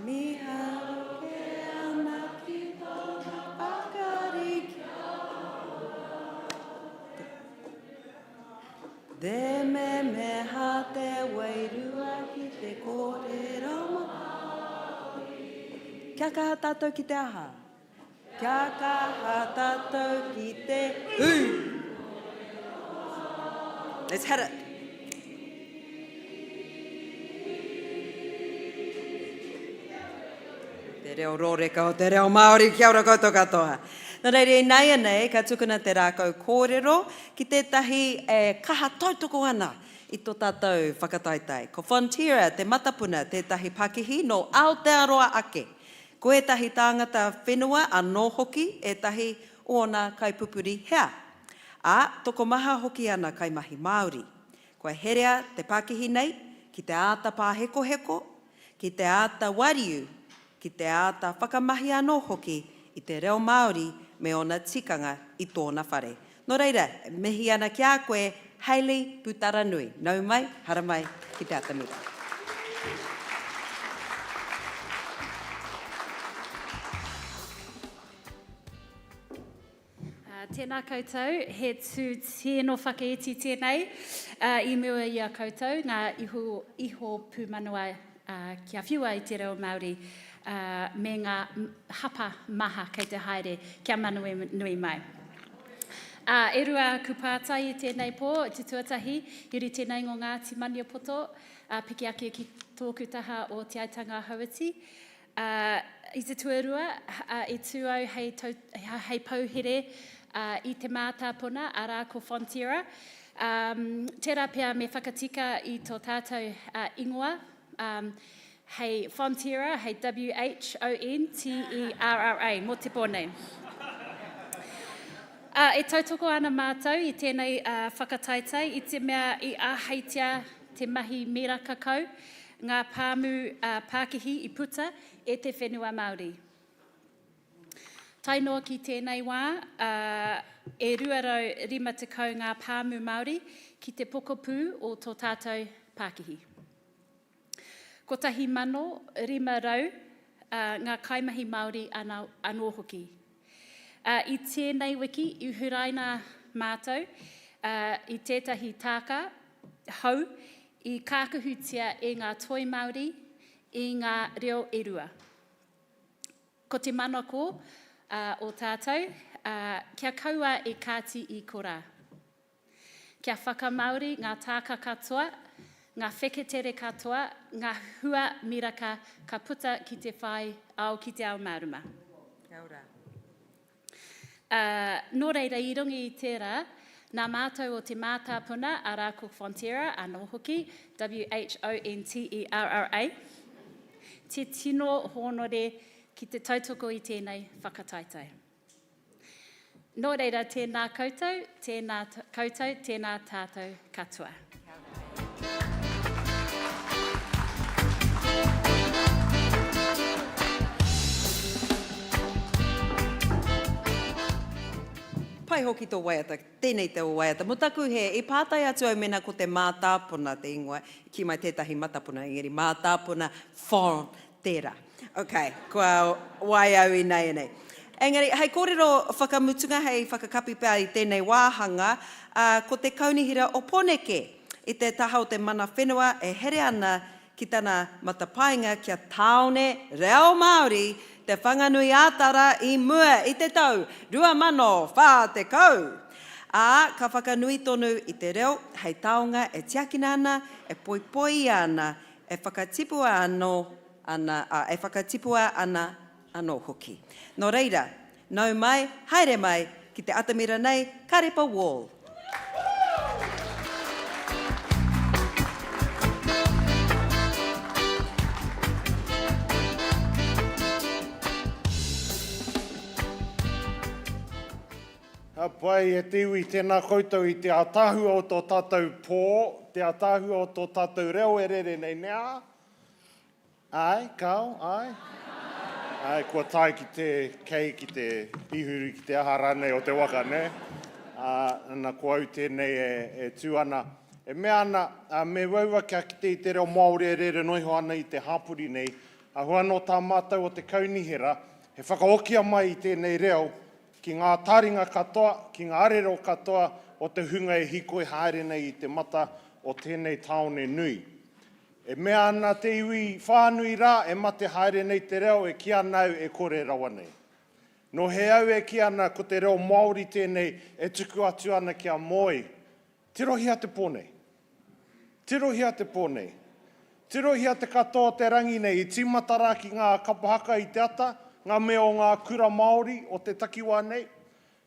Miharo kē ana ki tōna pakari kia ora. Te memeha te wairua ki te kōrero Māori. Kia kaha tātou ki te aha? Kia kaha tātou ki te hū! Let's hit it! Te reo rōreka o te reo Māori, kia ora koutou katoa. Nō reira, ināianei ka tukuna te rākau kōrero ki tētahi e kaha tautoko ana i tō tātou whakataetae. Ko Fonterra te matapuna tētahi pakihi nō Aotearoa ake. Ko ētahi tāngata whenua anō hoki ētahi o ōna kaipupuri hea. Ā, tokomaha hoki ana kaimahi Māori. Kua herea te pakihi nei ki te āta pāhekoheko, ki te āta wariu, ki te āta whakamahi anō hoki i te reo Māori me ōna tikanga i tōna whare. Nō reira, e mihi ana ki a koe, Hayley Putaranui. Nau mai, haramai ki te atamira. Tēnā koutou, he tū tino whakaiti tēnei i mua i a koutou, ngā iho, iho pūmanawa kia whiua i te reo Māori me ngā hapa maha kei te haere kia manawanui mai. Ā, e rua aku pātai i tēnei pō, te tuatahi, i rite nei ngō Ngāti Maniapoto, ā, piki ake ki tōku taha o Te Aitanga a Hauiti. Ā, i te tuarua, ā, i tū au hei tau, hei pouhere, ā, i te mātāpuna, arā, ko Fonterra. Ā, tērā pea me whakatika i tō tātou, ā, ingoa, ā, hei Fonterra, hei W-H-O-N-T-E-R-R-A, mō te pō nei. Ā, e tautoko ana mātou i tēnei whakataetae i te mea i āheitia te mahi miraka kau, ngā pāmu pākihi i puta e te whenua Māori. Tae noa ki tēnei wā, e 250 ngā pāmu Māori ki te pokapū o tō tātou pākihi. 1,500 ngā kaimahi Māori anō hoki. I tēnei wiki i huraina mātou i tētahi tāka hou i kākahutia e ngā toi Māori i ngā reo e rua. Ko te manako o tātou, kia kaua e kāti i korā. Kia whakamāori ngā tāka katoa, ngā wheketere katoa, ngā hua miraka ka puta ki te whai ao ki te ao mārama. Kia ora. Ā, nō reira i runga i tērā, nā mātou o te mātāpuna, arā ko Fonterra anō hoki, W-H-O-N-T-E-R-R-A, te tino hōnore ki te tautoko i tēnei whakataetae. Nō reira, tēnā koutou, tēnā koutou, tēnā tātou katoa. Pai hoki tō waiata, tēnei te waiata. Mō taku hē, i pātai atu au mēnā ko te mātāpuna te ingoa, i kī mai tētahi matapuna, engari mātāpuna, fon, Tērā. Ok, kua waia au ināianei. Engari, hei kōrero whakamutunga, hei whakakapi pea i tēnei wāhanga, ā, ko te Kaunihera o Pōneke, i te taha o te mana whenua e here ana ki tana matapaenga kia tāone reo Māori Te Whanganui-ā-Tara i mua i te tau 2040. Ā, ka whakanui tonu i te reo hei taonga e tiakina ana, e poipoia ana, E whakatipua anō ana, ā, e whakatipua ana anō hoki. Nō reira, nau mai, haere mai ki te atamira nei, Karepa Wall. Ka pai e te iwi, tēnā koutou i te ātaahua o tō tātou pō, te ātaahua o tō tātou reo e rere nei, nē ā? Āe, kāo, āe? Āe, kua tae ki te kei, ki te ihuru, ki te aha rānei o te waka, nē? Ā, nana, ko au tēnei e, e tū ana. E mea ana, ā, me uaua kia kite i te reo Māori e rere noa iho ana i te hāpori nei, ā, hua anō tā mātou o te kaunihera, he whakahokia mai i tēnei reo Ki ngā taringa katoa, ki ngā arero katoa o te hunga e hīkoi haere nei i te mata o tēnei tāone nui. E mea ana te iwi whānui rā e mate haere nei te reo e kī ana au e kore rawa nei. Nō he au e kī ana ko te reo Māori tēnei e tuku atu ana kia moe Tirohia te pō nei. Tirohia te pō nei. Tirohia te katoa o te rangi nei i tīmata rā ki ngā kapa haka i te ata, ngā mea o ngā kura Māori o te takiwā nei,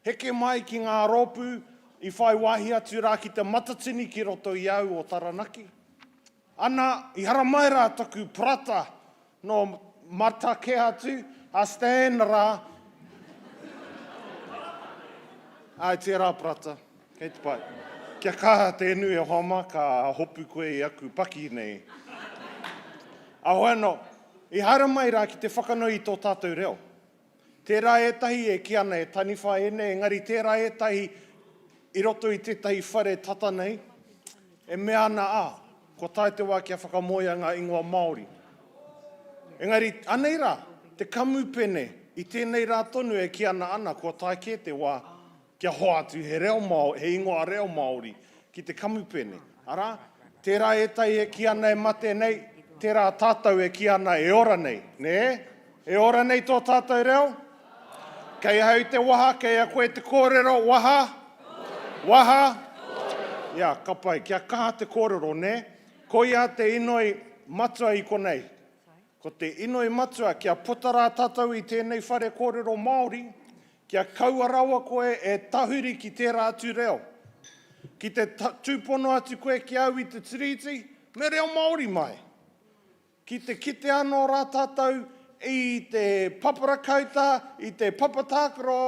heke mai ki ngā rōpū i whai wāhi atu rā ki te matatini ki roto i au o Taranaki. Ana, i haramai rā taku parata nō mata kē atu, a Stan rā. Āe, tērā parata, kei te pai. Kia kaha te inu e hoa mā, ka hopu koe i aku paki nei. Ahoe anō, i haere mai rā ki te whakanui i tō tātou reo. Tērā ētahi e kī ana e taniwha ēnei, engari tērā ētahi i roto i tētahi whare tata nei, e mea ana, ā, kua tae te wā kia whakamoea ngā ingoa Māori. Engari, anei rā, te kamupene i tēnei rā tonu e kī ana ana kua tae kē te wā kia hoatu he reo Māori, he ingoa reo Māori ki te kamupene. Arā, tērā ētahi e kī ana e mate nei, tērā tātou e kī ana e ora nei, nē? E ora nei tō tātou reo? Kei ahau te waha, kei a koe te kōrero, waha? Waha? Ia, ka pai. Kia kaha te kōrero, nē? Koia te inoi matua i konei. Ko te inoi matua kia puta rā tātou i tēnei whare kōrero Māori, kia kaua rawa koe e tahuri ki tērā atu reo. Ki te tūpono atu koe ki au i te Tiriti, me reo Māori mai. Ki te kite anō rā tātou i te paparakauta, i te papa tākaro,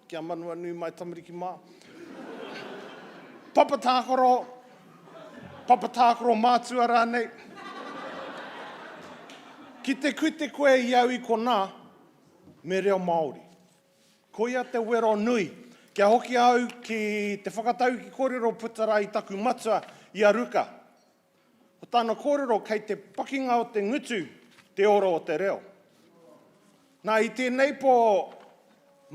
kia manawanui mai tamariki mā, papa tākaro, papa tākaro mātua rānei. Ki te kite koe i au i konā, me reo Māori. Koia te wero nui. Kia hoki au ki te whakatauki kōrero puta rā i taku matua, i a Ruka. Ko tāna kōrero kei te pakinga o te ngutu te ora o te reo. Nā, i tēnei pō,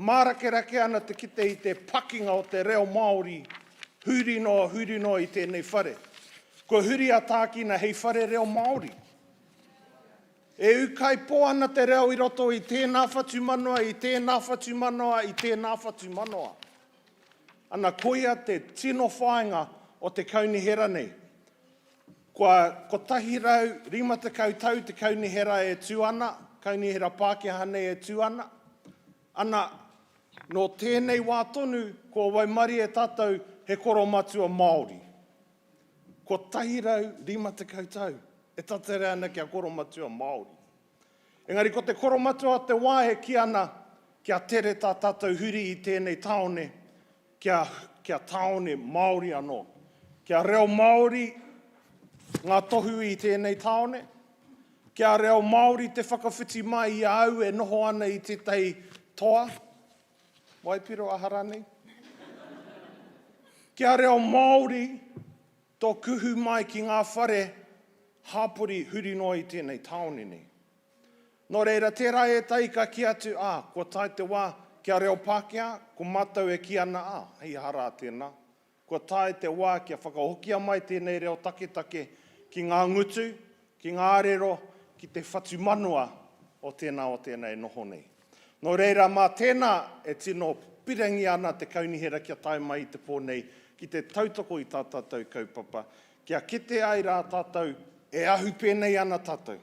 mārakerake ana te kite i te pakinga o te reo Māori huri noa, huri noa i tēnei whare. Kua huri a Tākina hei whare reo Māori. E ūkaipō ana te reo i roto i tēnā whatumanawa, i tēnā whatumanawa, i tēnā whatumanawa. Ana koia te tino whāinga o te kaunihera nei. Kua 150 tau te kaunihera e tū ana, kaunihera Pākehā nei e tū ana. Ana, nō tēnei wā tonu kua waimarie tātou he koromatua Māori. 150 tau e tatere ana kia koromatua Māori. Engari ko te koromatua o te wā e kī ana kia tere tā tātou huri i tēnei tāone kia, kia tāone Māori anō. Kia reo Māori ngā tohu i tēnei tāone, kia reo Māori te whakawhiti mai i a au e noho ana i tētahi toa, waipiro aha rānei. Kia reo Māori Tō kuhu mai ki ngā whare hāpori huri noa i tēnei tāone nei. Nō reira, tērā ētahi ka kī atu, ā, kua tae te wā kia reo Pākehā, ko mātou e kī ana, ā, hei aha rā tēnā. Kua tae te wā kia whakahokia mai tēnei reo taketake ki ngā ngutu, ki ngā arero, ki te whatumanawa o tēnā o tēnā e noho nei. Nō reira, mā tēnā e tino pirangi ana te kaunihera kia tae mai i te pō nei ki te tautoko i tā tātou kaupapa, kia kite ai rā tātou e ahu pēnei ana tātou.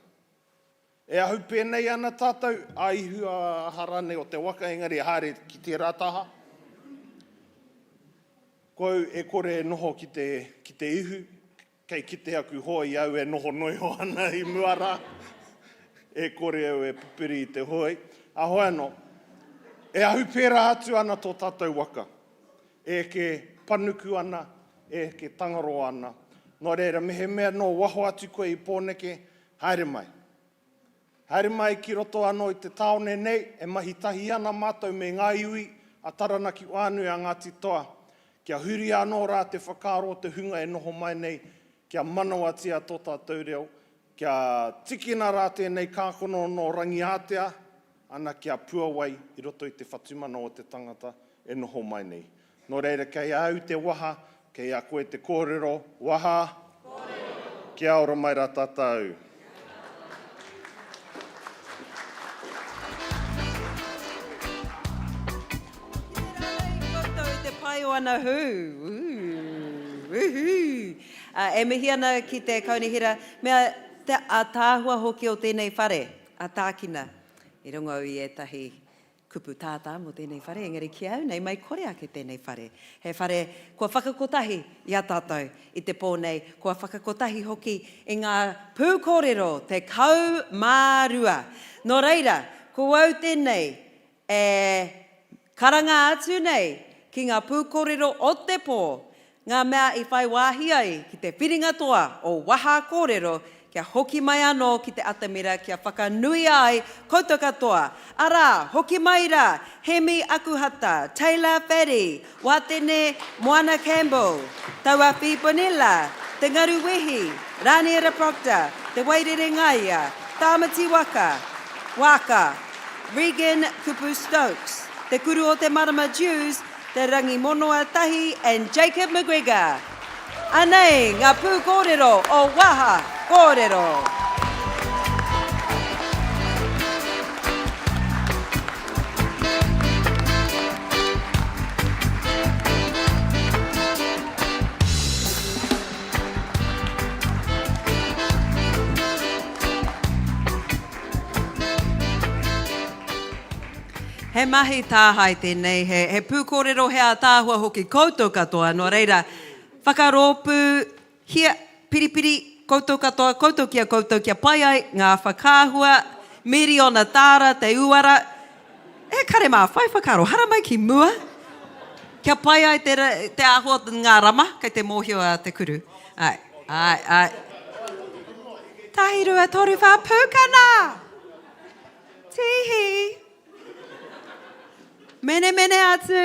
E ahu pēnei ana tātou, a ihu a aha rānei o te waka, engari haere ki tērā taha. Ko au e kore e noho ki te, ki te ihu, Kei kite aku hoa i au e noho noiho ana i mua rā, e kore au e pupuri i te hoi. A hoi anō, e ahu pērā atu ana tō tātou waka. E eke panuku ana, e eke tangaroa ana. Nō reira, mehemea nō waho atu koe i Pōneke, haere mai. Haere mai ki roto anō i te tāone nei, e mahi tahi ana mātou me ngā iwi a Taranaki Whānui a Ngāti Toa, kia huri anō rā te whakaaro o te hunga e noho mai nei, kia manawatia tō tātou reo, kia tikina rā tēnei kākono nō Rangiātea, ana kia puawai i roto i te whatumana o te tangata e noho mai nei. Nō reira, kei a au te waha, kei a koe te kōrero, waha? Kōrero. Kia ora mai rā tātou. Koutou i te pai o ana hū. Woohoo! E mihi ana ki te kaunihera, me te ataahua hoki o tēnei whare, a Tākina. I rongo au i ētahi kupu tātā mō tēnei whare, engari ki a au nei, mai kore ake tēnei whare. He whare kua whakakotahi i a tātou i te pō nei, kua whakakotahi hoki i ngā pūkōrero 12. Nō reira, ko au tēnei e karanga atu nei ki ngā pūkōrero o te pō, Ngā mea i whai wāhi ai ki te whiringa toa o Waha Kōrero kia hoki mai anō ki te atamira kia whakanuia ai koutou katoa, arā, hoki mai rā, Hemi Akuhata, Taylor Faddy, Watene Moana Campbell, Tauawhi Bonilla, Te Ngaru Wehi, Raniera Proctor, Te Wairere Ngaia, Tāmati Waka, Waaka, Regan Kupu Stokes, Te Kuru o te Marama Dewes, Te Rangi Monoa Tahi and Jacob McGregor. Anei ngā pūkōrero o Waha Kōrero. He mahi tāhae tēnei, he, he pūkōrero, he ātaahua hoki koutou katoa, nō reira, whakarōpū, hia, piripiri, koutou katoa, koutou ki a koutou kia pai ai ngā whakaahua, miriona tāra te uara, e kare mā, whai whakaaro, haramai ki mua, kia pai ai te, te āhua o ngā rama, kei te mōhio a Te Kuru. Āe, āe, āe. Tahi, rua, toru, whā, pūkana! Tīhī! Menemene atu!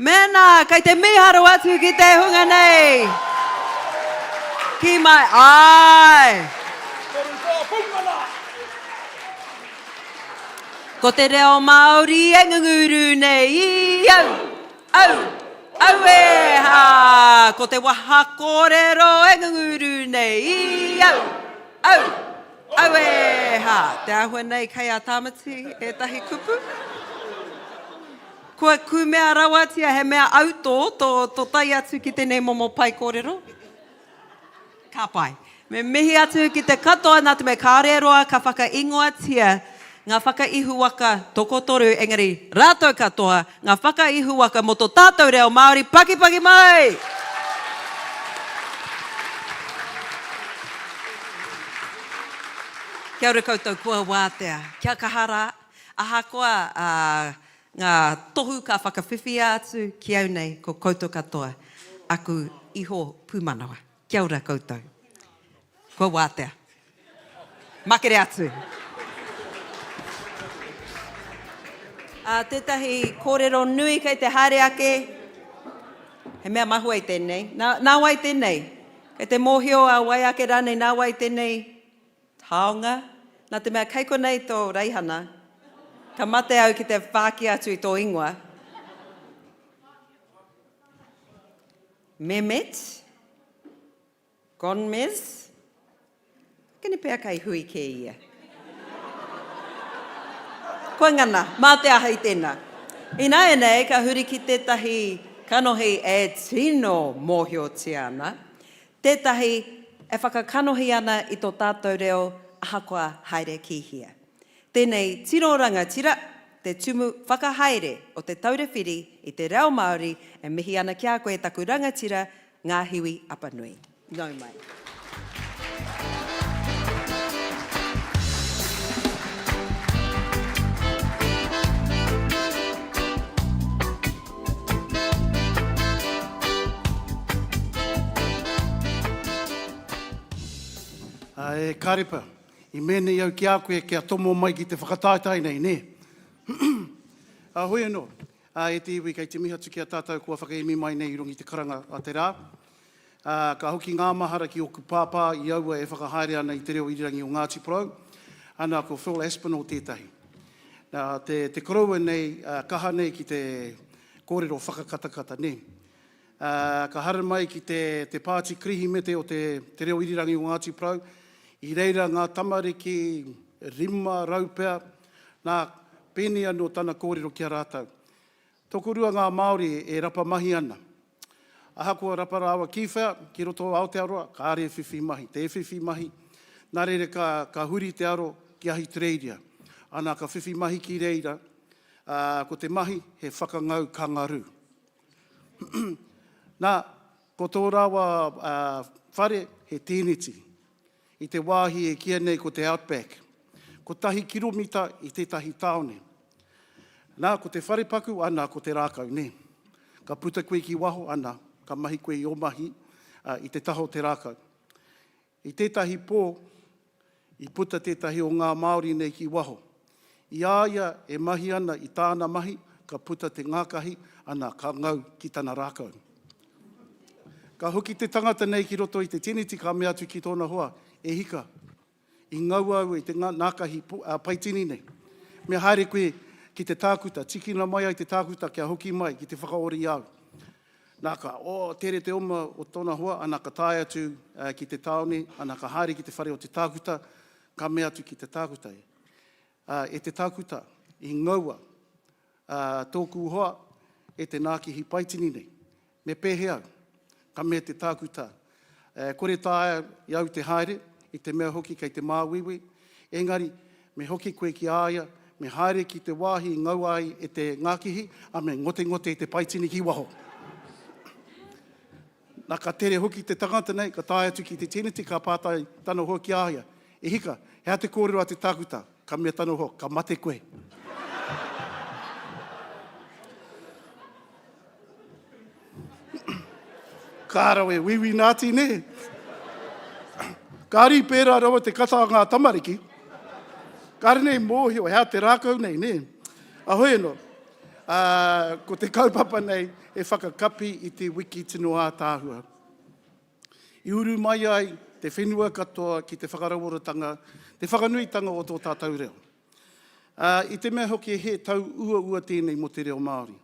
Mēnā, kei te mīharo atu ki te hunga nei! Kī mai, āe! Ko te reo Māori e ngunguru nei i au! Au! Auē! Hā! Ko te waha kōrero e ngunguru nei i au! Au! Auē! Hā! Te āhua nei kei a Tāmati ētahi kupu. Kua kūmea rawatia he mea autō tō, tō tae atu ki tēnei momo pae kōrero. Ka pai. Me mihi atu ki te katoa nā te mea kāore e roa ka whakaingoatia ngā whakaihuwaka tokotoru engari rātou katoa ngā whakaihuwaka mō tō tātou reo Māori pakipaki mai! Kia ora koutou kua wātea. Kia kaha rā, ahakoa ngā tohu ka whakawhiwhia atu ki au nei ko koutou katoa aku iho pūmanawa. Kia ora koutou. Kua wātea. Makere atu. Ā, tētahi kōrero nui kei te haere ake, he mea mahue tēnei. Nā, nā wai tēnei? Kei te mōhio a wai ake rānei nā wai tēnei taonga? Nā te mea kei konei tō raihana, ka mate au ki te whāki atu i tō ingoa. Mehmet? Gonmez? Kene pea kei hui kē ia. Kua ngana, mā te aha i tēnā. Ināianei ka huri ki tētahi kanohi e tino mōhiotia ana, tētahi e whakakanohi ana i tō tātou reo ahakoa haere ki hea. Tēnei tino rangatira, te tumu whakahaere o Te Taura Whiri i te Reo Māori e mihi ana ki a koe taku rangatira Ngāhiwi Apanui. Nau mai. E Karipa, i mea nei au ki a koe kia tomo mai ki te whakataetae nei, nē? Hoi anō, Ā, e te iwi, kei te mihi atu ki a tātou kua whakaemi mai nei i runga i te karanga a te rā. Ā, ka hoki ngā mahara ki ōku pāpā i aua e whakahaere ana i te reo irirangi o Ngāti Porou, ana ko Phil Aspinall tētahi. Nā, te, te koroua nei, ā, kaha nei ki te kōrero whakakatakata, nē. Ā, ka haramai ki te, te pāti Kirihimete o te, te reo irirangi o Ngāti Porou, i reira ngā tamariki 500 pea, Nā, pēnei anō tana kōrero ki a rātou. Tokorua ngā Māori e rapa mahi ana. Ahakoa rapa rāua ki whea, ki roto o Aotearoa, kāre e whiwhi mahi, tē whiwhi mahi. Nā reira ka, ka huri te aro ki Ahitereiria. Ana, ka whiwhi mahi ki reira, ā, ko te mahi he whakangau kangarū. Nā, ko tō rāua whare he tēneti. I te wāhi e kīia nei ko te Outback. Kotahi kiromita i tētahi tāone. Nā, ko te wharepaku, ana, ko te rākau, nē. Ka puta koe ki waho, ana, ka mahi koe i ō mahi i te taha o te rākau. I tētahi pō, i puta tētahi o ngā Māori nei ki waho. I a ia e mahi ana i tāna mahi, ka puta te ngākahi, ana, ka ngau ki tana rākau. Ka hoki te tangata nei ki roto i te teneti ka mea atu ki tōna hoa, E hika, i ngaua au e te nākahi paitini nei. Me haere koe ki te tākuta, tikina mai ai te tākuta kia hoki mai ki te whakaora i a au. Nā ka, oh, tere te oma o tōna hoa, ana ka tae atu ki te tāone, ana ka haere ki te whare o te tākuta, ka mea atu ki te tākuta, E te tākuta, i ngaua tōku hoa e te nākihi paitini nei. Me pēhea au? Ka mea te tākuta, E kore taea i au te haere, i te mea hoki kei te māuiui, engari me hoki koe ki a ia, me haere ki te wāhi i ngaua ai e te ngākihi, a me ngotengote i te paitini ki waho. Na ka tere hoki te tangata nei, ka tae atu ki te teneti, ka pātai tana hoa ki a ia, E hika, he aha te kōrero a te tākuta? Ka mea tana hoa, Ka mate koe. Ka rawe, wīwī nāti, nē? Kāre i pērā rawa te kata a ngā tamariki. Kāre nei mōhio, he aha te rākau nei, nē? Ahoi anō, ā, ko te kaupapa nei he whakakapi i te wiki tino ātaahua. I uru mai ai te whenua katoa ki te whakarauoratanga, te whakanuitanga o tō tātou reo. Ā, i te mea hoki he tau uaua tēnei mō te reo Māori.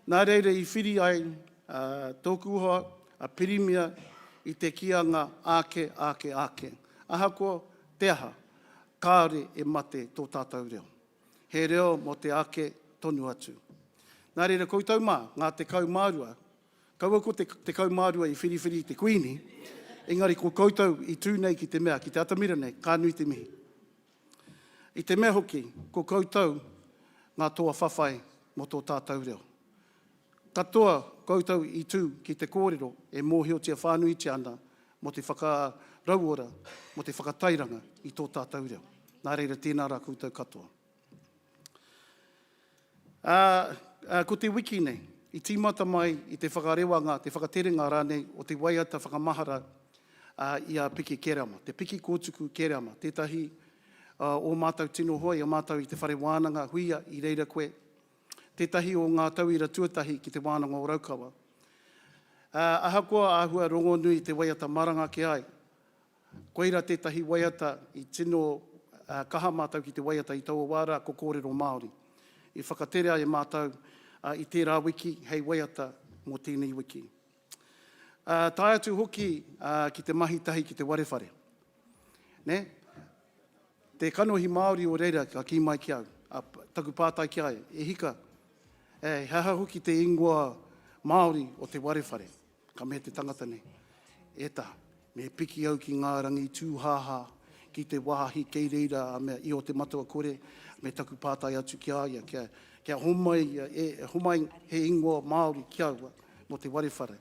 Nā reira i whiri ai tōku hoa, a Pirimia, i te kīanga āke, āke, āke. Ahakoa te aha, kāore e mate tō tātou reo. He reo mō te ake tonu atu. Nā reira koutou mā, ngā 12, kaua ko te 12 i whiriwhiri i te Kuini, engari ko koutou i tū nei ki te mea, ki te atamira nei, ka nui te mihi. I te mea hoki, ko koutou ngā toa whawhai mō tō tātou reo. Katoa koutou i tū ki te kōrero e mōhiotia whānuitia ana mō te whakarauora, mō te whakatairanga i tō tātou reo. Nā reira tēnā rā koutou katoa. Ā, ko te wiki nei, i tīmata mai i te whakarewanga, te whakaterenga rānei o te waiata whakamahara i a Piki Kereama, te Piki Kōtuku Kereama, tētahi o mātou tino hoa i a mātou i te whare wānanga huia i reira koe, tētahi o ngā tauira tuatahi ki te wānanga o Raukawa. Ahakoa āhua rongonui te waiata maranga ake ai, Koira tētahi waiata i tino kaha mātou ki te waiata i taua wā rā, ko Kōrero Māori. I whakaterea e mātou i tērā wiki hei waiata mō tēnei wiki. Tae atu hoki ki te mahi tahi ki te warewhare. Nē? Te kanohi Māori o reira ka kī mai ki au, taku pātai ki a ia, e hika, he aha hoki te ingoa Māori o te warewhare? Ka mea te tangata nei, E ta, me piki au ki ngā rangi tūhāhā, ki te wāhi kei reira a mea i o te matua kore, me taku pātai atu ki a ia, kia, kia homai ia, e, homai he ingoa Māori ki aua, mō te warewhare.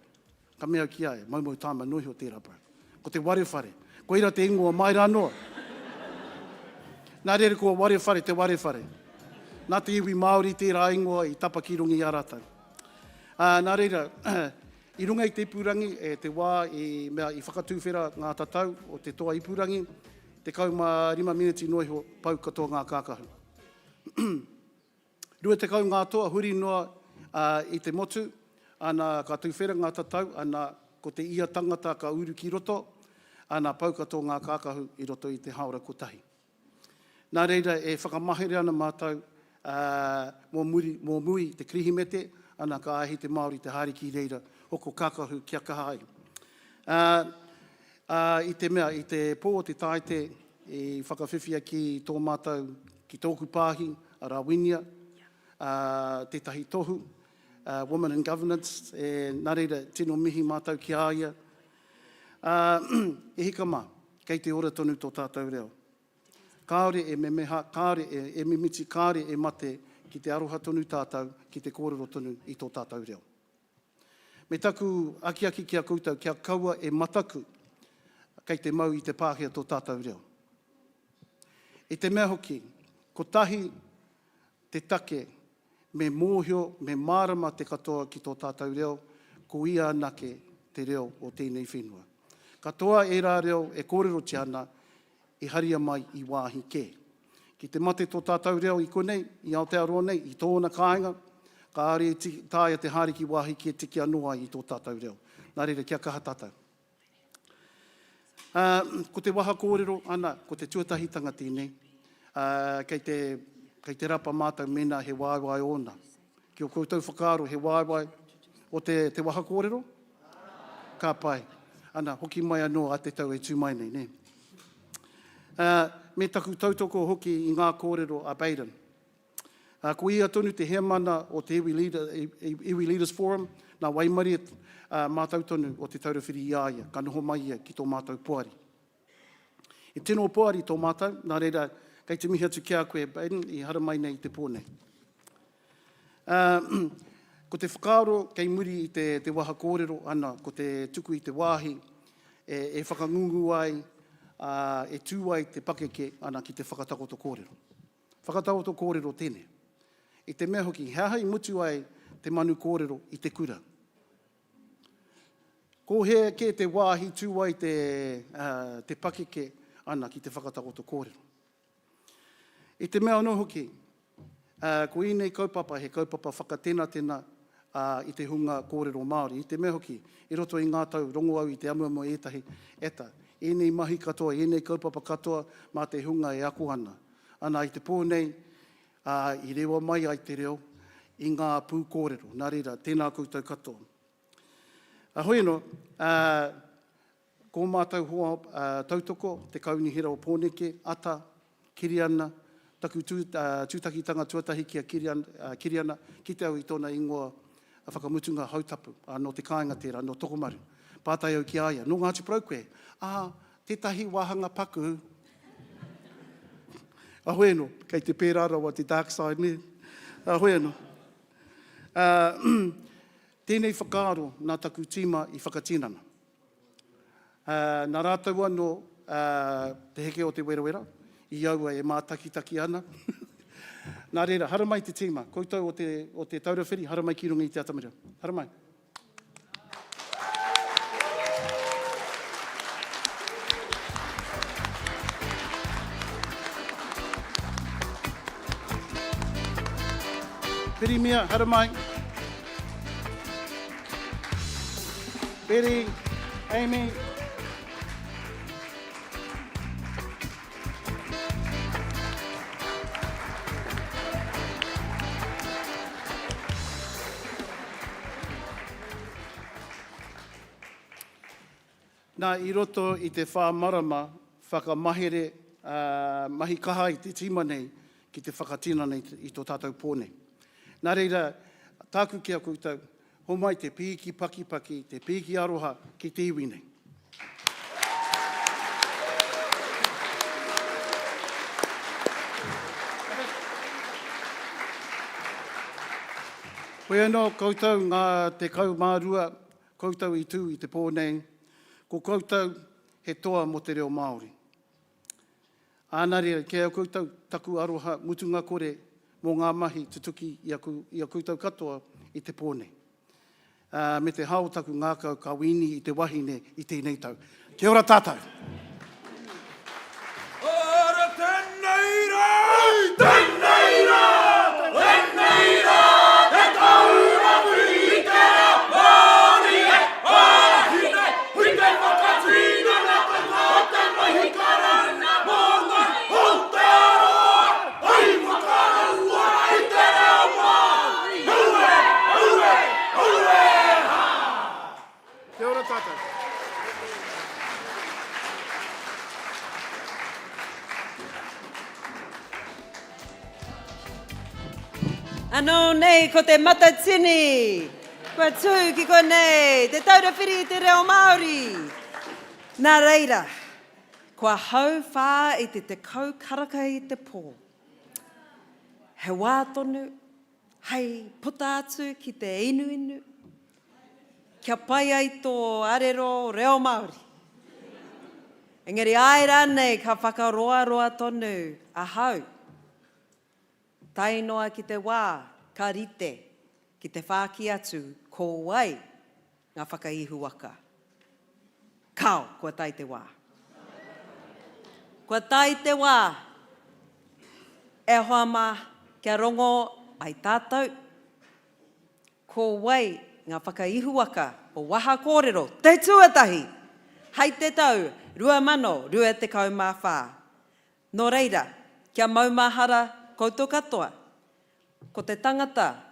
Ka mea au ki a ia, moumou tāma noa iho tērā bro. Ko te warewhare. Koira te ingoa mai rā noa. Nā reira kua warewhare te warewhare. Nā te iwi Māori tērā ingoa i tapa ki runga i a rātou. Ā, nā reira, i runga i te ipurangi, e te wā i mea i whakatuwhera ngā tatau o te toa ipurangi, 15 miniti noa iho, pau katoa ngā kākahu. 20 ngā toa huri noa i te motu, ana ka tuwhera ngā tatau, ana ko te ia tangata ka uru ki roto, ana pau katoa ngā kākahu i roto i te hāora kotahi. Nā reira, e whakamahere ana mātou mō muri, mō mui i te Kirihimete, ana ka āhei te Māori te haere ki reira, hoko kākahu kia kaha ai. Ā, ā, i te mea, i te pō o te Tāite, i whakawhiwhia ki tō mātou, ki tōku pāhi, a Rawinia, ā, tētahi tohu, ā, Women in Governance, e, nā reira, tino mihi mātou ki a ia. Ā, e hika mā, kei te ora tonu tō tātou reo. Kāore e memeha, kāore e, e mimiti, kāore e mate ki te aroha tonu tātou, ki te kōrero tonu i tō tātou reo. Me taku akiaki ki a koutou kia kaua e mataku kei te mau i te Pākehā tō tātou reo. I te mea hoki, kotahi te take Me mōhio, me mārama te katoa ki tō tātou reo, ko ia anake te reo o tēnei whenua. Katoa ērā reo e kōrerotia ana, i haria mai i wāhi kē. Ki te mate tō tātou reo i konei, i Aotearoa nei, i tōna kāinga, kāore e taea te haere ki wāhi kē tiki anō ai i tō tātou reo. Nā reira, kia kaha tātou. Ā, ko te waha kōrero, ana, ko te tuatahitanga tēnei, ā, kei te, kei te rapa mātou mēnā he waewae ōna. Ki ō koutou whakaaro, he waewae o te, te waha kōrero? Ka pai. Ana, hoki mai anō a te tau e tū mai nei, nē. Ā, me taku tautoko hoki i ngā kōrero a Baden. Ā, ko ia tonu te heamana o te Iwi, Leader, Iwi Leaders Forum, nā waimarie mātou tonu o Te Taura Whiri i a ia, ka noho mai ia ki tō mātou poari. He tino poari tō mātou, nā reira, Kei te mihi atu ki a koe, Baden, i haramai nei i te pō nei. Ā, ko te whakaaro kei muri i te, te waha kōrero, ana, ko te tuku i te wāhi e, e whakangungu ai, ā, e tū ai te pakeke, ana, ki te whakatakoto kōrero. Whakatakoto kōrero tēnei. I te mea hoki, he aha i mutu ai te manu kōrero i te kura? Ko hea kē te wāhi tū ai te, ā, te pakeke, ana, ki te whakatakoto kōrero? I te mea anō hoki, ā, ko ēnei kaupapa he kaupapa whakatenatena, ā, i te hunga kōrero Māori. I te mea hoki, i roto i ngā tau, rongo au i te amuamu a ētahi, eta, ēnei mahi katoa, ēnei kaupapa katoa mā te hunga e ako ana. Ana, i te pō nei, ā, i rewa mai ai te reo i ngā pūkōrero. Nā reira, tēnā koutou katoa. Ā, hoi anō, ā, Ko ō mātou hoa tautoko, te Kaunihera o Pōneke, Ata, Kiriana, taku tūtakitanga tuatahi ki a Kiriana, kite au i tōna ingoa whakamutunga hautapu, ā, nō te kāinga tērā, nō Tokomaru. Pātai au ki a ia, nō Ngāti Porou koe? Ā, tētahi wāhanga paku. Ahoe anō, kei te pērā rawa te dark side, nē? Ahoe anō. Ā, tēnei whakaaro nā taku tīma i whakatinana. Ā, nā rātou anō te heke o te werawera, i aua e mātakitaki ana. Nā reira, haramai te tīma, koutou o te, o te Taura Whiri, haramai ki runga i te atamira. Haramai. Pirimia, haramai. Betty, Amy. Nā, i roto i te whā marama whakamahere, ā, mahi kaha i te tīma nei ki te whakatinana i tō tātou pō nei. Nā reira, tāku ki a koutou, Homai te pīki pakipaki, te pīki aroha ki te iwi nei. Hoi anō koutou ngā 12 koutou i tū i te pō nei, ko koutou he toa mō te reo Māori. Ā, nā reira, ki a koutou taku aroha mutunga kore mō ngā mahi tutuki i aku, i a koutou katoa i te pō nei. Ā, me te hao taku ngākau ka wīni i te wahine i tēnei tau. Kia ora tātou! Ara tenei ra! Tenei ra! Tenei ra! Te taura whiri i te reo Māori e! Āhine! Hui te whakatinanatanga o te mahi Karauna mō ngā Aotearoa hei whakarauora i te reo Māori! Aue! Aue! Aue hā! Kia ora tātou. Anō nei ko te Matatini kua tū ki konei, Te Taura Whiri i te Reo Māori. Nā reira, kua hauwhā i te 10 karaka i te pō. He wā tonu hei puta atu ki te inuinu, kia pai ai tō arero reo Māori. Engari āe rānei ka whakaroaroa tonu ahau, tae noa ki te wā ka rite ki te whāki atu ko wai ngā whakaihuwaka. Kāo, kua tae te wā. Kua tae te wā, e hoa mā, kia rongo ai tātou, ko wai ngā whakaihuwaka o Waha Kōrero te tuatahi hei te tau 2024. Nō reira, kia maumahara koutou katoa, ko te tangata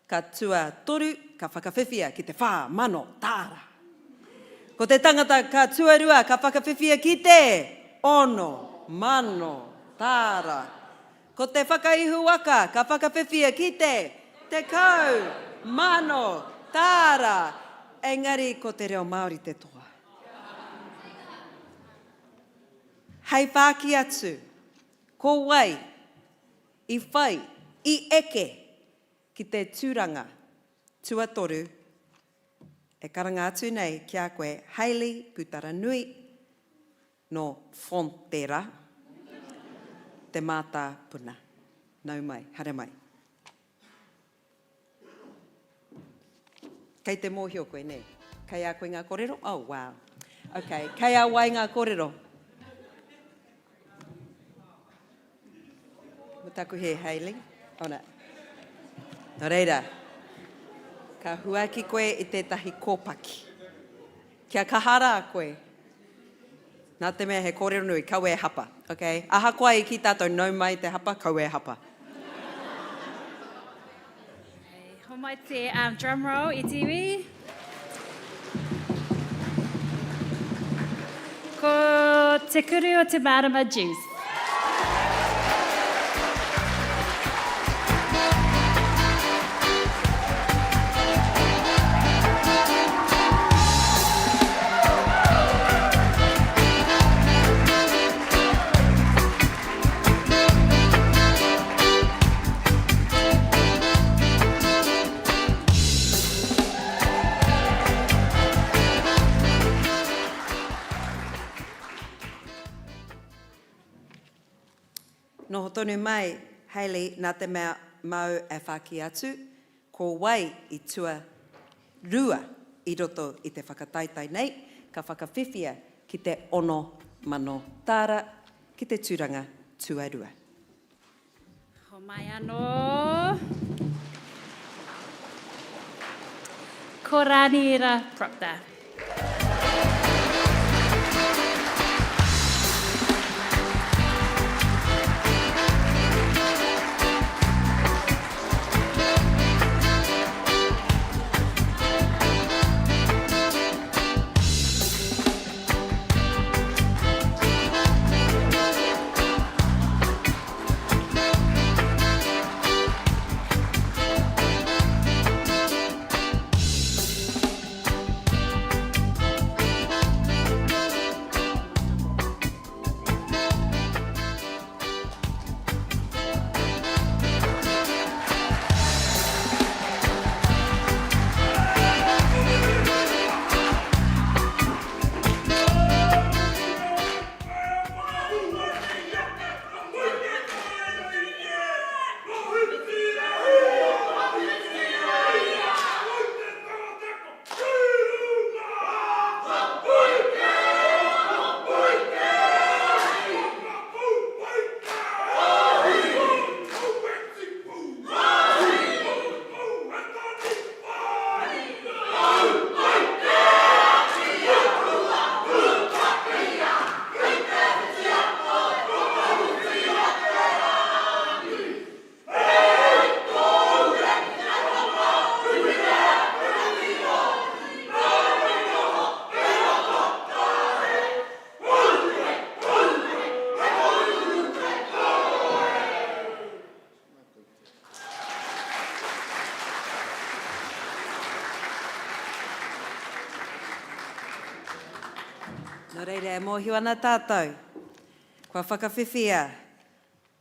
Ka tuatoru, ka whakawhiwhia ki te 4,000 tāra. Ko te tangata ka tuarua, ka whakawhiwhia ki te 6,000 tāra. Ko te whakaihuwaka, ka whakawhiwhia ki te 10,000 tāra. Engari ko te reo Māori te toa. Hei whāki atu. Ko wai i whai, i eke ki te tūranga tuatoru e karanga atu nei ki a koe Hayley Putaranui nō Fonterra, te mātāpuna. Nau mai, haere mai. Kei te mōhio koe, nē? Kei a koe ngā kōrero? Oh, wow. Ok, kei a wai ngā kōrero? Mo taku hē, Hayley. Oh, no. Nō reira, ka huaki koe i tētahi kōpaki. Kia kaha rā koe. Nā te mea he kōrero nui, kaua e hapa. Okay? Ahakoa i kī tātou nau mai te hapa, kaua e hapa. Okay, homai te um, drum roll e te iwi. Ko Te Kuru o Te Mārama Juice. Noho tonu mai, Hayley, nā te mea māu e whāki atu, ko wai i tua rua i roto i te whakataetae nei, ka whakawhiwhia ki te 6,000 tāra ki te tūranga tuarua. Homai anō. Ko Raniera Proctor. Nō reira, e mōhio ana tātou, kua whakawhiwhia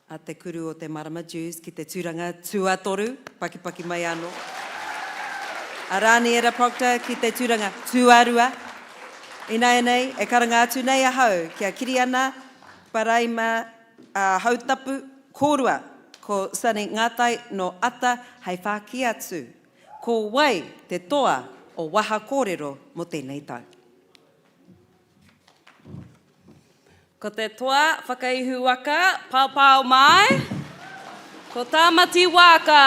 a Te Kuru o te Marama Jews ki te tūranga tuatoru, pakipaki mai anō, a Rāniera Proctor ki te tūranga tuarua. Ināianei, e karanga atu nei ahau ki a Kiriana Paraima a Hautapu kōrua ko Sonny Ngatai nō Ata hei whāki atu ko wai te toa o Waha Kōrero mō tēnei tau. Ko te toa whakaihu waka paopao mai, ko Tāmati Waaka!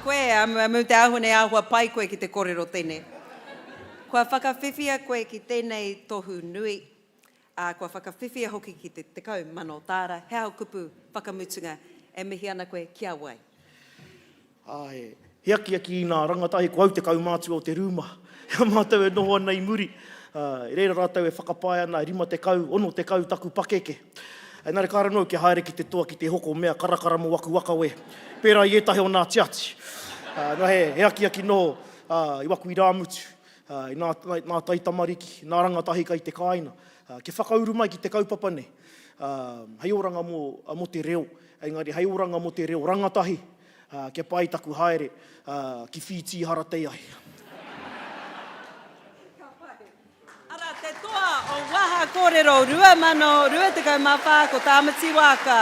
koe, Amuamu, te āhua nei āhua pai koe ki te kōrero tēnei. Kua whakawhiwhia koe ki tēnei tohu nui, ā, kua whakawhiwhia hoki ki te 10,000 tāra. He aha kupu whakamutunga e mihi ana koe ki a wai? Āe, he akiaki i nā rangatahi, ko au te kaumātua o te rūma. I a mātou e noho ana i muri, ā, i reira rātou e whakapae ana, 50, 60 taku pakeke. Engari kāre anō au kia haere ki te toa ki te hoko mea karakara mō aku wakawe, pērā i ētahi o nā tiati. Ā, nā, he, he akiaki noho, ā, i waku irāmutu, ā, i nā, nā taitamariki, nā rangatahi kai te kāina, ā, kia whakauru mai ki te kaupapa nei, ā, hei oranga mō, mō te reo, engari hei oranga mō te reo rangatahi, Ā, kia pai taku haere, ā, ki Whītī haratei ai. Ka pai. Arā, te toa o Waha Kōrero 2024 ko Tāmati Waaka.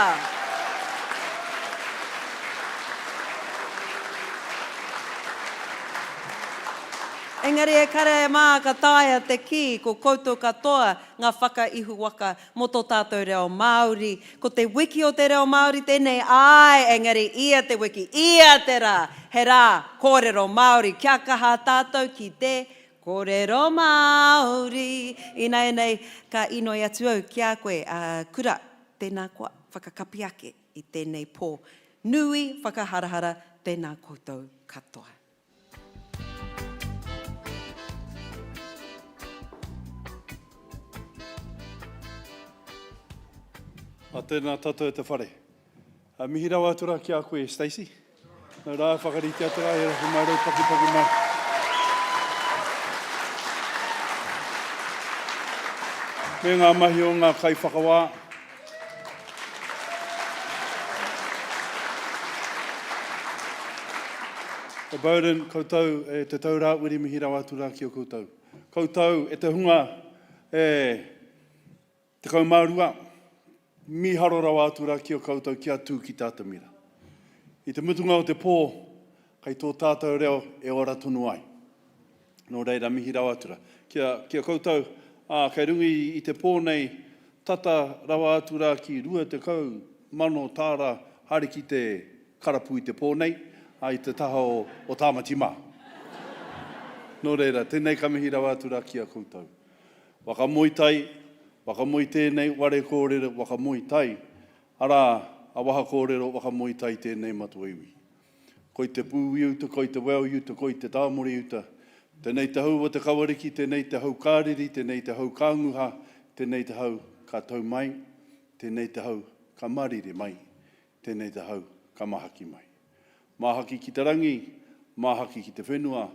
Engari e kare e mā ka taea te kī ko koutou katoa ngā whakaihuwaka mō tō tātou reo Māori. Ko te wiki o te reo Māori tēnei, āe, engari ia te wiki, ia te rā, he rā kōrero Māori. Kia kaha tātou ki te kōrero Māori. Ināianei, ka inoi atu au ki a koe, a Kura, tēnā koa, whakakapi ake i tēnei pō nui whakaharahara, tēnā koutou katoa. A tēnā tātou e te whare. A mihi rawa atu rā ki a koe, Stacey. Nau rā, whakarite atu rā, he rapu mai rau pakipaki mai. Me ngā mahi o ngā kaiwhakawā. E Bowden, koutou e te tau rāwiri mihi rawa atu rā ki a koutou. Koutou e te hunga e 12, mīharo rawa atu rā ki a koutou kia tū ki te atamira. I te mutunga o te pō, kei tō tātou reo e ora tonu ai. Nō reira, mihi rawa atu rā. Ki a, ki a koutou, ā, kei runga i, i te pō nei, tata rawa atu rā ki 20,000 tāra haere ki te karapu i te pō nei, ā, i te taha o, o Tāmati mā. Nō reira, tēnei ka mihi rawa atu rā ki a koutou. Waka moe tai, waka moe tēnei, ware kōrero, waka moe tai, arā, a waha kōrero, waka moe tai tēnei matua iwi. Koi te pūiuta, koi te weoiuta, koi te tāmoriuta, Tenei te hau o te kawariki, tenei te hau kāriri, tenei te hau kānguha, tenei te hau ka tau mai, tenei te hau ka marire mai, tenei te hau ka mahaki mai. Māhaki ki te rangi, māhaki ki te whenua,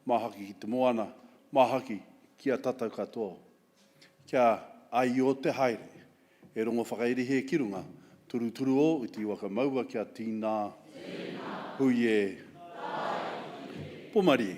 māhaki ki te moana, māhaki ki a tatau katoa. Kia aio te haere, e rongo whakairihe ki runga, turuturu o uti waka maua kia tīnā, hui e, pomarie. Pomarie.